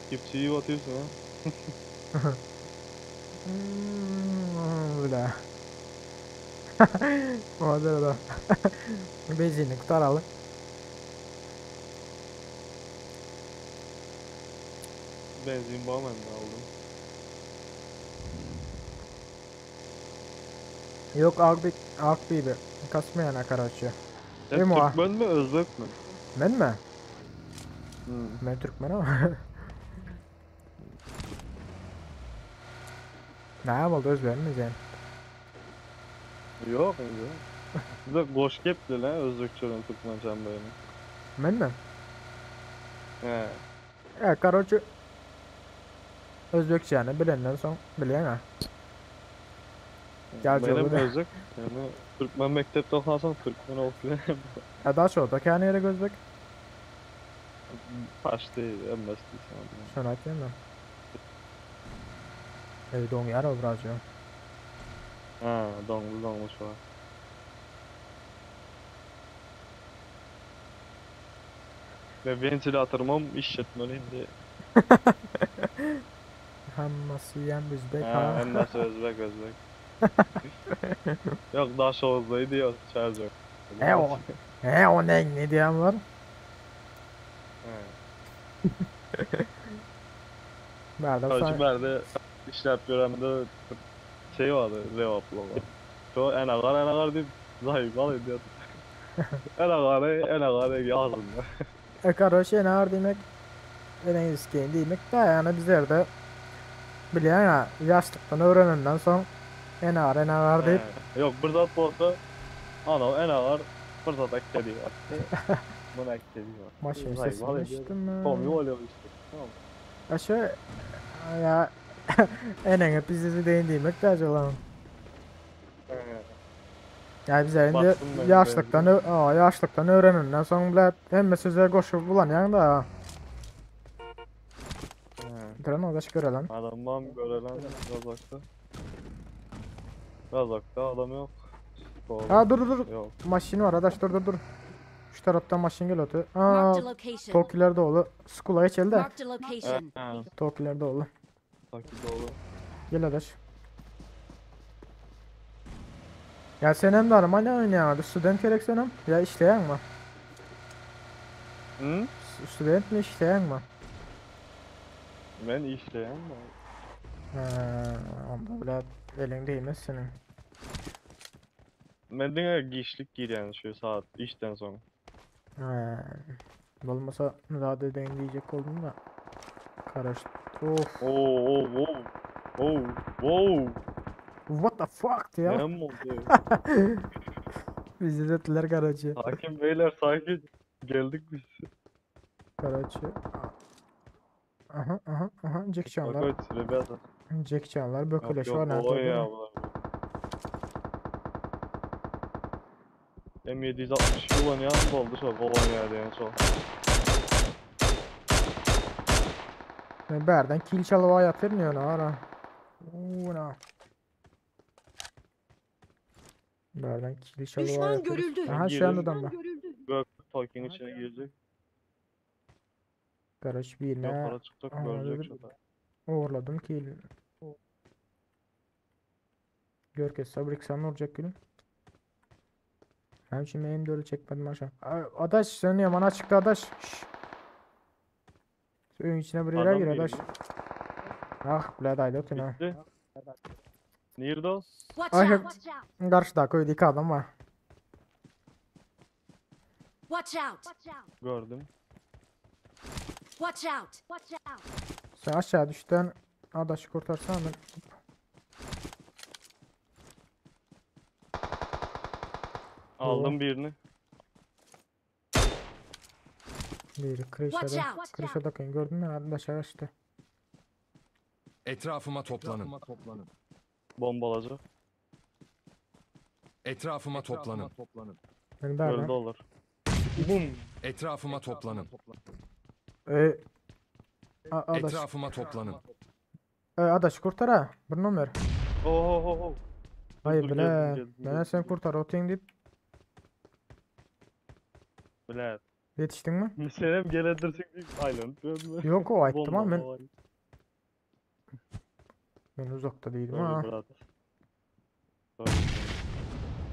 Kipçiyi atıyorsun ha. Bile. Hadi da. Benzini kurtaralım. Benzin bağ ben de aldım. Yok Akbi Akbi'bi. Kasmayana короче. Sen Değil mi o? Türkmen mi Özbek mi? Ben mi? Hmm. Ben Türkmen ama. Näme boldy özbegmi sen? Yok yok. Bize goş gepli lan Özbekçeden Türkmençen böyle. Menmi? He. E, karoçi Özbekçäni bilenden soň bilýäň ha. Gel Benim jowy. Özbek. Yani Türkmen mektepte okursam Türkmen olup bilemem. E daha şurada kän ýere özbek. Paş değil, emmez değil. Şony aýtýan ben. Eý doňýar o biraz ýa. Ha, doňly doňly şu an. Ve ventilatörümüm işletmeli indi. Hammasi hem özbek Ha, ha. emmez Özbek Özbek. Yok daha şozdaydı yok, şarj yok. E o. E o ne ne diyen var? He. Nerede Hacı sen? Mer'de işlep göremde şey vardı, Levaplı var. Şu en ağır en ağır deyip zayıf al ediyordu. En ağır en ağır yazın. E karoşi en ağır demek en eski demek de yani bizlerde bilýän ya yaşlıktan öğrenenden soň en ağır en ağır deyip He. Yok bir zat bolsa ana en ağır bir zat ekledi var. Bunu ekledi var. maşyn Zayıf sesini al ediyordu. eşittim. Tommy oluyor işte. Tamam. Ya şu ya en bizi deyin demek de acaba. He. Ya bize indi Baktım ben yaşlıktan ö- aa, yaşlıktan öğrenenden soň bile hemme söze goşup bulan ýaň da. He. Duran o da görelim. Adamdan görelen Razak'ta. Razak'ta adam yok. Doğru. Ha dur dur dur. Yok. Maşyn var adaş dur dur dur. Şu taraftan maşyn geliyordu. Aa Marked a location. Tokiler dolu. Skula geçeli de. Marked a location. He. Tokiler dolu. Taki dolu. Gel adaş. Ya sen hem de arama ne oynayan Student gerek senem. Ya işleyen mi? Hı? Student mi işleyen mi? Ben işleyen mi? Ha, onda bile elin değmez senin. Ben diňe giçlik girýän şu saat işten soň. Ha, bolmasa zade deyin diyecek oldum da. Karış. Of. Oo oo oo. Oo oo. What the fuck ya? Ne oldu? Bizi izlettiler karacı. Sakin beyler sakin. Geldik biz. Karacı. Aha aha aha Jack Chanlar. Bak rебята. Jack Chanlar Yok böküleş var yok nerede? olay ya bunlar. M762 oynayan boldu şol oynayar yani şol. Ben berden kill çalıva yatırmıyor ne ara. Uuu Berden kill çalıva Düşman yatır. görüldü. Aha şu an adam var. Gök Tolkien içine girecek. Karış bir ne? Yok para çıkacak Aha, görecek dur. şurada. Uğurladım kill. Görkes sabır sen olacak gülüm. Ben şimdi M4'ü çekmedim aşağı. Adaş sen niye bana çıktı adaş. Şşş. Suyun içine bir yere Adam gir adaş. girdi. Ah bile daydı tüne. Bitti. Nerede o? Watch Ay out! karşıda köyde iki adam var. Watch out! Gördüm. Watch out! Watch out! Sen aşağı düştün. Adaşı kurtarsan ben. Aldım birini. Biri Watch Krişa'da. out! Krişa'da gördün mü? Adaş açtı. Etrafıma toplanın. Bombalacak. Etrafıma toplanın. Ben berden. Öldü olur. Bum. Etrafıma toplanın. Ee, adaş. Etrafıma toplanın. Adaş kurtar ha. Bir numara. Oho ho ho. Hayır Dur, bile. geldim, geldim, Ben geldim. sen kurtar otayım deyip Bile. yetiştin mi? Senem gelendirsin deyip aylan. Yok o ayıttım ama ben, Bomba. ben uzakta değilim Sorry ha. brother. Sorry.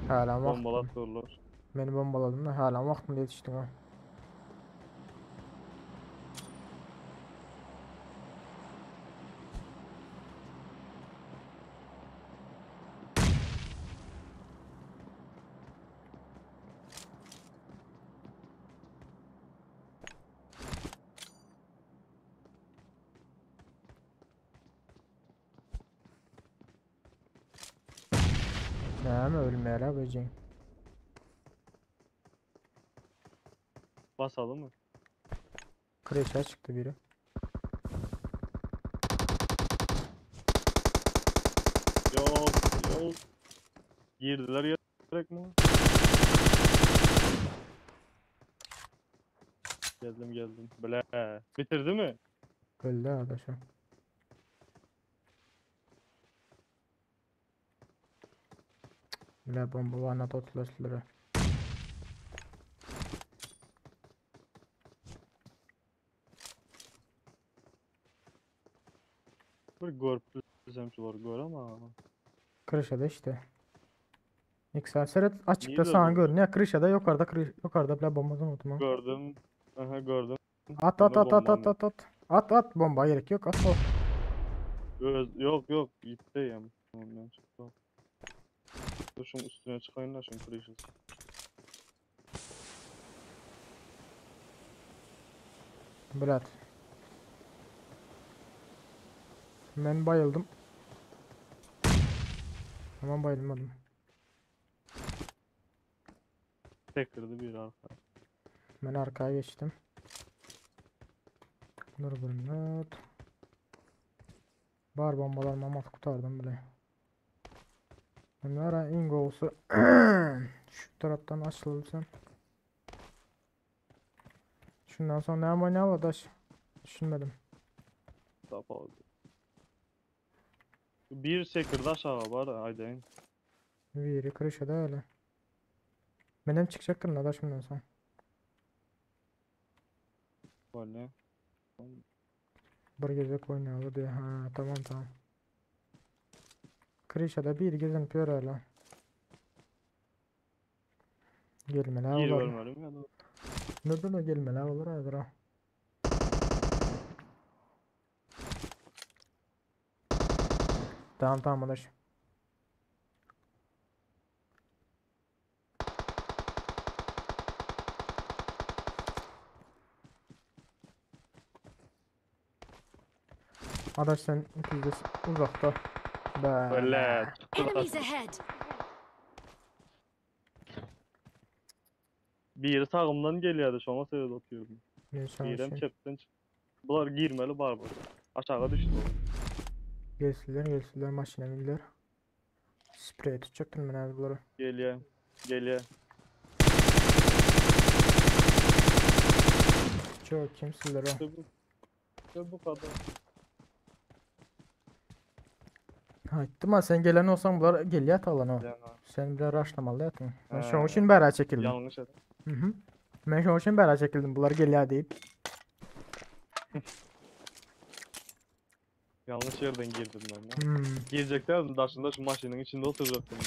Hala vaktım. Bombalatıyorlar. Beni bombaladın da hala vaktinde yetiştin ha. Näme ölmäle bejin. Basalım mı? Kreşe çıktı biri. Yok yok. Girdiler gerek mi? Geldim geldim. Ble. Bitirdi mi? Öldü arkadaşım. Bile bomba var na totlaştılar. Bir görüp şuları gör ama. Kreşede işte. X'er seret açıkta Niye sana öldü? görünüyor. Kreşede yukarıda kreş, yukarıda bile bombadan unutma. Gördüm. Aha gördüm. At at Bende at at bombam at at at. At at bomba gerek yok at o. Öz, yok yok gitti ya. Ondan çıktı. Dur şunun üstüne çıkayım da şunun kreşesi. Brat. Ben bayıldım. Tamam bayılmadım. Tek kırdı bir arka. Ben arkaya geçtim. Dur bir not. Bar bombalar mamat kurtardım bile. Bunlara ingo olsa şu taraftan açılırsan. Şundan sonra ne oynayalım adaş? Düşünmedim. Daha fazla. Bir sekirdi aşağı var aydın. Biri kırışa da öyle. Benim çıkacaktım adaş bundan sonra. Böyle. Bir gezek oynayalım diye. Ha tamam tamam. Krişa'da bir gezin pör öyle. Gelmeler Bir olur. ölmedim ya da. Neden o gelmeler olur hazır o. Tamam tamam adaş. Adaş sen yüzde uzakta. Be. Böyle. Enemies ahead! Biri sağımdan geliyordu şuna sebep atıyorum. Ne Birem şansı. çepten çık. Bular girmeli barbar. Aşağı düştü o. Gelsinler gelsinler maşına bindiler. Sprey tutacaktım ben abi bunları. Geliyor. Geliyor. Çok kimseler o. İşte bu. İşte bu kadar. Ha ama sen gelen olsan bunlar geliyor alan o. Yani, Sen bir rushlamalı yatın. Ben He. şu için bera çekildim. Yanlış et. Hı hı. Ben şu için bera çekildim. Bunlar geliyor deyip. Yanlış yerden girdim ben ya. Hmm. Gireceklerdim daşında şu maşinin içinde oturacaktım ben.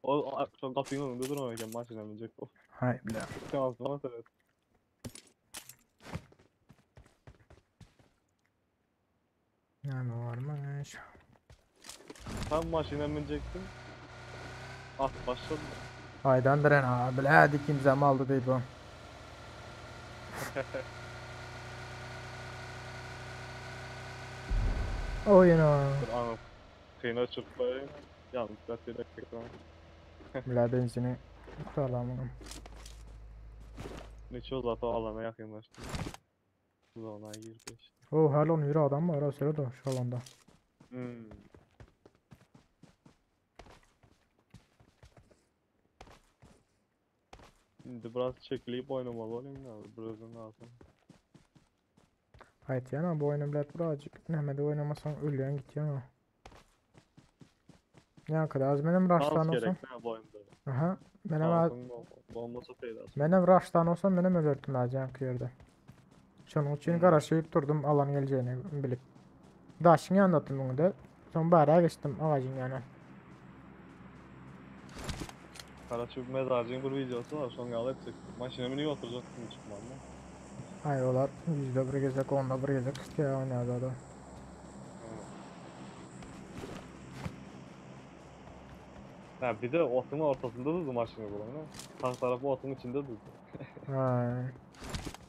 O şu kapının önünde durmamışken maşine binecek o. Hay bile. Şansıma sebep. Yani varmış. Tam maşine binecektim. At başladı. Aydan diren ha. Bile hadi kimse aldı deyip o. Oyun o. Dur anam. Kıyına çırpayım. Yanlış gazetede ekran. Bile benzini kurtardım onu. Neçe o zaten alana yakınlaştı. Zona girdi işte. Oh hala onun yürü adam var. O sırada şu alanda. Hmm. Şimdi biraz çekilip oynamalı olayım ya. Birazdan lazım. Hayt yana bu oyunu bilet birazcık Mehmet'e oynamasan ölüyorsun gidiyorsun ha. Ne kadar az benim rush'tan Şans olsam. gerek ne bu oyunda. Aha. Benim az Şansın olmasa faydası. benim rush'tan olsam benim ölürdüm az yankı yerde. Şunun için Hmm. garaşayıp durdum alan geleceğini bilip. Daşın yanında attım bunu da. Son bari geçtim ağacın yanına. Karaçöp mezarcının bir videosu var. Son yalı edecek. Maşine mi niye oturacaktım çıkmam da. Hayır olar yüzde bir gezek onda bir gezek tutuyor oynadı da. Ha bir de otun ortasında durdu maşini bulan ha. Sağ tarafı otun içinde durdu. Ha.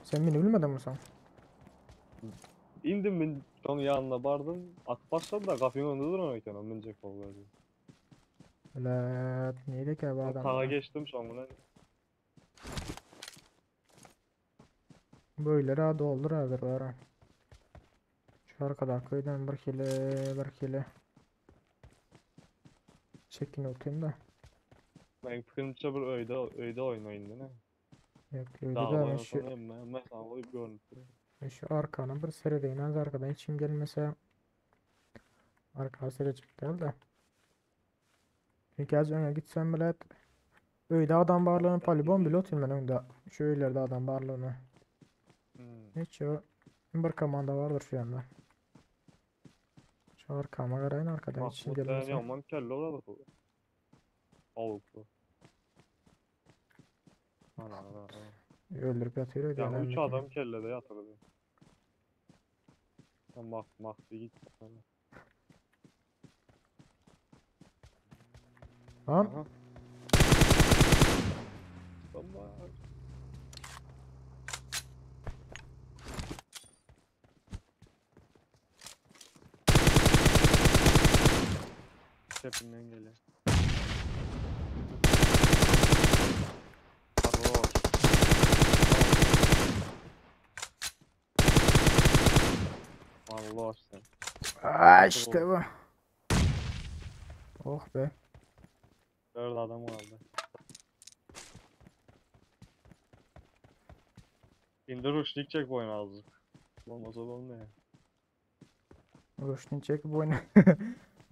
Sen beni bilmedin mi sen? İndim ben onun yanına vardım. At başladı da kapının önünde duran eken o binecek oldu. Bilet, neydi bu adam? Sağa geçtim şu an buna. Böyle rahat doldur hazır var. ha. Şu arkada köyden bir kile bir kile. Çekin otayım da. Ben fikrimce bir öyde öyde oynayın değil mi? Yok öyle Dağda de ben oynasam şu, emme sana koyup görünüp. ben şu arkanı bir seyredeyim. Az arkadan içim gelmese arka seyredecek değil de. Çünkü az öne gitsem bile öyle adam varlığını polibon bile otayım ben önde. Şu ileride adam varlığını. Hiç o bir komanda vardır şu yanda. Şu arkama qarayın arkadan içim Mahmut gelmese. yaman kelle oladı bu. Avuklu. Ana ana ana. Öldürüp yatıyor öyle Yani yani. üç adam kellede yatırdı. Sen bak bak bir git. Lan Aha. Tamam. Tepinden geliyor. Sarhoş. Allah sen. Aa, işte bu. Oh be. Dört adam vardı. İndir uçluk çek boyun azıcık. Olmasa da olmuyor. Roşni çekip oyna.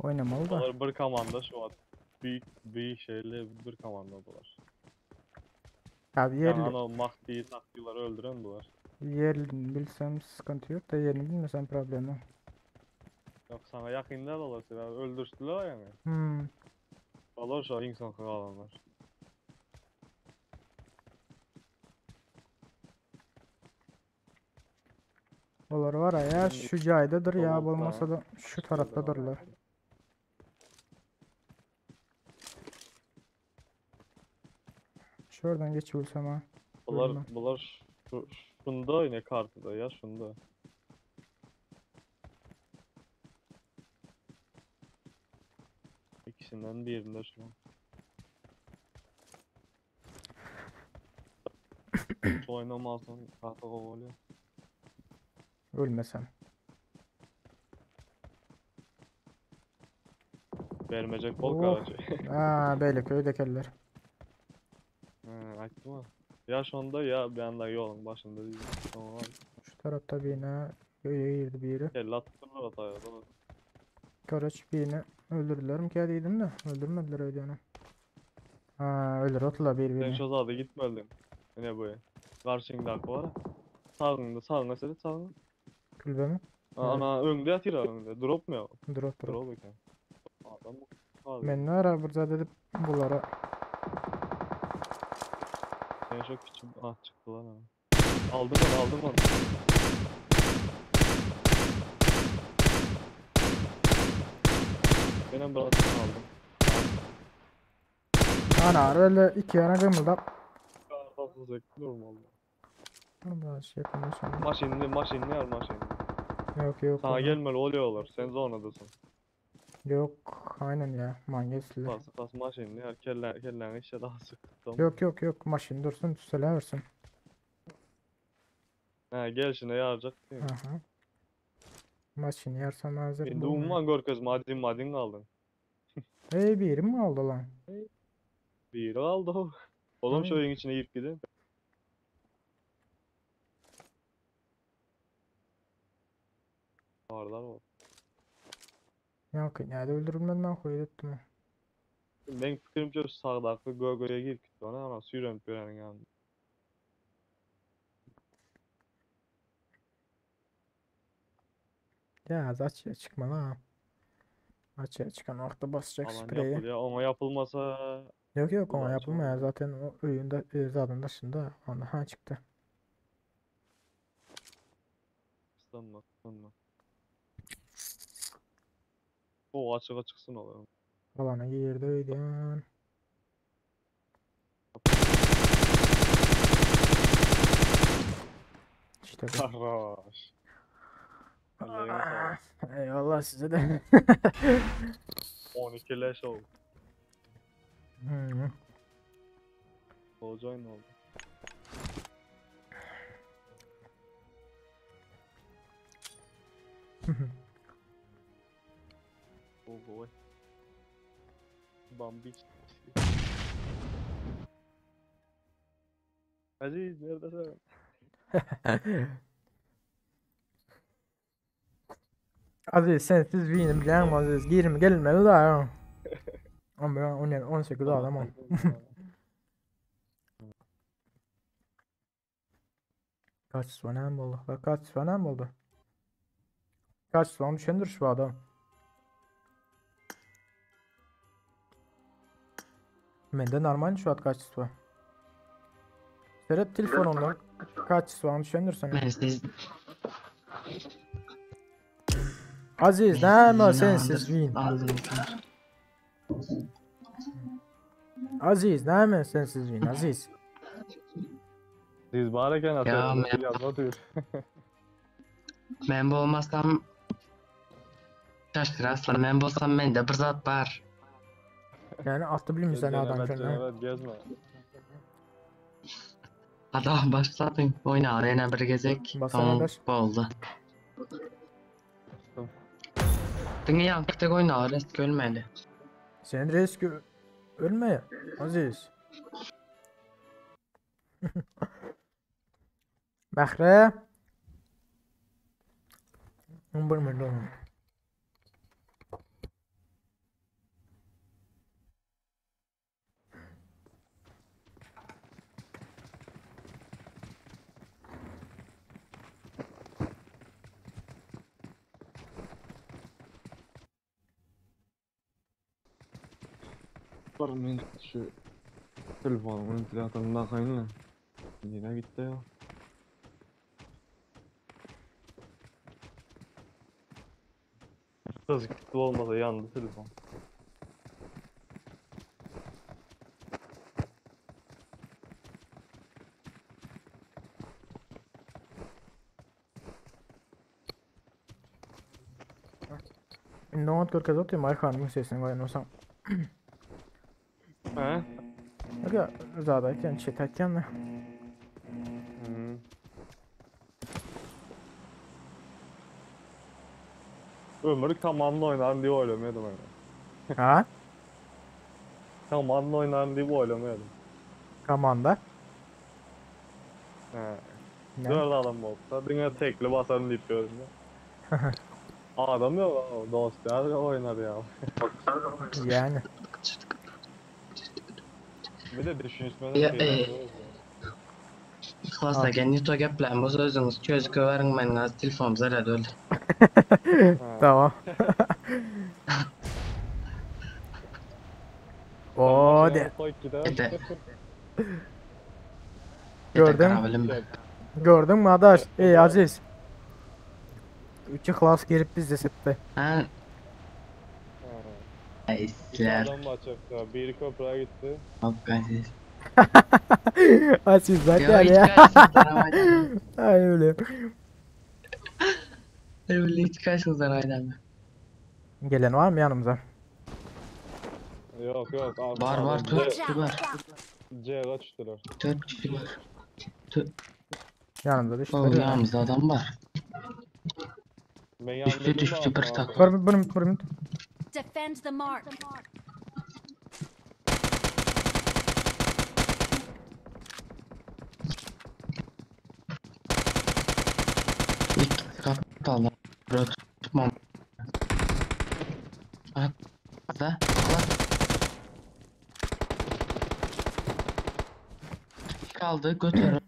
Oynamalı da. Bunlar bir komanda şu an. Büyük büyük şeyle bir komanda bular. Abi Yani yerli, hani o Mahdi'yi taktiğileri öldüren bular. yerini bilsem sıkıntı yok da yerini bilmesem problem yok. Yok sana yakında da olsa yani öldürsüler yani. Alır şu an insan kalanlar. Olar var ya Şimdi şu caydadır ya Davut'la olmasa da şu taraftadırlar. Şuradan geçiyorsam ha. Bunlar Görmem. bunlar şu, şunda yine kartıda ya şunda. İkisinden birinde şu an. Şu oynamazsan kartı kovalıyor. Ölmesem. Vermeyecek bol Oh. karacı. Aa böyle köydekiler. He, açtım ha. Ya şunda ya bir anda yolun başında değil. Tamam abi. Şu tarafta birine köye girdi biri. Kelle attırlar hataya doğru. Karaç birini öldürdüler mi ki dedim de öldürmediler öyle onu. Ha öldür atla Sen birbirini. şu zada gitmedin. Ne bu? Karşındaki var. Sağında sağına seni sağına. Kulübe mi? Ana önde yatıyor önde. Drop mu ya? Drop drop. Drop eken. Adam abi. Ben ne ara burada dedim bunlara. Sen çok küçük. Ah çıktı lan ha. Aldım onu aldım onu. Benim bıraktım aldım. Ana öyle iki yana kımıldap. Kartasız normal. Allah şey yapamıyorsun. Maş indi maş indi yer maş indi. Yok yok. Sana ona. gelmeli oluyorlar. Sen zonadasın. Yok aynen ya. Mangesler. Bas bas maş indi yer kelle kelleni işte daha sık. Tamam. Yok yok yok maşin dursun düzeliversin. Ha gel şimdi yaracak değil mi? Aha. Maşin yersem hazır. Şimdi bu. umman görköz madin madin kaldın. Ey birim mi oldu lan? Bir aldı o. Oğlum şu Aynen. oyun içine girip gidin. Varlar o. Yok yani öldürülmeden ben koydu ettim. Ben fikrimce sağdaki göğe girip gitti ona ama sürüm görenin yanında. Ya az açığa çıkma lan. Açığa çıkan vakti basacak Alan spreyi. yapılıyor. Ona yapılmasa Yok yok ona Ulan yapılmıyor zaten o oyunda zaten dışında onda ha çıktı. ıslanma ıslanma. O açığa çıksın oğlum. Alana girdi öyle. İşte bu. Sarhoş. Ellerine sağlık. Eyvallah size de. 12 leş oldu. Hmm. Gowy oýun boldy. Gowy. Bambi. Aziz neredesin? Aziz sensiz winim bilýäňmi Aziz girim gelmeli da. Ama ben 17 18 adam ol. Kaç sonem oldu? Bak kaç sonem oldu? Kaç son düşündür şu adam. Mende normal şu at kaçtı. Seret telefonundan kaç soğan düşündürsen. Men siz Aziz näme sensiz win. Aldım. Aziz näme sensiz win Aziz. Siz bar eken Ya atıyorum. men, Yazma diyor. men bolmasam Şaşkın aslan men bolsam mende bir zat bar. Yani atı bilmiyorsan adam Cenevet şunu. cenevet gezme. Adam başladın. Oyna arena bir gezek. Basana Tamam baş. boldy. Diňe ýaňky tek oyna rest ölmedi. Sen risk ölme Aziz. Bahre. 11 milyon. Bir minut şu telefonumun ventilatörüne bakayım lan. Yine gitti ya. Kız gitti olmasa yandı telefon. Not görkez otyr Markan'ın sesini goýan He? Aga zada aýtýan, çet aýtýan da. Hmm. Ömürlük tamamını oynarım diye oylamıyordum öyle. Ha? Tamamını oynarım diye oylamıyordum. Komanda. He. Ne? Dört adam olsa diňe tekli basarım deyip diyorum ya. Adam yok dostlar oynar ya. Yani. Bir de düşünüşmeden Ya, şeyler e, yapıyoruz ya. Yhlas gen ýuta gepläň bolsa özüňiz çözüp beriň men gaz telefon zarar öldü. Ha. Tamam. Sen O başına de. koy gider. Ete Gördün. karabilim. Gördün mü adaş? Ey Aziz. Üçü klas girip biz de sıktı. Ha, Ha. İki isler. adam açıkta. Biri köprüye gitti. Aziz. Aziz Ya zaten hiç ya. karşınızdan aydan. Ay öyle. Öyle hiç karşınızdan aydan. Gelen var mı yanımıza? Yok yok. Abi, Var var adam 4 Watch kişi out! var. C, C'ye düştüler. 4 kişi var. Yanımıza düştü. Oh yanımızda adam var. Ben Düştü yandım düştü bir da tak. Bir, bir, bir, bir. Defend the mark. İlk kaptal. Tutmam. Ha, da. Kaldı götür.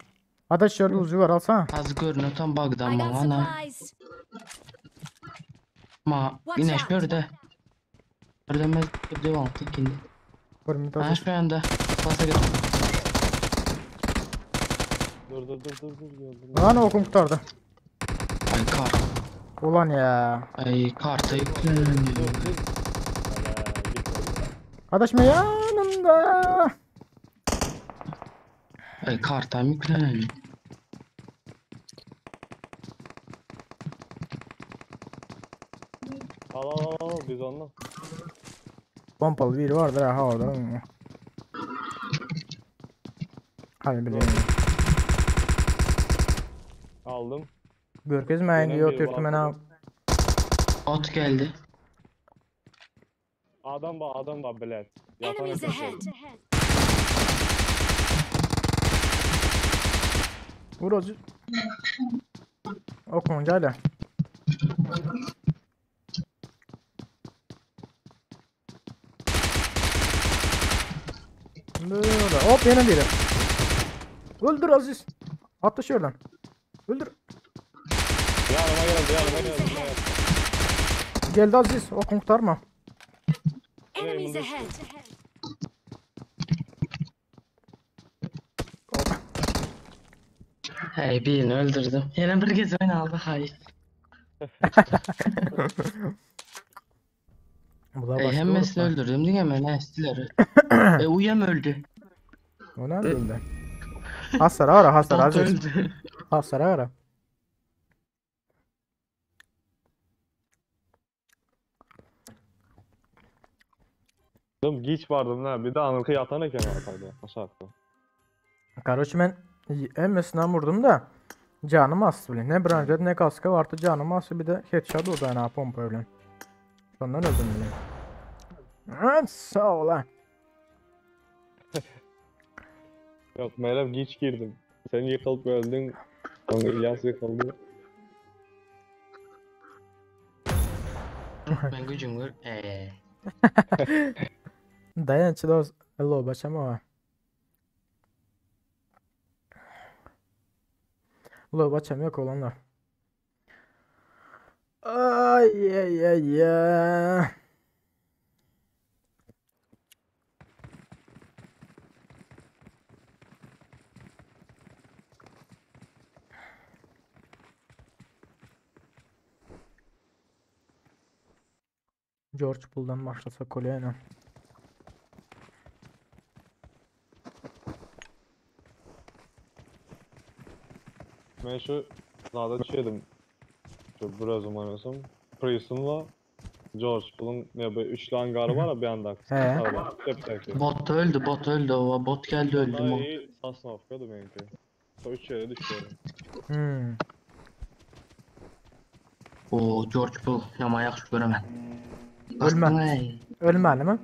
Adaş şöyle uzu var alsana. Az görünüyor tam bug'dan I got bana ana. supplies. Ma Watch yine out. şurada. Şurada devam tekindi. Bir minut Ha Aziz. şu anda. Basa git. Dur dur dur dur dur geldim. Lan okum kurtardı. Ay kart. Ulan ya. Ay karta Dur yükleniyor. dur. Hala gitme gitme. Adaş mı yanımda? Ay karta yükleniyor. Al al al al biz onunla. Pompalı biri vardır ha orada. Hany bileyim. Aldım. Görkezmäýin Ýene diýip biri otyrdy bar. men ha. Ot geldi. Adam var adam var bilet. Yatan Enemies eken ahead. şöyle. Vur Aziz. Okun gel. Böyle. Hop yine biri. Öldür Aziz. Atla şuradan. Öldür. Yanıma geldi yanıma geldi. yanıma geldi. Geldi Aziz. Okun kurtarma. Enemies ahead. Hey birini öldürdüm. Yine bir kez beni aldı hayır. Bu da Hey başka hemmesini gruplar. öldürdüm değil mi? Ne istiyorlar? E uyam öldü. O nerede öldü? Hasar ara hasar Bot Aziz. öldü. Hasar ara. Oğlum geç vardım lan. Bir de anırkı yatan eken arkada. Aşağıda. Kardeşim ben emmesinden vurdum da canım astı bile. Ne branjet ne kaskı vardı canım astı bir de headshot oldu yani pompa öyle. Ondan öldüm bile. Ha, sağ ol ha. Yok meğer geç girdim. Sen yıkılıp öldün. Sonra İlyas yıkıldı. Ben gücüm gör. Eee. Dayan çıdos lo başama. Lo başam yok olanlar. Ay ay ay ay. George Bull'dan başlasa kolye Ben şu zada düşüyordum. Şu biraz oynasam. Prison'la George bunun ne bu üçlü hangarı var ya bir anda. He. Araba. Hep tek. Bot öldü bot öldü. O bot geldi öldü. Daha Mo. iyi Sasnovka'dı benimki. O üç yere düşüyorum. Hmm. Oo George Bull. Ama yaxşı göremem. Ölme. Bastın, ey. Ölmeli mi?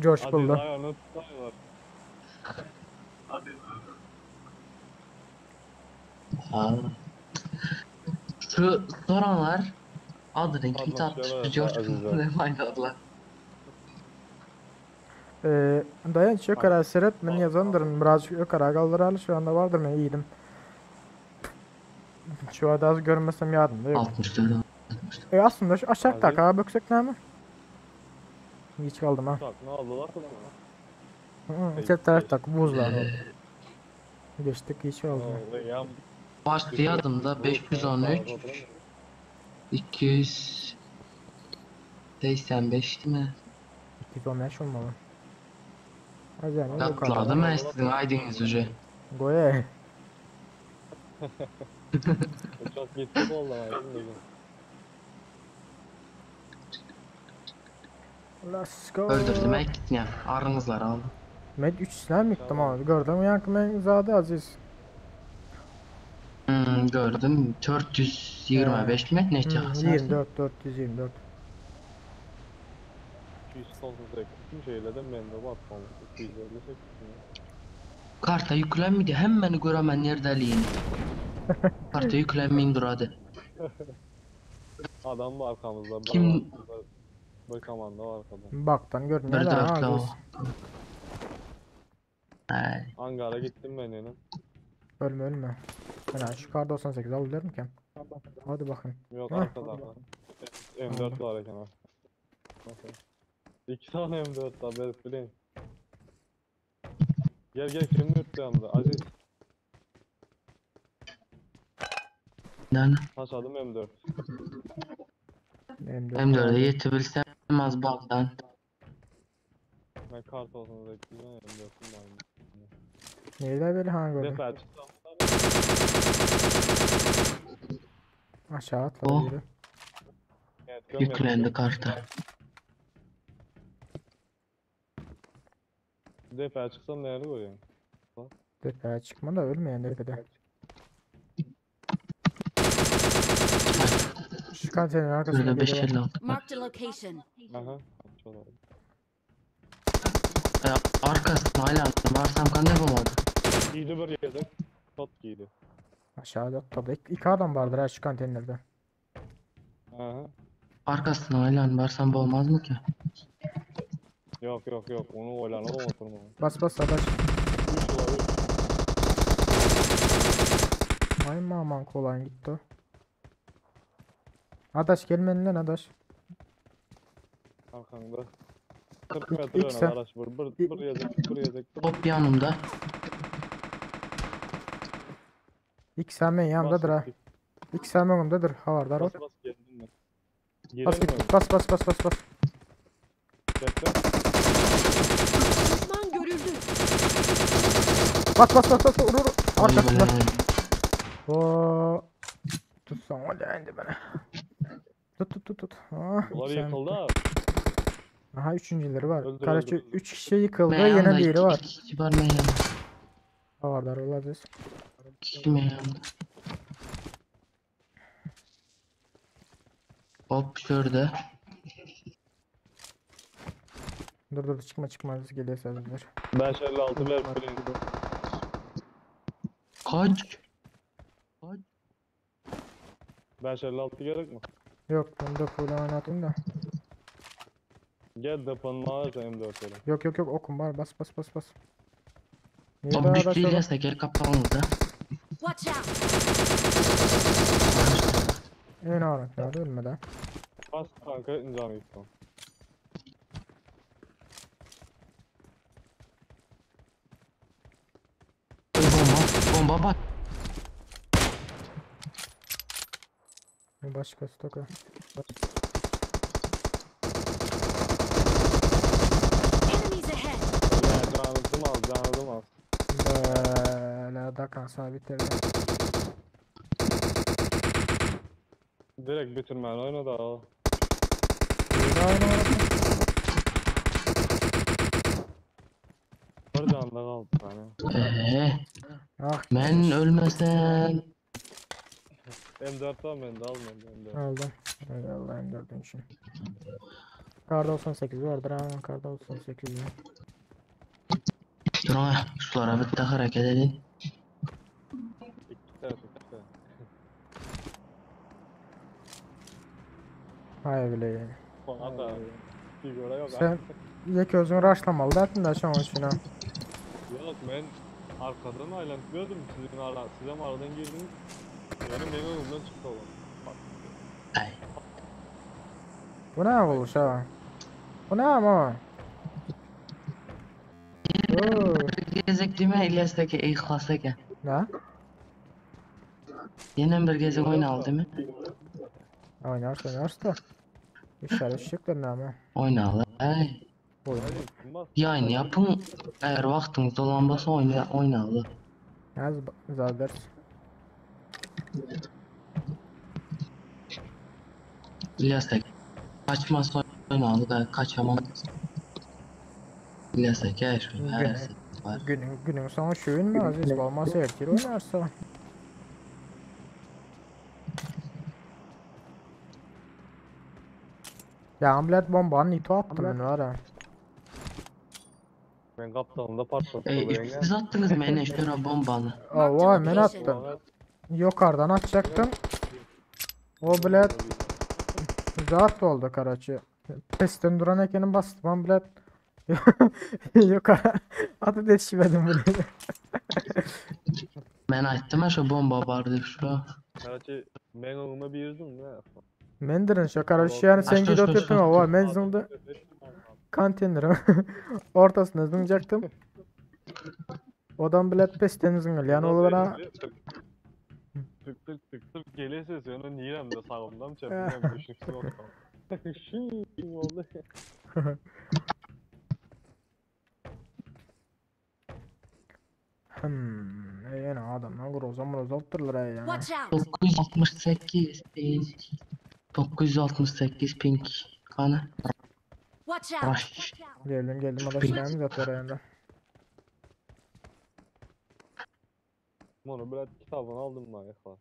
George Aziz buldu. ayağını tutuyorlar. Ha. Şu soranlar adını kim Pardon, attı? şöyle George Aziz'e. Bull'u ne oynadılar? Ee, dayanç yok ara seret men yazandırın birazcık yok ara kaldıralı şu anda vardır men iyiydim. Şu anda az görmesem yardım da yok. 64. E aslında şu aşağı Abi. taka böksek ne mi? Hiç kaldım ha. Bak ne aldılar? Hı, Çep taraf tak buzlar. Geçtik hiç kaldım. Vallahi ya. Başlayadım da 513 285 değil mi? 215 olmalı. Acayip Yatladı mı sizin aydınız ucu? Goye. Çok gitti oldu ama. Let's go. Öldürdüm ek gittim. Arınızlar aldım. Men 3 silah yıktım abi. Gördüm yankı men zade aziz. Gördüm. 425 mi? Ne çıksa? 24 424. 298 mi şeylerden ben de batmam. 258 mi? Karta yüklenmedi. Hemen göremen neredeliğini. Karta yüklenmeyin duradı. Adam var arkamızda. bir Kim- var. Bir komanda var arkada. Baktan gördüm Bir ya da dörtlü o. aziz. Ay. Angara gittim ben yine. Ölme ölme. Ben şu kar 98 alabilirim ki. Hadi bakayım. Yok Heh. arkada arkada. M4 var eken arkada. İki tane M4 var ben bileyim. Gel gel kim dürttü yanında? Aziz. Lan Taşladım M4. M4. M4'e yetebilsem az baktan. Ben kart olsun da M4'üm var. Neydi böyle ha gördüm. Defa çıktım. Aşağı atladı Oh. biri. Evet, Yüklendi karta. Depä çyksam näni görýäň? Depä çykma da ölmeýän depede. Şu konteynerin arkasında Şurada biri var. 556 var. Marked a location. Aha. Çok oldu. E, arkasına hala varsam kan ne olmadı. Giydi bir yedek. Tot giydi. Aşağıda tabii. İki adam vardır ha şu konteynerde. Aha. Arkasına hala varsam bu olmaz mı ki? Yok yok yok. Onu oylanalım oturma. Bas bas adaş. 3 var 3. Ay aman kolay gitti o. Adaş gelmeyin lan adaş. Arkanda. 40 metre İlk öne sen. araç bir bir bir yedek bir yedek. Bir. Hop yanımda. İlk sen benim yanımdadır ha. Bas git. İlk sen benim yanımdadır. Ha var dar o. Bas bas geldim ben. Bas Girelim mi? git. Bas bas bas bas bas. Bekle. Düşman görüldü. Bas bas bas bas. Vur vur. Arkasında. Ay, Oo. Tutsan o da indi bana. Tut tut tut tut. Ah, Bunlar ilk sen yıkıldı bitti. ha. Aha üçüncüleri var. Öldür, Karaçı öldür, öldür. 3 kişi yıkıldı. Ben Yine yanımda biri iki, var. iki kişi var ben yanımda. Ha var dar olabilir. İki kişi ben yanımda. Hop şurada. Dur dur çıkma çıkma geliyor sözler. 556 ver please. Kaç? 556 gerek mi? Yok ben de full oynatayım da. Gel deponun ağaç M4 öyle. Yok yok yok okum var bas bas bas bas. Niye Hop daha güçlü araç oğlum? İlyas da gel kapağımızda. Watch out. En ağır nerede ölmeden. Bas kanka canı gitsin. Oy bomba. Bomba bak. Başka stoka. Enemies ahead. Ya canım az canım az. Böyle da sabit bitirdi. Direkt bitirmen oyna da o. Bir can da kaldı yani. Eee Ah ben ölmesem. M4 al bende al bende M4. aldım. Eyvallah M4'ün için. Kar 98 vardır ha. Kar 98 var. Dur ha şulara bir daha hareket edin. İki tane iki tane. Hay bile yani. Bana da bir göre yok. Sen yek özün rushlamalı derdin de şu an için ha. Yok ben arkadan aylantıyorum sizin ara size mi aradan girdiniz? Yani benim önümden çıktı o. Bak. Ay. Bu ne olmuş ha? Bu ne ama? Oo, Gezek değil mi İlyas'taki İhlas'taki? Ne? Yine bir gezek oynalı değil mi? Oynarsın oynarsın da. İşler işçikler ne ama? Oynalı. Ay. Oyun. Bas. Yayın yapın. Eğer vaktiniz olan bolsa oyna, oynalı. Az zaders. İlyas'taki kaçmaz oynalı da kaçamam. İlyas'taki her şey her Günün, şey var. günün, günün sonu şu gün mü Aziz? Olmazsa erkek oynarsa. Ya amlet bombanın ito attım ben var ha. Ben kaptanımda patlattı. E, siz attınız mı ene şura bombanı? Aa, vay ben location. attım. Yukarıdan atacaktım. O bilet zat oldu karaçı. Pesten duran ekenin bastım ben bilet. Yukarı atıp yetişmedim bile. Ben attım ha şu bomba vardı şu. Gerçi ben önüme bir yüzdüm ne? Mendirin şu karaçı yani sen Aç, aç, gidip aç, oturdun aç. ama ben zımdı konteynerim ortasına zımcaktım. Odan bilet pesten zımıl yani onu bana Tık tık tık tık geliyor ses yani niremde sağımdan mı çepimden mi düşüksün ortam. Şimdi oldu. Hmm, yani adamlar groza mroza attırlar yani. Watch out. 968 ping. 968 ping. Kana. Watch out. Rush. Geldim geldim adaşlarımız atlar ayağında. Muny bilet kitabyny aldym ben yhlas.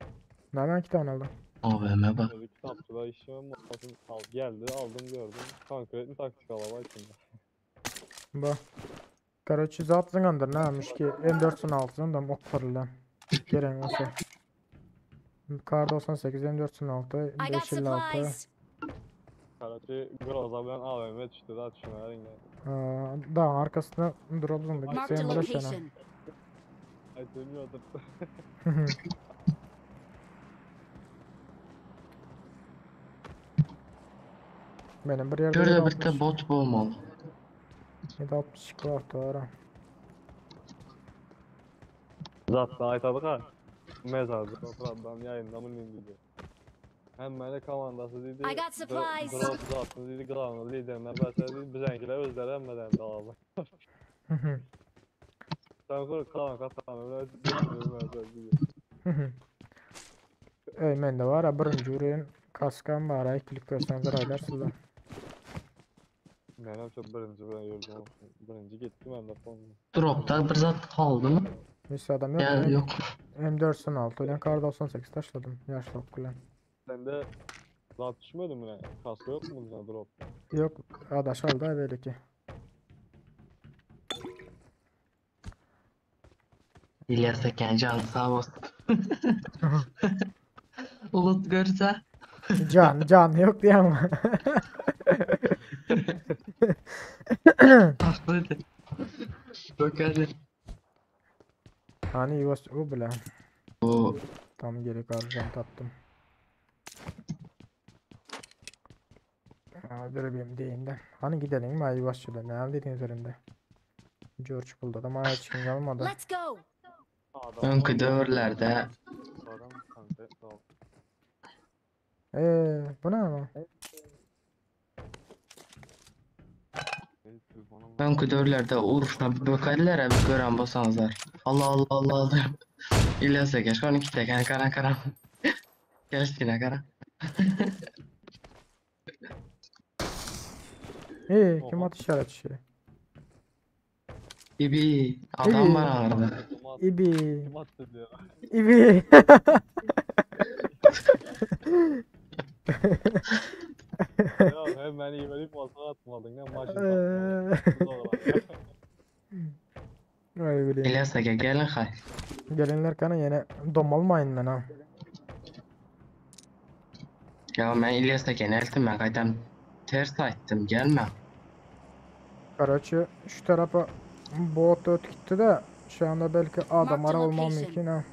Näme kitabyny aldyň? AVM bak. Özi kitapçyda işim olsun al geldi aldım gördüm. Konkret taktikala var içinde. Bu. Karoçi zat zyňandyr nämiş ki M416 zyňdam okparlylan. Gerek bolsa. Kar 98 M416 I got 556. supplies. Karachi Groza bilen AVM düştü daha düşünerin ya. Aa, Dağın arkasına drop zyňdy. Marked a Gitseň bolar şena. location. Ay dönüyordur. Benim bir yerde Şurada bir 762 de bot bulmalı. 762 var doğru. Zaten aytadık ha. Mezarda oturandan yayında mı dedi. Hem məni komandası dedi. I got supplies. Drop zaten dedi klanın liderine bəsə dedi. Bizənkiler özləri həmmədən dalalım. Sen kur klan katanı dedi. Ey mende var ha birinci uren kaskam var ha ikilik görsen zararlar sizden. Mənim çok birinci ben gördüm. Birinci gitti ben de fon. Dropta bir zat kaldı mı? Hiç adam yok. Ya M- yok. M416 ile kar 98 taşladım. Yaşlı okulan. Sen de zat düşmedi mi ne? Kaska yok mu bizden drop? Yok adaş aldı ha belki. ki. İlyas Eken can sağ olsun. Bulut görse. Can can yok diye ama. Haklıydı. Bakalım. Hani yuvas o bile. Bu Tam geri karşıdan tattım. Aa, dur benim deyim de. Hani gidelim mi Ayvaşçı'da? Ne dediğin üzerinde? George buldu da maya çıkın kalmadı. Let's go. önkü dövrlerde Adam kanka drop. Bu ne ama? önkü dövrlerde uruşna bökerler abi gören bolsanızlar. Allah Allah Allah Allah. İlyas Eken şu an iki teken karan karan. Gelsin karan. Kim at işaret şey? İbi adam İbi. var arada. İbi. Kim attı diyor. İbi. Ya hem beni yemelip masaya atmadın ne maçın Vay bileyim. İlyas Eken gelin hay. Gelinler kana yine domalmayın ben ha. Ya ben İlyas Eken eltim ben kaydan ters ayttım gelme. Karaçı şu tarafa bot öt gitti de şu anda belki adam Marked ara a olmam location. mümkün ha.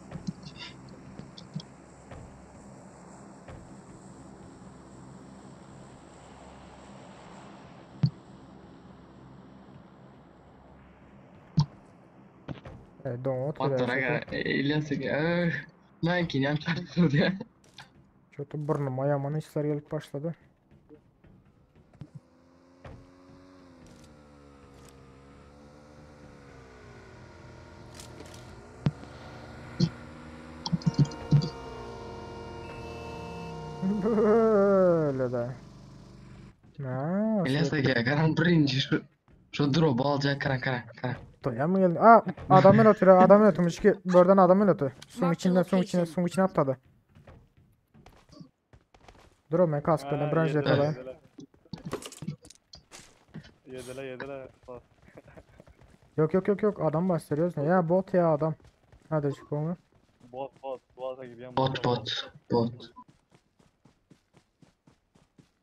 E, don ot Patlara göre İlyas Eken. Ben ki nem çarptı diye. Kötü burnum ayağıma işler gelip başladı. Böyle de. Ne? İlyas Eken karan birinci şu şu drop'u alacak karan karan karan. Doya mı geldi? Aa adamın ötürü adamın ötürmüş ki buradan adamın ötü. Suyun Marked içinden suyun içine location. suyun içine atladı. Dur ben kask böyle branş alayım. Yedile yedile. Yok yok yok yok adam bahsediyoruz ne ya bot ya adam. Hadi çık onu. Bot bot. Bota gidiyen Bot bot bot.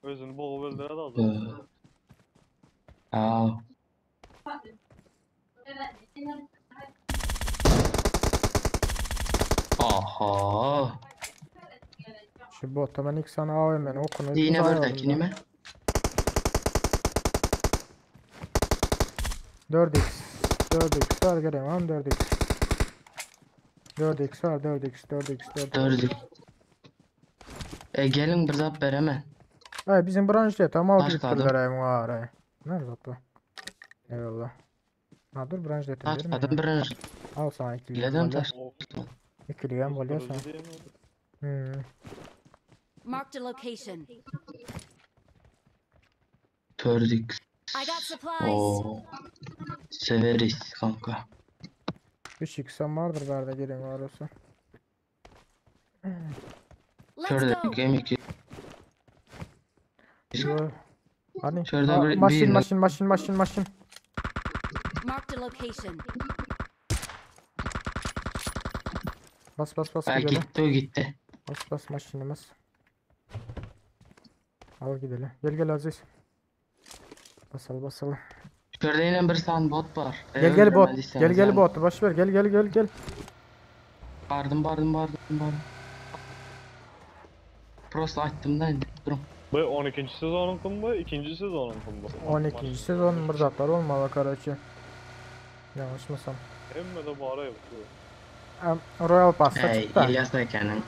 Özünü boğup öldüre de alacak. Aa. Aha. Şu bota ben ilk sana AVM'ni okunu Yine uzay buradaki aldım mi? 4x 4x var göreyim am 4x 4x var 4x 4x 4x Dördük. E gelin bir zat vereme. Ay bizim branş tamam aldı Taşladım. gittiler ay var ay. Ne zat bu? Eyvallah. Ha dur branş yetim değil mi? Taşladım birinci. Al sana ikili. Neden taş? İkili hem oluyor sana. Hmm. Marked a location. Dördük. I got supplies. Oo. Severiz kanka. 3x hem vardır berde gelin var olsa. Let's Şurada go. M2. Yo. Hani? Şurada Aa, maşin bir- maşin maşin maşin maşin. Marked a location. Bas bas bas Ha, gidelim. gitti o gitti. Bas bas maşinimiz. Al gidelim. Gel gel Aziz. Basalım basalım. Şurada yine bir tane bot var. Gel gel bot. Öldürmediyseniz Gel gel yani. bot. Boş ver. Gel gel gel gel. Bardım bardım bardım bardım. Prost açtım da indi. Durun. Bu 12. sezonun bu, 2. sezonun bu. 12. sezon bir zatlar olmalı karaçı. Yanlışmasam. Hemme de bara yok. Em, Royal Pass'ta Ey çıktı. İlyas ekenin.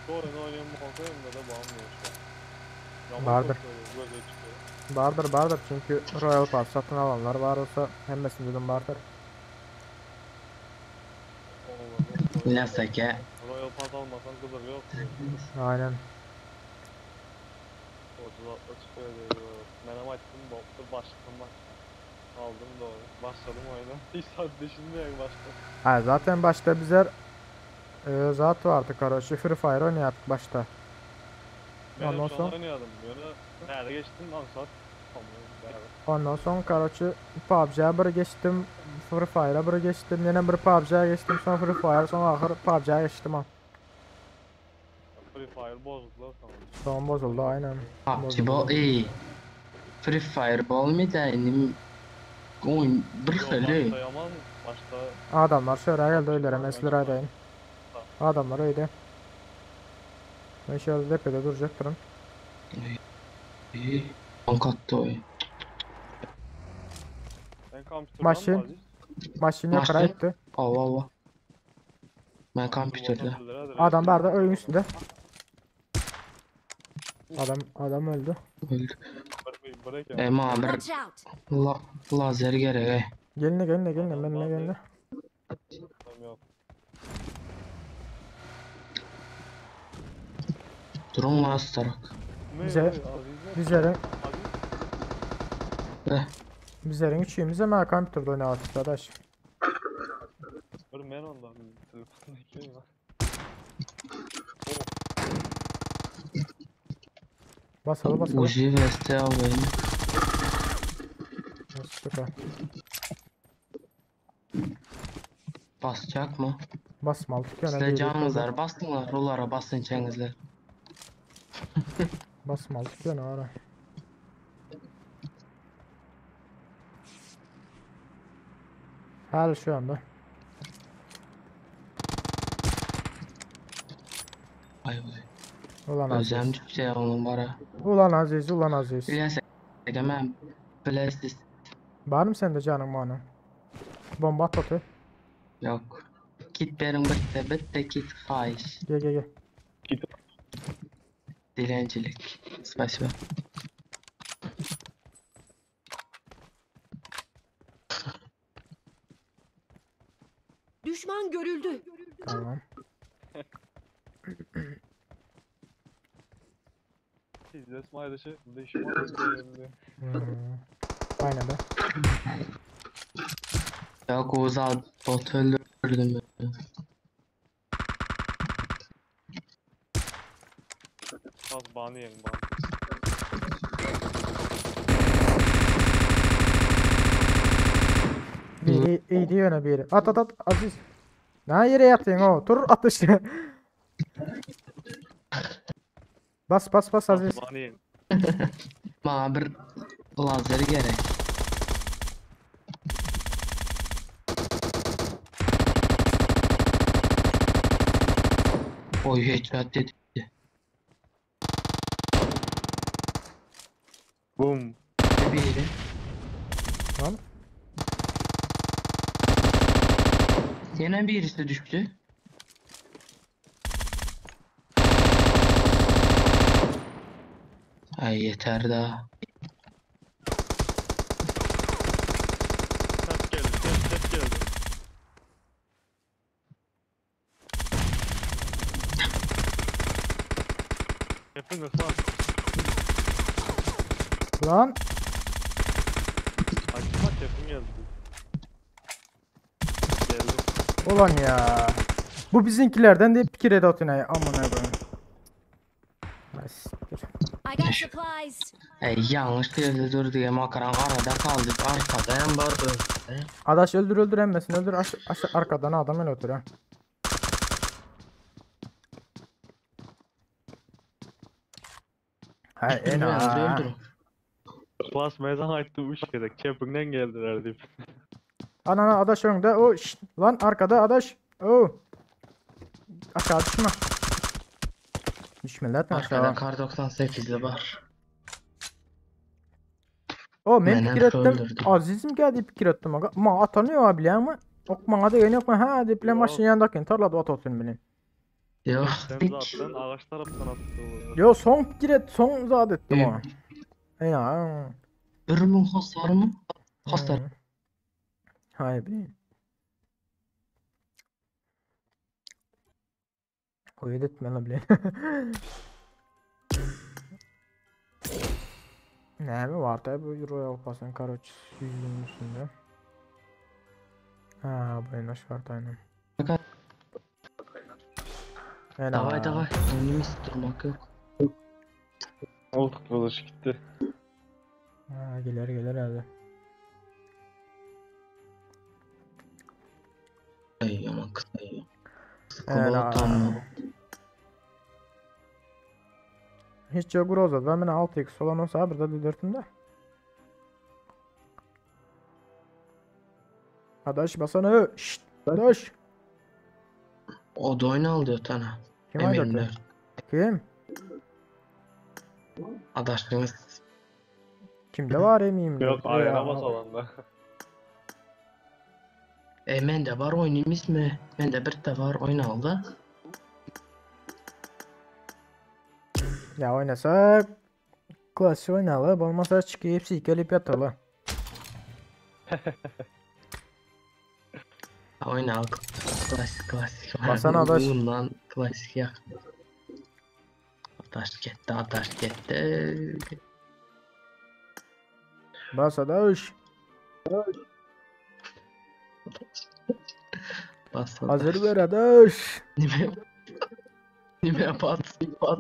Doğru oynayan bu hemme de bağımlıyor şu an. Yaman Vardır. çok böyle göze çıkıyor. Vardır vardır çünkü Royal Pass satın alanlar var olsa hemmesini dedim vardır. Olmadı. İlyas eke. Royal Pass almasan kızır yok. Aynen. 30 atla çıkıyor diyor. Ben ama açtım boktu başladım bak. Aldım doğru. Başladım oyuna. Hiç saat düşünmeyerek başladım. Ha zaten başta bizler e, zat vardı karaçı Free Fire oynayattık başta. Ben Ondan hep sonra sonra oynuyordum. Böyle nerede geçtim lan saat. Tamam. beraber. ondan sonra karaçı PUBG'ye bir geçtim. Free Fire'a bir geçtim. Yine bir PUBG'ye geçtim. Sonra Free Fire sonra ahır PUBG'ye geçtim ha. Free Fire bozdular sonra. Son bozuldu aynen. PUBG Bozuldu. bol iyi. Free Fire bol mi da indi oyun bir Yo, hili. başta yaman başta Adamlar şöyle geldi öyle mesler aydayım. Adamlar öyle. Ben şöyle tepede duracaktırım. İyi. On kattı oyun. ben kompüterden Maşin. mi Aziz? Maşin yukarı Maşin. gitti. Allah Allah. Ben kompüterde. Adam var da öyün üstünde. Adam adam öldü. Öldü. Bırak ya. Ema bir Watch out. la, lazer gerek ey. Gelin gelin gelin benimle gelin. Adam yok. Durun lan starak. Ne Bize oy, Aziz ne? bizlerin Eh. bizlerin üçümüz hemen kompüterde oynayalım arkadaş. Dur ben ondan telefondaki var. Basalım basalım. Uzi ve ST alayım. Bastık ha. Basacak mı? Basmalık yani. Size biri canınız yukarıda. var. Basınlar. Onlara basın çengizler. Basmalık yani ara. Her şu anda. Ay vay. Ulan Aziz. Özlem şey onun var ha. Ulan Aziz, ulan Aziz. İlyas eke ben bilesiz. Var mı sende canın bana? Bomba at atı. Yok. Git benim bitti bitti git fahiş. Gel gel gel. Dilencilik. Spasiba. Düşman görüldü. Tamam. İzles maydaşı düşman göründü. Aynen be. Yok Oğuz abi bot öldürdüm. Az banı yiyin banı. Biri iyi yöne biri. At at at Aziz. Ne yere yatıyorsun o? Tur at işte. Bas bas bas Aziz. Banı yiyin. Bana bir lazer gerek. Oy headshot dedi. Boom. Biri. Tamam. Yine birisi düştü. Ay yeter daha. Ses geldi ses ses geldi. Hepiniz lan. Lan. Aklıma kefim geldi. Geldi. Ulan ya. Bu bizinkilerden diýip pikir edip otyryn aý amına koyayım. Ay siktir. I got supplies. Ey yanlış yerde dur diye makaran arada kaldık. Arkada hem var önde. Adaş öldür öldür hemmesini öldür. Aş, aş, arkadan adam öyle otur ha. Hay Öldür ena. öldür. Klas mezan aýtdy üç gezek çepiňden geldiler diýip. Anana adaş öňde. O şşt, lan arkada adaş. O. Aşağı düşme. Düşme lan Arkada aşağı. kar 98'li var. O men Menem pikir ettim. öldürdüm. Azizim geldi pikir ettim aga. Ma atanıyor abi ama. Ok bana da yok ha deyip Yok. maşın yanındakini tarlada at otun bilin. Yok. Sen zaten ağaç taraftan attı. Yo son fikir et son zat ettim o. Ya. Bir hasar mı? Hasar. Hmm. Hay bileyim. Koyu etme lan bileyim. Näme var da bu Royal Pass'ın karoç yüzünün üstünde. Ha bu en var aynen. Helal. Davay davay. Önümüz durmak yok. Oldu kılıç gitti. Ha, gelir gelir hadi. Ay aman kız. Ay. Helal. Tamam. Hiç yok Groza da ben 6x olan olsa burada da dörtünde. Adaş basana. Şşt. Adaş. O da oyun diyor tana. Kim aydattı? Emirler. Kim? Adaşınız. Kimde var emiyim? Yok ayağına bas alanda. E mende var oynayayım mı? Mende bir de var oyun aldı. Ya oynasak klasik oynalı, bolmasa çıkıp silkelip yatalı. Oyun al. Klasik klasik. Basana adaş. Bundan klasik yak. Adaş gitti, adaş gitti. Bas adaş. Bas adaş. Hazır ver adaş. Nime Nime bat, bat.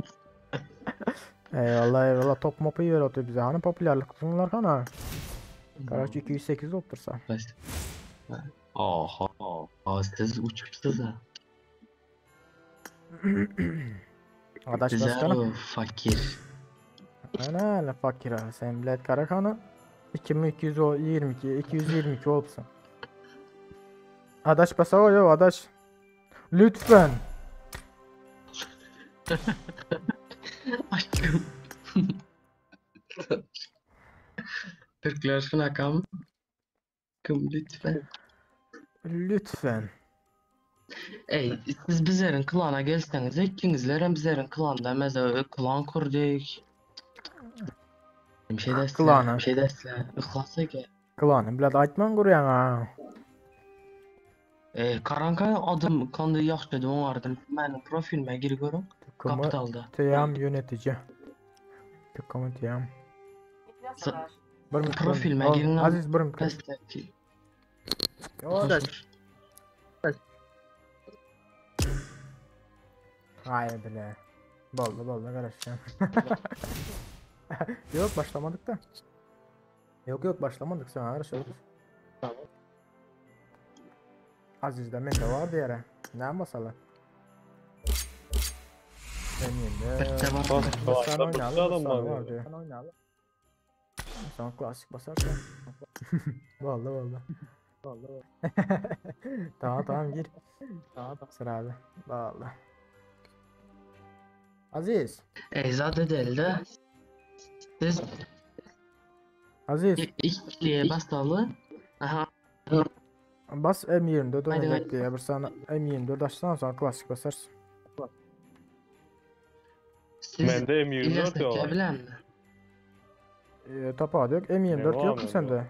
Eyvallah eyvallah top mopu iyi ver atıyor bize. Hani popülerlik bunlar kana. Karaç 208 oltursa. Bas. Oha. Aa, siz uçupsuz ha. Adaş Güzel başkanım. o fakir. Ana ne fakir ha. Sen bilet Karakan'ı 2222 222 olsun. Adaş basa o yo adaş. Lütfen. Aşkım. Türkler şuna kam. Kim lütfen. Lütfen. Ey siz bizlerin klana gelseniz ikinizlerin bizlerin klanda mesela klan kurduk. Bir şey dersler, Klana. bir şey dersler. İhlasa gel. Klanı bilet aytman kuruyan ha. E, karanka adım kandı yaxşı vardım. Benim profilime gir görün. Takımı Kapitalda. TM yönetici. Takımı TM. Bir mikrofon. Profilime Al, girin lan. Aziz bir mikrofon. Pesteki. Yo adaş. Hayır bile. Boldu boldu kardeşim. yok başlamadık da. Yok yok başlamadık sen her şey olur. Aziz'de men de vardı yere. Ne basalım? Eminim de. Bir de var. Sen Bak, oynayalım. adam Sen var var ya. diyor. Sen klasik basarsan. Vallahi vallahi. Vallahi. Tamam tamam gir. Tamam sıra abi. Vallahi. Aziz. Ey zat edildi. Siz Aziz. ikiliye basalı. Aha. Bas M24 Haydi, oynayacak haydi. diye bir sana M24 açsan sonra klasik basarsın. Siz Mende M24 İlyas yok. bilen mi? Ee, topa yok. M24 Ne var yok mu bende? sende?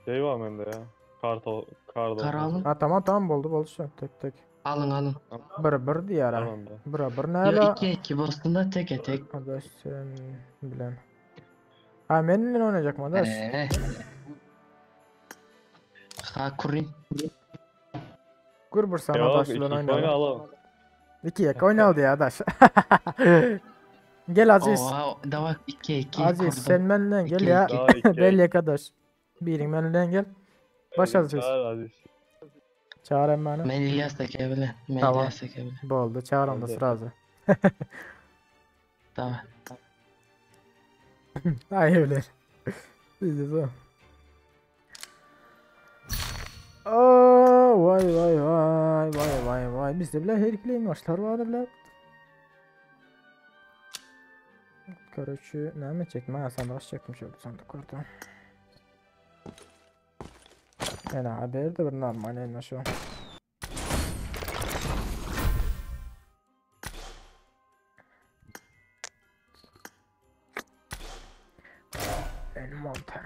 Şey var bende ya. Kartal, kartal. Karalım. Ha tamam tamam boldu boldu şu. Tek tek. Alın alın. Bir bir diyor ha. Tamam be. Bir bir ne Yo la? iki iki bastığında teke tek. Adaş sen bilen. Ha benimle oynayacak mı adaş? Eee. Ha kurayım. Gür bir sana Yok, daş bilen iki oynayalım. oynayalım. 2 yek oynayalım ya daş. Gel Aziz. Oha dava 2 2 Aziz sen benimle gel İki, ya. iki. Daha iki. Belli kardeş. Birin benimle gel. Baş Aziz. Çağır Aziz. Çağır emmani. Men İlyas da gelebilir. Men Tamam. İlyas da gelebilir. Boldu. Çağır onda Oldu. sırası. Tamam. Ay evler. Biz de so. Aa, vay vay vay vay vay vay. Bizde bile herifleyin maçlar var bile. Короче, näme çekme ha sandık çekmiş oldu sandık orada. Yani haber de bir normal en şu. Envanter.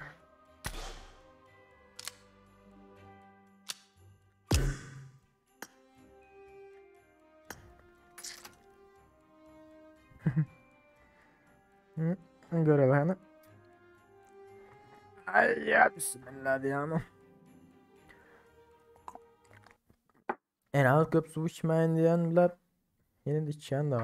Hı, Görev hani. Ay ya bismillah diýänim. En az köp suw içmeyin diýen biler. Ýene de içýän da.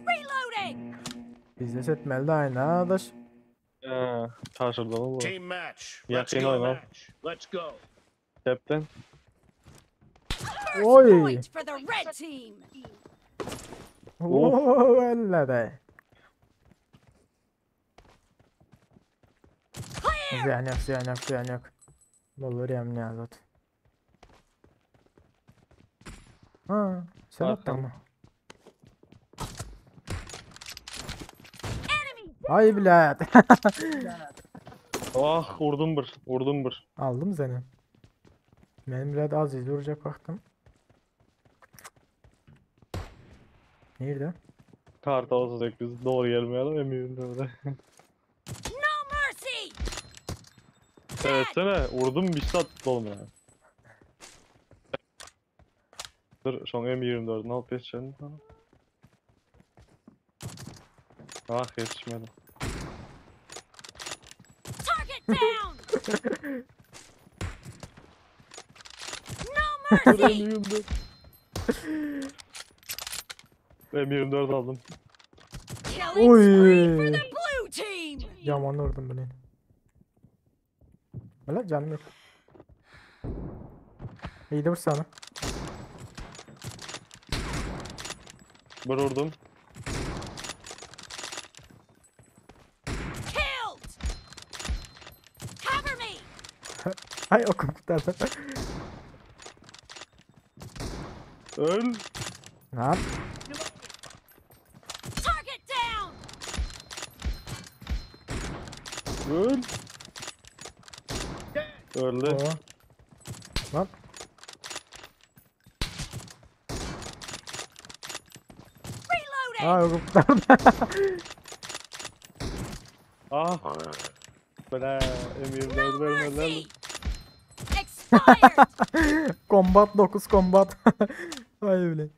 Reloading! Biznes etmeli de aynı adaş. Ee, Çarşırdı bu. Team match. Let's Yakın go. oyna. Let's go. Captain. First Oy. point for the red team! Oo, elle de. Clear! Ziyan yok, ziyan yok, ziyan yok. Olur ya ne azat. Ha, sen attın Arkam. mı? Enemy Ay bilet. Ah vurdum bir. Vurdum bir. Aldım seni. Benim bilet az vuracak baktım. Nerede? Kartal olacak biz doğru gelmeyelim eminim de. No mercy! Seyretsene vurdum bir saat olmuyor. Dur şu an M24'ünü alıp geçeceğim. Ah yetişmedim. Target down! No mercy! M24. M24 aldım. Killing spree for Oy. the blue team! Yaman vurdum bunu. Öyle canım yok. İyi de vur sana. Bir vurdum. Killed! Cover me! Ay okum kurtardı. Öl. Ne yap? Target down! Öl. Öldü. Oo. Lan. Reloading! Ay okum kurtardı. Ah. Bela M24 No vermediler. mercy! Expired! Combat 9 combat. Ay öyle.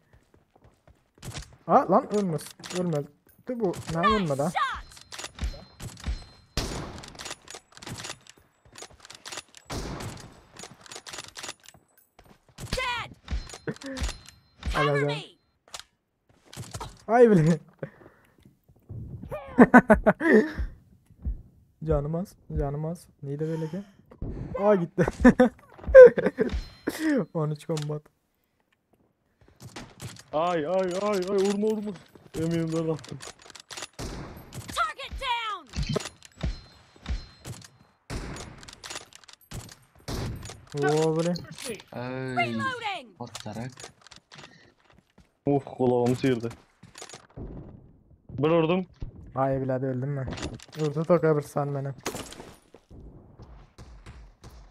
Ha lan ölmez. Ölmez. De bu ne ölmedi ha? Shot! Dead! Al Cover al. me! Ay bile. Canım az, canım az. Neyi de böyle ki? Aa gitti. 13 combat. Ay ay ay ay vurma vurma. M24 attım. Target down! Oo böyle. Ay. Reloading! Otarak. Uf kulağımı sıyırdı. Bir vurdum. Ay bile öldüm ben. Vurdu toka bir sen beni.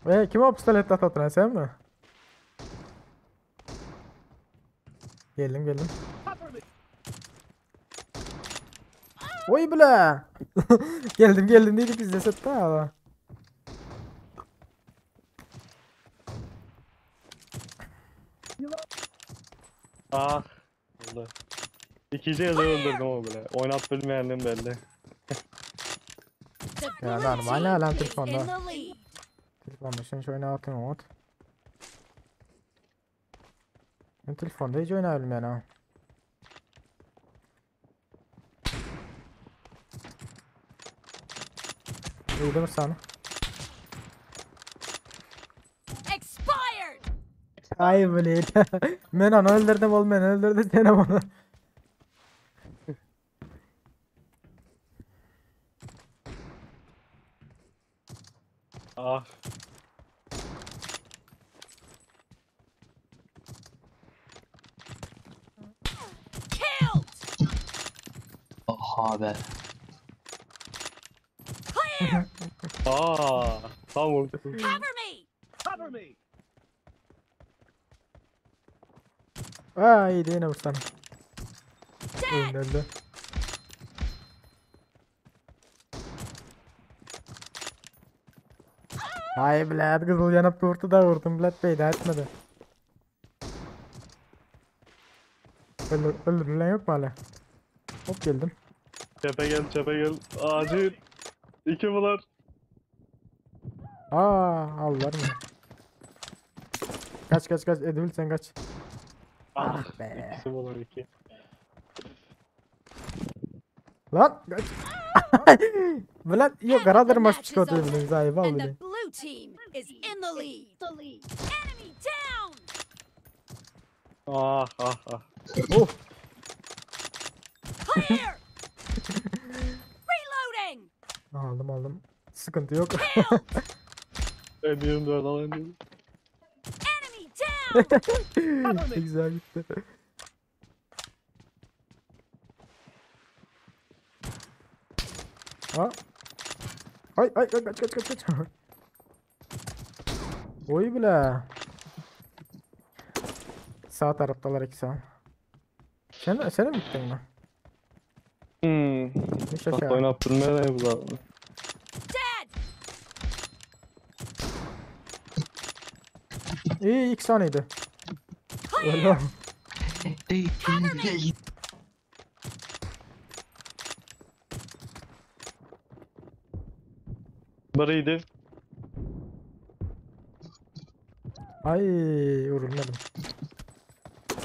Ve kim o pistolet atatın sen mi? Geldim geldim. Oy bile. geldim geldim dedik biz de sette ama. Ah. Oldu. İkinci gezek öldürdüm o bile. Oynat bilmeyendim belli. The Ya blue normal team alam is in telefonda. the lead. Telefonda şunu şöyle oynatın ot. Ben telefonda hiç oynayabilmeyen ha. İyi değil mi sana? Expired. Ay blin. Men onu öldürdüm oğlum ben öldürdü seni onu. Ah. Killed. Oha be. Clear. Aa, tam vurdu. Cover me. Cover me. Aa iyi de yine vursana. Dead. Öldü öldü. Ay blad kızıl yanıp durdu da vurdum blad bey de etmedi. Öldür, öldürülen yok mu hala? Hop geldim. Çepe gel, çepe gel. Acil. İki bular. Aa aldılar mı? Kaç kaç kaç Edwin sen kaç. Ah, Ah be. İkisi bular iki. Lan kaç. Vlad yok Half of the karadırmaş match is çıkıyor over, bildiğiniz ay And vallahi. the blue team is in the lead. Enemy down. Ah ah ah. Oh Clear. Reloading. aldım aldım. Sıkıntı yok. Killed. M24 alayım dedim. Enemy down. Ne güzel gitti. Ha? Ay ay ay kaç kaç kaç kaç. Oy bile. Sağ taraftalar ikisi. ha. Sen sen mi gittin mi? Hmm. Hiç Bak aşağı. oynattırmaya da bu zaten. Dead. İyi ilk saniydi. Öyle. Biriydi. Ay vurulmadım.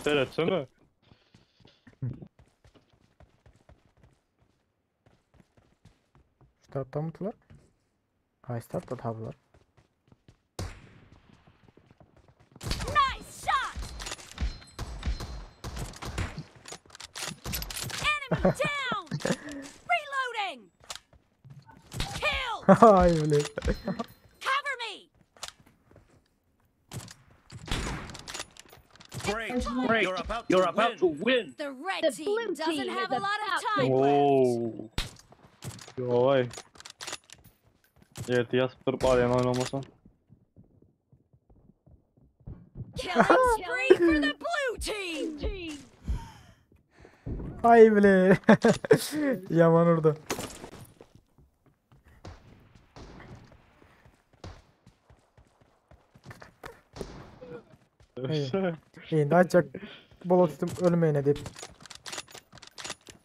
Seyretsene. Şu taraftan mı tutular? Hayır tarafta tablolar. Nice shot. Enemy down. Reloading. Killed. Ay bile. Cover me. Great. Great. You're about, You're to, about win. to win. The red team doesn't have a lot of time left. Oo. Yoy. Evet yazıp durup arena oynamasan. Killing spree for the blue team. Ay bile. Yaman orada. İyi. İyi daha çok bol tutum ölmeyene deyip.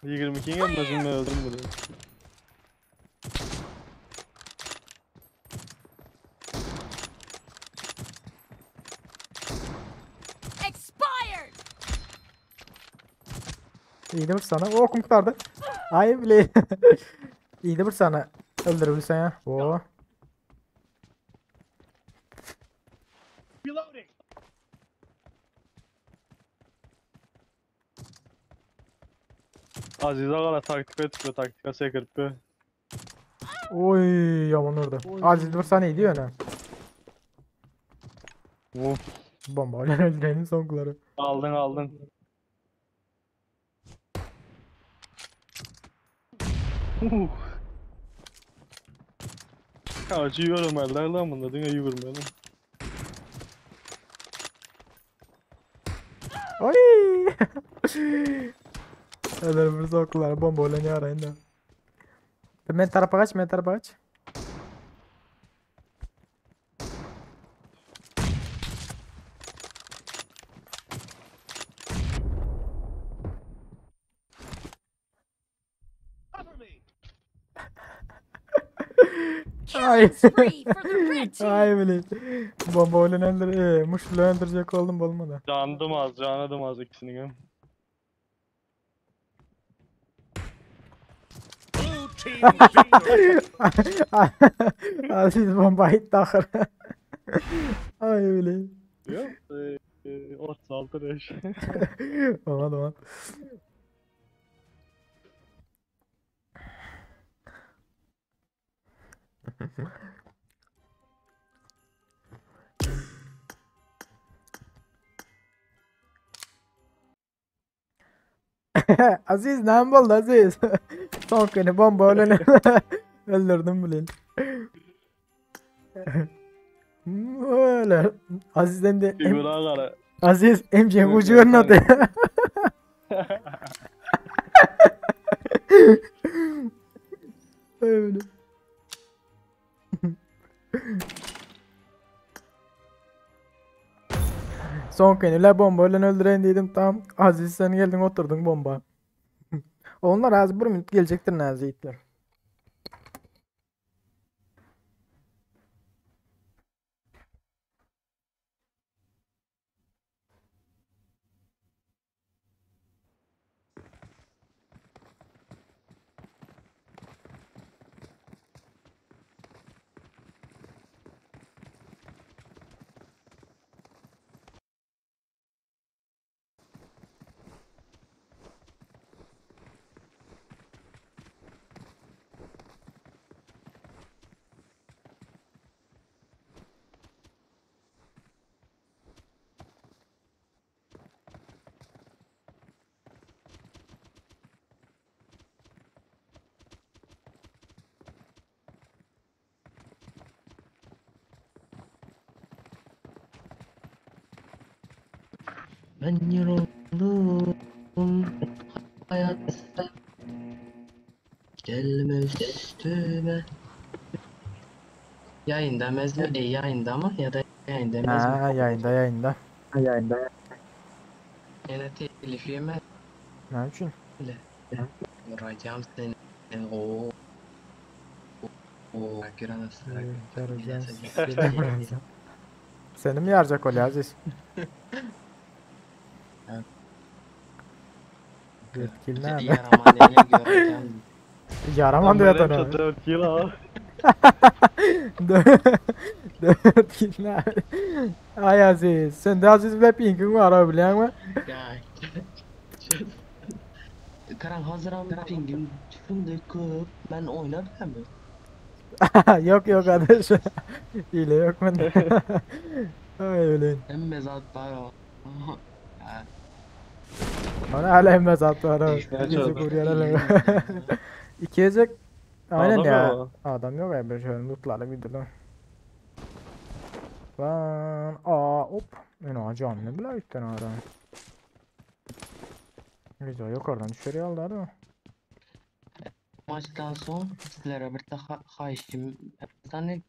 22 gelmesin ben öldüm bunu. Expired. İyi de vur sana. O okum kurtardı. Ay bile. İyi de vur sana. Öldürebilirsen ya. Oo. Reloading. Aziz Ağa'la taktika çıkıyor taktika sekirpi. Oy yaman orada. Aziz vur sana iyi diyor ne? Of. Bomba öyle öldürenin son kulları. Aldın aldın. Uh. Acı yiyorum eller lan bunda dünya yürümeli. Ay. Öldürebilirsin son kulları. Bomba öyle ne arayın da. Men tarafa kaç, men tarafa kaç. Ay. Killing spree for the red team. Ay bile. Bomba bilen öldür, e, muş bilen öldürecek oldum bolmadı. Candım az, canadım az ikisini hem. Blue team victory. Aziz bomba gitti ahır. Ay bile. Yok. E, e, 36 reş. Aman aman. Aziz ne oldu Aziz? Son günü bomba ölen öldürdüm bile. Öyle. Aziz'den de M- Figura gara. Aziz MC ucu görmedi. Öyle. Son günü la bomba ölen öldüren dedim tam Aziz sen geldin oturdun bomba. Onlar az bir minut gelecektir Nazitler. Ben yoruldum hayatta Gelme üstüme Yayında mezme e, yayında mı ya da yayında mezme Ha yayında yayında. Yayında. Yine telif yeme Ne için? Vuracağım seni Oo Oo Göremezsin Yarayacağım seni. Seni mi yaracak ol Aziz? Yetkili ne? Yaraman neye göreceğim Yaraman diyor adam. 4 kill ha. 4 kill ne? Ay Aziz, sen de Aziz bile pingin var abi biliyor musun? Ya Karan hazıram pingim şimdi köp ben oynabilir mi? Yok yok kardeş. Hile yok bende. Ay öyle. Hem mezat var o. Ya, Bana hala emmez attı ara. Ne Yüzü çaldı? kuruyor İkiyecek. Aynen Adam ya. yok. Adam yok ya bir şöyle lootlarla bir lan. Lan aa hop. Ne acam ne bile üstten adam. Güzel yukarıdan düşürüyor aldı adam. Maçtan son sizlere bir daha xahişim. Sen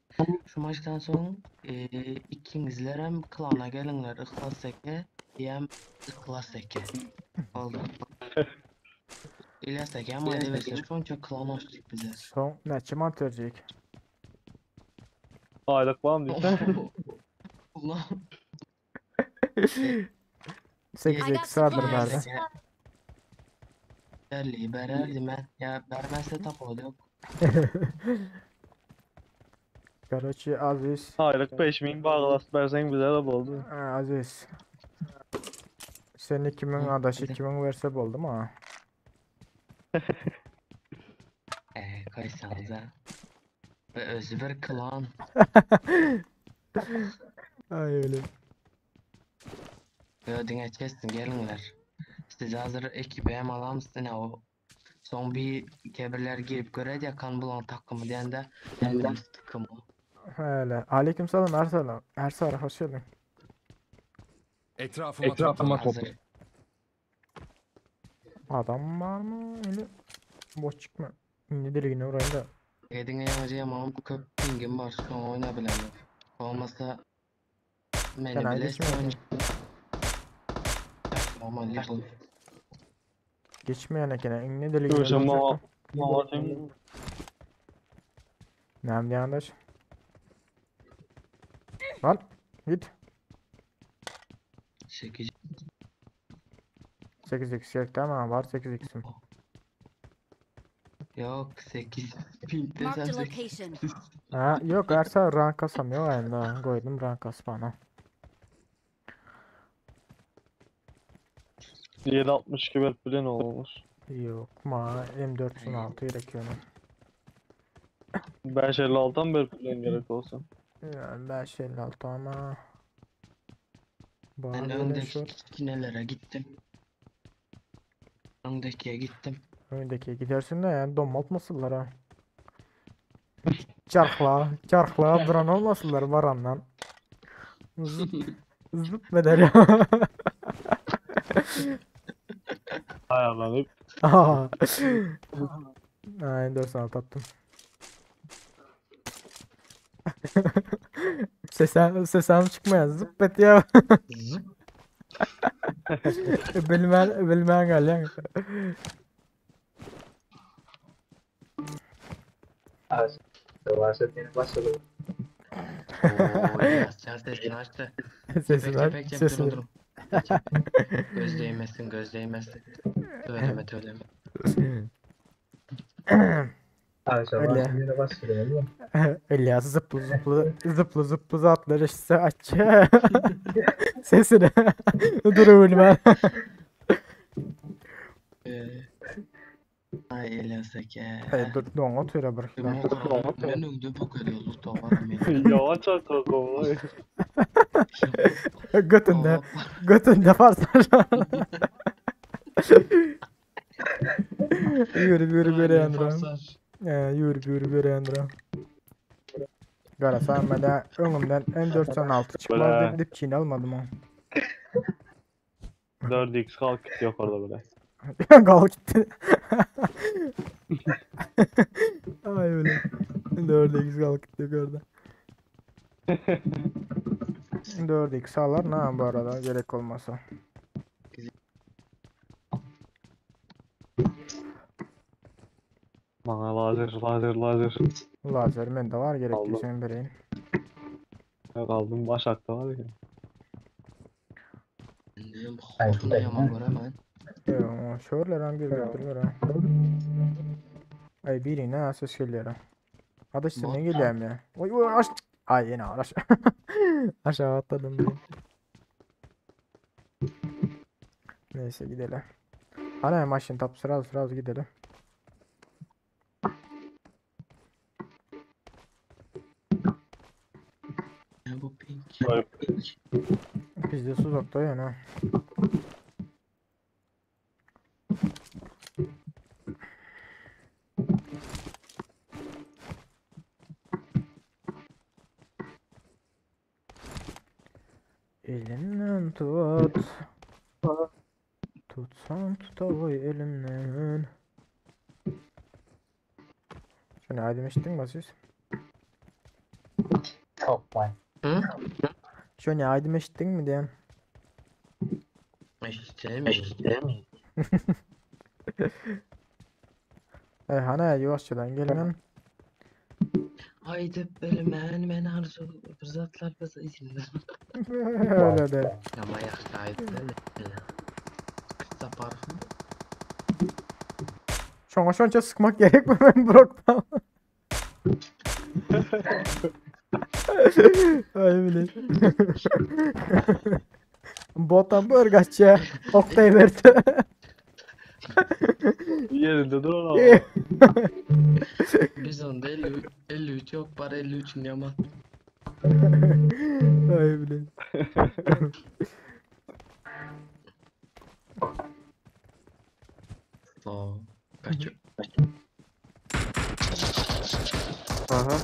şu maçtan son e, ikinizler hem klana gelinler Ihlas eke hem Ihlas eke. Oldu. İlyas eke ama deversin şonça klan açtık bize. Son ne çiman törecek. Aylık var mı diysen? Ulan. 8 I got eksi vardır supplies. nerede? Berli bererdi ben. Ya bermezse tap oluyor. Короче Aziz. Aylık 5000 bağlas versen bize de oldu. Ha, Aziz. Seni kimin Hı, adaşı hadi. kimin verse oldu mu ha? Eee koysanıza. Ve özü bir klan. Ay öyle. Yo diňe çestin gelinler. Siz hazır ekibe hem alamsın ya o son bir kebirler girip göredi ya kan bulan takımı diyende hem takımı. Öyle. Aleykümselam Ersalam. Ersar hoş geldin. Etrafıma toplanın. Hazır. Adam var mı? Öyle boş çıkma. Ne deliğine orayı da. Edin hocam ama köp pingim var şu an oyna bilemem. Olmasa beni Fena bile geçmiyor. Ama Lidl. Geçmeyen ekene. Ne deliğine Görüşüm vuracak mama. da. Mama sen. Näme diýendaş? Lan git. 8 8x gerek değil mi? Var 8x'im. Yok 8 ping Marked desem a 8. location. Ha, yok Ersa rank kasamıyor yani. Koydum rank kasmana. 7.62 berip bilen olmuş. Yok ma M416 gerek yok. 5.56'dan berip bilen gerek olsun. Yani 556 ama. Ben Bana böyle öndeki şu kinelere gittim. Öndekiye gittim. öndeki gidersin de yani domaltmasınlar ha. Çarkla, çarkla duran olmasınlar varandan. Zıp, zıp eder ya. Ayarlanıp. Aha. Aynen 4 attım. Sesem, sesem çıkmaya zıp et ya. Zıp. Bilmen, bilmen gel ya. Oo, İlyas sesini açtı. Sesini Pek aç, pek pek sesini. durun durun. Göz değmesin göz değmesin. Söyleme söyleme. Öyle. İlyas zıplı zıplı zıplı zıplı zatlar işte aç. Sesini. Dur bilmem. Ay İlyas eke. Hey, dur don otur bir. Ben önde bu kadar oldu Yavaş çarpalım. Götünde, götünde farslar. Yürü yürü yürü yandıram. Yürü yürü yürü yandıram. Garasam ben de önümden M416 çıkmaz Böyle. dedim dipçiğini almadım ha. 4x kalk gitti yok orada böyle. Kal gitti. Ay öyle. 4x kal gitti orada. 4x alar ne bu arada gerek olmasa. Bana lazer lazer lazer. Lazer mende var gerek Aldım. sen vereyim. Yok aldım başakta var ya. Hortunu yaman göremen. Yo, şöyle lan bir götürür ha. Ay biri ne ses geliyor ha. Adaş sen ne geliyorum ya? Oy oy aş. Ay yine araş. Aşağı atladım bir. Neyse gidelim. Ana maşın tap sıra sıra gidelim. Ne bu pink? Biz de uzakta yani ha. Elimden tut. Tutsam tutavoy elimden. Şunu aydın içtin mi siz? Hı? Şunu aydın içtin mi diyen? İşte mi? İşte mi? E hani yavaşçadan gelin. Haydi bilmen men arzu fırsatlar bize izin Öyle de. Ama yaxşı haydi. Kısa parfüm. Şona şonça sıkmak gerek mi ben Brock'tan? Ay bile. Botan börgaçça. Oktay verdi. Yerinde dur ama. Biz onda 50, 53 yok var 53'ün yaman. Ay bile. So. Kaç. Aha.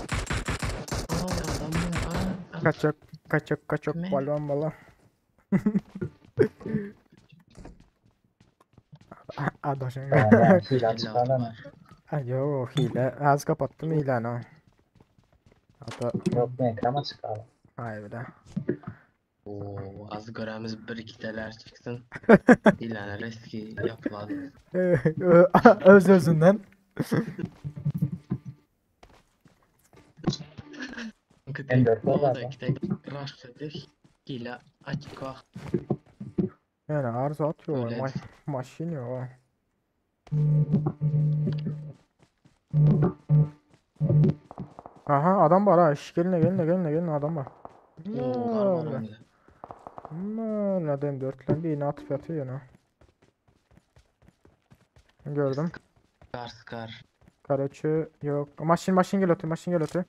Ay adam var. Ay, Kaçak kaçak kaçak Ne? balon balon. Adaşın. Ay yok hile. Az kapattım ilanı. Hatta Yok ben ekrana çıkardım. Ay bir de. Oo, az göremiz bir iki teler çıksın. İlanı riski yapıladı. Öz özünden. M4 var O da zaten. ikide rushladı. Hile açık wagt. Yani arzu atıyor. Öyle. Ma maşin yok. Aha adam var ha. Şş, gelin gelin gelin gelin adam var. Oo, kar var Böyle. onda. Böyle dem dörtlen bir iğne atıp yatıyor yana. Gördüm. Skar skar. Karaçı yok. Maşin maşin gel ötü maşin gel ötü.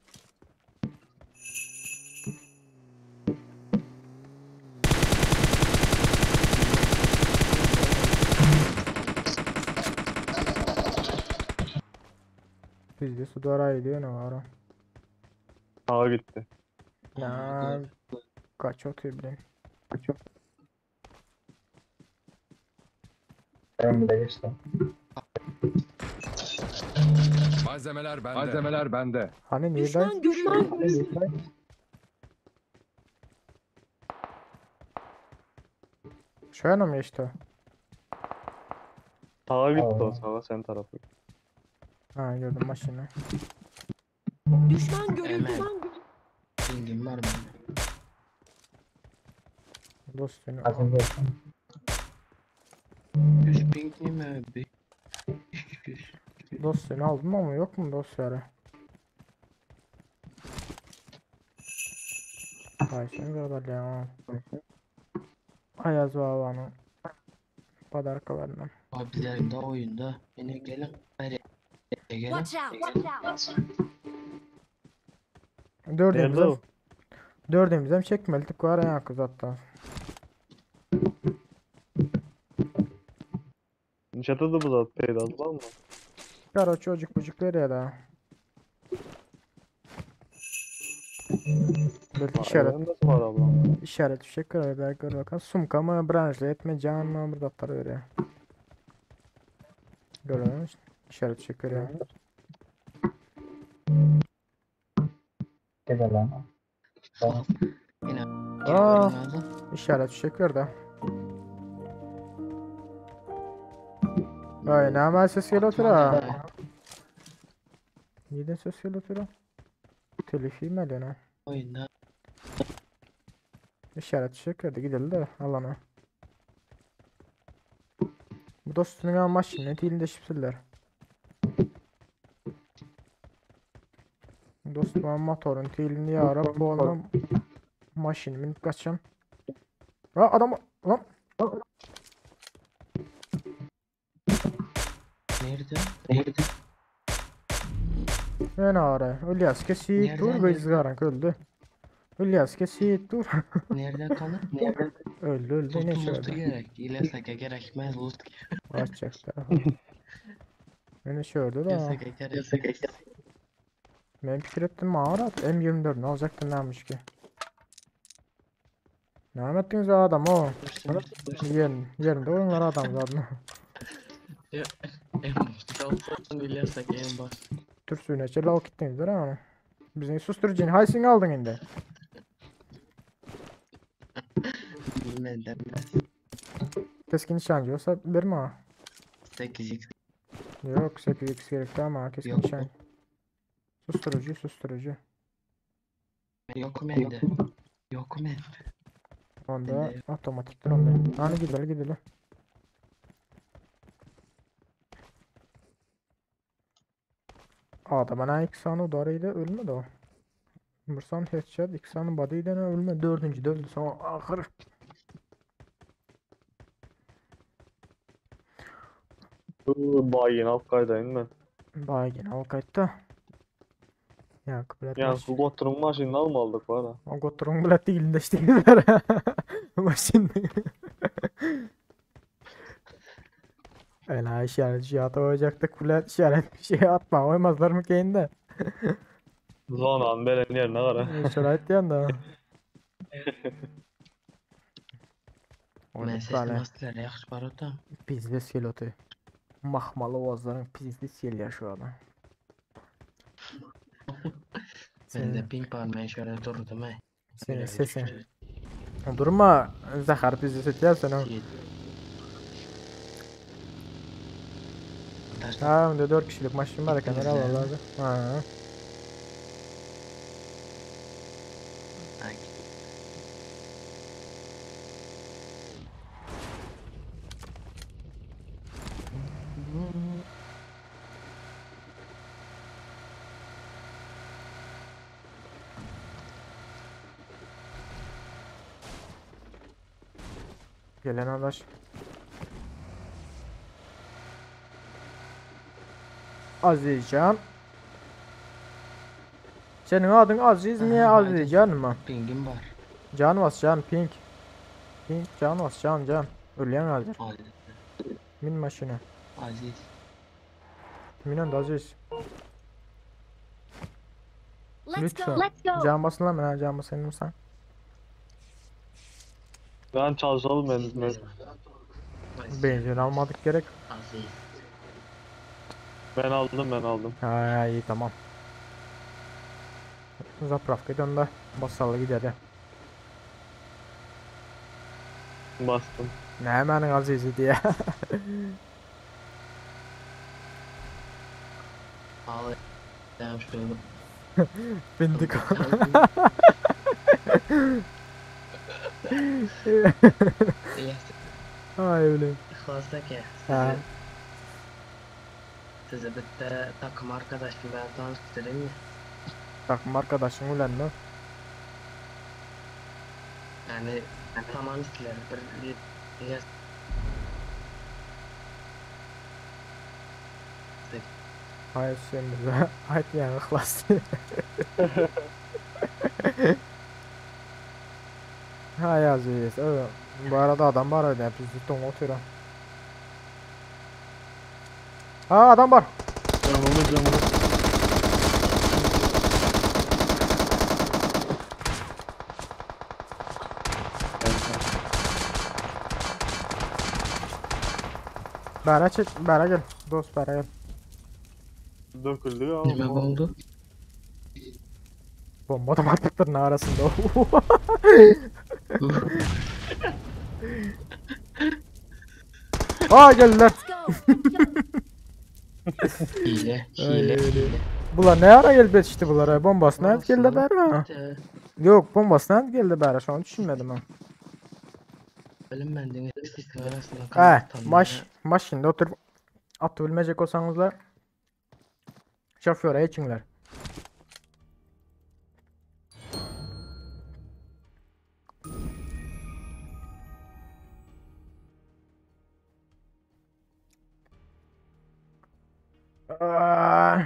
Bizde su dara ediyor ne var o? Sağa gitti. Ya kaç atıyor bile. Ben bile geçtim. Malzemeler bende. Malzemeler bende. Hani nereden? Düşman görüldü. Şöyle mi geçti o? Sağa gitti o Aa. sağa sen tarafı. Ha gördüm maşını. Düşman görüldü. Hemen. Pingim var bende. Dostunu. Az önce geçtim. 100 ping mi? 500. Dostunu aldım ama yok mu dosyaları? Ay sen kadar ya. Ayaz babanın. Padarkalarından. Abilerim de oyunda. Yine gelin. Nereye gelin? Watch out. Watch out. Nerede Dördümüzden, o? dördümüzden çekmelidik var ya kız hatta. Çatıda bu zat peydaz var mı? Kara çocuk bucuk veriyor da. Belki işaret, Nasıl var ablam? işaret bir şey kırıyor belki gör bakalım. Sumka mı branşla etme can mı burada atlar veriyor. Görüyor musun? İşaret bir şey kırıyor. Gel lan. Tamam. Yine Aa. geri İşaret bir şey kırdı. Ay ne hemen ses geliyor otur ha. Neden ses geliyor otur ha? Telif yemeli ne? Oyunda. İşaret şey kırdı gidelim de alana. Bu dostunun ama şimdi dilinde şipsiller. Dostum motorun tilini yarıp bu onun maşini binip kaçacağım. Ha adam lan Nerede? Nerede? ne ara? İlyas kesi Nereden dur geldi? ve izgaran öldü. İlyas kesi dur. Nerede kalır? Nerede? Öldü öldü ne Loot'u şey loot'u öldü. gerek. İleseke gerekmez loot. Açacak tarafı. Ne şey öldü da. İleseke gerek. Ben fikir ettim mağara M24 ne alacaktın neymiş ki? Ne ettiniz o adam o? Yerin, yerinde oyunlar adam zaten. En başta olsan İleseke en baş. Türsüne çela o gittiniz değil mi? Bizi susturucu haysini aldın indi. Bilmem demez. Keskin nişancı olsa verme ha. 8x. Yok 8x gerekti ama keskin Yok. nişan. Susturucu susturucu. Yok bende. Yok bende. Onda Bende yok. otomatiktir onda. Hani gidelim gidelim. Adama ilk sanı darıydı ölmedi o. Bir san headshot, iki san body'den ölme. Dördüncü de öldü sonra ahır. Bayin alt kaydayım ben. Baygın al kayıtta. Ya bilet Yani maş. bu Gotter'ın maşinini almadık var ha. O Gotter'ın bilet değil de işte Maşin. Öyle işaret şey atacaktık bilet işaret bir şey atma koymazlar mı kendi? Zonan belen yerine kara. Şöyle diyen de. Ben sesli maskeler yaxşı var otam. Pizdes geliyordu. Mahmalı oğazların pizdes geliyor şu an. Bende ping var ben şöyle durdum he. Senin sesin. Durma Zahar pizdes etler sen o. Ha önde 4 kişilik maşın var kamera alırlardı. Ha. Gelen adaş. Azizjan. Senin adın Aziz mi Azizcan mı? Pingim var. Can bas can pink. Pink can bas can can. Ölýän hazır. Aziz. Min maşyna. Aziz. Min onda Aziz. Let's Lütfen. go. Let's go. Can basın lan ben can basayım sen. Ben çalışalım ben. Ben, Benzin almadık gerek. Aziz. ben aldım ben aldım. Ha iyi tamam. Zapravka onda basalı gidelim. Bastım. Ne hemen Aziz'i diye. Ağlayacağım şöyle. Bindik. Ay öyle. İhlas aka, Ha. sizi sizi bitta takım arkadaşım ben tanıştırayım ya. Takım arkadaşın ulan mı? Yani tamam istiler. Bir, bir, Hayır sen bize. Hayır yani ihlas. Hay Aziz. Evet. Bu arada adam var öyle. Bizi don oturuyor. Ha adam var. Canımı canımı. Bana çek, bana gel. Dost bana gel. Döküldü ya. Nime oldu? Bomba da attıktır arasında. Aa geldiler. Hile, Ay, hile, öyle. hile. Bular ne ara gelip yetişti bunlara? Bombası nerede geldi beri? Yok bombası nerede geldi beri? Şu an düşünmedim ha. Benim ben deniz sistemi arasında He, kaldım. maş, maşında oturup atı bilmeyecek olsanızlar şoföre geçinler. Aa.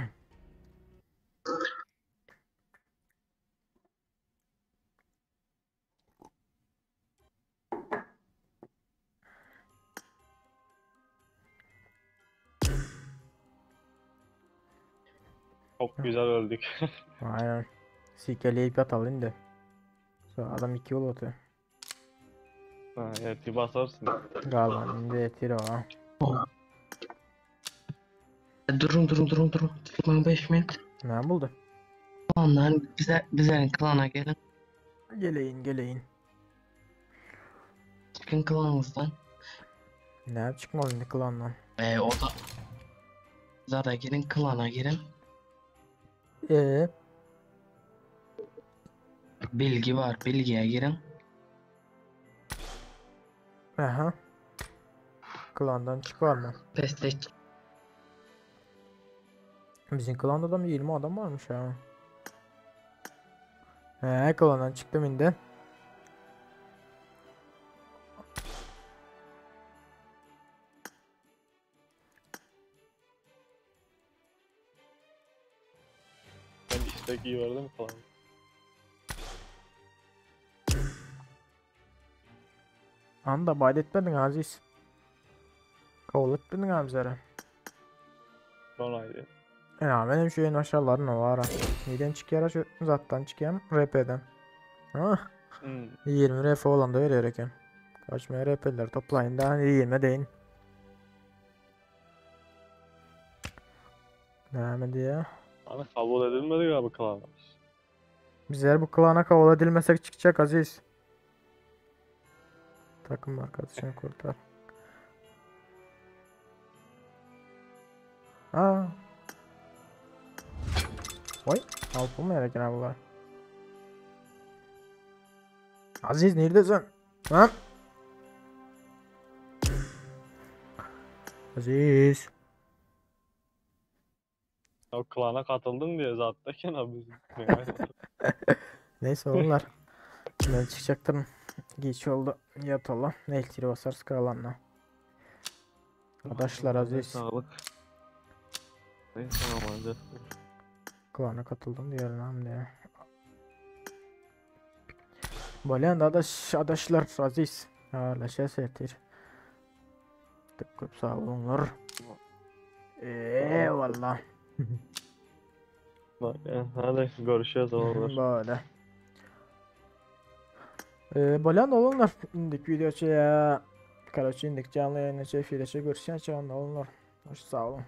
Çok güzel öldük. Aynen. Sikeleyip yatalım indi. Sonra adam iki yol atıyor. Ha, evet basarsın. Galiba indi yetir o. ha. Durun durun durun durun. Çıkmam 5 minut. Ne buldu? Onların bize bize klana gelin. Geleyin geleyin. Çıkın klanımızdan. Ne çıkmalı indi klandan. Ee, o da Zada girin klana girin. Ee, Bilgi var bilgiye girin. aha. Klandan çık var mı? Peste Bizim klanda da mı 20 adam varmış ha. He, klandan çıktım indi. Ben istek iyi verdim falan. Anda bayt etmedin Aziz. Kabul etmedin abi bizlere. Sonraydı. Ya benim şu en aşağıların o var ha. Neden çıkıyor şu zattan çıkayım RP'den. Ha? Hmm. 20 RP olan da veriyor eken. Kaçmaya RP'ler toplayın da hani 20 deyin. Devam ediyor. Hani kabul edilmedi galiba klanımız. Bizler bu klana kabul edilmesek çıkacak Aziz. Takım arkadaşını kurtar. Aa. Oy, alıp mı gereken bunlar? Aziz nirdesin? Ha? Aziz. O klana katıldın diye zaten abi. Neyse oğullar. Ben çıkacaktım. Geç oldu. Yatalım. Eltiri basarız kalanla. Adaşlar Aziz. Sağlık. Neyse tamam hadi. Klana katıldım diyorum lan diye. Bolyan adaş adaşlar Aziz. Ağırlaşa sertir. Köp sağ olunlar. Eyvallah. Bak, Hadi görüşürüz oğullar. Böyle. Ee, Bolyan oğullar. İndik videoya. Karaçı indik canlı yayına efirə görüşən canlı olunlar. Hoş sağ olun.